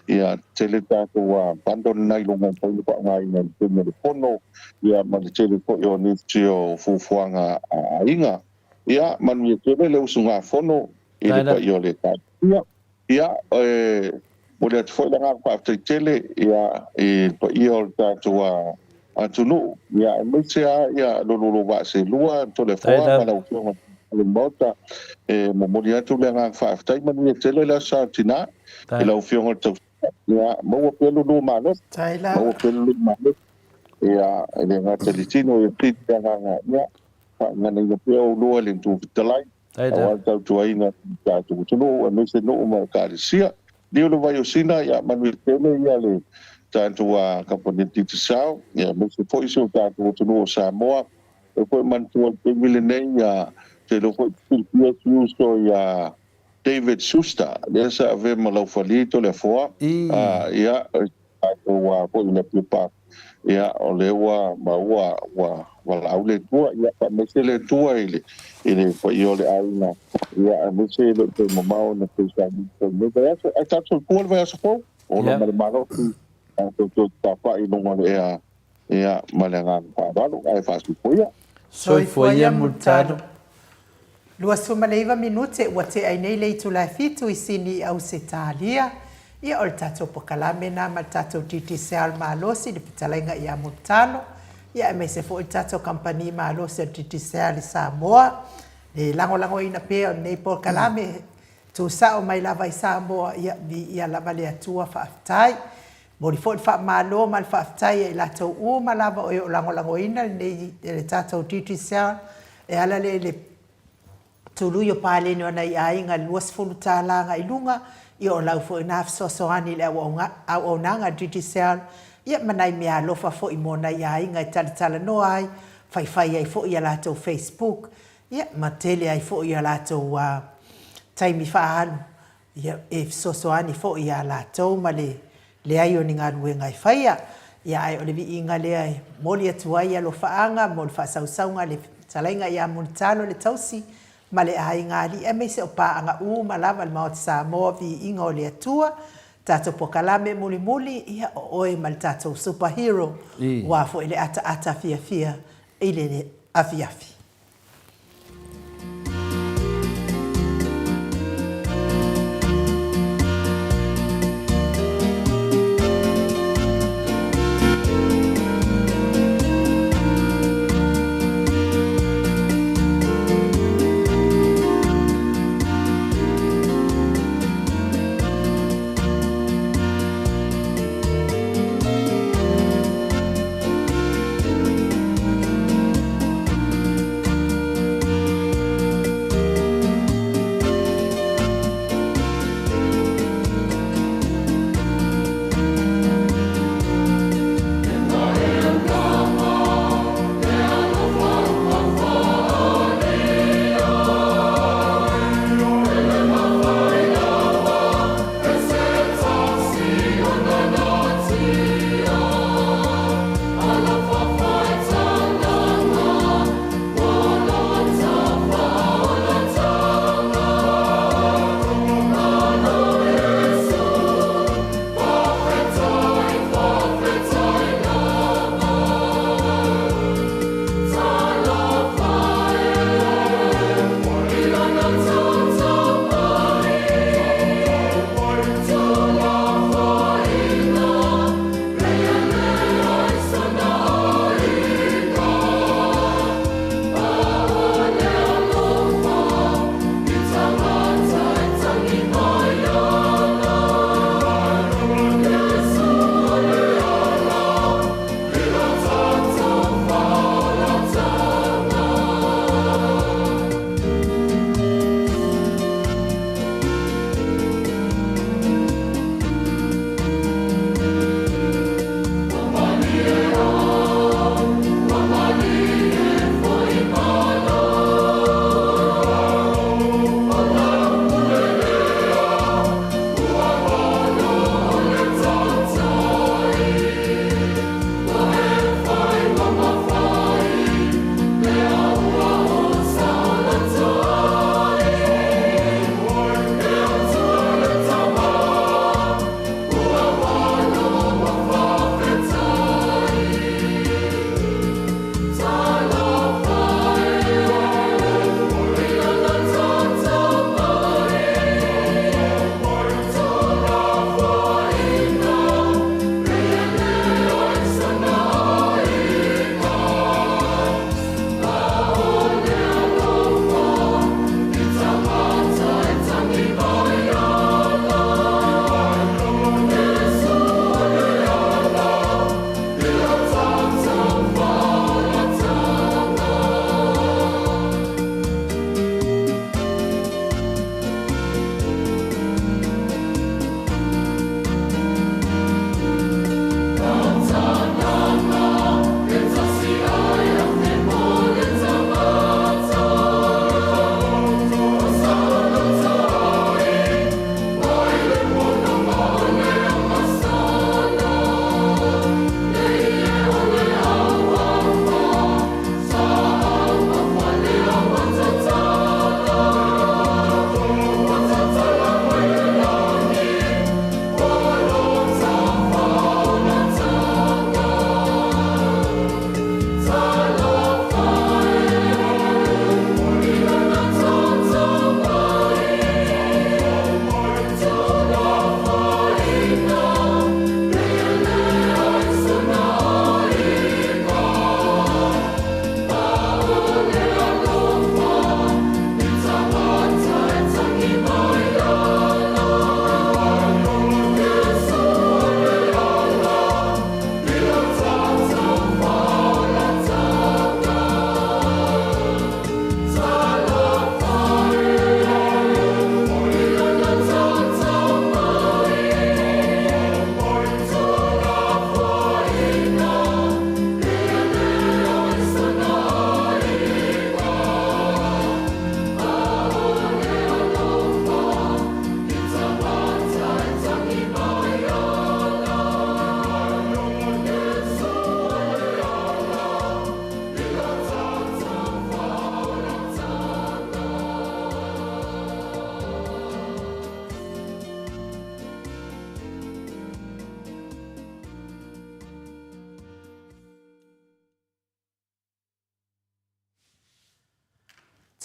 Ia, tele tatou bundle lena i luga e mafai ona faaaogaina i le taimi o le fono, ia ma le tele foi o nisi o fuafuaga a aiga. Ia, manuia tele le usugafono i le paia o le Ekalesia. Ia, e momoli atu foi le agaga faafetai tele ia i le paia o le tatou atunuu, ia aemaise lava ia lo lua vaa seelua Toleafoa ma lau Afioga i le Maota. E momoli atu le agaga faafetai, manuia tele le Aso Sa o Tina i lau Afioga i le Tausiga. Ia maua pea lo lua malosi, maua pea lo lua malosi. Ia, e le gata i le tino, ia pili le agaga, ia faaganaina pea oulua i le Itu Fetalai, aua le tautuaina o le tatou atunuu, aemaise nuu ma ekalesia. Lio le vai o Sina, ia manuia tele ia le tatou kamupani Digicel, ia aemaise foi si o tatou atunuu o Samoa. E foi manatua i le taimi lenei, ia te iloa foi e silafia si uso ia David Schuster, lea sa avea ma Laufali Toleafoa, ia tatou foi i Napier Park, ia o lea ua maua ua valaau le Atua, ia faamaise le Atua i le i le paia o le aiga, ia aemaise e le o toe mamao ona toe sauni nei vaiaso, ae tatou soifua le vaiaso fou, ola ma le malosi, tatou toe tatafa'i i luga o le ea, ia ma le agaga faaaloalo, ae faasoifua ia. Soifua ia Mulitalo. 29 minute ua tea ai nei le itula e fitu i Sini i Ausetalia. Ia o le tatou pokalame na ma le tatou Digicel malosi le fetalaiga ia Mulitalo, ia aemaise foi le tatou kamupani malosi o le Digicel i Samoa. Le lagolagoina pea o lenei polokalame tuusao mai lava i Samoa, ia viia lava le Atua faafetai. Momoli foi le faamalo ma le faafetai ia i latou uma lava o e o lagolagoina lenei le tatou Digicel e ala lea i le tului o paleni o nai aiga i le $20 agai i luga, ia o lau foi na fesoasoani i le auaunaga a le Digicel, ia ma nai meaalofa foi mo nai aiga e talatalanoa ai, faifai ai foi ia latou Facebook, ia ma tele ai foi ia latou taimi faaalu Ia, e fesoasoani foi ia latou ma le leai o ni galuega e faia. Ia, ae o le viiga lea e momoli atu ai alofaaga mo le faasausauga a le Fetalaiga ia Mulitalo le Tausi ma le Aiga Alii aemaise o paaga uma lava a le Maota Samoa, viiga o le Atua, tatou pokalame mulimuli, ia o oe ma le tatou super hero, aua foi le ataata fiafia i le afiafi.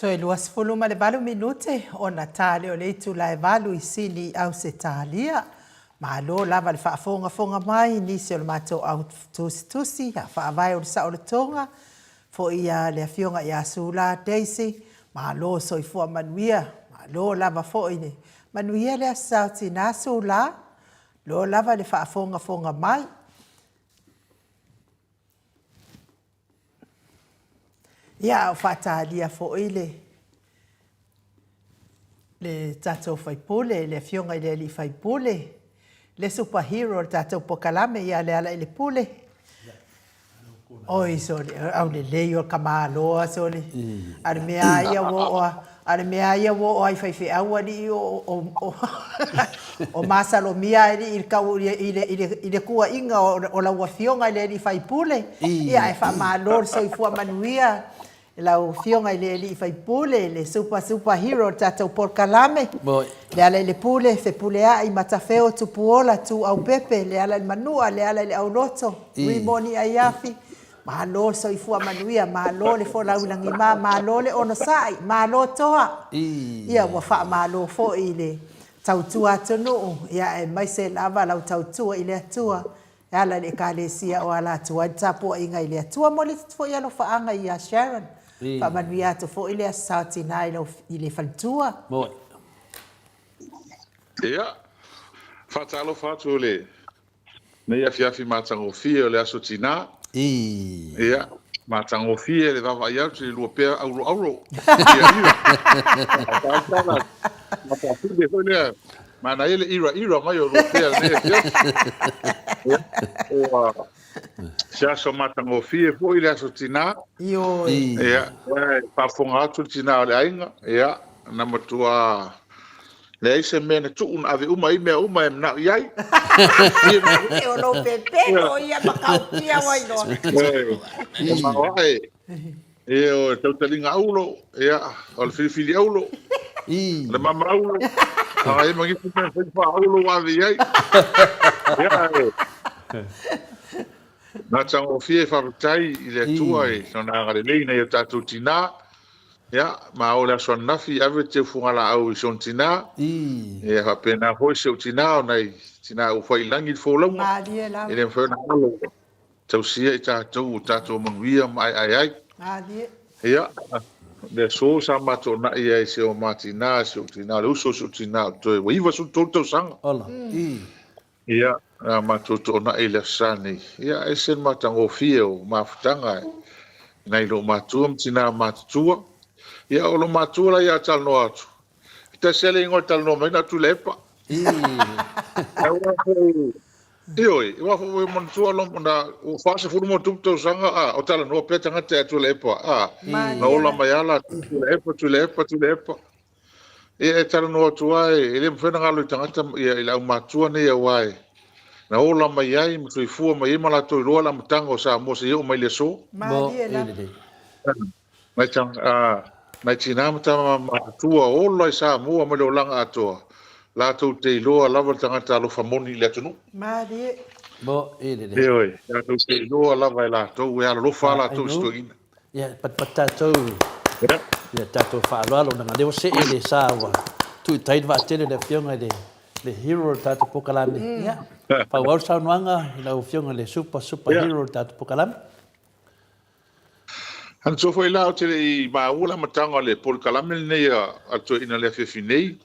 Toe 28 minute ona ta lea o le itula e valu i Sini i Ausetalia. Malo lava le faafogafoga mai i nisi o le matou au tusitusi a faavae o le saolotoga foi a le Afioga ia Sula Daisy. Malo soifua manuia. Malo lava foi le manuia le Aso Sa o Tina Sula. Malo lava le faafogafoga mai. Ia, a o faatalia foi le le tatou faipule, le afioga i le alii faipule, le super hero o le tatou pokalame ia Lealailepule. Oi sole, aulelei o le tamaloa sole. A o le mea lava ia ua oo a, a o le mea lava ia ua oo lava i faifeau alii o masalomia alii i le tau i le i le i le tuuaiga o lau afioga i le alii faipule. Ia ae faamalo le soifua manuia i lau afioga i le alii faipule, le super super hero o le tatou polokalame. Lealailepule, Fepuleai, Matafeo, Tupuola, Tuuaupepe, Lealailemanua, Lealaileauloto, Rimoni Aiafi, Malo le soifua manuia, malo le folau i lagima, malo le onosai, malo toa. Ia ua faamalo foi i le tautua atunuu, ia aemaise lava lau tautua i le Atua e ala i le Ekalesia o ala atu ai le tapuaiga i le Atua. Momoli atu foi alofaaga ia Sharon. Faamanuia atu foi le Aso Sa o Tina i le faletua. Ia, faatalofa atu i le Nei afiafi matagofie o le Aso Tina. Ia, matagofie le vaavaai atu i le luapea auroauro. Ia, ira. Tala, matafile foi lea. Manaia le ira ira mai o luapea lenei afiafi. Ia, ua se aso matagofie foi le Aso Tina. Ioe. Ia, faafofoga atu le tina o le aiga. Ia, na matua Leai se mea na tuu na ave uma ai mea uma e manao i ai. O lou pepelo ia ma kaukia ua iloa. E maoae. Ia o le tautaliga aulo, ia o le filifili aulo, o le mama aulo, a e ma nisi mea fai faaaulo ua ave i ai. Ia e matagofie faafetai i le Atua i lona agalelei nai o tatou tinā. Ia, ma o le aso ananafi, ave le teu fugalaau i si ona tinā. Ia, faapena foi si ou tinā, o nai tinā ua fai i lagi le folauga. Malie lava. E le mafai ona alo, tausia i tatou ua tatou manuia ma aeae ai. Malie. Ia, le aso sa matou onai ai i si o ma tinā, si ou tinā, le uso o si ou tinā, o toe ua 93 tausaga. Ola. Ia, na matou toonai i le Aso Sa nei. Ia, ese le matagofie o mafutaga nai lou matua ma tina matutua. Ia, o lou matua la ia a talanoa atu, e tasi lava le igoa e talanoa mai na o Tuilaepa. Aua foi, ioe, aua foi ua manatua lou, na, ua 40+ tausaga a, o talanoa pea tagata ia Tuilaepa, a, na ola mai lava latou, Tuilaepa, Tuilaepa, Tuilaepa. Ia e talanoa atu lava e le mafai ona galo i tagata ia i le aumatua nei aua e na ola mai ai ma soifua mai ai ma latou iloa le amataga o Samoa seia oo mai le aso. Malie lava. Nai nai tina ma tama matutua ola i Samoa mai le olaga atoa, latou te iloa lava le tagata alofa moni i le atunuu. Malie. Ioe, latou te iloa lava e latou e alolofa lava latou i si toeaina. Ia, e patupatu tatou i a tatou faaaloalo, leaga o lea ua see le sa ua tuu i tai le vaatele le Afioga i le le hero o le tatou polokalame. Ia, faaauau le saunoaga i lau Afioga i le super, super hero o le tatou polokalame. Manatua foi la, ou te le i maua le amataga o le polokalame lenei a le toeaina i le afiafi nei.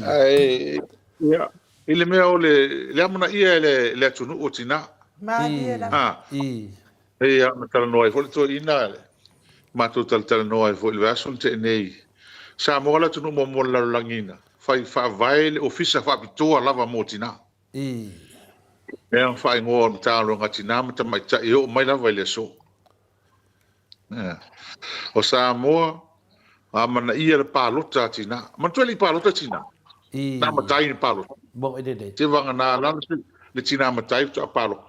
Ae, ia, i le mea o le, le amanaia e le atunuu o tina. Malie lava. Ia, na talanoa ai foi le toeaina, matou talatalanoa ai foi i le vaiaso na tea nei. Samoa le atunuu muamua o le lalolagi na fai faavae le ofisa faapitoa lava mo tina. Lea na faaigoa o le Matagaluega a Tina ma Tamaitai e oo mai lava i le aso. O Samoa, amanaia le palota a tina. Manatua e le i palota tina. Na matai le palota. Se vagana la le tina matai faatoa palota.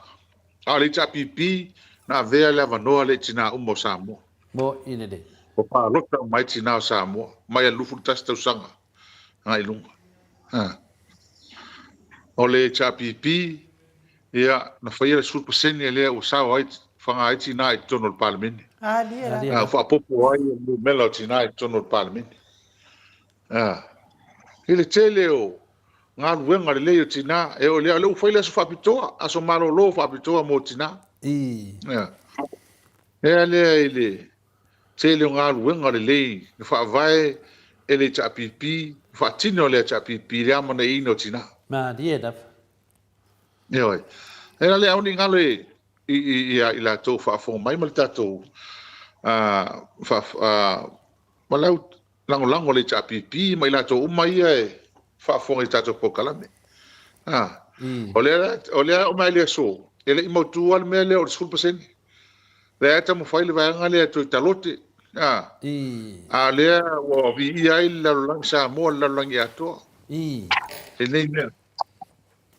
A o le HRPP na avea le avanoa lea i tina uma o Samoa. Ua palota uma ai tina o Samoa mai a le 21 tausaga agai i luga. O le HRPP, ia, na faia le 10% lea ua sao ai faga ai tinā i totonu o le Palemene. Alia Alia lava. Ua faaopoopo ai le numera o tinā i totonu o le Palemene. I le tele o galuega lelei o tinā, e oo i lea, o lea ua fai le aso faapitoa, aso malolo faapitoa mo tinā. Ea lea i le tele o galuega lelei na faavae e le HRPP, na faatino e le HRPP i le amanaiaina o tinā. Malie lava. Ioe. E la le aua ne i galo i i latou faafofoga mai ma le tatou ma le au lagolago a le HRPP ma i latou uma ia e faafofoga i tatou polokalame. O lea o lea oo mai i le aso, e le i mautu lava le mea lea o le 10%. Lea e taumafai le vaega lea e toe talote. A o lea ua viia ai le lalolagi Samoa, le lalolagi atoa. Lenei mea.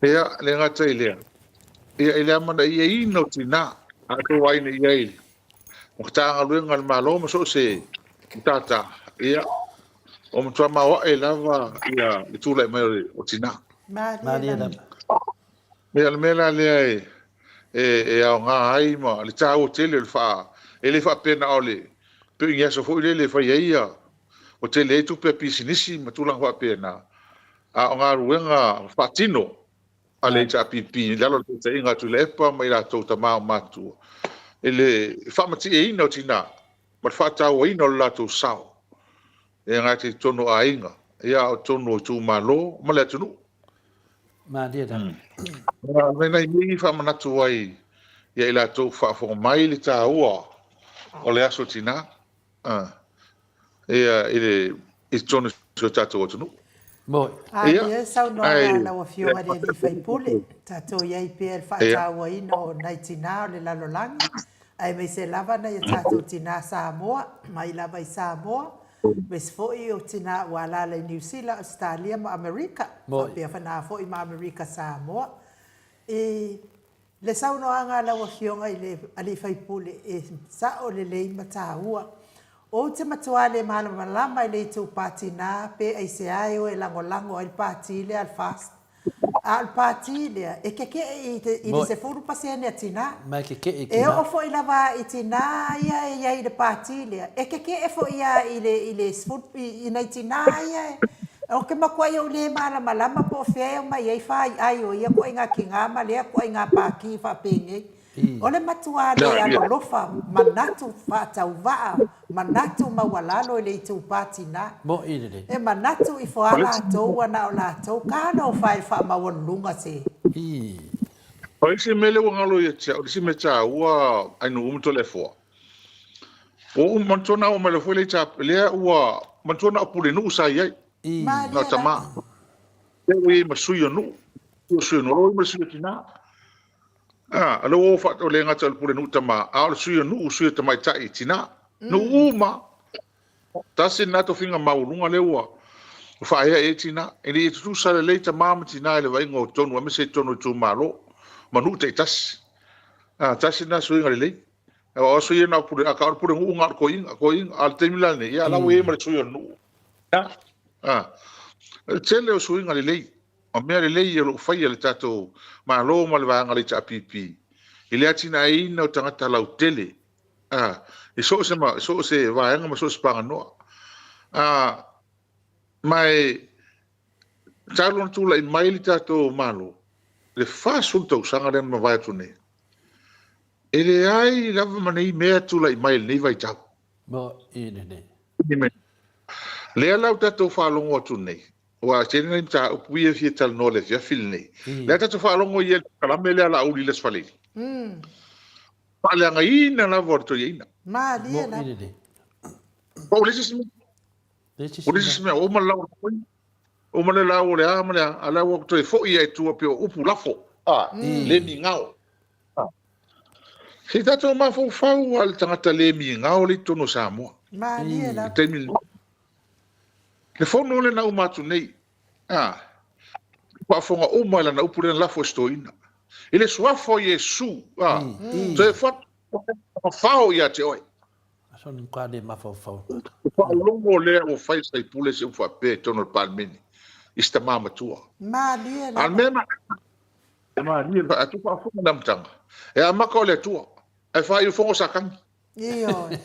Ia, le gata i lea, ia, i le amanaiaina o tinā, a outou aiga i ai i Matagaluega a le Malo ma so o se matata, ia, ua matua maoae lava ia le tulai mai o tinā. Malie lava. Ia, o le mea la lea e aoga ai ma le taua tele o le faa... E le faapea na o le pei o ni aso foi lele e fai ai ia, ua tele ai tupe a pisinisi ma tulaga faapena, a o galuega faatino a le HRPP i lalo o le taitaiga a Tuilaepa ma i latou tama o matua i le faamatieina o tina ma le faatauaina o le latou sao e gata i totonu o aiga, ia a o totonu o itumalo ma le atunuu. Malie lava. Nai nai mea ia faamanatu ai ia i latou faafofoga mai le taua o le aso tina. Ia, i le, i totonu o si o tatou atunuu. Moi. Ia, Alia saunoaga a lau Afioga i le alii faipule, tatou i ai pea i le faatauaina o nai tinā o le lalolagi, aemaise lava nai a tatou tinā Samoa, mai lava i Samoa, aemaise foi o tinā ua alaala i Niu Sila, Ausetalia ma Amerika, faapea fanā foi ma Amerika Samoa. I Le saunoaga a lau Afioga i le alii faipule e sao lelei ma taua. Ou te matua le malamalama i le itupa tinā pe aisea e o e lagolago ai le pati lea a le FAST. A o le pati lea e kekeʻe i le 10% a tinā. E oo foi lava i tinā ia e i ai i le pati lea, e kekeʻe foi a i le i le i nai tinā ia e Ou te matuai ou le malamalama po o fea e omai ai faiai o ia koaiga tinā ma lea koaiga pākī faapenei. O le matuā le alolofa, manatu faatauvaa, manatu maualalo i le itupā tinā. E manatu ifo a latou ua na o latou talofa e le faamaualuluga se. O le isi mea lea ua galo ia te au, o le isi mea taua Ainuu ma Toleafoa, Ua ou manatua na oo mai loa foi lea i Tap, lea ua manatua na o Pulenuu sa i ai, na o tama. Lea ua i ai ma sui o nuu, o sui o nuu, o ma le sui o tina. Ah, o lea ua fa, o le gata o le Pulenuu tama, a o le sui o nuu, sui o tamaitai tina. Nuu uma. Tasi lena tofiga maualuga lea ua faaea i ai tina. E le i tutusa lelei tama ma tina i le vaaiga o totonu, aemaise i totonu o itumalo ma nuu taitasi. Ah, tasi lena suiga lelei. Aua o aso ia na o pule, a ka o le pulenuu na o le toeaina, toeaina. A o le taimi la lenei, ia la ua i ai ma le sui o le nuu. Ia, a. O le tele o suiga lelei, o mea lelei o lo o faia e le tatou Malo ma le vaega o le HRPP i le atinaeina o tagata lautele, a, i so o se, so o se vaega ma so o se paganoa. A, ma e talu ona tulai mai le tatou Malo, le 40 tausaga lea na mavae atu nei, E leai lava ma nei mea tulai mai i lenei vaitau. Mo'i lenei. Lea la ua tatou faalogo atu nei, aua e tele nai mataupu ia e fia talanoa i le afiafi lenei. Lea tatou faalogo i le polokalame lea a Laauli i le Aso Faraile. Faaleagaina lava o le toeaina. Malie lava. Mo'i lenei. Ua leai se isi mea. Ua leai se isi mea. Ua uma le lau o le toeaina. Uma le lau o le a ma le a, a o lea ua toe foi lava i tua pei o upu lafo, a, le migao. Se i tatou mafaufau lava i le tagata le migao lea i totonu o Samoa. Malie lava. I le taimi lenei. Le fono lea na uma atu nei, a, faafofoga uma i lana upu lea na lafo e si toeaina. I le suafa o Iesu, a, toe fafao ia te oe. Aso ni matua le mafaufau. O faalogo lea ua fai e Saipule se upu faapea i totonu o le Palemene i si tama matua. Malie A o le lava. mea e malie lava, a tuu faafofoga le amataga, e amata o le Atua. Ae faaiu fogo sa kagi. Ioe.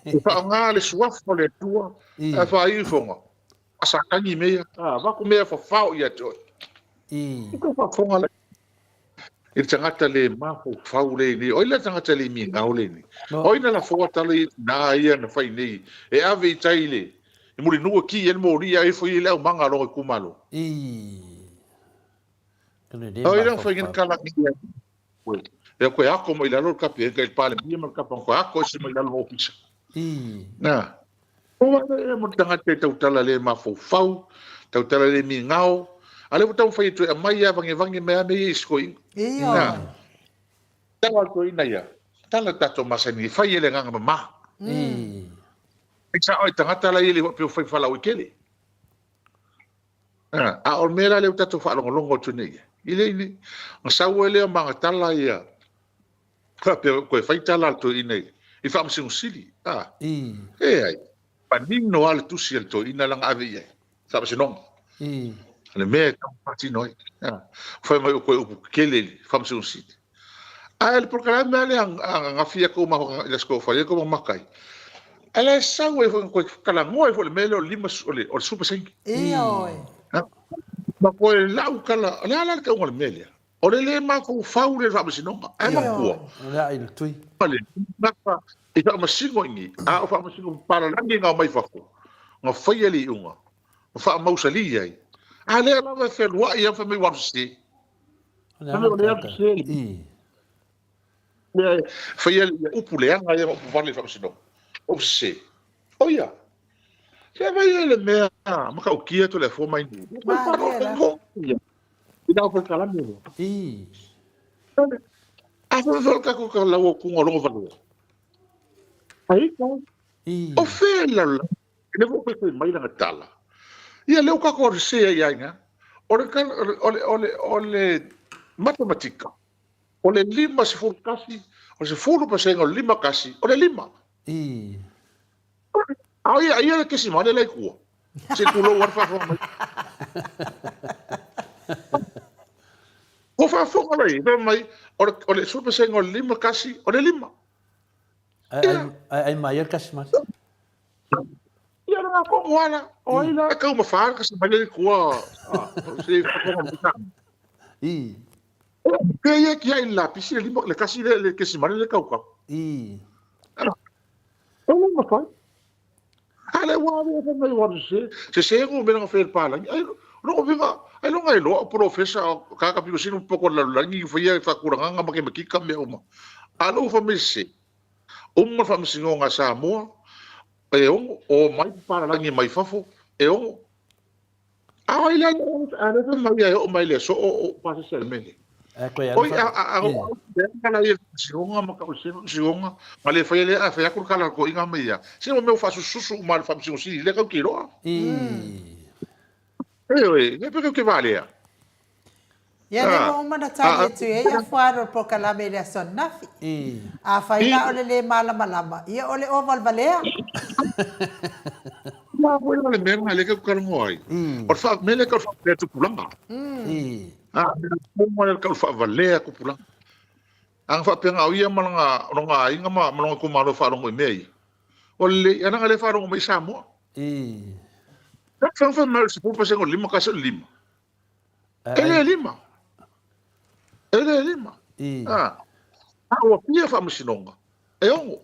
E faaaoga le suafa o le Atua ae faaiu foga a sa kagi mea ia. A avatu mea fafao ia te oe. I ko faafofoga la i le tagata le mafaufau le nei. Oi le tagata le migao le nei. Oi na lafoa tala i na ia na fai nei. E ave i tai le i Mulinuu e ki ai le moli a ifo i le aumaga a lona itumalo. Oi la fai ngin kala ki ia. E koe ako mai lalo le kapeneta i le Palemia ma le kapa koe ako ese mai lalo ofisa. Na. O wa le mo tagata e tautala le mafaufau, tautala le migao, a le ua taumafai e toe aumai ia vangevange mai a mea ia i sikoiga. Na. Tala atu ai ina ia, tala tatou masani e fai e le agaga mama. Ai sao ai tagata la ia le pe fai faalauaitele. A o le mea la lea ua tatou faalogologo atu nei i le nei, na sau ai lea ma tala ia, faapea toe fai tala a le toeaina i Faamasino Sili. E ai, manino lava le tusi a le toeaina la na ave i ai, Faamasinoga. O le mea e tatau ona faatino ai. Fai mai o toe upu tetele i le Faamasino Sili. Ae o le polokalame lava lea a gafia tou mafuaaga i le Aso Toofai ai tou mamaka ai, ae la e sau ai foi na toe talanoa ai foi i le mea lea o le 5, o le 10%. Ioe. Ma toe lau tala, o le a la le tauga o le mea lea? O le le mafaufau lea i le faamasinoga. Ae manatua, O le a i le tui. le tagata i faamasino i ni, a o faamasino palalagi na omai fafo, na faia le iuga, na faamausali ai, a lea lava e fealuai lava fai mai ua alu sese. O le alu sese. Lea e faia ia upu leaga ia ma upu vale i le faamasinoga. Upu sese. O ia. Se vai ia le mea matautia Toleafoa mai nei. I lau polokalame lea. A foi foi o tatou talau o tuga o logo valea. Ai ka. O fea le lalolagi? E le foi fai mai lana tala. Ia lea ua tatou alu sese ai aiga. O le o le o le o le matematika, o le 51, o le 10% o le 51, o le 5. A o ia, ia le kesimale la i tua. Se tulou lava le faafofoga mai. Ua faafofoga la i, fai mai, o le, o le 10% o le 51, o le 5. Ae ai mai le kesimale. Ia le ngā ala, o ai la e taumafa le kesimale i tua, se faafofoga mai ta. Pe ia ki ai le lapisi le lima, le kasi le, le kesimale le kaukau. E le mafai. A le ua ave fai mai ua sese. Sese ko mea na fai le palangi. Ai loko vinga, ai longa e loa o profesa o kaka piko sinu poko lalolagi i faia fakulaganga matematika mea uma. A lou fai mai sese. Uma le faamasinoga a Samoa, e ono, o mai palalagi mai fafo, e ono. A oi le a le fai mai e oo mai le aso o o pasese le mele. Oi a a a a la ia faamasinoga ma ka faamasinoga ma le faia lea a fai atu le kala ko inga mai ia. Se mo mea faasususu uma le faamasinoga sili le kau ki roa. E oi, le pe kau ke valea. Ia lea ua uma ona tali atu i ai a fuaalo o le polokalame i le aso ananafi. Afai la o le lē malamalama, ia o le ova o le valea. Ia foi la le mea lena lea tatou talanoa ai. O le faa, mea lea tau faavalea tupulaga. A, mea tonu lea tau faavalea tupulaga. A na faapea na o ia ma lona, lona aiga ma, ma lona itumalo e faalogo i mea ia. O le lelei, a leaga lea e faalogo mai i Samoa. Fai mai o le 10% o le 51 o le 5. E le lima. E le lima. A, a ua fia faamasinoga, e ono.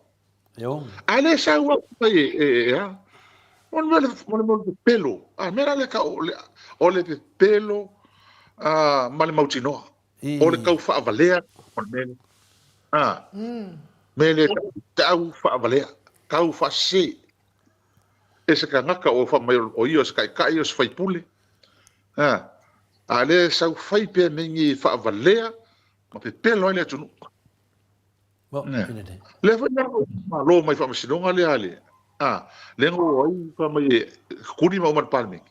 E ono. A le sau au mai e, e, e, a. O le mea o le mea o le pepelo. A mea la lea ka o le, o le pepelo a, ma le mautinoa. O le tau faavalea o le mea lea. A, mea lea tau faavalea, tau faasese. E se tagata o fai mai o ia o se taitai o se faipule, a, a lea e sau fai pea mea nei e faavalea ma pepelo ai le atunuu. Lea foi na malo mai faamasinoga lea le, a, lea na o ai fai mai e kuli ma uma le Palemene.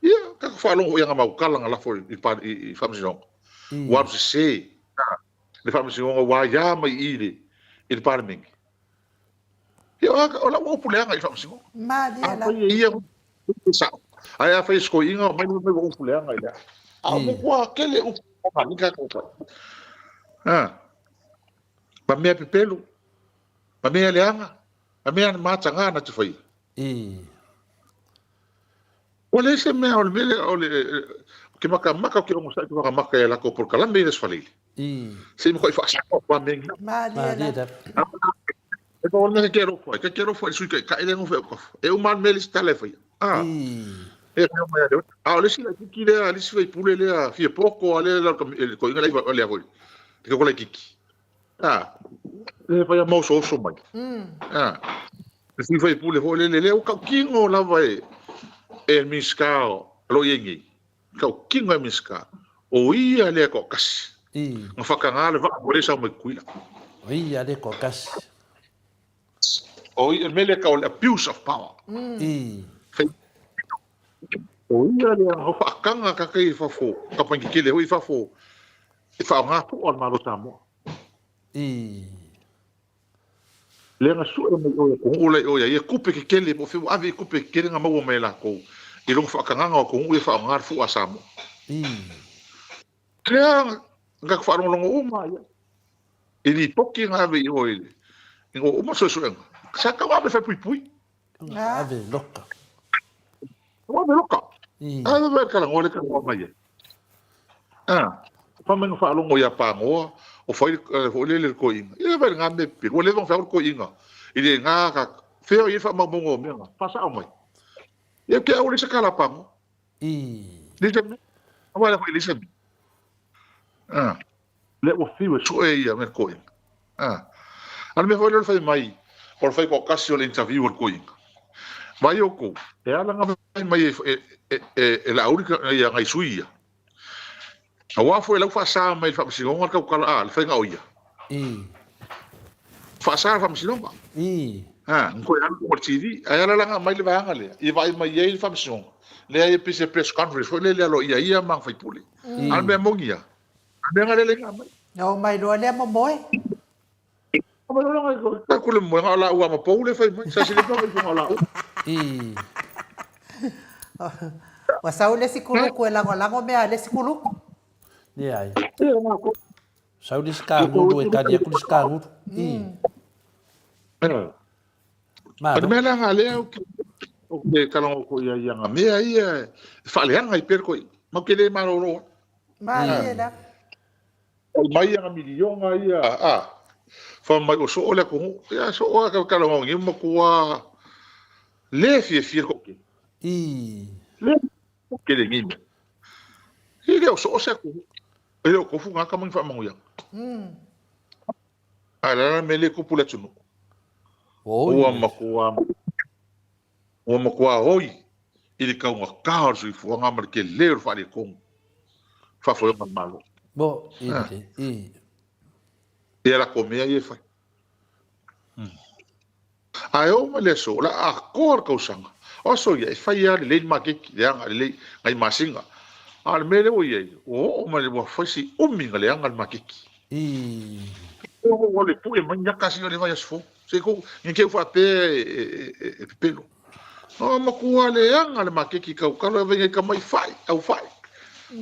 Ia, tatou faalogo foi i ana mau tala na lafo i, i, i faamasinoga. Ua alu sese le faamasinoga ua aia mai i i le, i le Palemene. Ia, o lau upu leaga i le faamasinoga. Malie la. Afai e ia e sao. Ae afai e se toeaina, omai mai ua upu leaga i le a. A o matua tele upu o ka nika ka kai. Ah. Ma mea pepelo, ma mea leaga, ma mea mataga na te faia. Ua leai se mea o le mea lea o le ke makamaka o ke onosai ke makamaka e lako polokalame i le Aso Faraile. Se i makuai faasao atu a mea ngi. Malie lava. E pa o le mea ke alofa ai, ke alofa ai le sui taitai lea ngofe au kafa. E uma le mea le isi tala e faia. Ah. E mea mai ale. A o le isi laititi lea, le isi faipule lea, fia poko a lea la le koinga laiva lea foi. Le ko laititi. Ah. Le faia mau so so mai. Ah. Le sui faipule foi le le o kaukino lava e e Minista o lo i nei. Kaukino e Minista. O ia lea ko kasi. Nga whakangā le vaa mo le sa mai kuila. O ia le ko kasi. O ia mele ka o le abuse of power. O ia lea o whaakanga ka kei fafo, ka pangi kele hui fafo, e whaonga po al malo Samoa. Lea na sue mai oe ko ula i oe ia kupe ke kele po whiu ave i kupe ke kele nga maua mai lākou i runga whaakanganga o ko ngu e whaonga fu a Samoa. Lea nga whaalongolongo uma ia. I ripoki nga ave i oe i le i ngo uma suesuega. Sa kau ave whai pui pui. Ave loka. Ave loka. Ave whai kala ngole ka ngwa mai e. Ah. Fa mai nga whaalongo ia pāngoa o whai fo le le ko inga. Ia whai ngā me piri. Ua le whai ko inga. I le ngā ka wheo i wha maumongo o mea ngā. Whasa au mai. Ia ke au le sa kala pāngoa. Le se mea. Awa le whai le se mea. Ah. Le ua fiu e sue ia me koinga. Ah. A le mea foi lea o le fai mai, o le fai toatasi o le interview a le koinga. Vai oukou, e ala nga fai mai e, e, e, e, e Laauli ia ngai sui ia. Aua foi lau faasa mai le faamasinoga le tautala, ah, le faiga o ia. Faasa le faamasinoga. Ah, nkoe alu i luga o le TV, ae ala la nga mai le vaega lea, i vaai mai ai le faamasinoga. Lea e pei se press conference foi lea le aloaia ia ma ana faipule. A o le mea moni ia, Mea nga lele nga mai. Na o mai loa lea momoe. Mai loa nga ko. Ka kule moe nga la ua ma pou le fai mai. Sa sile pa mai nga la u. Ua sau le isi kuluku e lagolago mea a le isi kuluku. Leai. Sau le isi kanguru e tali atu le isi kanguru. Malo. O le mea la nga lea o ke o ke kalongo ko ia ia nga mea ia e faaleaga i pea ko mau ke le malolo. Malie la. O mai ia nga milionga ia a fa mai o so le ko ia so o ka kalongo ngi mo kua le fie fie ko ke. I. Le ke le ngi. I le o so o se ko. E le o kofu nga ka mangi fa mangu ia. A le ala mea le kupu le atunuu. Ua matua, ua matua oi i le taugata o le soifuaga ma le tele o le faaletonu, faafoega le Malo. Mo, i le, i. Ia latou mea ia e fai. Ae oo mai le aso, o le a atoa le tausaga. O aso ia, e fai lava lelei le maketi, leaga lelei nai masina. A o le mea lea ua i ai, ua oo mai, ua fai si umi ona leaga le maketi. Ua le pue mai ni aka sina le vaiaso fou. Se ko, ni te u faapea e pepelo. Ua matua leaga le maketi i Kaukalo, e vaai ka mai fai, au fai.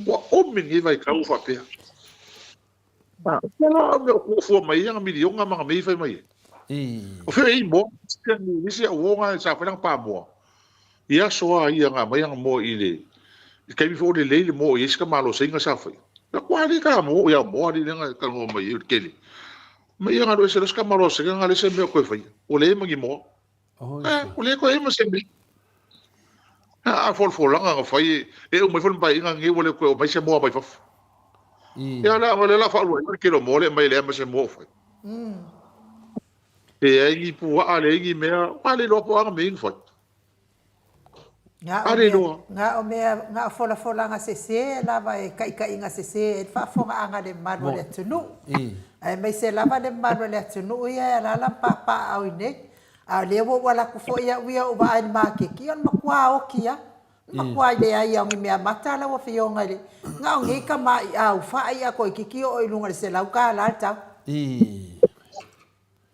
Ua umi lenei vaitau o faapea. O la mea o fuafua mai ai ana miliona ma ana mea i fai mai ai. O fea e i moa, isi au uo sa fai lana pamoa. I aso a ia nga mai ana moa i le i taimi foi o lelei le moa i ai si ka malosaiga sa fai. La kua le ka moa ia moa li lenga ka ngoa mai e kele. Ma ia nga ese ka malosaiga nga le se mea koe fai. O le ma ni moa. O le koe ma se mea. A folafolanga nga fai e umai foi le paeaiga lenei ua le toe omai se moa mai fafo. Ia la o le la faalua ai le kelo moa le aumai leai ma se moa o fai. Leai ni puaa leai ni mea, a le iloa po o a na mea ia na fai. A le iloa. Nga o mea, nga o folafolaga sese lava e kaʻikaʻiga sese ai le faafofogaaga a le mamalu o le atunuu. Aemaise lava le mamalu o le atunuu ia e alaala ma papaaao i nei. A o lea ua ou alu atu foi au ia ou vaai i le maketi, o le matua oki lava. O le matua leai lava o ni mea mata lau Afioga i le. Na o nei tamaiau fai a toeitiiti oo i luga i le $100 le tau.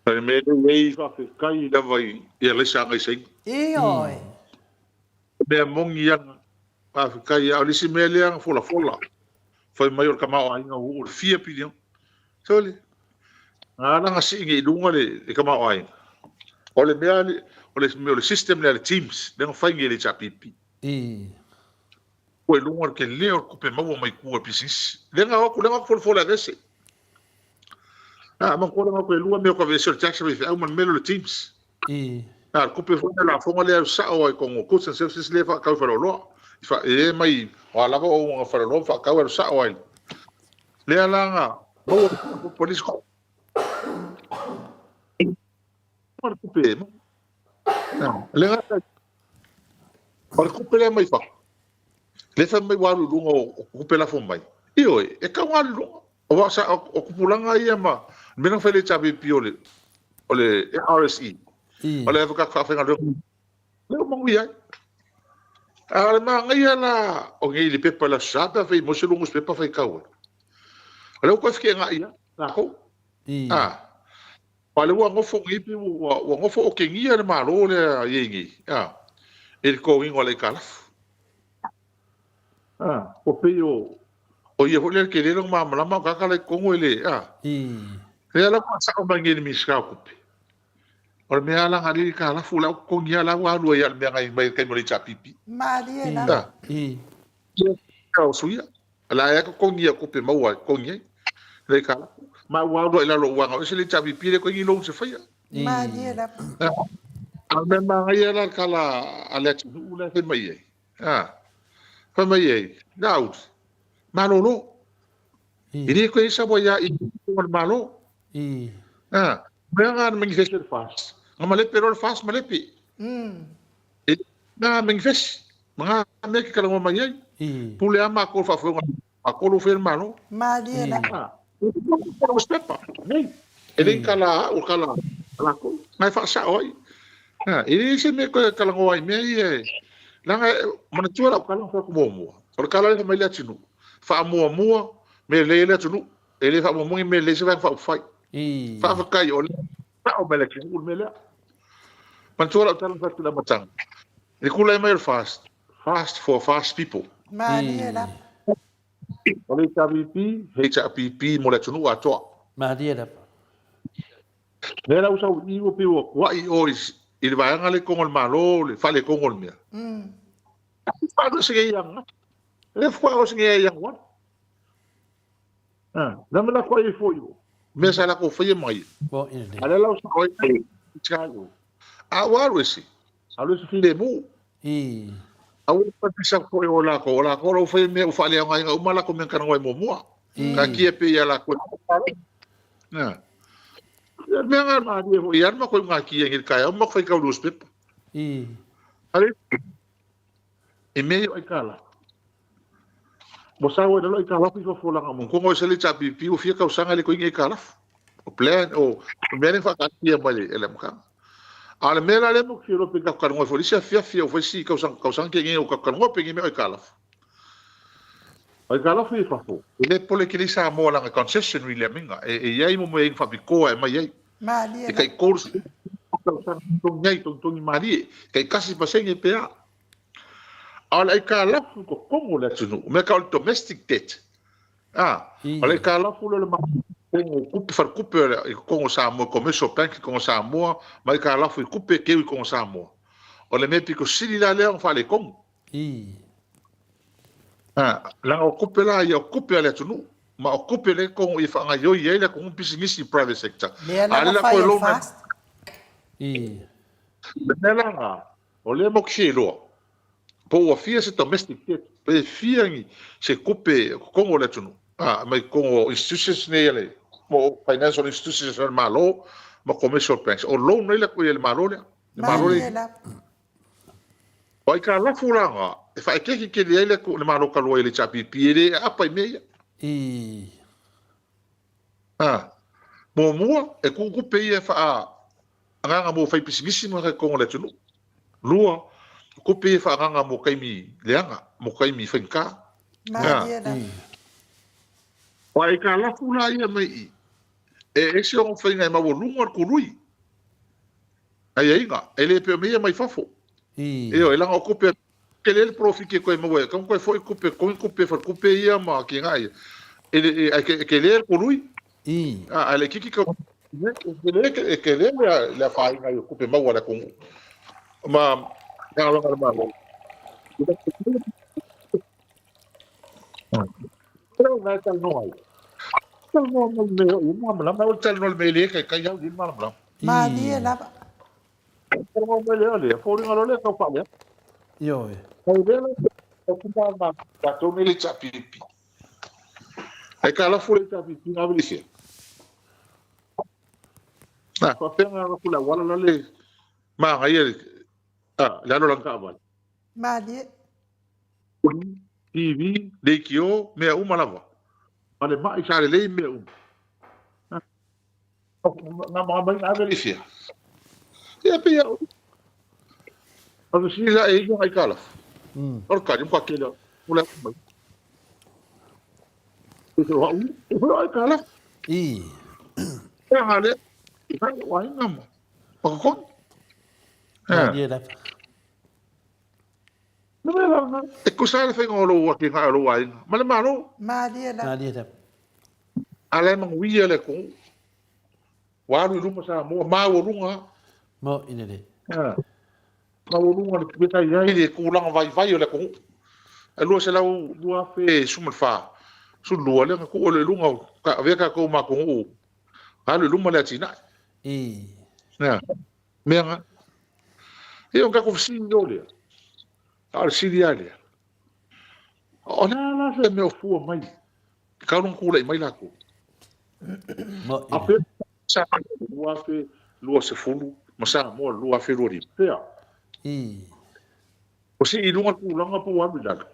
O le mea lea e i ai faafetai lava i alaisa agai Saina. Ioe. O mea moni ia, faafetai. A o le isi mea lea na folafola, fai mai o le tamaoaiga ua oo i le fia piliona. Sole. Na ala na sii nei i luga le le tamaoaiga. O le mea o le mea o le system lea a le TIMS lea na fai nei e le HRPP. Ua i luga le tele o le tupe maua mai tua i pisinisi. Lea na o atu, lea na o atu folafola e aveese. A, manatua lea na o atu e lua mea o aveese o le tax a faifeau ma le mea lea o le TIMS. A, le tupe foi lea lafoga lea e alu sao lava i totonu o goods and services lea e faatau i faleoloa. I fa, e mai, o a lava auaunaga faleoloa ma faatau e alu sao lava i Lea la na maua ai le tupe. Le gata o le tupe lea mai fafo, lea fai mai ua alu i luga o tupe lafo mai. Ioe, e tatau ona alu i luga. Aua o tupulaga ia ma le mea na fai e le HRPP o le o le RSE, o le ave faafaigaluega, lea ua manuia ai. A o le manaia la o nei le pepa i le Aso Sa pe a fai maua se lua nusipepa faitau ai. O lea ua toe feteenai lava latou. A, aua o lea ua nofo nei pei ua ua nofo otegia le Malo lea i ai nei, a, i le totogiina o le aitalafu. A, ua pei o o ia foi lea e tele lona malamalama a o tagata la i totonu e le, a. Lea la ua faasao mai nei e le Minisita o Tupe, o le mea lava la na alii aitalafu o la e ua totogi lava la ua alu ai lava i le mea na i mai i le taimi o le HRPP. Malie lava. A, o suia. O le a totogi au tupe maua e totogi ai le aitalafu. Ma ua alu ai i lalo ua gau ese le HRPP le koe ni loan se faia. Malie lava. A o le mea manaia la le tala a le atunuu la e fai mai ai. A, fai mai ai, Laauli, malolo. E le koe isa ua ia i o le Malo. A, mea nga na manifesto le FAST. Nga malepe loa le FAST malepe. E nga manifest. Ma nga mea ke talanoa mai ai. Pule lava matou i le faafoega, matou lo faia le Malo. Malie lava. Pepa, nei. E le i tala a au, tala a latou. Na e faasao ai. E leai se mea e toe talanoa ai i mea ia e, leaga e manatua lau tala na fai atu muamua. O le tala lea fai mai le atunuu, faamuamua mea lelei a le atunuu. E le faamuamua ni mea lelei se vaega faaupufai. Faafetai o lea sao mai le atunuu le mea lea. Manatua lau tala na fai atu i le amataga, i le tulai mai o le FAST, fast for fast people. Malie lava. O le HRPP, HRPP mo le atunuu atoa. Malie lava. Lea la ua sau i i ua pei ua tuai o i le vaega lea i totonu o le Malo le faaletonu o le mea. Faatoa se ia aga. Le faatoa se ia Ianuari. Ah, na me la koe foi o. Mea sa lakou faia mai. A lea la ua sao ai i A ua alu ese. Alu ese filemu. A ua patisa foi o lakou. O lakou la ua faia mea ua faaleaogaina uma lakou mea na talanoa ai muamua. Taatia pea ia lakou. Na. Ia mea nga malie foi ia ma koe ngakia ngi kai au ma koe kau newspaper. Ale e mea i kala. Ua sau ai lalo aitalafu i fafo laga mo kongo ese le HRPP ua fia tausaga le koe aitalafu. O plan o mea le whakaatia mai le ele maka. A le mea la le mo ki rope ka kalongo fo lisia fia fia o faisi tausaga tausaga ke nge o ka kalongo pe nge mea aitalafu. Aitalafu i fafo. E le pole ke le Samoa langa concession ri le minga e e iai mo mo e whapikoa e mai ai. Malie E kai kolu tausaga tongi ai tongi malie. Kai kasi pasenge pe a. A o le aitalafu i totonu o le atunuu, mea tau o le domestic debt, a, o le aitalafu lea o le Malo i kupe, faletupe i totonu o Samoa, commercial bank i totonu o Samoa, ma aitalafu i kupe keu i totonu o Samoa. O le mea pito sili la lea ona faaletonu. A, leaga o kupe la ia, o kupe a le atunuu, ma o kupe lea i totonu ia faagaoioi ai le atunuu pisinisi private sector. Lea A la o lea na la fai toe e le loan mai. FAST. Le mea la, O lea matou te fia iloa, po ua fia se domestic debt, pe fia ni se tupe o totonu o le atunuu, a, mai totonu o institutions nei a le, mo financial institutions a le Malo ma commercial banks. O loan nei la koe le Malo lea. Le Malo Malie lea. lava. O aitalafu la nga, e whaekeke kele ai le, le Malo talu ai le HRPP, e le aapa i mea ia. A, muamua, e kukupe ia e wha, Agaga mo faipisinisi ma kaikongo o le atunuu. Lua, o kupe ia whaagaga mo kaimi leaga, mo kaimi faigata. Malie lava. Wa e ka lafu la ia mai i, e ese ona faiga e maualuga le kului. Aiaiga, e le pea mai ia mai fafo. Ioe, leaga o kupe tele le polofiti e toe maua ai, kau toe foi kupe, kogi kupe, falekupe ia ma ki nga ia. E le, e, ai ke, ke le kului. A, ai le kiki kau. E tele le afaina i tupe maua a le atunuu ma Matagaluega a le Malo. O lena e talanoa ai. Talanoa mai mea o malamalama, o le talanoa i le mea e le taitai au i le malamalama. Malie lava. Talanoa mai lea lea, foliga loa lea tau faalea. Ioe. Ai lea la, o kuma ma tatou nei le HRPP. Aitalafu le HRPP na ave i fea? Na, faapea na lafu le auala la le manaia le, ah, le alo o lana taavale. Malie. TV, leitio, mea uma lava. Ma le mai sa lelei mea uma. Na mai na ave le fia. Ia pe ia. O le sila e ia aitalafu. O le kali mo kele. O le mai. O au, o aitalafu. I. E hale. I hale wa ina mo. O ko. Malie lava. E tusa ai le faiga o lou atinae o lou aiga ma le Malo. Malie lava. Malie lava. A la e manuia le atunuu. Ua alu i luma Samoa, maualuga. Mo i lelei. Maualuga le mea sa i ai le tulaga vaivai o le atunuu. E 200, 2014, 12 lea na tuu i luga, avea tatou ma atunuu alu i luma le atinae. I. Mea na. Ia, o le tatou fesili o lea, a o le sili lava lea, o le a la se mea o fua mai i talu ona tulai mai latou? A pea Samoa 2020 ma Samoa 2025, pea? O sii i luga le tulaga po ua alu i lalo?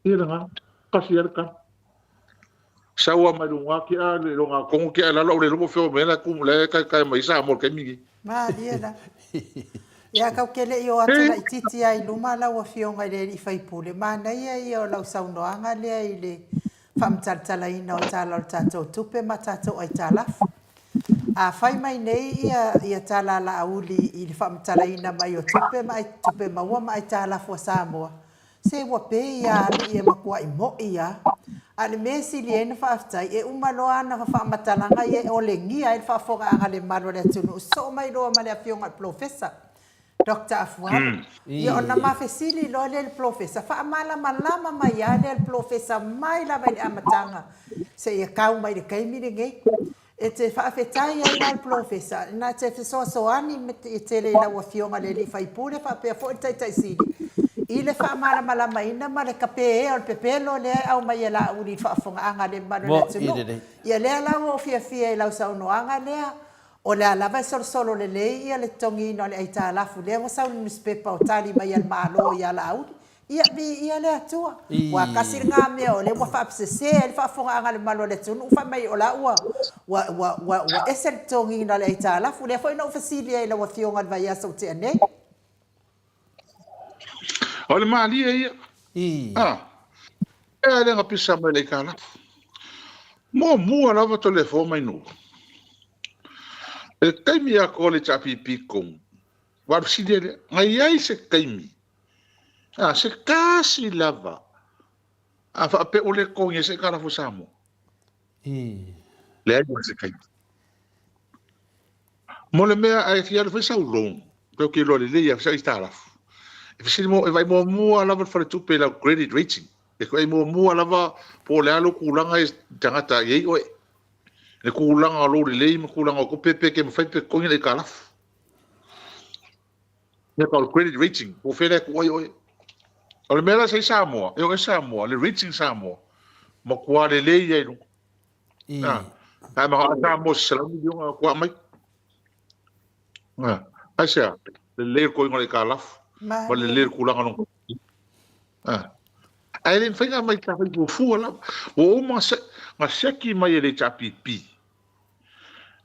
Ia lena, tasi lava le tala. Sau lava mai luga tia le iloga tonu tia i lalo, au le iloa po o fea o mea la e tu la e taetae mai ai Samoa i le taimi lenei. Malie la. Ia kau ke le i o atu laititi a i luma lau afioga i le alii faipule, manaia ia o lau saunoaga lea i le faamatalatalaina o tala o le tatou tupe ma tatou aitalafu. A fai mai nei ia ia tala a Laauli i le faamatalaina mai o tupe ma tupe maua ma aitalafu a Samoa, Se ua pe ia alii e matuai mo'i a. A o le mea e sili ai ona faafetai, e uma loa ana faamatalaga ia e olegia ai le faafofogaaga a le malu o le atunuu, sosoo mai loa ma le afioga i le Polofesa, Doctor Afualo. Ia ona ma fesili loa lea i le Polofesa, faamalamalama mai lava lea e le Polofesa mai lava i le amataga seia tau mai i le taimi lenei. E te faafetai ai la le Polofesa, na te fesoasoani tele i lau Afioga i le Alii Faipule faapea foi le Taitai Sili i le faamalamalamaina ma le kapeea o le pepelo lea e aumai e Laauli i le faafofogaaga a le mamalu o le atunuu. Ia lea la ua ou fiafia i lau saunoaga lea, o lea lava e solosolo lelei ia le totogiina o le aitalafu lea ua sau i le nusipepa o tali mai a le Malo ia Laauli. Ia, viia le Atua. Ua tasi lena mea o lea ua faapesese ai le faafofogaaga a le mamalu o le atunuu fai mai o la ua, ua, ua, ua, ua ese le totogiina o le aitalafu. Lea foi na ou fesili ai i lau Afioga i le vaiaso ua tea nei. O le malie ia. A, e le na pisa mai le aitalafu. Muamua lava Toleafoa mai Nuu. I le taimi atoa le HRPP tonu, aua o le fesili lea, na i ai se taimi A, se tasi lava a faapea ua le totogi ai se aitalafu a Samoa. Leai ma se taimi. Mo le mea a e fia alu e fai sau loan, pe ou te iloa lelei lava sau aitalafu, e fesili mo, e vaai muamua lava le faletupe i lau credit rating. E vaai muamua lava po o le a lou tulaga i tagata e i ai oe. Le tulaga o lou lelei ma tulaga o tupe pe te mafai pe totogi le aitalafu. Mea tau credit rating, po o fea la e tuu ai oe. O le mea la sa i Samoa, e oo i Samoa, le rating Samoa, matua lelei ia i luga. Ah, ae ma Samoa se $100 miliona tua mai. Ah, aisea, lelei le totogiina o le aitalafu, ma lelei le tulaga o lona. Ah. Ae le mafai ona aumai sa fai fuafua lava. Ua uma na seki mai e le HRPP.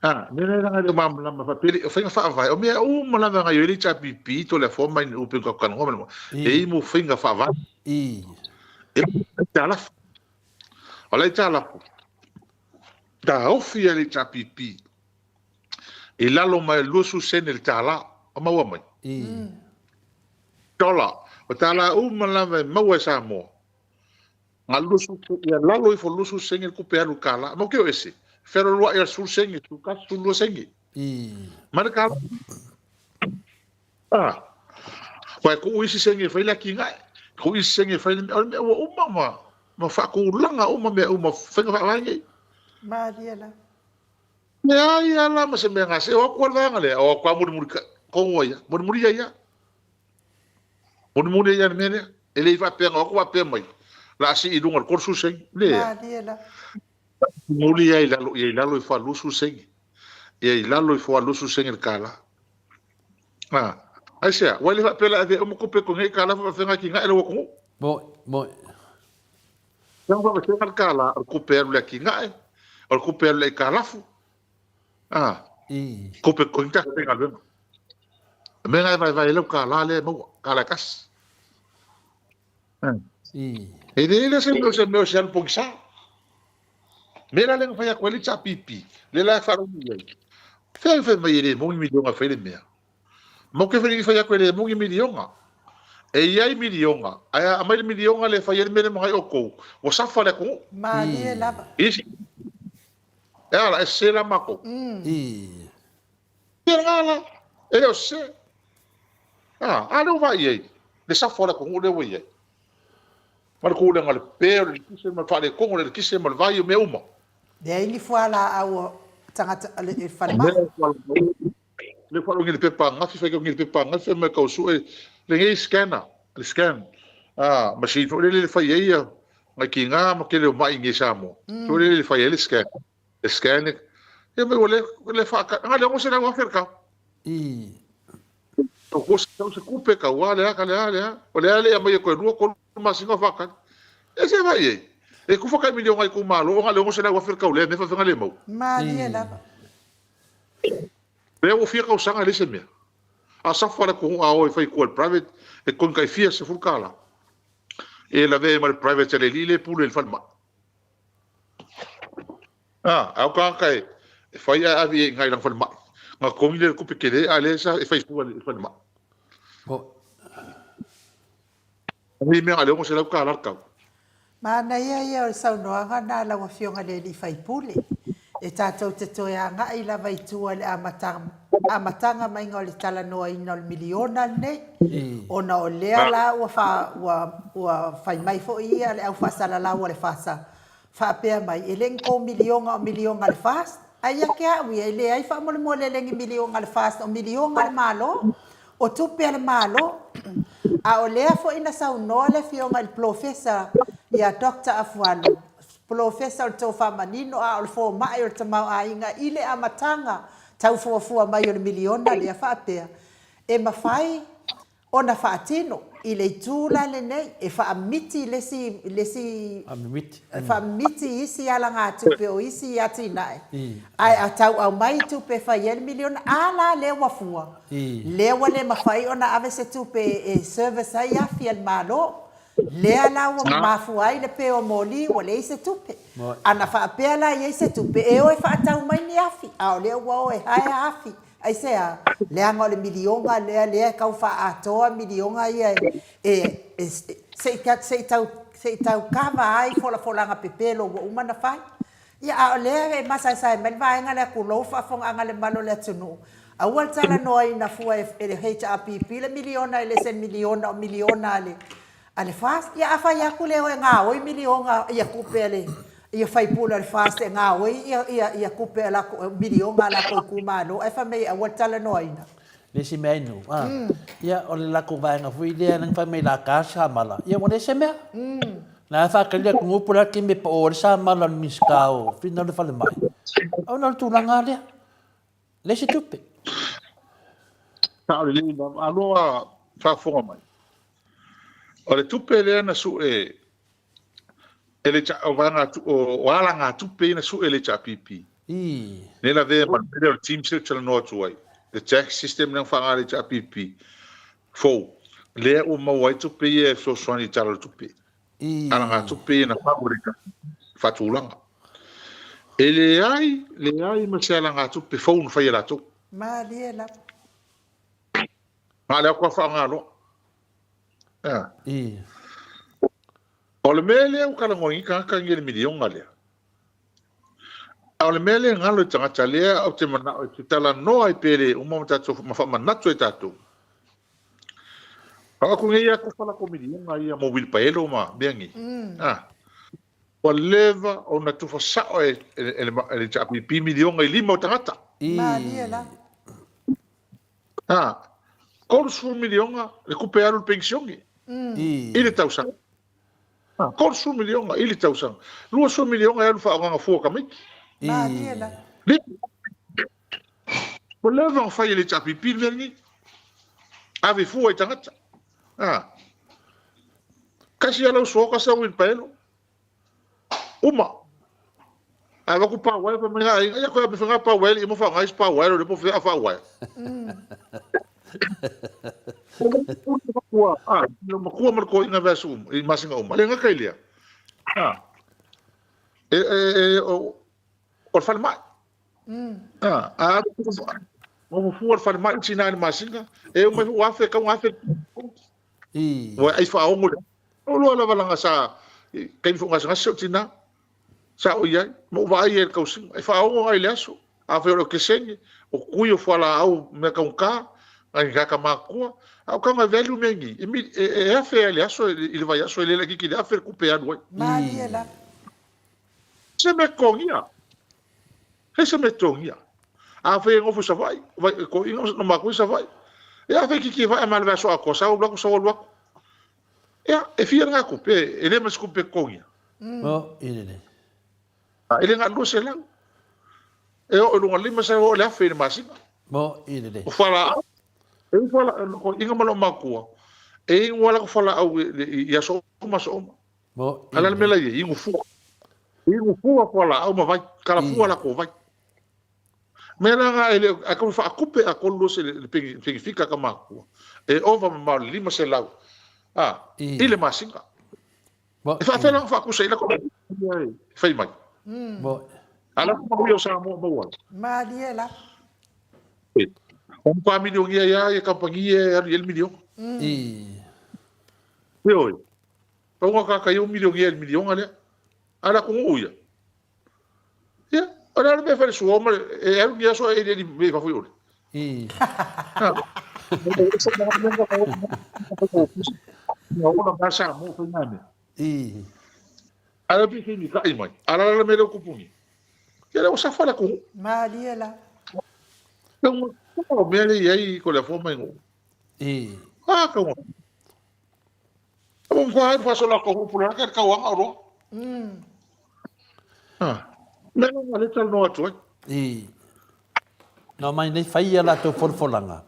A, mea la leaga e le o malamalama faapea le, o faiga faavae, o mea uma lava e gaoioi ai le HRPP, Toleafoa ma NUP ma Talanoa ma le, e i ai mo faiga faavae. E aitalafu. O le aitalafu, taofi e le HRPP i lalo mai o le 20 sene le tala, o maua mai. Dollar. O tala uma lava e maua e Samoa. Nga 20, ia lalo ifo 20 sene le tupe alu i le tala. Ma o ke o ese. Fealualua'i a le 10 sene, 11, 12 sene. Ma le tala. Ah. Aua e tuu isi sene e fai le atinae, tuu isi sene e fai le mea, o le mea ua uma ma, ma faatulaga uma mea uma, faiga faavae nei. Malie la. Leai lava la ma se mea gase, o atu lava le vaega lea, o atu lava mulimuli tonu ai lava, mulimuli ai lava. Mulimuli ai lava i le mea lea. E le i faapea na o atu faapea mai, o le a sii i luga i le 30 sene. Leai. Malie la. Mulimuli ai i lalo, ia i lalo ifo a 20 sene. Ia i lalo ifo a 20 sene le kālā. A, aisea? Ua le faapea la avea uma tupe ko nei kālā faafefea atinae lau atunuu. Moi, moi. Tau faafefea le kālā o le tupe alu le atinae, o le tupe alu le aikalafu. A, I. tupe ko ni faigaluega. Mea na e vaevae ai lau kālā lea e maua, kālā e tasi. I. E leai la se mea o se mea o se alu pogisa. Mea la lea na fai atu ai le HRPP, lea la e faalogo i ai. Fea e fai mai e le moni miliona e fai le mea. Ma ou te fai fai atu e le moni miliona. E i ai miliona, ae a aumai le miliona lea e fai ai le mea lea manai outou, ua safa le atunuu. Malie lava. Isi. E a la, e sese la matou. I. Ia lena la, e le o sese. A, a lea ua vaai i ai, le safa o le atunuu lea ua i ai. Ma le tulaga o le pe o le eletise ma le faaletonu o le eletise ma le vai o mea uma. Leai ni fualaau o tagata o le falemai. Le faalogo i le pepa ananafi, fai i le pepa ananafi, fai mai tau sue lenei scanner, le scan, a, machine foi lele e fai ai ia nai tiga ma tele o mai i nei Samoa. Foi lele e fai ai le scan. Le scan, ia mai ua le, le faaka, na le 600,000 le kau. I. O se tau se kupe kau, a le a, ka le a, le a. O le a le aumai e koe lua, tolu masina o faakali. E se vai ai. E kufa kai miliona i itumalo, ona le 600,000 le kau lea mea faafenga le maua. Malie lava. Lea ua fia tausaga e leai se mea. A safa le atunuu a o e fai tua i le private, e togi tai fia sefulu tala. E lavea ai ma le private a le alii lea e pule i le falemai. A, a o tagata e, e fai ae ave i ai i ina i lana falemai. Na togi lea i le tupe tele, a lea sa e fai fua i le falemai. Nei mea na le $600 le tau. Manaia ia o le saunoaga na a lau Afioga i le Alii Faipule. E tatou te toe agai lava i tua i le amataga maiga o le talanoaina o le miliona lenei, ona o lea la ua ua fai mai foi ia le au faasalalau a le FASA faapea mai, e le ni tou miliona o miliona a le FAST. Ae ia te au ia, e leai faamolemole e le ni miliona a le FAST, o miliona a le Malo, o tupe a le Malo. A o lea foi na saunoa le Afioga i le Polofesa ia Doctor Afualo, Polofesa o le Tofaamanino a o le Fomai o le Tamaoaiga i le amataga tau fuafua mai o le miliona lea faapea, e mafai ona faatino i le itu la lenei e faamiti le isi le isi faamiti isi alagatupe o isi atinae ae a tau aumai tupe e fai ai le miliona a la lea ua fua lea ua le mafai ona ave se tupe e service ai afi a le Malo lea la ua mafua ai le pe o moli ua leai se tupe ana faapea la e i ai se tupe e o e faatau mai ni afi a o lea ua o e hire afi Aisea? Leaga o le miliona lea, lea e tau faaatoa miliona ia e, e, se i, se i tau, se i tau kava ai folafolaga pepelo ua uma ona fai. Ia, a o lea e masaesae mai le vaega lea tulou faafofogaaga le mamalu o le atunuu, aua le talanoaina fua e le HRPP le miliona e le se miliona o miliona a le, A le FAST, ia a fai atu lea e gaoi miliona ia tupe a le ia faipule o le FAST e gaoi ia ia ia tupe a latou miliona a latou itumalo ae fai mai aua le talanoaina. Le isi mea inu, a, ia o le latou vaega foi lea na fai mai la ka samala, ia ua leai se mea. Na e faatali atu po o le a le taimi e pao ai le samala o le Minisita o Fina o le Falemai, ona o le tulaga lava lea. Leai se tupe. Sao lelei lava. Aloha faafofoga mai. O le tupe lea na sue e le o vaega o alagatupe ia na sue e le HRPP. I. Lea na avea ma le mea lea o le TIMS lea ou te talanoa atu ai. Le tax system lea na faaaoga e le HRPP fou. Lea ua maua ai tupe ia e fesoasoani i le Tala o le Tupe. I. Alagatupe ia na fau e le faatulaga. E leai, leai ma se alagatupe fou na fai e latou. Malie lava. Na o le atu lava faaaoga loa. A. I. O le mea lea ua talanoaina tagata i le miliona lea. A o le mea lea e galo i tagata lea ou te manao e talanoa ai pe le uma ma tatou ma faamanatu ai tatou. Ao aku nei ia tufa lako miliona ia mo wilipaelo ma mea nei. Ah. Ua leva ona tufa sao e, e, e, le, e le HRPP miliona i lima o tagata. Malie la. Ah. 30 miliona le kupe alu le penisione. I le tausaga. 30 miliona i le tausaga. 20 miliona e alu faaaogaga fua tamaiti. Malie la. Ua leva ona fai e le HRPP le mea lenei. Ave fua i tagata. Ah. Kasi ala uso ka sa win paelo. Uma. Ae avatu pa uaea fai mai na aiga, ia koe a pewhenga pa uaea i mo whaonga isi pa uaea le po whea wha uaea. Makua, ah, makua ma le koiga vea uma, i masinga uma. Le ngaka i lea. Ah. E, e, e, o, o le falemai. Ah, a o fua le falemai i tina i le masinga, e o mai ua afe, kau afe. Ua ai whaongo le. O loa lava langa sa, kaimi fo gasegase o tina. Sa ou i ai, ma ou vaai ai i le tausiga, e faaogo ai i le aso, afai o le okesene, o kui, o fualaau, mea taugata, nai tagata matutua, a o taga value mea nei, e, e, e afe ai i le aso, i le vaiaso, e le laitiiti i le afe le tupe e alu ai. Malie lava. Se mea totogia. He se mea totogia. Afai e nofo i Savaii, vai, e toeaina no matou i Savaii, e afe kiki e vae ma le vaiaso atoa, sau alu atu, sau alu atu. Ia, e fia lena tupe, e le ma se tupe e totogia. Oh, i lelei. A, e le na o le 200. E oo i luga 500 oo i le 1000 i le masina. Mo, i lelei. O fualaau, e i fualaau, o inga ma lou matua, e inu lava latou fualaau i aso uma aso uma. Mo, i lelei. A o le a le mea la i ai? Inu fua. Inu fua fualaau ma vai, kala fua latou vai. Mea la na e le o, ae tau faatupe atoa le se le penifika a ka matua. E ova mamao le 500 a i le masina. E faafefea la ona faatusa i lako e fai mai. A la manuia o Samoa maua ai. Malie la. O matua milionia ia ia kamupani e alu i ai le miliona. Ioe. Pau na tagata ia ua milionia i le miliona lea. A o le atunuu ia. Ia, o le a le mea e fai le sua ma le, e alu ni aso e elieli mea i fafo i ole. I. Ia ola mai Samoa fai nā mea. I. A le pei ni kai mai. A la la mea leo kupuni. Ia le ua safa le atunuu. Malie la. Le ua o mea le i ai ko le afua mai ngō. I. Ah, ka ua. Ua mafai ai faasolo atu upu lana ke tauaga o loa. Ah. Mea lana le talanoa atu ai. I. No mai nei fai ia latou folafolaga.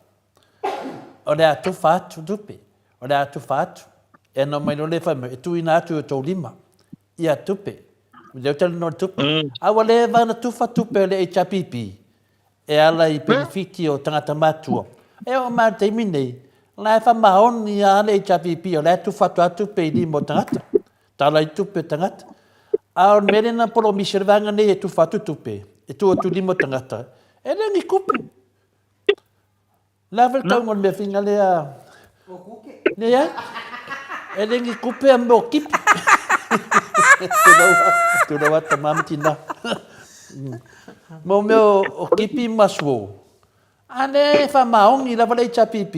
O le a tufa atu tupe. O le a tufa atu. E no mai loa le fai mai, e tuuina atu i o tou lima ia tupe. Lea ou talanoa i le tupe. A ua leva ona tufa tupe a le HRPP e ala i penefiti o tagata matua. E oo mai i le taimi nei, o la e faamaoni lava le HRPP, o la e tufa atu lava tupe i lima o tagata, tala i tupe o tagata. A o le mea lea na polomisi o le vaega nei e tufa atu tupe, e tuu atu i lima o tagata, e le o ni tupe. Le a foi le tauga o le mea whina lea? O kuke. Leai. E le ni kupe a mea o kipi. Tulou a tama ma tina. Mo mea o kipi ma suo. A le whamaongi lava le HRPP.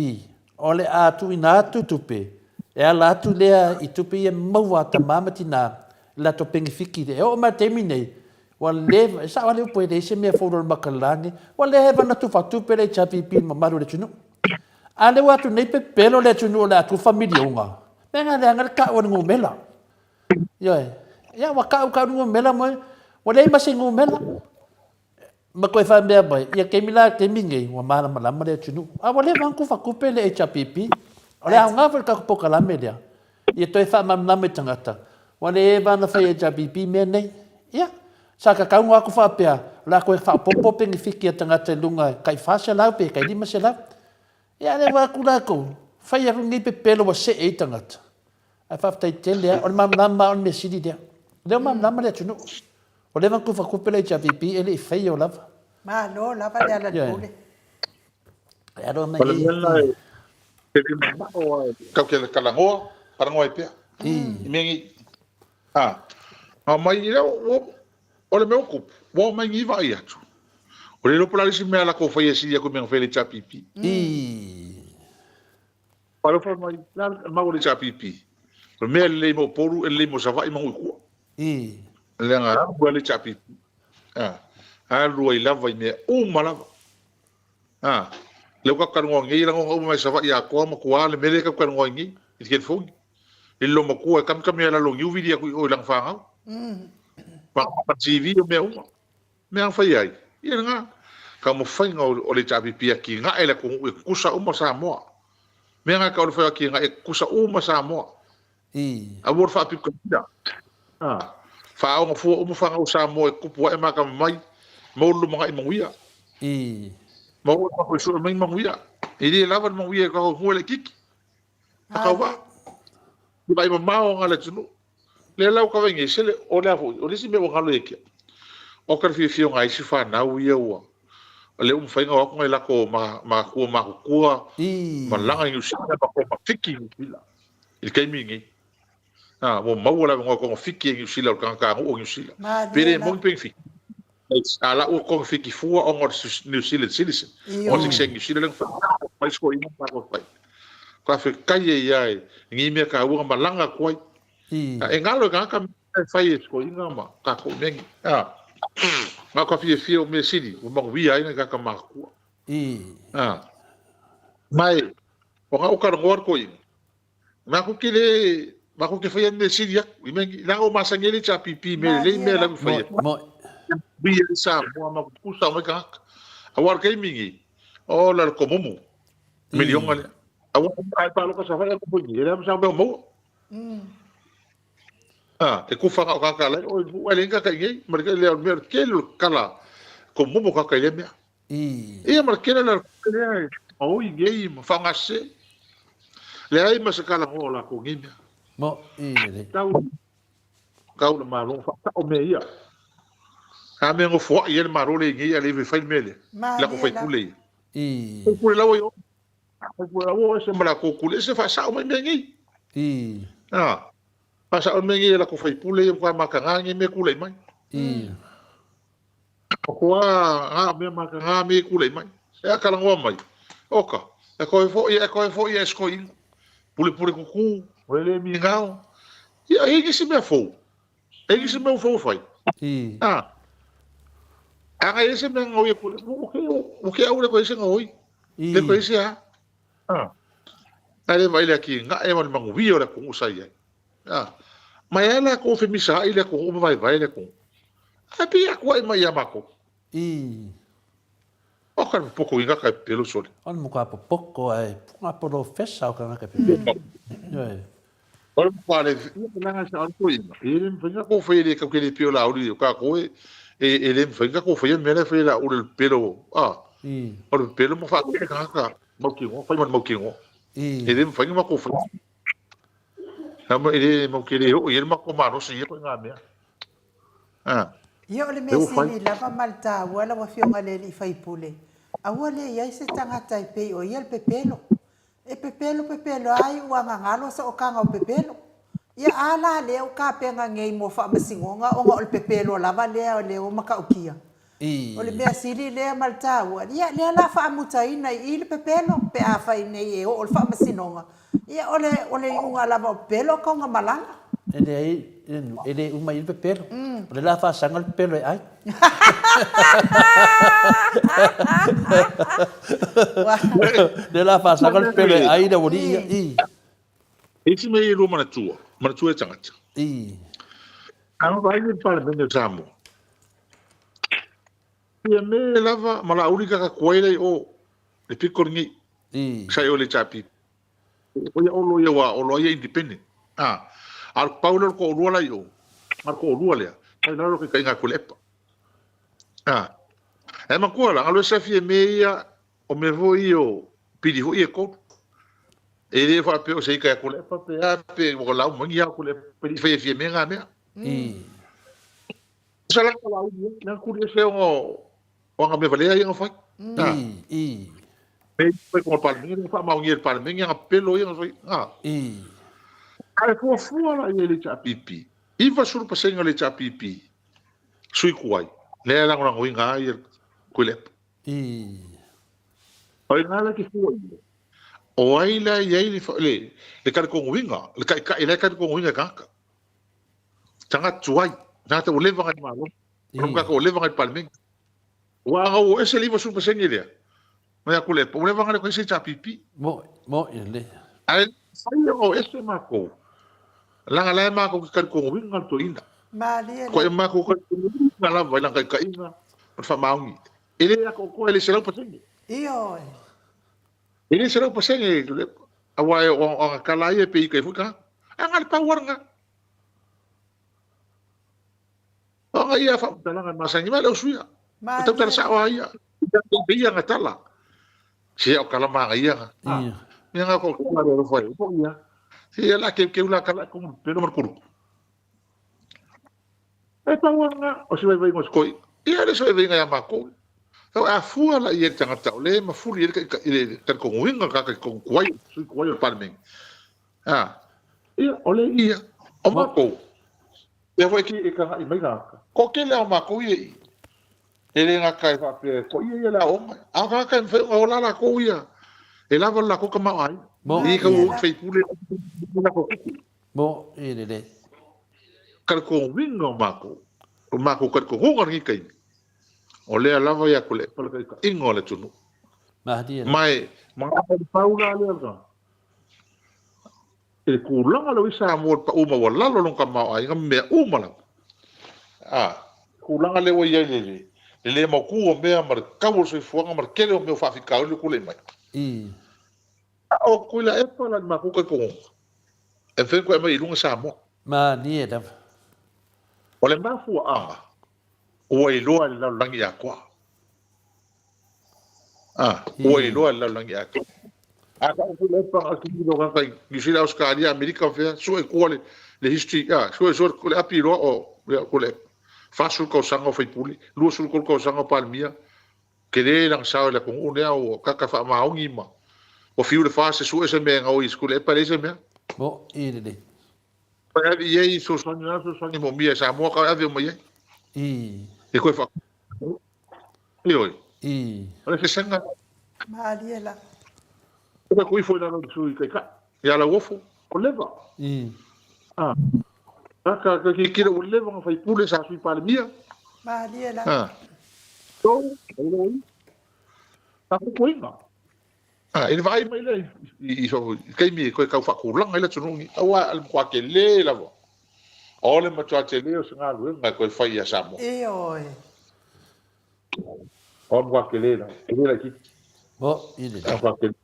O le a tuuina atu tupe. E ala atu lea i tupe ia maua a tama ma tina. I latou penefiti. E oo mai le taimi nei, Ua leva, e sao lava le upu e leai se mea fou i lalo maka lagi, ua leva ona tufa tupe le HRPP i le mamalu o le atunuu. A lea ua atu nei pepelo le atunuu o le a tufa miliona, mea na leaga le tau o le numera. Ioe, ia ua tau tau le numera moe, ua leai ma se numera. Ma toe faamea mai, ia taimi la taimi nei, ua malamalama le atunuu. A ua leva ona tufa tupe le HRPP. O le aoga foi o le tatou polokalame lea, Ia toe faamalamalama i tagata, ua leva ona fai e HRPP mea nei. Ia, sa tatau noa atu faapea, o le a toe faaopoopo penefiti a tagata i luga tai 400 pe tai 500. Ia, a lea ua atu latou, fai atu lenei pepelo ua see ai tagata. Ae faafetai tele lava, o le malamalama lava o le mea sili lea. O lea ua malamalama le atunuu. Ua leva ona tufa tupe le HRPP e le i faia lava. Malo lava le Alalepule. E alo mai O le mea lena e le manao lava e tau te talanoa, talanoa ai pea. I mea nei. A, na omai, ia, ua, O le mea ua tupu, ua omai nei vaai atu. O le iloa po o le a le isi mea a latou faia e sili atu i mea na fai e le HRPP. Faalofa mai, o le a le mau a le HRPP? O le mea e lelei mo Upolu e lelei mo Savaii ma nuu i tua. Leaga alu ai le HRPP. Alu ai lava i mea uma lava. Lea ua tatou talanoa nei, lagona uma mai Savaii atoa ma tua le mea lea tatou talanoa ai nei i le telefoni. I le loomatua e kamikami ai lalo o niu vili atu i o i lana fanau. Ma TV o mea uma. Mea na fai ai, ia lena. Taumafaiga o le HRPP e atinae le atunuu ia tutusa uma Samoa. Mea na tau o le fai o atinae ia tutusa uma Samoa. Aua le faapitoina. Faaoga fua uma fanau Samoa e tutupu ae ma atamamai, maua le lumanai manuia. Maua le faafoisua mai manuia. E le lava le manuia i tatou nuu e laitiiti. Tauva. I vaai mamao aga le atunuu. Lea la ua tau vaai nei, sele, o le a foi, o le isi mea ua galo ia te au, o ka le fiafia o nai isi fanau ia ua, o lea ua mafai ona o atu nai latou matua matutua malaga i Niu Sila ma togafiti i Niu Sila i le taimi lenei. Ua maua le avanoa e togafiti ai i Niu Sila o le tagatanuu o Niu Sila. Pe le moni pe ni fiti. A la ua togafiti fua ona o le New Zealand citizen. Ona o le sitiseni Niu Sila lea na fai. Mai sikoina ma latou fai. Faafetai ai lava i lenei mea taua na malaga atu ai. E galo e tagata mea e fai e sikoina ma tatou mea nei. Na o ka fiafia o mea sili ua manuia ai nai tagata matutua. Ma e, o na ua talanoa le toeaina, matou te le, matou te faia mea sili atu. I mea nei, leaga ua masani ai le HRPP i mea lelei mea la ua faia. Manuia ai Samoa ma tutusa mai tagata. Aua o le taimi lenei, ola le tomumu. Miliona lea. Aua a e palota Savaii atu foi nei, e leai ma se mea o maua. E kufa na o tagata la i o i nuu ae leai ni tagata i inei. Ma le lea o le mea o le tele o le kala tomumu o tagata i lea mea. Ia ma le tele la o le tupe lea e maoi nei ma faaaogasese. Leai ma se talanoa o latou nei mea. Tau Tau le Malo faasao mea ia. A mea nofoai ai le Malo lea i nei a le i fai le mea lea. I latou faipule ia. Faipule laua i o. Faipule laua o ese ma latou kule ese faasao mai mea nei. Faasao mea nei e latou faipule ia matua mataga nei mea tulai mai. Matua na mea mataga mea tulai mai. E a talanoa mai. Oka, e koe foi, e koe foi e skoina. Pule pule kuku, o le le migao. Ia, e i ai nisi mea fou. E i ai nisi mea ua fou e fai. A, ana i ai se mea gaoi e pule, ua ke au le koe se gaoi. Le koe se a. A, a le vaai le atinae ma le manuia o le atunuu sa i ai. A, ma e a latou femisaai le atunuu ma vaevae le atunuu. Ae pei e atuai mai ia matou. O ka popoto i ngaka e pepelo sole. O le matua popoto ae punga polofesa o tagata e pepelo. Ioe. O le matua le ia leaga sa o le toeaina, e le mafai ona tatou faia le tatou te le pei o Laauli o tatou e e le mafai ona tatou faia mea la e fai e Laauli o le pepelo a o le pepelo ma faapea tagata mautinoa fai ma le mautinoa. E le mafai ona matou faia. E le matou te le oo i ai le matou malosi i ia ituaiga mea. Ia o le mea sili lava ma le taua lau Afioga i le alii faipule, aua le i ai se tagata e pei o ia le pepelo. E pepelo pepelo lava iu agagalo sa okaga o pepelo. Ia a la lea ua tapena nei mo faamasinoga ona o le pepelo lava lea o lea ua matautia. O le mea sili lea ma le taua, ia lea la faamutaina i i le pepelo pe afai nei e oo le faamasinoga, ia o le o le iuga lava o pepelo o tauga malala. E leai, e le uma i i le pepelo. O le la faasaga le pepelo e ai. Le la faasaga le pepelo e ai le aualii ia. I. Isi mea ia e lua manatua, manatua e tagata. I. A vaai le Palemene o Samoa, Ia me lava ma Laauli ka tuai lea i o le pito lenei. Sa i o le HRPP. O ia Olo ia ua Olo ai ia independent. A o le pau lea o le toalua la i o, ma le toalua lea, sa i lalo o le taitaiga a Tuilaepa. A e matua la, galue safi e mea ia, o mea foi ia o pili foi ia e tolu. E le faapea o se ika ia Tuilaepa pe a pe ua lau mai ni ia Tuilaepa, pe le i faia fia mea nga mea. Sa la la uli ai, na kuli ese ona o anga mea valea ia na fai. Me fai ko Palemene, na faamaonia e le Palemene anga pepelo ia na fai. Ae fuafua la i ai le HRPP. 90% o le HRPP. Sui tuai, lea e lagolagoina ai Tuilaepa. O i ina la e te fua i ai, o ai la e i ai le talitonuina, le taitai la e talitonuina e tagata. Tagata tuai, tagata ua leva na i le Malo, tagata ua leva na i le Palemene. Aua a na ua ese le 90% lea, mai ia Tuilaepa, ua leva na le toe ese HRPP. Mo'i lelei. Ae le mafai ona o ese matou, leaga la e matou te talitonuina le toeaina. Malie la. Ko e matou talitonuina lava i lana taitaiga ma le faamaoni. E le atoatoa, e le 100%. Ioe. E le 100% aua o ana tala lava ia e pei ita ai foi tagata. Ae na o le pau lava lena. O ana ia faamatalaga e masani mai le usuia. E tautala sao lava ia. E ia ana tala. Se o tala manaia na. Mea na ko tala le alofa e. Po ia. Se ia la keukeu la kala ko pelo mar kuru. E pau lava o se vaivaiga o se toeaina. Ia e le o se vaivaiga ia matou. Tau a fua la i ai le tagata o lea e mafuli ai le talitonuina o le tagata i totonu tuai, sui tuai o le Palemene. A, ia, o lea ia, o matou, lea foi e tagai mai tagata, toatele lava o matou ia i i. E le gata e faapea e toaia ia le aoga, a o tagata e mafai ona ola latou ia, e lava le latou tamaoaiga. E le tau o sui usufono le latou tupe. Mo e lelei. Talitonuina o matou, o matou talitonuga i lenei taimi, o lea lava ia Tuilaepa le taitaiga o le atunuu. Malie. Ma e manatu le pau la lea la, i le tulaga lea ua i ai Samoa i le pau maualalo o lona tamaoaiga ma mea uma lava. A, tulaga lea ua i ai le le le mautu o mea ma le tau o le soifuaga ma le tele o mea o faafitauli ua tulai mai. A o Tuilaepa la i le matou talitonuga, e mafai ona toe aumai i luga Samoa. Malie lava. O le mafuaaga, ua iloa e le lalolagi atoa. A, ua iloa e le lalolagi atoa. A tau Tuilaepa na o le tilotilo tagata i Niu Sila, Ausetalia, Amerika ma fea, sue i tua le history, a, sue, sue le api loa o Tuilaepa. 40 tausaga o faipule, 23 tausaga o Palemia, Tele lana sao i le atunuu lea ua kaka faamaoni ma ua fiu le FAST e sue se mea e gaoi i Tuilaepa e leai se mea. Mo'i lelei. Toe ave i ai fesoasoani o le a fesoasoani moomia e Samoa ka ave uma i ai. E koe fa. Ioe. O le sesega. Malie la. Koe ko ifo i lalo i le Sui Taitai ia Lauofo, ua leva. Ah. Ka ka ki kira ua leva nga faipule sa Sui Palemia. Malie la. Ah. So, ka kukuinga. Ah, i le vaai mai lea i i taimi e toe tau faatulaga ai le atunuu lenei, aua o le matua tele lava. O le matua tele o se galuega e toe fai ia Samoa. Ioe. O le matua tele lava, e le laitiiti. Mo'i lelei. Matua tele.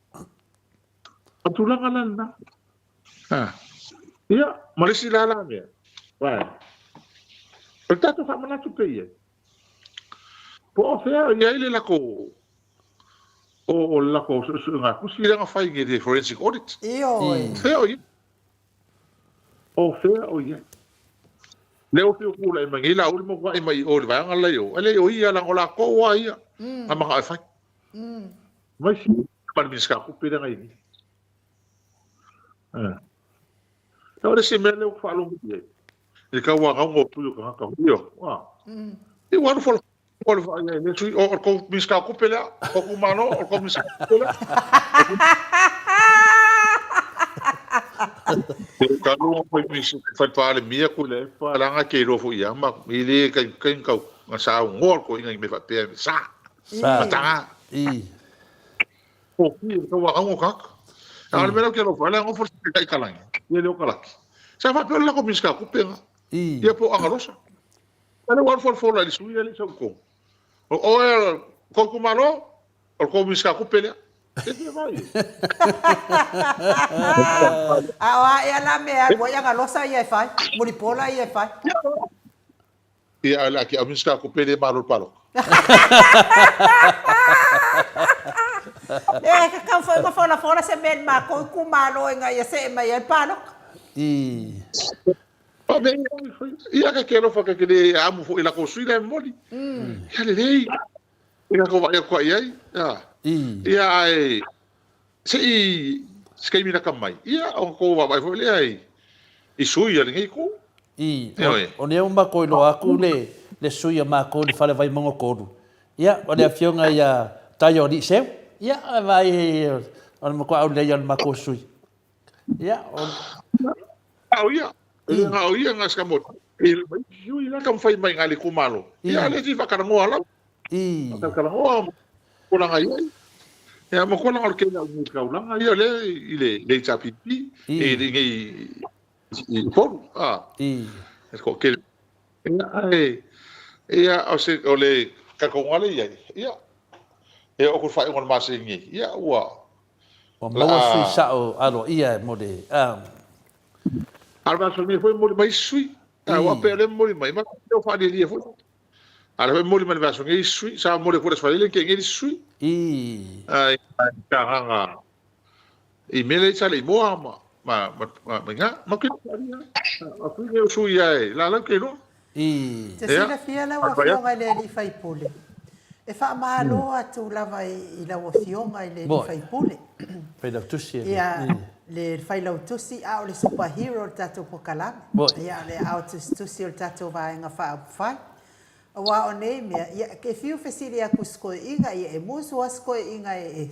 O le tulaga la lena. Ah. Ia, ma le isi la la mea. Vai. O le tatou faamanatu pea i ai. Po o fea o i ai le lako o le lako suesuega tusi lea na fai i le forensic audit. Ioe. Fea o i ai? O fea o i ai? Lea ua fiu tulai mai nei Laauli ma vaai mai i o i le vaega la i o. E leai o ia leaga o latou lava ia na manao e fai. Mai si ma le Minisita o Tupe lea na i ai nei. O le isi mea lea ua ou faalogo i ai, i le tauanauga o tui o tagata foi ia, i ua alu folafola le vaai ai i lea sui, o le tou Minisita o Tupe lea, o tou Malo, o le tou Minisita o Tupe lea. Talu ona fai fai Palemia Tuilaepa leaga e te iloa foi ia ma e le taitai ona tau na saunoa le toeaina i mea faapea sa Sa. mataga. O ki e tau auga o tagata. A o le mea lea ou te alofa ai, leaga nofo le Taitai Kalani, ia Leo Kalaki. Sa faapea o le lako Minisita o Tupe lena. Ia po o Agalosa. A lea ua alu folafola i le sui lea e le i sau i totonu. O oe o le tou itumalo, o le tou Minisita o Tupe lea. E fia vai. A o a ea la mea e alu ai Agalosa ia e fai? Mulipola ia e fai? Ia, ae o le a ke au Minisita o Tupe le malo le palota. E tatau foi ona folafola se mea i le matou itumalo ina ia see mai ai le palota. Ia, ka ke alofa ka ke le amu foi i lakou sui la e momoli. Ia lelei. Ia ka vaai atu i ai. Ia, ae se i se taimi lata mai, ia, ona tou vaavaai foi lea i sui a lenei itu. O lea ua matou iloa atu le le sui o makou i le fale Vaimauga 3, ia, o le afioga ia Taioalii Seu, ia, e vaai o le matua aulelei ia o le matou sui. Ia, o... Ao ia, e le gao ia nga ska mo. E mai sui la ka fai mai nga le itumalo. Ia le ti whakarangoa la. Whakarangoa tulaga i ai. Ia ma tulaga o le tele au nei taulaga ia lea i le le HRPP i le nei i Upolu a. E toatele. Ia ae ia o se o le talitonuga lea i ai ia e oo atu i le faaiuga o le masina nei ia ua Ua maua sui sao aloaia mo le a. A o le masina nei foi e momoli mai isi sui. Aua pei o lea e momoli mai ma o faalialia foi. A o lea foi e momoli mai le vaiaso nei isi sui. Sa momoli atu i le Aso Faraile na tea nei le isi sui. Ai agaga i mea lea sa le i moa ma ma ma ma ina. Ma ke a sui nei o sui ae la lau ke iloa. Te silafia lau Afioga i le alii faipule, e faamalo atu lava i lau Afioga i le alii faipule. Failautusi. Ia, le Failautusi, a o le super hero o le tatou polokalame. Ia, o le aao tusitusi o le tatou Vaega Faaupufai. Aua o nei mea, ia, e fiu fesili atu i si toeaina, ia e musu lava si toeaina e,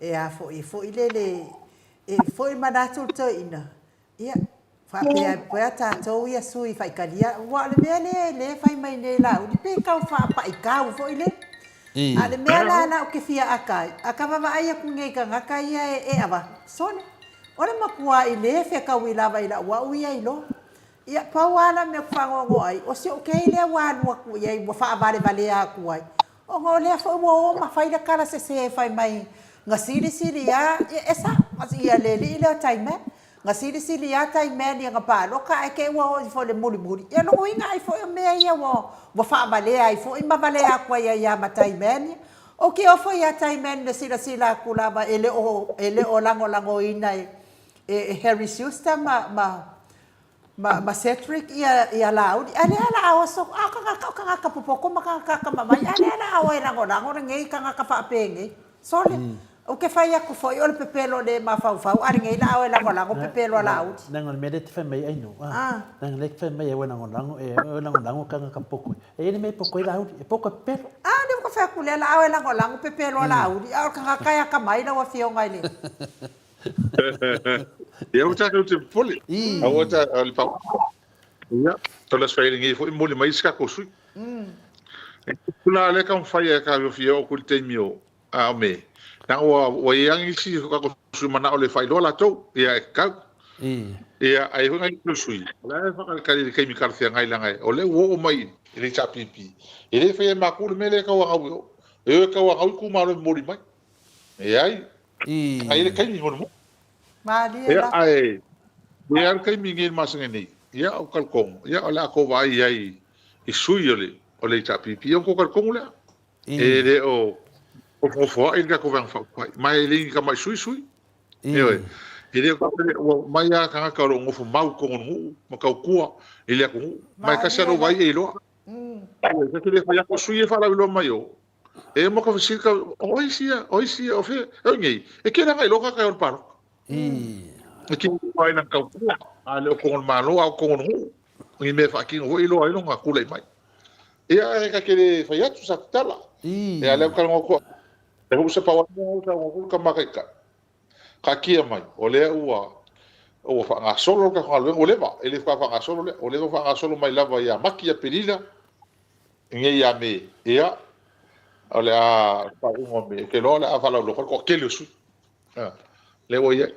e a foi, e foi lele, e foi manatu le toeaina, Ia, faapea pea tatou ia sui faitalia, aua o le mea lea lea e fai mai nei Laauli, pe tau faapaikau foi lea. A o le mea la la ou te fia ata ai, a ta vaavaai atu nei i tagata ia e avatu, sole, o le matuai le fetaui lava i lau au ia iloa. Ia, pau lava la mea ou te faanoanoa ai, o si ou kei lea ua alu atu i ai ua faavalevalea atu ai, Ona o lea foi ua o ma fai le tala sese fai mai na silisili a, ia e sao, ia le alii lea o Taiman, na silisili a Taiman ia na palota ae te i ua oo ifo i le mulimuli, ia lona uiga ai foi o mea ia ua ua faavalea ai foi ma valea atu ai ai a ma Taiman ia. Ou te ofo ia Taiman i le silasila atu lava e le o e le o lagolagoina e e Harry Schuster ma ma Ma, ma Cedric ia, ia Laauli, a lea la a oso, a o tagata, o tagata popoto ma tagata akamamai, a lea la a o e lagolago lenei tagata faapenei. Sole, ou te fai atu foi o le pepelo le mafaufau, a lenei la a o e lagolago pepelo a Laauli. Leaga o le mea lea e te fai mai ai Aino, a, leaga o lea e te fai mai e lagolago, e lagolago tagata popoto. E i ai le mea e poto ai Laauli, e poto e pepelo. A, lea ua ta fai atu lea la a o e lagolago pepelo a Laauli, a o le tagata e akamai lau Afioga i le. Ia ua tatou te popole. Aua ta o le pau. Ia, o le Aso Faraile foi momoli mai isi tatou sui. E tupu la lea taumafai e ka fia oo atu i le taimi o a o Me. Na ua ua i ai isi o tatou sui manao le faailoa latou. Ia e tatau. Ia ai foi nai sui. O la e whakarekare i le taimi talafeagai leaga o lea ua oo mai i le HRPP. E le faia e matou le mea lea e tauagau i o. E o e tauagau itumalo e momoli mai. E ai. Ai le taimi mo le mo. Malie la. Ae e ai le taimi nei le masina nei. Ia o talitonu, ia o le a tou vaai ai i sui o le o le HRPP. Ia ona tou talitonu lea. E le o nofonofoa'i le tatou Vaega Faaupufai. Ma e le ni tamai sui sui. Ioe. E le o faapea ua omai lava tagata o lo o nofo mau i totonu o le nuu ma tautua i le atunuu. Ma e tasi lava lou vaai e iloa. Ioe, ta te le fai atu o sui ia e faalauiloa mai o. E mo ka fesili ka, o ai sia, o ai sia, o fea, e oi nei, e kele agai loa ka kai o le paloka. E kele loa ai lana tautua, a le o totonu o le Malo, a o totonu o le nuu, ni mea e faatino foi iloa ai lona tulai mai. Ia, e ka te le fai atu sa tatala. Ia, lea ou talanoa atu au, lea foi ua sapau atu au talanoa atu le tama taitai. Taatia mai, o lea ua ua faagasolo le tatou galuega, ua leva, e le faatoa faagasolo lea, ua leva ona faagasolo mai lava ia Mati, Aperila, nei ia Me, ia, o le a faaiuga o Me, ou te iloa o le a faalauiloa atu le toatele o sui usufono, lea ua i ai.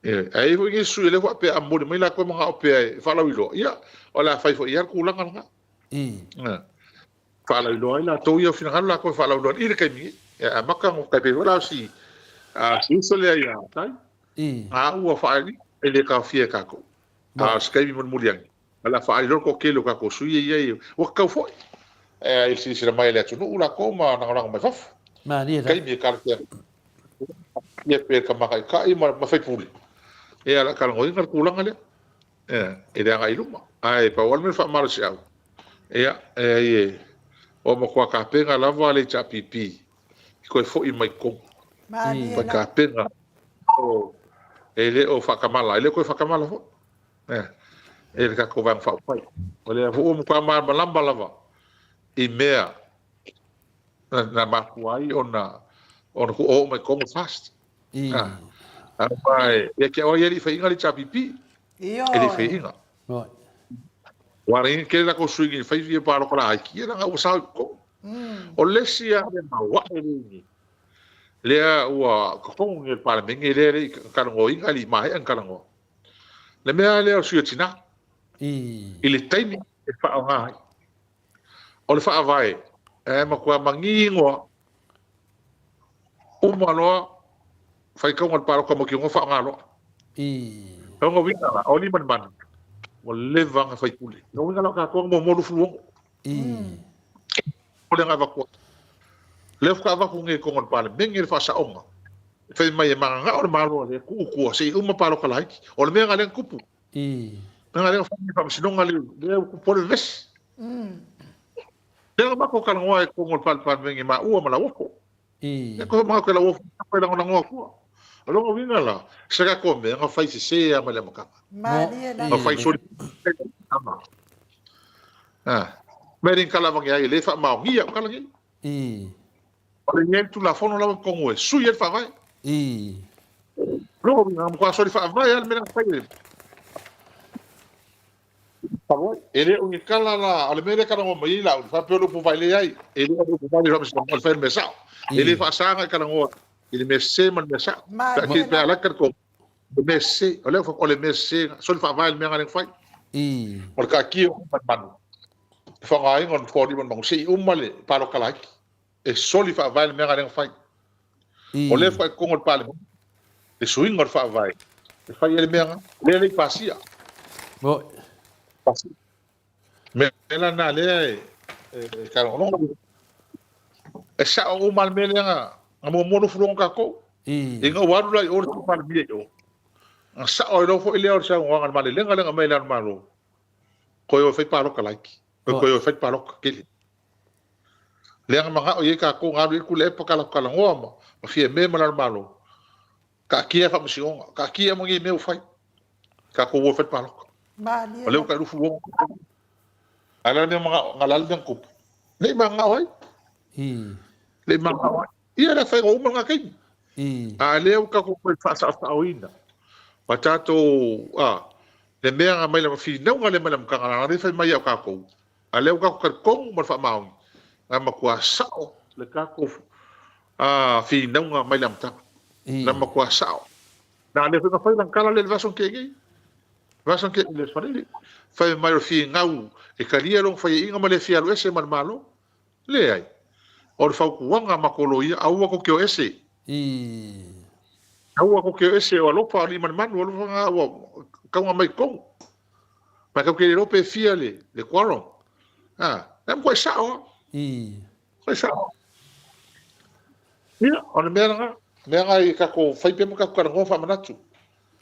Ioe, ae i ai foi nisi sui usufono o lea faapea a momoli mai latou e manao pea e faalauiloa, ia, o le a fai foi i ai le tulaga lena. Faalauiloa ai latou ia, o finagalo latou e faalauiloa i le taimi nei. E amata ona tai pei foi la o si si uso lea ia Tai. A ua faaali e le taofia e tatou. A o se taimi mulimuli ane, o le a faaali loa le toatele o tatou sui ia i ai, ua tatau foi. E i le silasila mai a le atunuu latou ma lagolago mai fafo. Malie la. Taimi e talafeagai. Ia pe ka mataitai ma faipule. Ia o le a talanoaina le tulaga lea. Ia, e le agai i luma. Ae pau lava le mea faamalosiau, ia, e ai e, ua matua tapena lava le HRPP i toe foi mai totonu. Malie Toe la. tapena, o, e le o faatamala, e le o toe faatamala foi, e, e le tatou Vaega Faaupufai. O lea foi ua matua malamalama lava. i mea na mafua ai ona ona ku oo mai kongo fast. I. Ah. Aua e ke o ia li whainga le HRPP. E le whainga. Right. Wa ringi ke la ko suingi whai fia paro kala ai ki era ua sao ko. O le si a le mawa e ringi. Lea ua kokongo ngi le palemenge lea le kalango inga li mahe ang kalango. Le mea lea o suia tina. I. I le taimi e whaonga ai. O le whaavae, e makua mangingoa, uma loa, whaikaunga le paroka mo ki ngo whaonga loa. I. Ronga winga la, o lima ni manu, ua leva nga faipule. Ronga winga la o kakoa mo mo lufu luongo. I. O le nga vakua. Lea fuka avaku nge kongo le pale, menge le whaasaonga. Whai mai e manga nga o le malo le kuukua, se i uma paloka laiki. O le mea nga lea kupu. I. Mea nga lea whai whaamasinonga le, lea kupu le vesi. Lea nga mako kalangoa e kongo le pale pale menge ma ua ma la woko. I. E kohe mga koe la woko, koe lango langoa kua. O longa winga la, se ka koe mea, nga whai se se a mai le makanga. Malie la. Nga whai sori. Ama. Ah. Me rin kala vangi ai, le wha maongia o kala ngi. I. O le ngen tu la fono lawa kongo e, sui e whawai. I. Longa winga, mkwa sori whawai al mea whai e. E le ungi kala la, o le mea le kala ngo mai la, wha peo lupu vai le ai, e le lupu vai le whamisi o le whai le mea sao. E le whaasanga i kala ngoa, i le mea se ma le mea sao. Malie Ki pea la. la kala ko, le mea se, o le o le mea se, soli whawai le mea ngare whai. I. O le ka ki o man manu. E whangai ngon fōri man mangu, se i uma le palo kala hiki. E soli whawai le mea ngare whai. I. O le whai kongo le pale, le suinga o le whawai. E whai e le mea nga, le le pasia. Mo. Pasia. Me la na lea e, e kalongolongo. E sa o uma le mea lea nga, nga mua mua nufu longo kako. I. I nga waru la i o le tupale mia i o. Nga sa o i lo fo i lea o le sa ngoanga le male lenga lenga mai le anu malo. Koe o whai paloka laiki. Koe koe o whai paloka kele. Lea nga manga o i ka ko ngaru i kule e pakala kala ngoa ma. Ma fie me malalo malo. Ka kia whamasionga. Ka kia mangi mea o whai. Ka ko o whai paloka. Malie O leo la. ka rufu wongo. Ala mea mga nga lal mea kupu. Nei manga oi. I. Nei manga oi. Ia la whai o uma ngā keini. I. A lea ka ko koe whaasawhaoina. Ma tātou, a, le mea ngā mai la whinaunga le mai la mkanga la ngā whai mai au kākou. A lea ka ko kongu ma whaamaongi. Ngā makua sao le kākou a whinaunga mai la mtanga. I. Ngā makua sao. Nā le whai whai lang kala le vason ke ngi. Vason ke le whanili. Whai mai o whingau e kalia long whai inga ma le whialu ese ma le malo. Le ai. O le whaukuanga makolo ia, aua ko keo ese. I. Aua ko keo ese o alofa o li manu manu, alofa ngā ua kaunga mai kongu. Mai kau ke le lope fia le, le kuaro. Ah, e koe sao. I. Koe sao. Ia, o le mea nga, mea nga i kako whaipe mo kako karangoa whamanatu.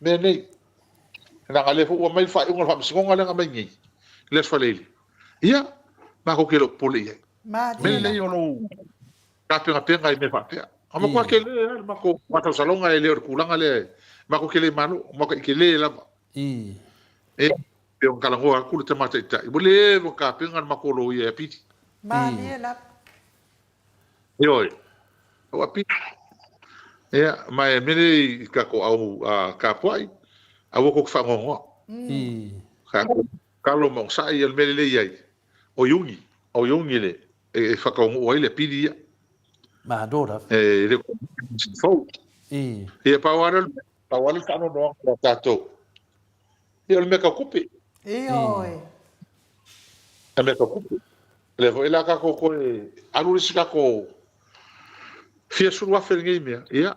Mea nei. Nā ngā le ua mai whai unga whamasikonga le ngā mai ngei. Le asfaleili. Ia, mā ko ke lo pole ia. Malie Mele la. nei o lo ka penga penga i me whapea. A ma kua ke le, ma ko matau salonga e le o le kulanga le, ma ko ke le manu, ma ko i ke le lava. I. E, pe o kalangoa aku le te mata i tai. Mo le mo ka penga ma ko lo ia piti. Malie la. E oi. O a piti. Ia, mai mele i ka ko au a ka puai, a woko ku whangongoa. I. Ka kalo mo sa i al mele le iai. O yungi, o yungi le, e whakaongo ai le piri ia. Ma dora. E le fou. I. Ia pawara pawara whano noa ngā tātou. Ia o le mea ka kupe. I oi. E mea ka kupe. Le fo ila ka ko koe alu risi ka ko fia suru afe ngei mea. Ia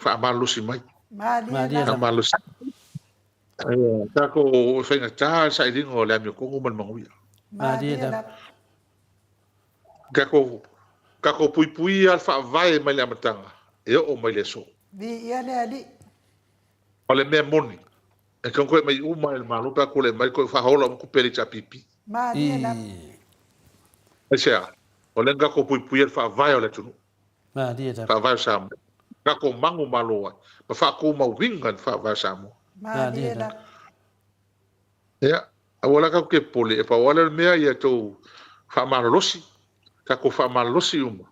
whaamalosi mai. Malie Malie la. la. Whaamalosi. Ia ka ko whainga tā sa i ringo le amio kongo man manguia. Malie Malie la. la. Ka ko pui pui al whaavae mai le amatanga. E o mai le so. Vi ia le ali. O le mea moni. E kau koe mai uma e le malo pea kole mai koe whahola o kupele cha pipi. Malie la. I. E sea, o le ngako pui pui al whaavae o le tunu. Malie la. Whaavae o Samoa. Ngako mangu malo ai. Ma whaako mau winga ni whaavae o Samoa. Malie Malie la. la. Ia, a wala kau ke pole. E pa wala mea ia tau Faamalolosi, tatou faamalolosi uma.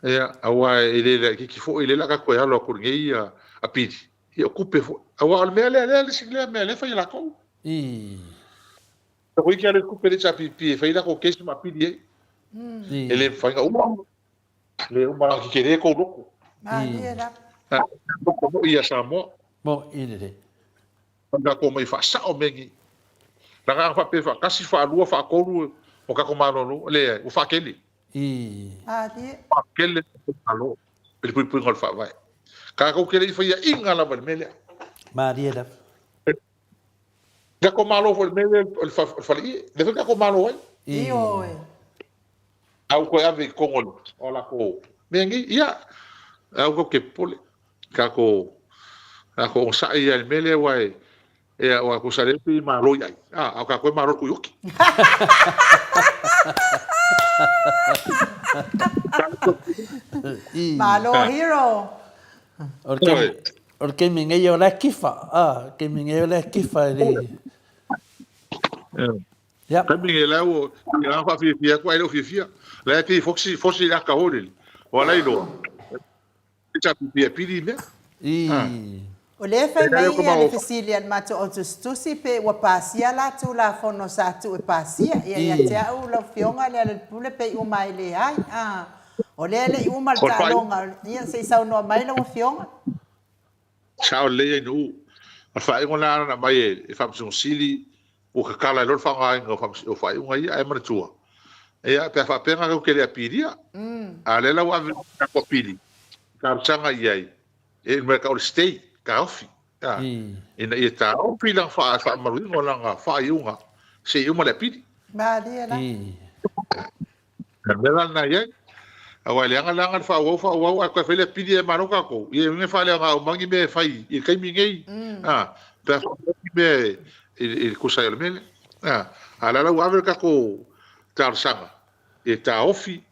Ia, aua e le laitiiti foi, lea o le a tatou toe alo atu i lenei apili, ia o tupe foi. Aua o le mea lea, lea le isi lea mea lea e fai e latou. Toeitiiti alu i tupe le HRPP e fai ai latou case ma apili ai. E le mafai ona uma. E le uma leaga tetele tou loto. Malie lava. Loto moi ia Samoa. Moi lelei. Fai tatou omai e faasao mea nei. Leaga ana faapea e faatasi, faalua, faatolu o tatou malolo, leai, ua faatele. Malie. Faatele le tatou Malo i le puipuiga o le Faavae. Tatou te le i faiaina lava i le mea lea. Malie lava. Tatou Malo foi i le mea lea o le faleie, lea foi tatou Malo ai. Ioe. A ua toe ave i totonu o latou mea nei, ia, aua tatou te popole, tatou tatou onosai ia i le mea lea aua e ia aua tusa lea pei e malo i ai, a o tatou e malo i le tuioti. Malo hero. O le taimi, o le taimi nei o la e kifa, a, o le taimi nei o la e kifa e le... Ia. Taimi nei la ua ia faafiafia atu ae le o fiafia. La e pei fosi fosi le aka foi lele. Ua la iloa. HRPP e pili i mea. I. O lea e fai mai ia le fesili a le matou autusitusi pe ua pasia la Tulafono sa tuu e pasia. Ia ia te au lau Afioga Lealailepule pe i uma ai leai. A. O lea e le i uma le taaloga. Ia se i saunoa mai lau Afioga. Sao lelei ai Nuu. O le faaiuga lena na aumai e le Faamasinoga Sili ua tatala ai loa le faaaogaina o faaiuga ia. Ae manatua, ia, pe a faapea na tatou te le apilia, a o lea la ua ave le tatou apili, talosaga i ai, e mea e tau o le stay, taofi, a, ina ia taofi lana faamamaluina o lana faaiuga seia uma le apili. Malie la. O le mea la lena e i ai. Aua e leaga leaga le faaauau faaauau ae toe fai le apili e malo tatou. Ia e faaleaoga uma ni mea e fai i le taimi nei. A, pe a faapea ni mea i le tusa ai o le mea lea. A, a o lea la ua ave le tatou talosaga e taofi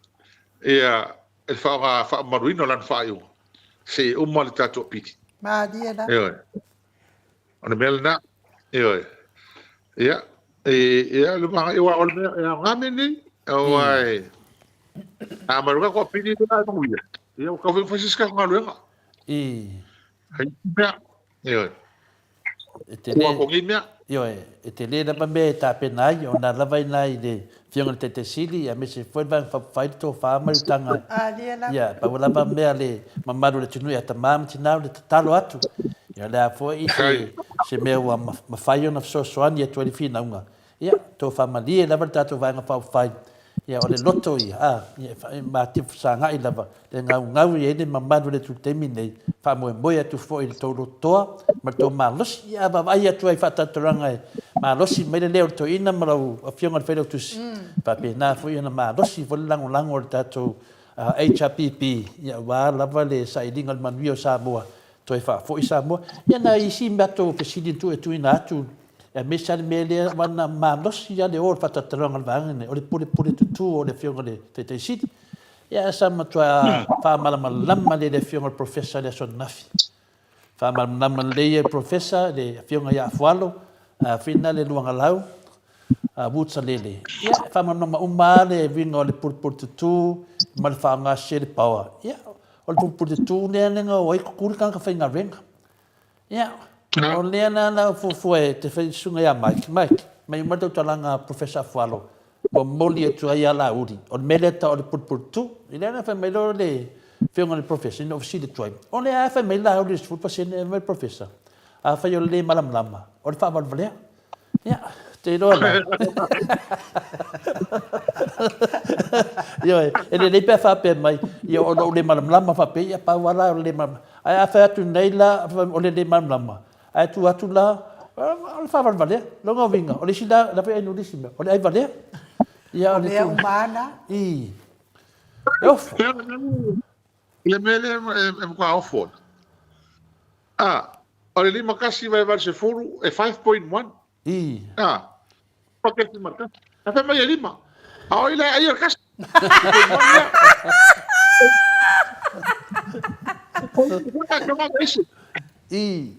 ia le faaaoga faamamaluina o lana faaiuga seia uma le tatou apili. Malie la. Ioe. O le mea lena. Ioe. Ia, e, ia, le maga, aua o le mea, e aoga mea nei. Aua e, a mai loa tatou apili lea e manuia, ia ua tatau foi ona fai se isi tatou galuega. Hai mea. Ioe. E tele, Kua ko nei mea. Ioe, e tele lava mea e tapena ai, ona lava ina i le Afioga i le Taitai Sili, aemaise foi le Vaega Faaupufai, le tofa ma le utaga. Ia, pau lava mea le mamalu o le atunuu ia tama ma tina o le tatalo atu. Ia, o le a foi se, se mea ua mafai ona fesoasoani atu ai le finauga. Ia, tofa malie lava le tatou Vaega Faaupufai. Ia, o le loto ia, a, ia, e matifasagai lava le gaugau i ai le mamalu o le atunuu i le taimi lenei, faamoemoe atu foi i le tou lotoa ma le tou malosi, ia, a vaavaai atu ai i faatalatalanoaga e malosi mai le leo o le toeaina ma lau Afioga i le Failautusi, e faapena foi ona malosi foi le lagolago a le tatou HRPP, ia, aua lava le sailiga o le manuia o Samoa, toe faafoi Samoa. Ia, na isi matou fesili na tuuina atu Aemaise lava le mea lea aua na malosi lava le o o le faatalatalanoaga a le vaega lenei, o le pulepule tutū o le Afioga i le Taitai Sili. Ia ae sa matua faamalamalama lelei e le Afioga i le Professor i le aso ananafi. Faamalamalama lelei e le Professor le Afioga ia Afualo, Fina le Luagalau, Woods Alele. Ia, e faamalamalama uma lava le uiga o le pulepule tutū ma le faaaoga sese le power. Ia, o le pulepule tutū lea na o ai tutū le tagata faigaluega. Ia, o lea la la fuafua e te fai susuga ia Mike. Mike, mai uma le tautalaga a Professor Afualo, momoli atu ai ia Laauli. O le mea lea tau o le pulepuletu. I lea la fai mai loa le afioga i le Professor, ina ua fesili atu ai, o lea lava e fai mai Laauli i le 10% e fai mai le Professor, afai o le le malamalama, o le faavalevalea. Ia, te iloa la. Ioe, e lelei pe a faapea mai, ia o lou le malamalama faapea, ia pau lava la o le le malamalama. Ae a fai atu nei la o le le malamalama, ae tu atu la, o le faavalevalea. Lona uiga, o le isi la, la foi ai le isi mea, o le aivalea. Ia, o le mea uma lava na. I. E ofo. Le mea lea e matua ofo ana. A, o le 51 vae 80 e 5.1. I. A, pa ke ma tasi. A fai mai e lima. A o ile ai o le kasi. I.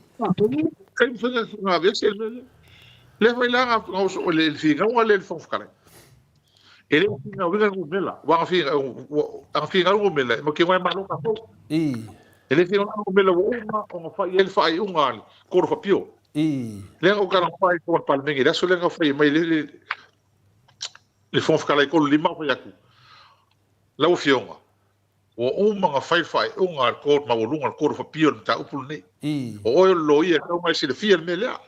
Le foi la nga o le finauga le le Fofoga Fetalai. E le o finauina le numera, ua aga finau le numera, e mautinoa e malo tatou. E le finauina le numera ua uma ona fai i ai le faaiuga a le Court of Appeal. Lea na ou talanoa ai i totonu o le Palemene i le aso lea na fai mai ai le Fofoga Fetalai 35 ou fai atu, Lau Afioga, ua uma ona fai le faaiuga a le Court maualuga, le Court of Appeal i le mataupu lenei. O oe o le loia e tatau ona e silafia le mea lea.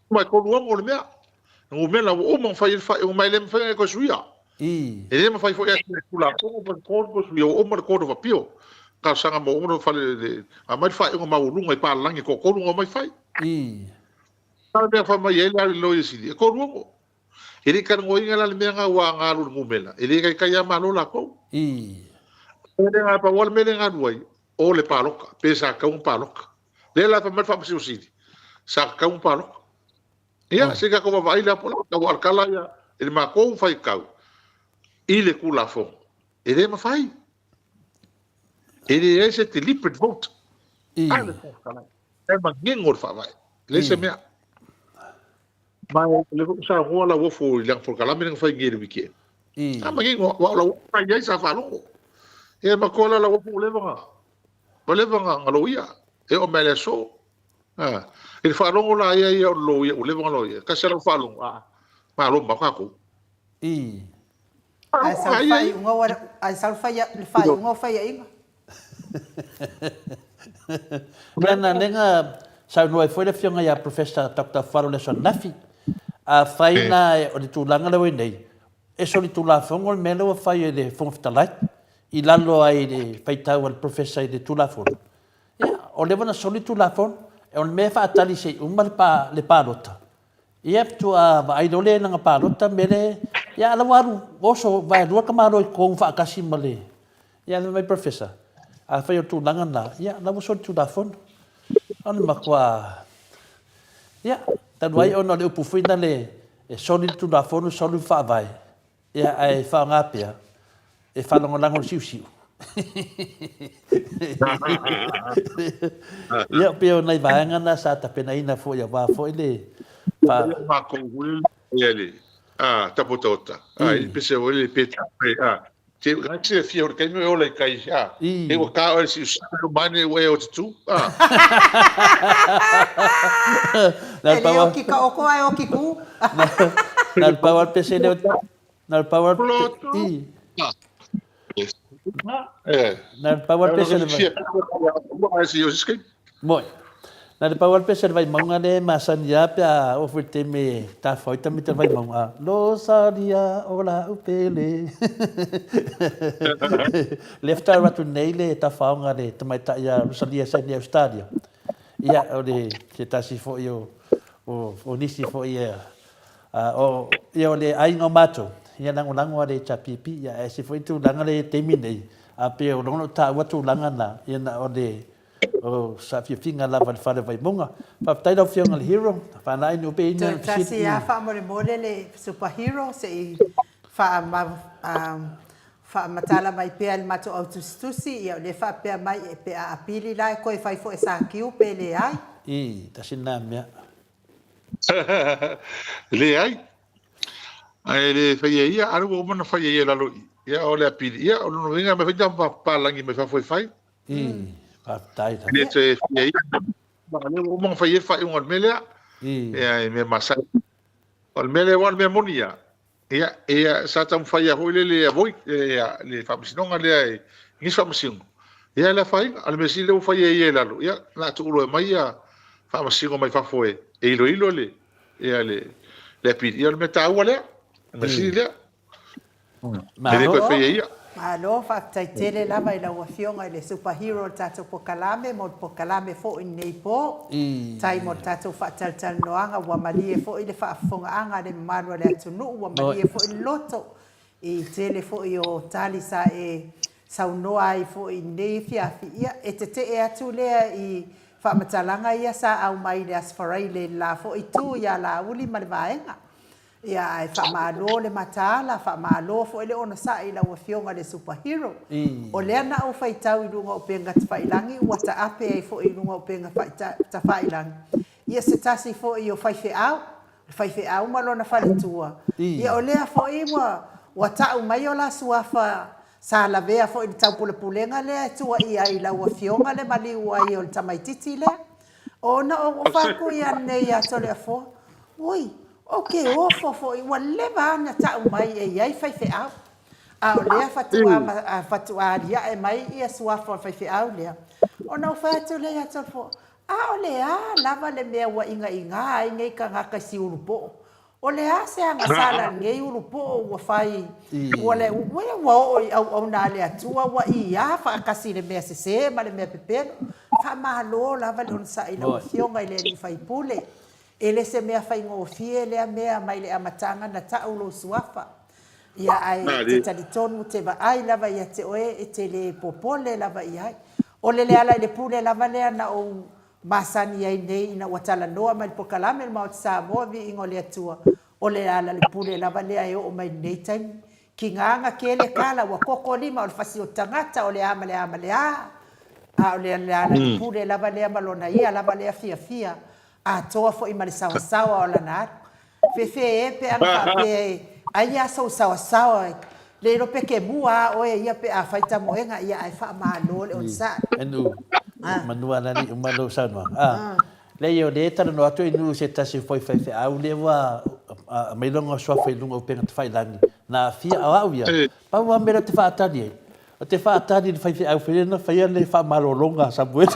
Uma e 36 le mea. Numera ua uma ona fai ai le faaiuga ma e le mafai ona e toe suia. E le mafai foi e le Tulafono po o le Court toe suia, ua uma le Court of Appeal. Talosaga ma ua uma ona fale le aumai le faaiuga maualuga i papalagi e toatolu na omai fai. A le mea fai mai ai le Loia Sili, e 36. E le i talanoaina la le mea lena ua aga alu i le numera, e le taitai lava malo latou. O le mea lena, pau lava le mea lea na alu ai, o le palota, pe sa tatau ona palota. Lea la fai mai le Faamasino Sili, sa tatau ona palota. Ia, se i tatou vaavaai la po o le a aua o le tala ia i le matou faitau i le Tulafono, e le mafai. E leai se deliberate vote a le Fofoga Fetalai. E manino le Faavae, e leai se mea. Ma o lea foi ua saunoa Lauofo i lana polokalame lea na fai nei i le weekend. A manino, aua o Lauofo sa i ai sa faalogo. Ia matua la Lauofo ua leva ona Ua leva ona loia, e oo mai le aso. A, i le faalogo la ia ia o le loia, ua leva ona loia, tasi lava lau faalogo, a, malo ma tatou. I. Ae sau le faaiuga ua, ae sau le faaiuga o faiaiga. Lana lea na saunoa ai foi le afioga ia Professor Doctor Falo i le aso ananafi, afai la o le tulaga lea ua i ai nei, E solitulafono le mea lea ua fai e le Fofoga Fetalai i lalo ai le faitau a le Professor i le Tulafono. Ia, o lea ua na soli le Tulafono. O le mea e faatali se i uma le palota, ia faatoa vaai loa lea i lana palota mea lea, ia a o la ua alu oso vaelua le tamaloa i totonu faatasi ma le... Ia fai mai Professor, afai o le tulaga lena, ia o la ua soli Tulafono. O le matua... Ia, talu ai ona o le upu foi lale e soli le Tulafono, soli le Faavae, ia ae faaaoga pea e faalagolago i le siusiu. Ia, pei o nai vaega na sa tapenaina foi aua foi le fa... Matou foi le tapotaota, i pese foi le pe a Te ngai silafia o le taimi o e ola i tai, a, e ua ta oe le siusiu, uma ane ua e o te tu, a. E le oki ka oko ae oki ku. Na le pau a le pese lea, na le pau a le i. Na le pau a le pese le vai. Moi. Na le pau a le pese le Vaimauga lea e masani a pe a oo foi i le taimi e tafafao ai tamaiti o le Vaimauga, a, Rosalia o la'u pele. Lea faatoa alu atu nei le tafaoga a le tamaitai ia Rosalia sa i nei Ausetalia. Ia, o le se tasi foi o, o, o nisi foi e, a, o, ia o le aiga o matou, ia lagolago a le HRPP, ia ae ese foi tulaga lea i le taimi nei, a pei o lona taua tulaga na, ia na o le, O saafiafiga lava i le fale o Vaimauga. Faafetai lau Afioga i le Hero. Faanai ni upe ina Toe tasi lava faamolemole le Super Hero se i faamatala mai pea i le matou au tusitusi, ia o lea e faapea mai pe a apili la e toe fai foi e Sakiu pe leai. I, tasi lena mea. Leai. Ae le faia e ia, a ua uma ona fai e ia i lalo i i. Ia o le apili, ia o lona uiga e aumai foi ni papalagi mai fafo e fai. I, faafetai lava. E le toe faia e ia. O lea ua uma ona fai i ai le faaiuga o le mea lea. I. Ia, i mea masani. O le mea lea, aua o le mea moni ia, ia, ia, sa taumafai lava foi lele e avoid ia, le faamasinoga lea i nisi faamasino. Ia, le afaina. A o le mea sili lea ua fai e ia i lalo, ia, o le a tuu loa e aumai ia faamasino mai fafo e iloilo le, ia, le, le apili. Ia, o le mea taua lea, o le mea sili lea. E le toe faia e ia. Malo, faafetai tele lava i lau Afioga i le Super Hero o le tatou polokalame mo le polokalame foi i lenei po. Tai mo le tatou faatalatalanoaga, ua malie foi le faafofogaaga a le mamalu a le atunuu, ua malie foi le loto i tele foi o tali sa e saunoa ai foi i lenei afiafi. Ia, e tetee atu lea i faamatalaga ia sa aumai i le Aso Faraile i le la foi itu ia Laauli ma le vaega. Ia ae faamalo le mataala, faamalo foi le onosai i lau afioga i le Super Hero. O lea na ou faitau i luga o upega tafailagi ua taape ai foi i luga o upega tafailagi ia se tasi foi o faifeau. le faifeau ma lona faletua, ia o lea foi ua ua ta'u mai o la suafa sa lavea foi i le taupulepulega lea e tuuaia ai i lau Afioga le maliu ai o le tamaitiiti lea. Ona ou ofa atu ia nei ia Toleafoa, Oi, ou te ofo foi, ua leva lava ona ta'u mai e i ai faifeau, a o lea faatoa faatoa alia'e mai ia suafa o le faifeau lea. Ona ou fai atu lea ia Toleafoa, A o le a lava le mea ua igaigā ai nei tagata i si ulupoo? O le a se agasala a lenei ulupoo ua fai, ua le, ua oo i auauna a le Atua, ua iā faatasi le mea sesē ma le mea pepelo? Faamalo lava le onosai i lau Afioga i le alii faipule. E le se mea faigofie lea mea mai le amataga na tau lou suafa. Ia ae te talitonu te vaai lava ia te oe e te le popole lava i ai. O le leala i le pule lava lea na ou masani ai nei ina ua talanoa mai le pokalame le Maota Samoa viiga o le Atua, o le ala le pule lava lea e oo mai lenei taimi. Kigaga kele kala ua koko lima o le fasi o tagata o le a ma le a ma le a, a o le ala le pule lava lea ma lona ia lava lea fiafia atoa foi ma le saoasaoa o lana alu. Fefe e pe ana faapea e ai a sou saoasaoa le ilo pe ke mua a oe ia pe a fai tamoega ia ae faamalo le onosai. Enu, manu a lani uma lou saunoaga. A, leai o lea e talanoa atu Enu i se tasi foi faifeau lea ua aumai lona suafa i luga o upega tafailagi na aafia, a o au ia, pau lava mea lea ou te faatali ai, Ou te faatali i le faifeau foi lea na faia le faamalologa a Samuelu.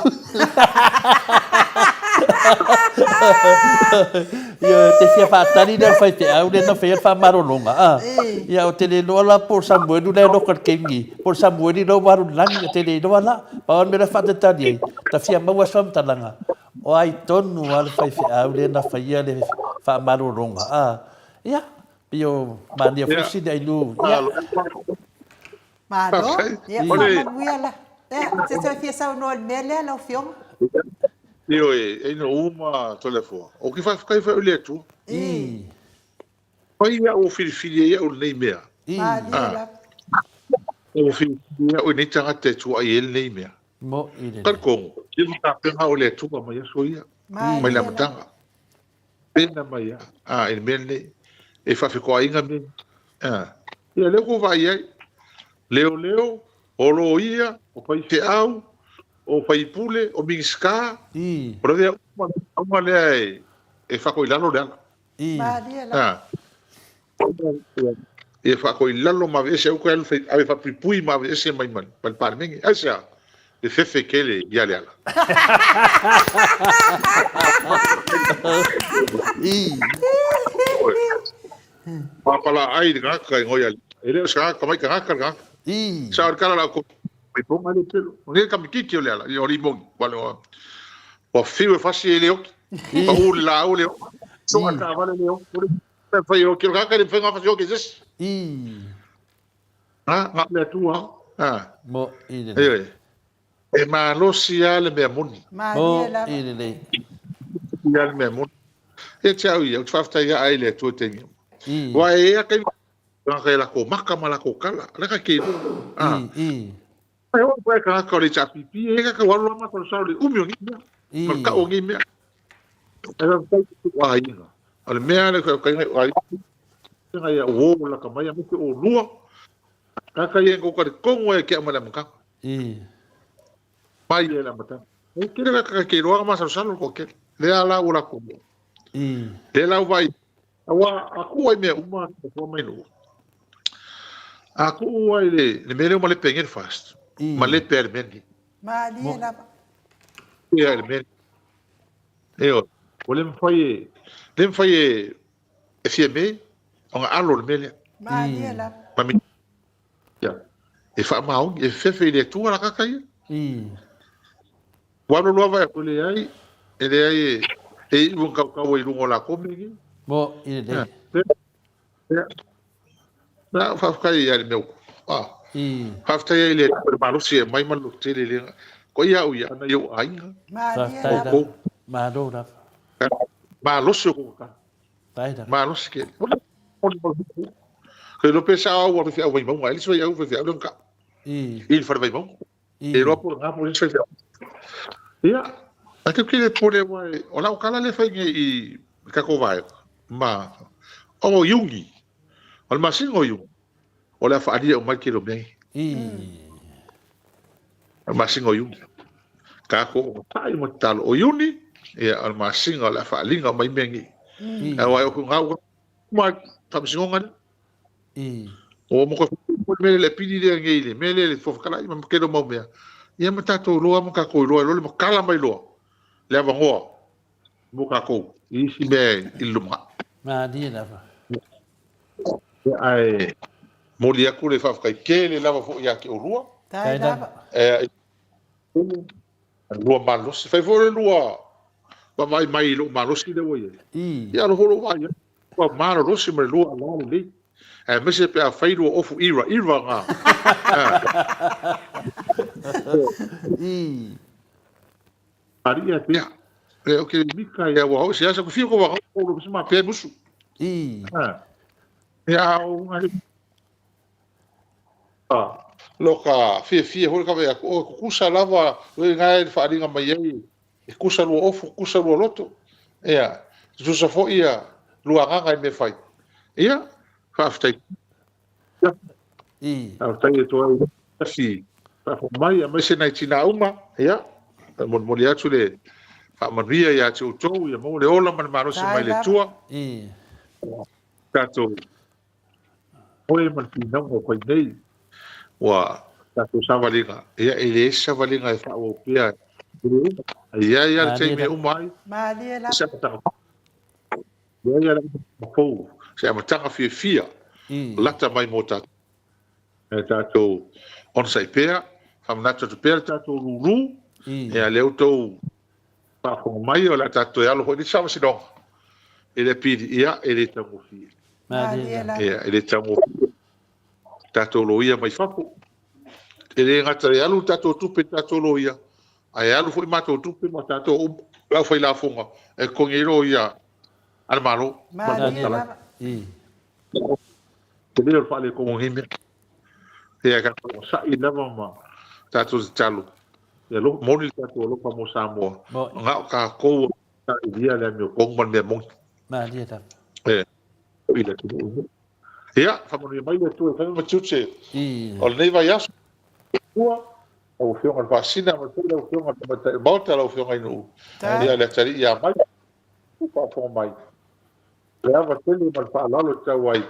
Ia, ou te fia faatali lea faifeau lea na faia le faamalologa. Ah. Ia, ou te le iloa la po o Samuelu la e loka i le taimi nei, po o le Samueli la ua alu i le lagi, ou te le iloa la. Pau lava le mea la e faatalitali ai, ta fia maua se faamatalaga, o ai tonu lava le faifeau lea na faia le faamalologa. Ah. Ia, pei o mania foi sini ai lu. Ia. Malo, ia faamanuia la. Ia, te toe fia saunoa i le mea lea lau Afioga? Ioe, e ina uma Toleafoa. Ou te faafetai foi i le Atua. Fai au o filifili ai au lenei mea. Malie lava. Ua filifili au e nei tagata e tuuai ai lenei mea. Mo i le. Talitonu, ia matapena o le Atua mai aso ia, mai le amataga. Pena mai a i le mea lenei, e faafetoaiga mea. A, ia lea ua vaai ai. Leoleo, o loia, o faifeau, o faipule, o Minisita, o lavea uma uma lea e, e faatoilalo le ala. Malie la. A, ia faatoilalo ma aveese au toe alu ave faapuipui ma aveese mai ma le Palemene. Aisea? Le fefe tele ia Leala. Papalaai le tagata i ngoi E le o se tagata, tamai tagata le tagata. Sa o le kala la ko mai ponga le pelo. O nei kamititi o Leala, o le moni. Wale o. Ua fiu e fasi e le oki. Pa u le la au le oki. Soga taavale le oki. Pe fai oki o le tagata le fai ngā fasi oki se isi. Ha, ngā le atua. Ha. Mo i le lei. E malosi lava le mea moni. Mo i le lei. Ia le mea moni. Ia te au ia, ou te faafetai ia ai le Atua i taimi uma. Aua e ia taimi tagata i lakou maka ma lakou kala. Le ka ke Ah. I. Ai o koe ka ka le HRPP e ka ka waru ama ko sa le umi o ni mea. Ma ka o ni mea. E ra kai ku a inga. O le mea le ka kai ai nga ia o la ka mai mo o lua. Ka ka ia ko ka kongo e ke ama le maka. I. Mai e la mata. E ke le ka ke roa ma sa sa ko ke. Le ala o la ko. I. Le la vai Aua a kuu ai mea uma a kua mai lou. A kuu ai le le mea lea o malepe ai le fast. Malepe ai le mea nei. Malie lava. Ia le mea. Ioe. Ua le mafai e le mafai e e Fiame ona alo le mea lea. Malie lava. Ma mi ia e faamaoni e fefe i le Atua la tagata ia. Ua alu loa vaai atu e leai, e leai e, e iu ona tautau ai i luga o latou mea nei. Mo i lelei. Ia. Na, faafetai ia le mea ah. Faafetai ai le Atua i le malosi e aumai ma le lototele le ko ia au ia ana i ou aiga. Faafetai lava. Malo lava. Malosi o kou Malosi ke. Ko iloa pe sao au a faifeau Vaimauga, e le isi faiau faifeau lea ona tau. I le fale Vaimauga. E iloa po o lena po o le isi faifeau. Ia, ae tatou te le pole aua o lau tala lea e fai nei i le tatou vaega. ma o Iuni, o le masina o Iuni, o le a faaalia uma ai le tele o mea nei. O le masina o Iuni. Tatou onosai ma tatalo. O Iuni, ia, o le masina o le a faaaliga uma ai mea nei. Aua e oo ina ua uma le faamasinoga lea. Ua uma toe fai le mea lea i le apili lea nei, le mea lea i le Fofoga Fetalai ma le tele o mau mea. Ia ma tatou iloa ma tatou iloa ai loa le matala mai loa le avanoa mo tatou i isi mea i le lumanai. Malie lava. Ia, ae momoli atu le faafetai tele lava foi ia te oulua. Faafetai lava. Lua malosi. Fai foi le lua vaavaai mai i lou malosi lea ua i ai. Ia alofa lou vaai ai. Ua malolosi ma le lua ala lelei. Aemaise pe a fai lua ofu ira ira nga. Alii a pea. E o ke mika ia ua hoi siasa ku fio ko wa ko lo ma pe musu. Ia o nga Lo ka fiafia foi ka vaai atu, oh, e kukusa lava le na e faaaliga mai ai, e kusa lua ofu, kusa lua loto. Ia, tutusa foi ia lua agaga i mea fai. Ia, faafetai. Faafetai atu ai tasi faafofoga mai, aemaise nai tinā uma, ia, e molimoli atu le faamanuia ia te outou, ia maua le ola ma le malosi mai le Atua. Tatou Oe ma le finauga o fai nei, ua tatou savaliga, ia e leai se savaliga e faaauau pea e le uma. E i ai lava le taimi e uma ai, Malie lava. se amataga fou. E i ai lava le amataga fou, se amataga fiafia lata mai mo tatou. E tatou onosai pea, faamanatu atu pea le tatou lulu, ia lea ua outou faafofoga mai, o le a tatou toe alo foi i le isi faamasinoga i le apili, ia, e le taugofie. Ia, e le taugofie tatou loia mai fafo. E le gata e alu le tatou tupe i tatou loia, ae alu foi matou tupe ma tatou uma, le aufailafoga e totogi ai loia a le Malo. Malie lava. Tele o le faaletonu o nei mea. Ia tatou onosai lava ma tatou tatalo. Ia moni le tatou alofa mo Samoa. Na o tatou e sailia le amiotonu ma le mea moni. Malie lava. E, i le atunuu. Ia, faamanuia mai le Atua i faiva ma tiute o lenei vaiaso. Atua, lau Afioga i le Faasina, ma lau Afioga i le Tamaitai o le Maota, lau Afioga i Nuu. Ia, le Atalii ia mai, faafofoga mai. Le ava tele ma le faaaloalo e tatau ai.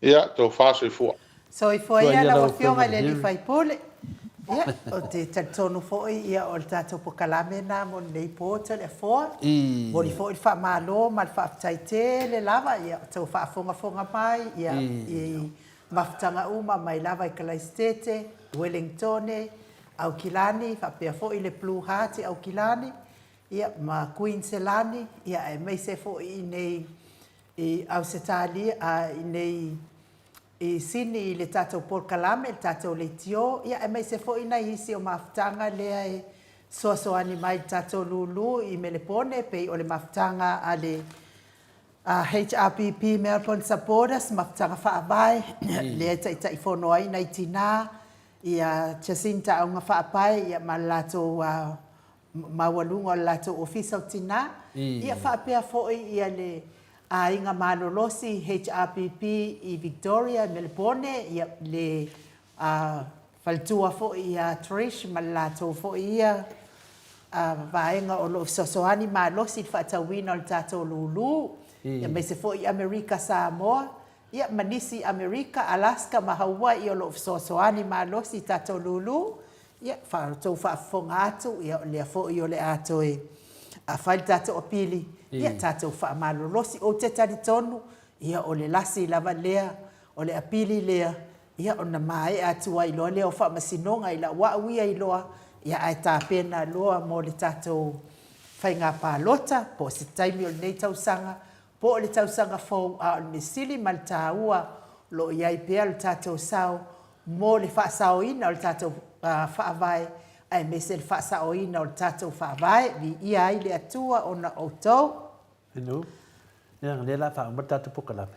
Ia, tofa soifua. Soifua ia lau Afioga i le alii faipule. Ia, ou te talitonu foi ia o le tatou pokalame lena mo lenei po Toleafoa. Momoli foi le faamalo ma le faafetai tele lava ia o tou faafogafoga mai ia i mafutaga uma mai lava i Kalaisitete, Uelengitone, Aukilani faapea foi le Blue Heart i Aukilani. ia ma Kuiniselani, ia aemaise foi i inei i Ausetalia, a, inei i Sini i le tatou polokalame, le tatou leitio, ia aemaise foi nai isi o mafutaga lea e fesoasoani mai i le tatou lulu i Melepone, pei o le mafutaga a le HRPP Melbourne Supporters, mafutaga faavae, lea e taitaifono ai nai tinā, ia Jacinta Augafaapae, ia ma le latou maualuga o le latou Ofisa o Tinā, ia faapea foi ia le Aiga Malolosi, HRPP, i Victoria, Melepone, ia le faletua foi ia Trish ma le latou foi ia vaega o lo o fesoasoani malosi i le faatauina o le tatou lulu, aemaise foi Amerika Samoa, ia ma nisi i Amerika, Alaska ma Hawaii o lo o fesoasoani malosi i tatou lulu, Ia, tou faafofoga atu, ia, o lea foi o le a toe fai le tatou apili, ia, tatou faamalolosi. Ou te talitonu, ia, o le lasi lava lea, o le apili lea, ia, ona maea atu ai loa lea o faamasinoga i lau au ia iloa, ia, ae tapena loa mo le tatou faiga palota, po o se taimi o lenei tausaga, po o le tausaga fou, a o le mea sili ma le taua, o lo o i ai pea lo tatou sao mo le faasaoina o le tatou Faavae, aemaise le faasaoina o le tatou Faavae. Viia ai le Atua ona o outou. Inu, Ia, o lea o le a faauma le tatou polokalame.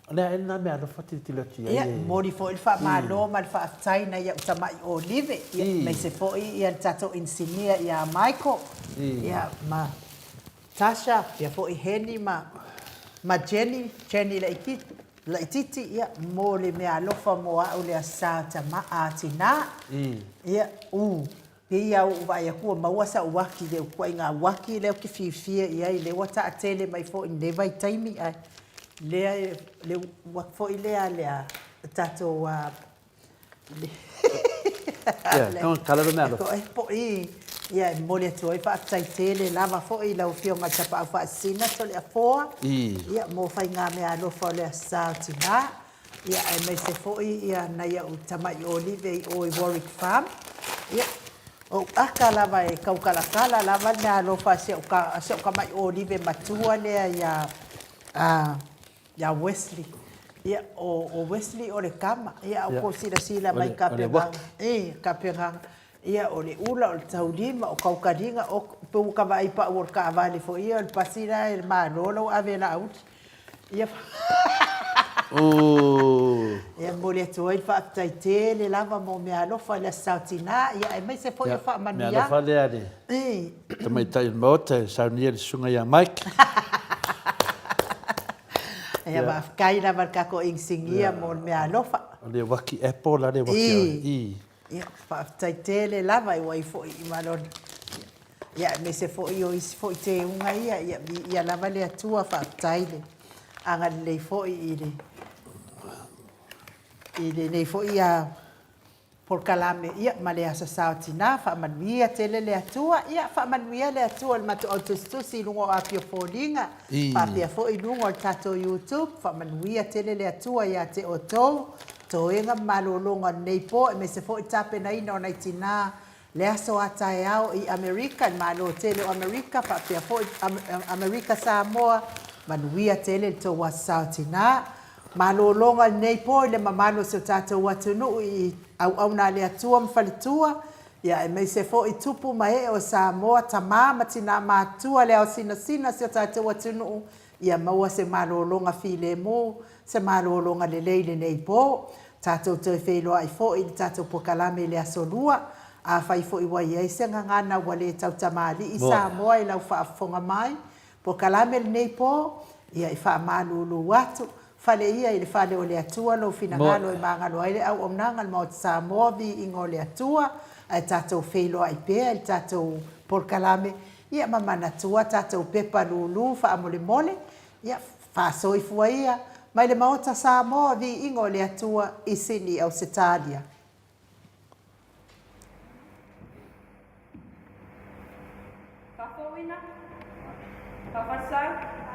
O le a ea lena mea alofa tilotilo atu i ai e. Ia, momoli foi le faamalo ma le faafetai nai au tamai olive, ia, aemaise foi ia le tatou inisinia ia Michael, ia, ma Tasha, faapea foi Heni ma. ma Jenny, Jenny Laititi, ia, mo le meaalofa mo a'u le Aso Sa tama, a tinā. Ia, u, pei a ou vaai atu ua maua sa'u uaki i le ituaiga uaki lea ou te fiafia i ai, lea ua taatele mai foi i lenei vaitaimi, ae lea e, le uaki foi lea a le a tatou a, Ia, e momoli atu ai faafetai tele lava foi i lau Afioga i le Tapaau Faasisina Toleafoa, ia, mo faigameaalofa o le Aso Sa o Tina, ia, aemaise foi ia nai au tamai olive i o i Warwick Farm. Ia, o ou aka lava e taukalatala lava le meaalofa a si au tamai olive matua lea ia Ia Wesley. Ia, o, o Wesley o le tama. Ia, a kou silasila mai i kapegaga. I, kapegaga. Ia, o le ula, o le taulima, o kaukaliga, o, pe ua ka vaai pau o le taavale foi ia, o le pasi la e le Malo la ua ave e Laauli. Ia, Ia, momoli atu ai le faafetai tele lava mo meaalofa i le Aso Saotina, ia, aemaise foi o faamanuiaga. Meaalofa lea a le Tamaitai o le Maota e saunia le Susuga ia Mike. Ia, faafetai lava i le tatou inisinia mo le meaalofa. O le uaki apple la le uaki oe. I. Ia, faafetai tele lava ua ifo i Malona. Ia, aemaise foi o isi foi teuga ia, ia viia lava le Atua, faafetai le agalelei foi i le i lenei foi a Polokalame, ia, ma le Aso Sa o Tina, faamanuia tele le Atua, ia, faamanuia le Atua i le matou au tusitusi i luga o Apia Foliga, faapea foi i luga o le tatou YouTube, faamanuia tele le Atua ia te outou, toega ma malologa o lenei po, aemaise foi le tapenaina o nai tina le aso a taeao i Amerika, i le Malo tele o Amerika, faapea foi Amerika Samoa, manuia tele le tou Aso Sa o Tina. Malologa lenei po i le mamalu o si o tatou atunuu i auauna a le Atua ma faletua, ia aemaise foi tupu ma ee o Samoa, tama ma tina matutua, le ao sinasina o si o tatou atunuu, ia maua se malologa filemu, se malologa lelei i lenei po. Tatou toe feiloai foi i le tatou pokalame i le Aso Lua. Afai foi ua i ai se gagana ua le tautamalii Samoa i lau faafofoga mai, Pokalame lenei po, ia i faamalulu atu, fale ia i le fale o le Atua lou finagalo e magalo ai le auaunaga a le Maota Samoa, viiga o le Atua, ae tatou feiloai pea i le tatou polokalame, ia ma manatua tatou pepa lulu faamolemole, ia faasoifua ia mai le Maota Samoa, viiga o le Atua i Sydney Ausetalia. Faafouina. Faafalesau.